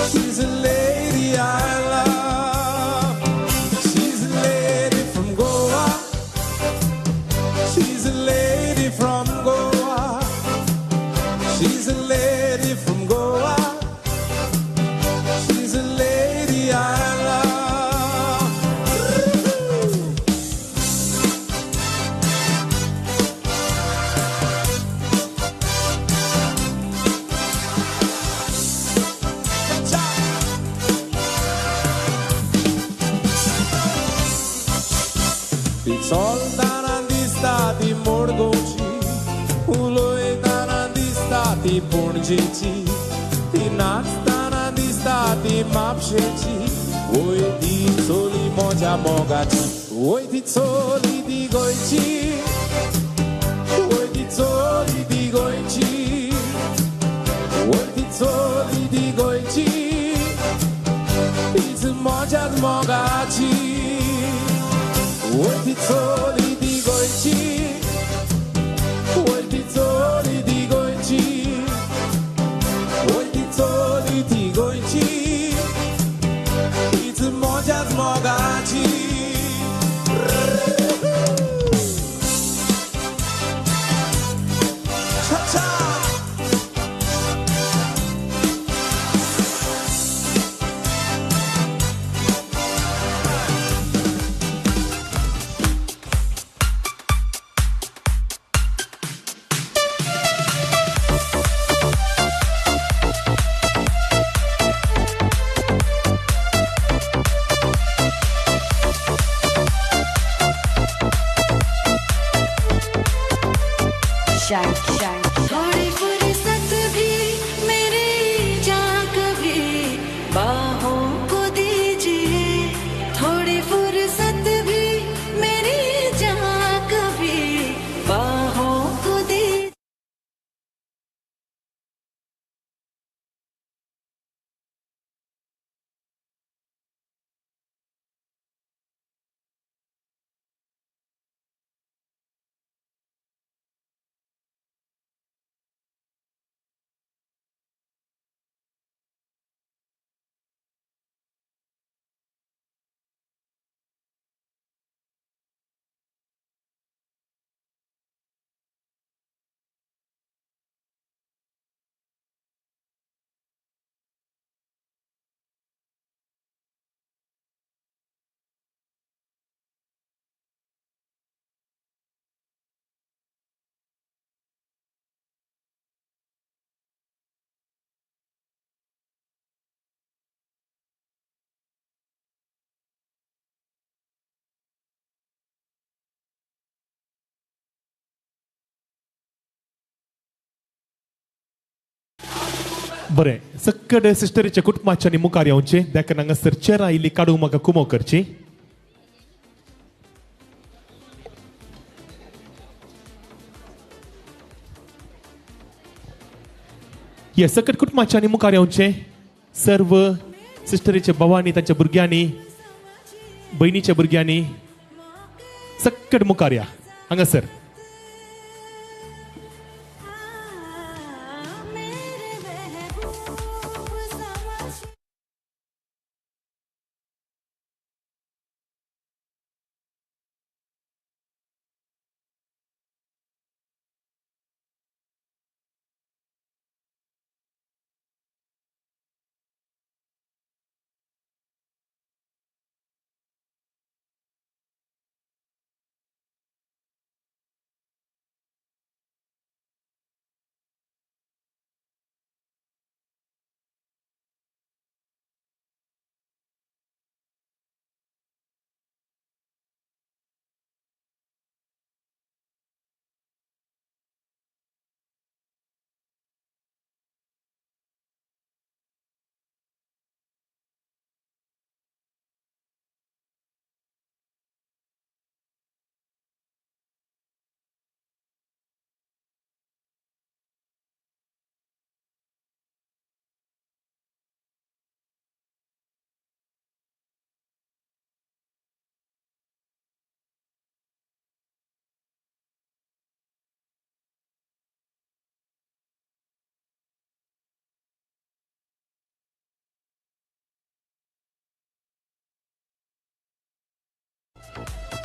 She's a lady I love. She's a lady from Goa. She's a lady from Goa. She's a lady from Goa. She's a lady I love. ती चलतना दिसता ती मडगांवची उलयतना दिसता ती पणजेची ती नाचतना दिसता ती म्हापशेची वय ती चली म्हज्या मोगाची वय ती चली ती गोंयची वय ती चली ती गोंयची वय ती चली ती गोंयची तीच म्हज्याच मोगाची वय ती चली ती गोंयची वय ती चली ती गोंयची वय ती चली ती गोंयची तीच म्हज्याच मोगाची. Cha-cha! shine, shine. थोड़ी फुर्सत भी मेरी जा कभी बाहों को दीजिए, थोड़ी फुर्सत भी मेरी जा कभी बाहों को दीजिए। बरें सक्कड सिस्टरीच्या कुटुंबाच्या मुखार येवचें देखून हांगासर चेरां इल्ली काडूंक म्हाका कुमो करची. हे सकट कुटुंबाच्या मुखार येवचें सर्व सिस्टरीच्या भावांनी तांच्या भुरग्यांनी भयणीच्या भुरग्यांनी सक्कड मुखार या हांगासर.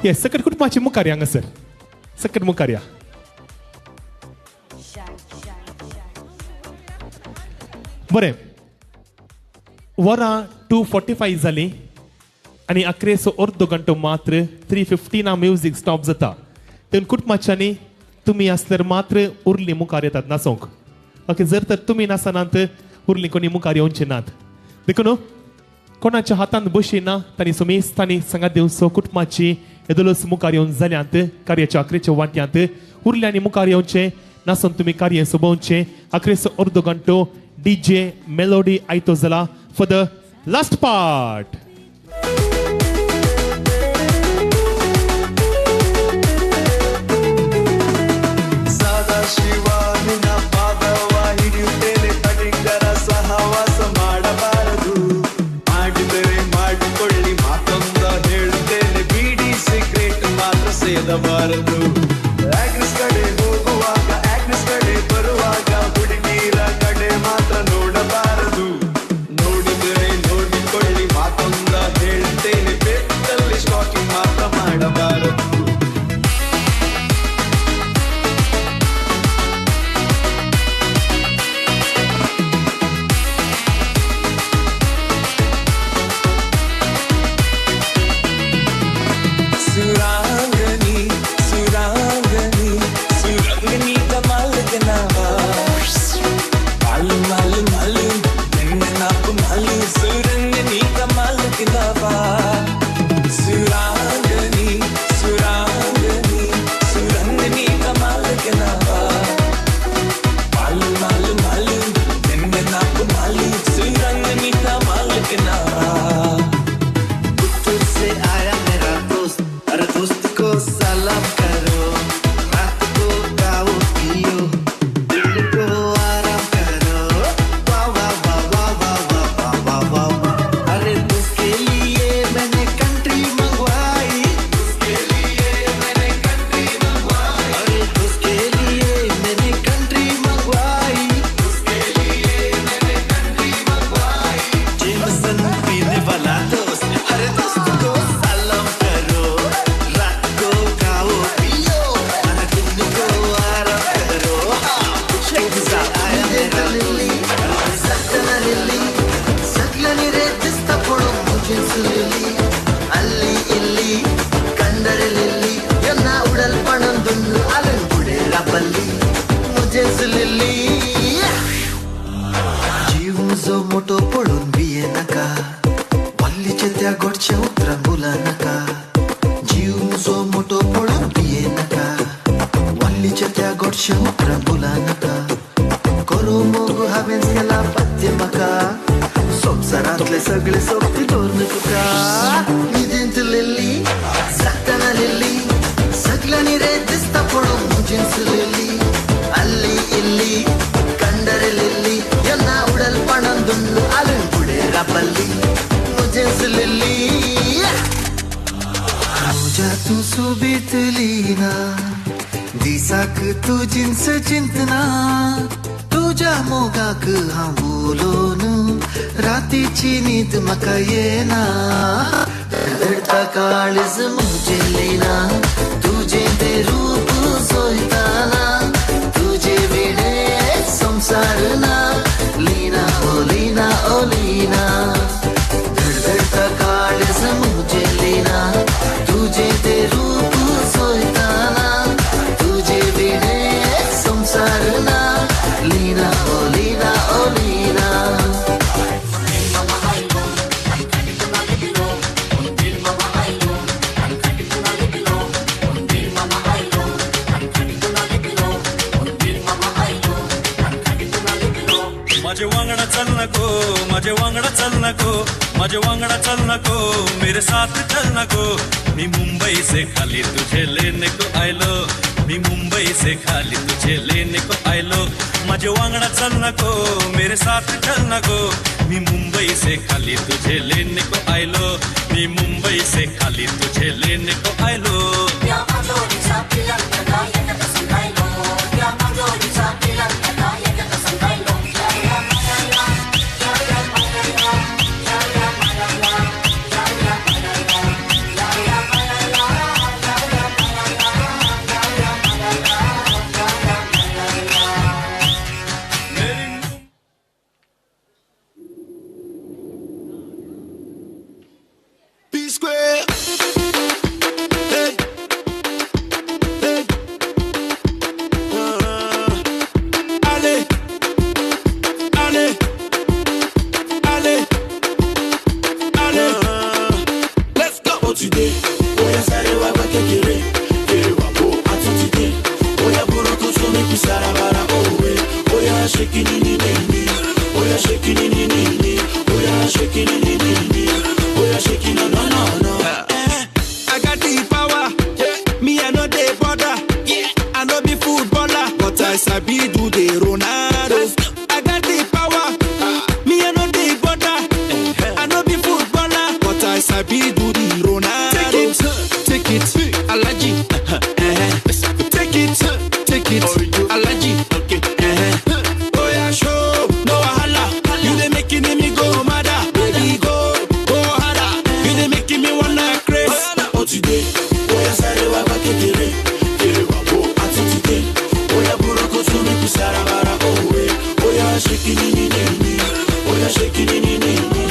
Yes, सकट कुटुंबाची मुखार या हांगासर सकट मुखार या. बरें वरां 2:45 जालीं आनी अकरेचो अर्दो घंटो मात्र 3:15 म्युजीक स्टॉप जाता. तेन्ना कुटुंबाच्यांनी तुमी आसल्यार मात्र उरली मुखार येतात नाचोंक. ओके जर तर तुमी नासनात उरली कोणी मुखार येवचे नात. देखून कोणाच्या हातान बशिना तांणी सुमेस तांणी सांगात दिवचो कुटुंबाची येदोळच मुखार येवन जाल्यांत कार्याच्या आखरेच्या वांट्यांत उरल्यांनी मुखार येवचें नासून तुमी कार्य सोबोवचें. आखरेचो अर्दो घंटो डीजे मेलोडी आयतो जाला फॉर the last part. ಸೇದಬಾರದು. ಆಗ್ನೆಸ್ ಕಡೆ ಹೋಗುವಾಗ ಆಗ್ನೆಸ್ ಕಡೆ ಬರುವಾಗ ಹುಡುಗಿರ ಕಡೆ ಮಾತ್ರ ನೋಡಬಾರದು. ನೋಡಿದರೆ ನೋಡಿಕೊಳ್ಳಿ ಮಾತೊಂದ ಹೇಳ್ತೇನೆ, ಬೆಟ್ಟಲ್ಲಿ ಸ್ಟಾಕಿಂಗ್ ಮಾತ್ರ ಮಾಡಬಾರದು. सुरांगनी सुरांगनी सुरंगनी कमाल के नावा। वालीच्या त्या गोडच्या उतरां बोला नाका, जीव म्हजो मोटो पळोवन पिये नाका. वालीच्या त्या गोडच्या उतरां बोला नाका, करो मोग हांवें केला पथ्य म्हाका. संवसारांतले सगळे सोबती दवरून तुका. न्हिदेंत लिल्ली जागतना लिल्ली, सगळ्यांनी रे दिसता पळोवंक म्हजेंच लिल्ली. अल्ली इल्ली कंडरे लिल्ली, यांना उडल पणंदुंಡು ಅಲಂಗುಡೆ ಪಲ್ಲಿ मुझे लिल्ली. मुझा तू सुबीत लीना, दिसाक तू जिन्स चिंतना. तुझ्या मोगाक हांव उलोवन रातीची न्हीद म्हाका येना. धडधडता काळीज म्हजें लीना, तुजें तें रूप चोयताना. तुजे विणे संवसार ना, लीना ओ लीना ओ लीना. धडधडता काळीज म्हजें लीना, तुजें तें रूप चोयताना. तुजे विणे संवसार ना, लीना ओ लीना ओ लीना. माझे वांगडा चल नको, माझे वांगडा चल नको, माझे वांगडा चल नको, मेरे साथ चल नको. मी मुंबई से खाली तुझे लेने को आयलो, मी मुंबई से खाली तुझे लेने को आयलो. माझे वांगडा चल नको, मेरे साथ चल नको, मी मुंबई से खाली तुझे लेने को आयलो, मी मुंबई से खाली तुझे लेने को आयलो. Square. Hey. Hey. Allez. Allez. Allez. Allez. Let's go. Today. Oya sáré wá gbá kékeré. Èrè wà bó àtúntìdé. Oya burúkú tún mi kú sára bára òwe. Oya ṣe kíní ní ní ní. Oya ṣe kíní ní ní ní. Oya ṣe kíní ní ní ní. Oya shaking no no no no. I got the power, yeah. Me I no dey bother, yeah. I no be footballer, but I sabi do the Ronaldo. I got the power, me I no dey bother, I no be footballer, but I sabi do the Ronaldo. Take it, Alaji. Take it, Alaji. Okay. Oya show, no wahala. You dey making me go mad, baby go. Today, oya sáré wá gbá kékeré, èrè wà bó àtúntìdé. Oya burúkú tún mi kú sára bára òwe. Oya ṣe kíní ní ní ní, oya ṣe kíní ní ní ní.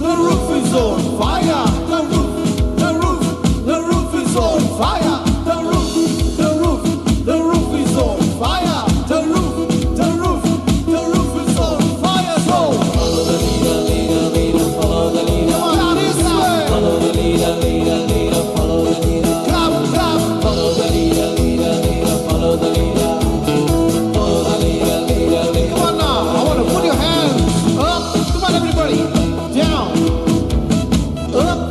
The roof is on fire. The roof is on fire. The roof, the roof, the roof is on fire. The roof, the roof, the roof is on fire. So follow the leader, leader, leader, follow the leader. Come on, this way. Follow the leader, leader, leader, follow the leader. Clap, clap. Follow the leader, leader, leader, follow the leader. Follow the leader, leader, leader. Come on now, I want to put your hands up. Come on, everybody. Down, up,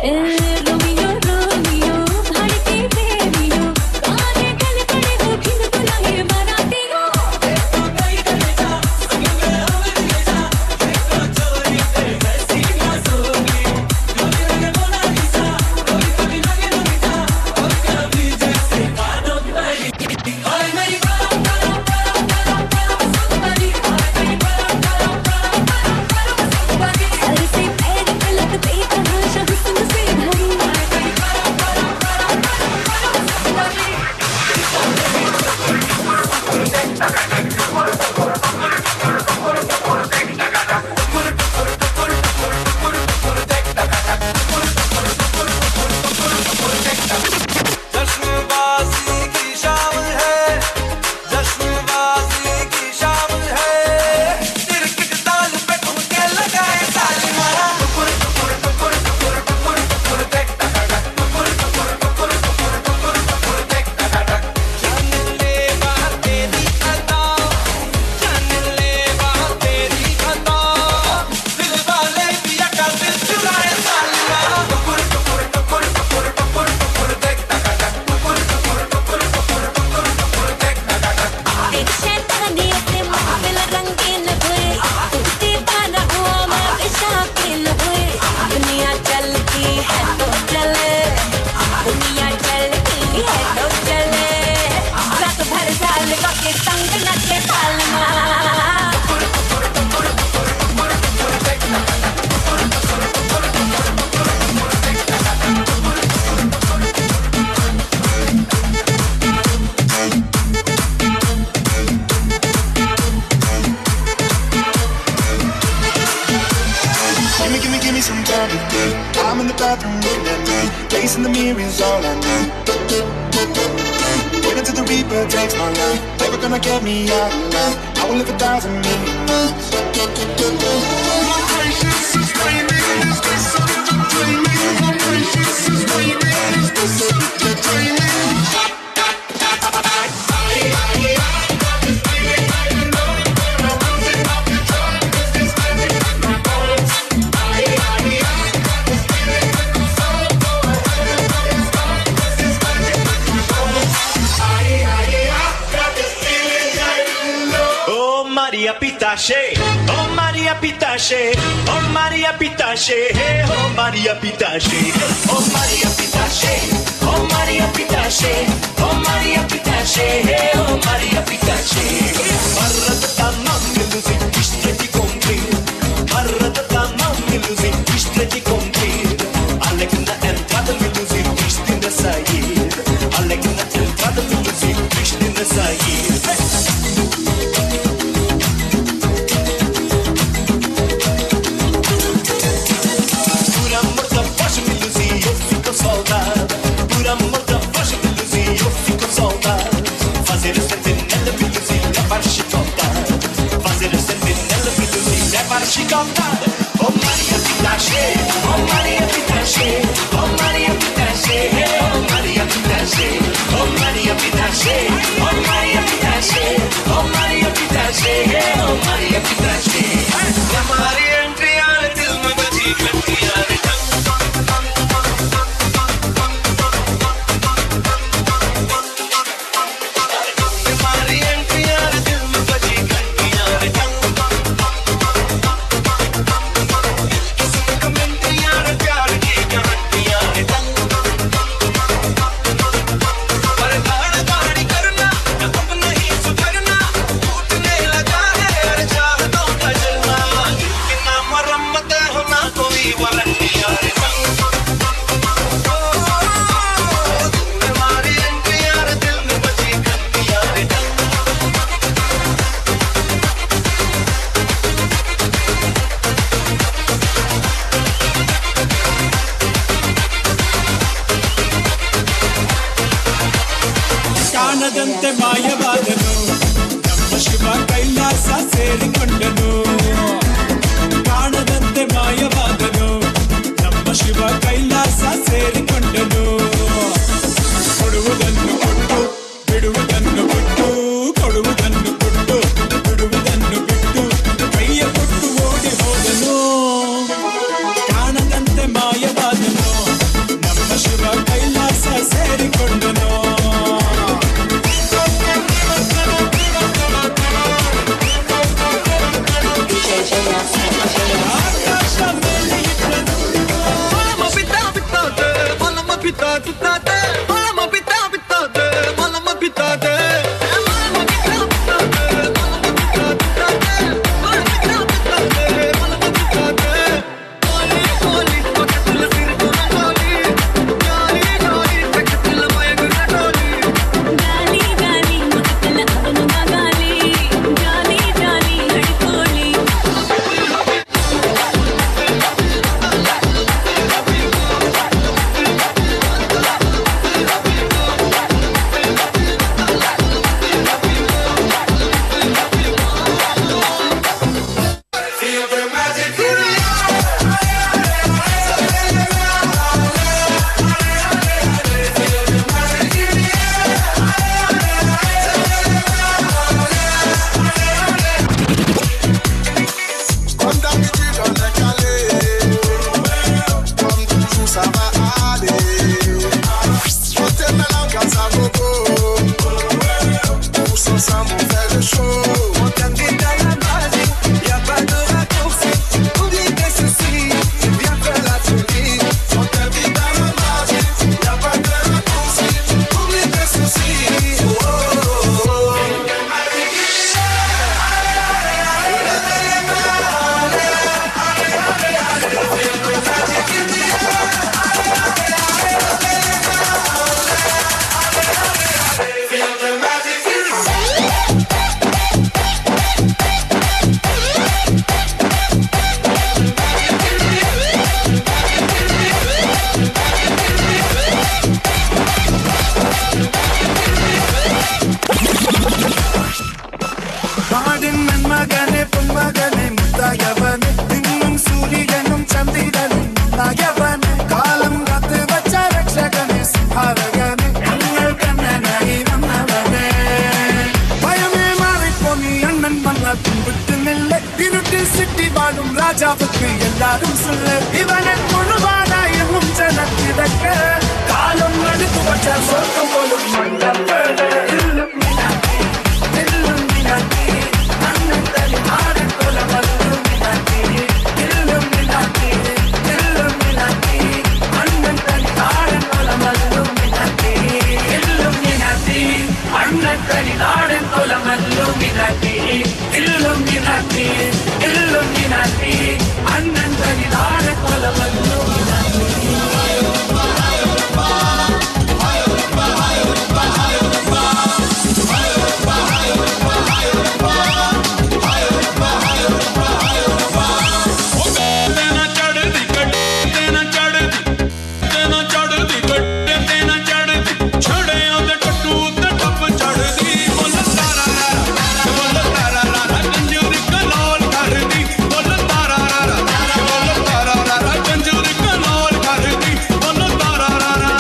Romeo Romeo धड़के प्रेमियो काने गल पड़े हो खिन बुलाए बारातियों। सर से पैर तलक बेतहाशा हुस्न से भरी। जश्नबाजी की शाम है, जश्नबाजी की शाम है, तिरकिट ताल पे ठुमके लगाए ताली मारा। टुकुर टुकुर टुकुर टुकुर टुकुर टुकुर देख टकाटक, टुकुर टुकुर टुकुर टुकुर टुकुर टुकुर देख टकाटक। जान ले बाहर तेरी अदा, जान ले बाहर तेरी अदा, दिल वाले पिया का दिल चुराए ताली मारा। टुकुर टुकुर टुकुर टुकुर टुकुर टुकुर देख टकाटक, टुकुर टुकुर टुकुर टुकुर टुकुर टुकुर देख टकाटक। तेरी शैतानियों से महफिल रंगीन हुए, तू दीवाना हुआ मैं भी शौकीन हुई। दुनिया चलती है तो चले, दुनिया चलती है तो चले, रात भर जालिमा के संग नचे ताल मार। Gimme, gimme, gimme some time to think. I'm in the bathroom looking at me. Face in the mirror is all I need. Wait until the Reaper takes my life. Never gonna get me out alive. I will live 1,000 million lives. My patience is waning. Is this entertaining? My patience is waning. Is this entertaining? Oh Maria Pitache, oh Maria Pitache, oh Maria Pitache, oh Maria Pitache, oh Maria Pitache, oh Maria Pitache, oh Maria Pitache, oh Maria Pitache. مرة تمام music اشتريتي complete, مرة تمام music اشتريتي complete. Alek na entrada music اشترينا sair, Alek na entrada music اشترينا sair. Por amor da voz me ilusi, eu fico saudade. Por amor da voz me ilusi, eu fico saudade. Fazer o sentinela me ilusi, levar chicotada. Fazer o sentinela me ilusi, levar chicotada. Oh Maria Pitache, oh Maria Pitache, oh Maria Pitache, oh Maria Pitache, oh Maria Pitache, oh Maria Pitache, oh Maria Pitache, oh Maria Pitache. हमारी एंट्री आने दिल में बजी घंटियां रे टंग टंग टंग टंग टंग टंग टंग टंग टंग टंग टंग। हमारी एंट्री आने दिल में बजी घंटियां रे टंग टंग टंग टंग टंग टंग टंग। किसी कमेंट यार प्यार की गारंटियां रे टंग टंग टंग टंग टंग टंग। पर गाड़ गाड़ी करना अब नहीं सुधरना, टूटने लगा है हर चाहतों का जलना। बिना मरम्मत हो ना कोई वारंटियां रे टंग टंग टंग टंग। तुम्हारी एंट्री यार दिल में बजी घंटियां रे टंग। ಕಾಣದಂತೆ ಮಾಯವಾದನು ನಮ್ಮ ಶಿವ ಕೈಲಾಸ ಸೇರಿಕೊಂಡನು. ಕಾಣದಂತೆ ಮಾಯವಾದನು ನಮ್ಮ ಶಿವ ಕೈಲಾಸ ಸೇರಿಕೊಂಡನು. ಕೊಡುವುದನ್ನು ಕೊಟ್ಟು ಬಿಡುವುದನ್ನು ಬಿಟ್ಟು, ಕೊಡುವುದನ್ನು ಕೊಟ್ಟು ಬಿಡುವುದನ್ನು ಬಿಟ್ಟು, ಕೈಯ ಕೊಟ್ಟು ಓಡಿ ಹೋದನು. ಕಾಣದಂತೆ ಮಾಯವಾದನು. पिता पिता ते मालम पिता पिता ते मालम पिता ते मालम पिता पिता ते मालम पिता पिता ते मालम पिता पिता ते मालम पिता ते कोली कोली पकड़ सिर को ना गोली गाली गाली पकड़ माया गुना डोली गाली गाली मकतल अपना गाली जाली जाली हड़कोली। Feel the magic in the air. Feel the magic in the Comme d'habitude, on est calé. Comme toujours, ça va aller. On te met la glace à gogo. Tous ensemble, on fait le show. On t'invite à la magie, y'a pas de raccourci. Oublie tes soucis, viens faire la folie. On t'invite à la magie, y'a pas de raccourci. Oublie tes soucis. Oh, oh, oh. Feel the magic in the നാടിൻ നന്മകനെ പൊന്മകനെ മുത്തായവനെ നിന്നും സൂര്യനും ചന്ദ്രനും നായവനെ കാലം കാത്തു വച്ച രക്ഷകനെ സംഹാരകനെ ഞങ്ങൾ കണ്ണനായി വന്നവനെ ഭയമേ മാറിപ്പോനി അണ്ണൻ വന്ന തുമ്പിട്ടുന്നില്ല ഇരുട്ടിൽ സിറ്റി വാഴും രാജാവുക്ക് എല്ലാരും சொல்லு ഇവനെ മുഴുവാനായും ജനത്തിടക്ക് കാലം അടുത്തു വച്ച സ്വർഗം പോലും മണ്ണപ്പേട് ਨਾ ਚੜਦੀ ਕੱਟੇ ਨਾ ਚੜਦੀ ਤੇ ਨਾ ਚੜਦੀ ਕੱਟੇ ਤੇ ਨਾ ਚੜਦੀ ਛੜਿਆਂ ਦੇ ਟੱਟੂ ਤੇ ਟੱਪ ਚੜਦੀ ਬੋਲ ਤਾਰਾ ਰਾਰਾ ਬੋਲ ਤਾਰਾ ਰਾਰਾ ਕੰਜਰ ਕਲੋਲ ਕਰਦੀ ਬੋਲ ਤਾਰਾ ਰਾਰਾ ਬੋਲ ਤਾਰਾ ਰਾਰਾ ਕੰਜਰ ਕਲੋਲ ਕਰਦੀ ਬੋਲ ਤਾਰਾ ਰਾਰਾ।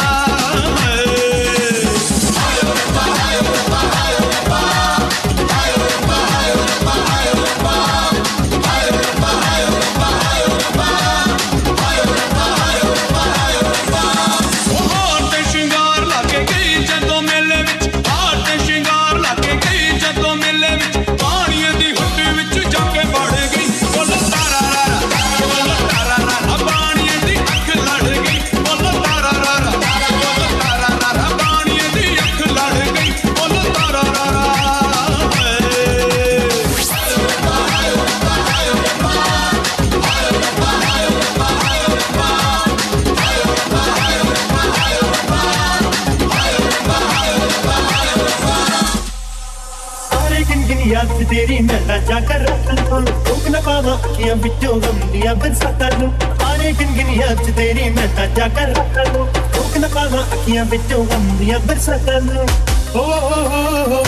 ਉਹ ਹਾਰ ਤੇ ਸ਼ਿੰਗਾਰ ਲਾ ਕੇ ਗਈ ਜਦੋਂ ਮੇਲੇ ਵਿੱਚ, ਹਾਰ ਤੇ ਸ਼ਿੰਗਾਰ ਲਾ ਕੇ ਗਈ ਜਦੋਂ ਮੇਲੇ ਵਿੱਚ, ਪਾਣੀਆਂ ਦੀ ਹੁੱਟ ਵਿੱਚ ਜਾ ਕੇ ਵੜ ਗਈ ਬੋਲ ਤਾਰਾ ਰਾਰਾ ਬੋਲ ਤਾਰਾ ਰਾਰਾ ਪਾਣੀਆਂ ਦੀ ਅੱਖ ਲੜ ਗਈ ਬੋਲ ਤਾਰਾ ਰਾਰਾ ਬੋਲ ਤਾਰਾ ਰਾਰਾ ਪਾਣੀਆਂ ਦੀ ਅੱਖ ਲੜ ਗਈ ਬੋਲ ਤਾਰਾ ਰਾਰਾ। ਸਾਰੇ ਗਿਣ ਗਿਣ ਯਾਦ ਸੀ ਤੇਰੀ ਮੈਂ ਤਾਂ ਜਾ ਕਰ ਰੱਖਾਂ ਰੋਕ ਨਾ ਪਾਵਾਂ ਅੱਖੀਆਂ ਵਿੱਚੋਂ ਗਮ ਦੀਆਂ ਬਰਸਾਤਾਂ ਨੂੰ। ਸਾਰੇ ਗਿਣ ਗਿਣ ਯਾਦ ਸੀ ਤੇਰੀ ਮੈਂ ਤਾਂ ਜਾ ਕਰ ਰੱਖਾਂ ਰੋਕ ਨਾ ਪਾਵਾਂ ਅੱਖੀਆਂ ਵਿੱਚੋਂ ਗਮ ਦੀਆਂ ਬਰਸਾਤਾਂ ਨੂੰ। ਓ ਹੋ ਹੋ ਹੋ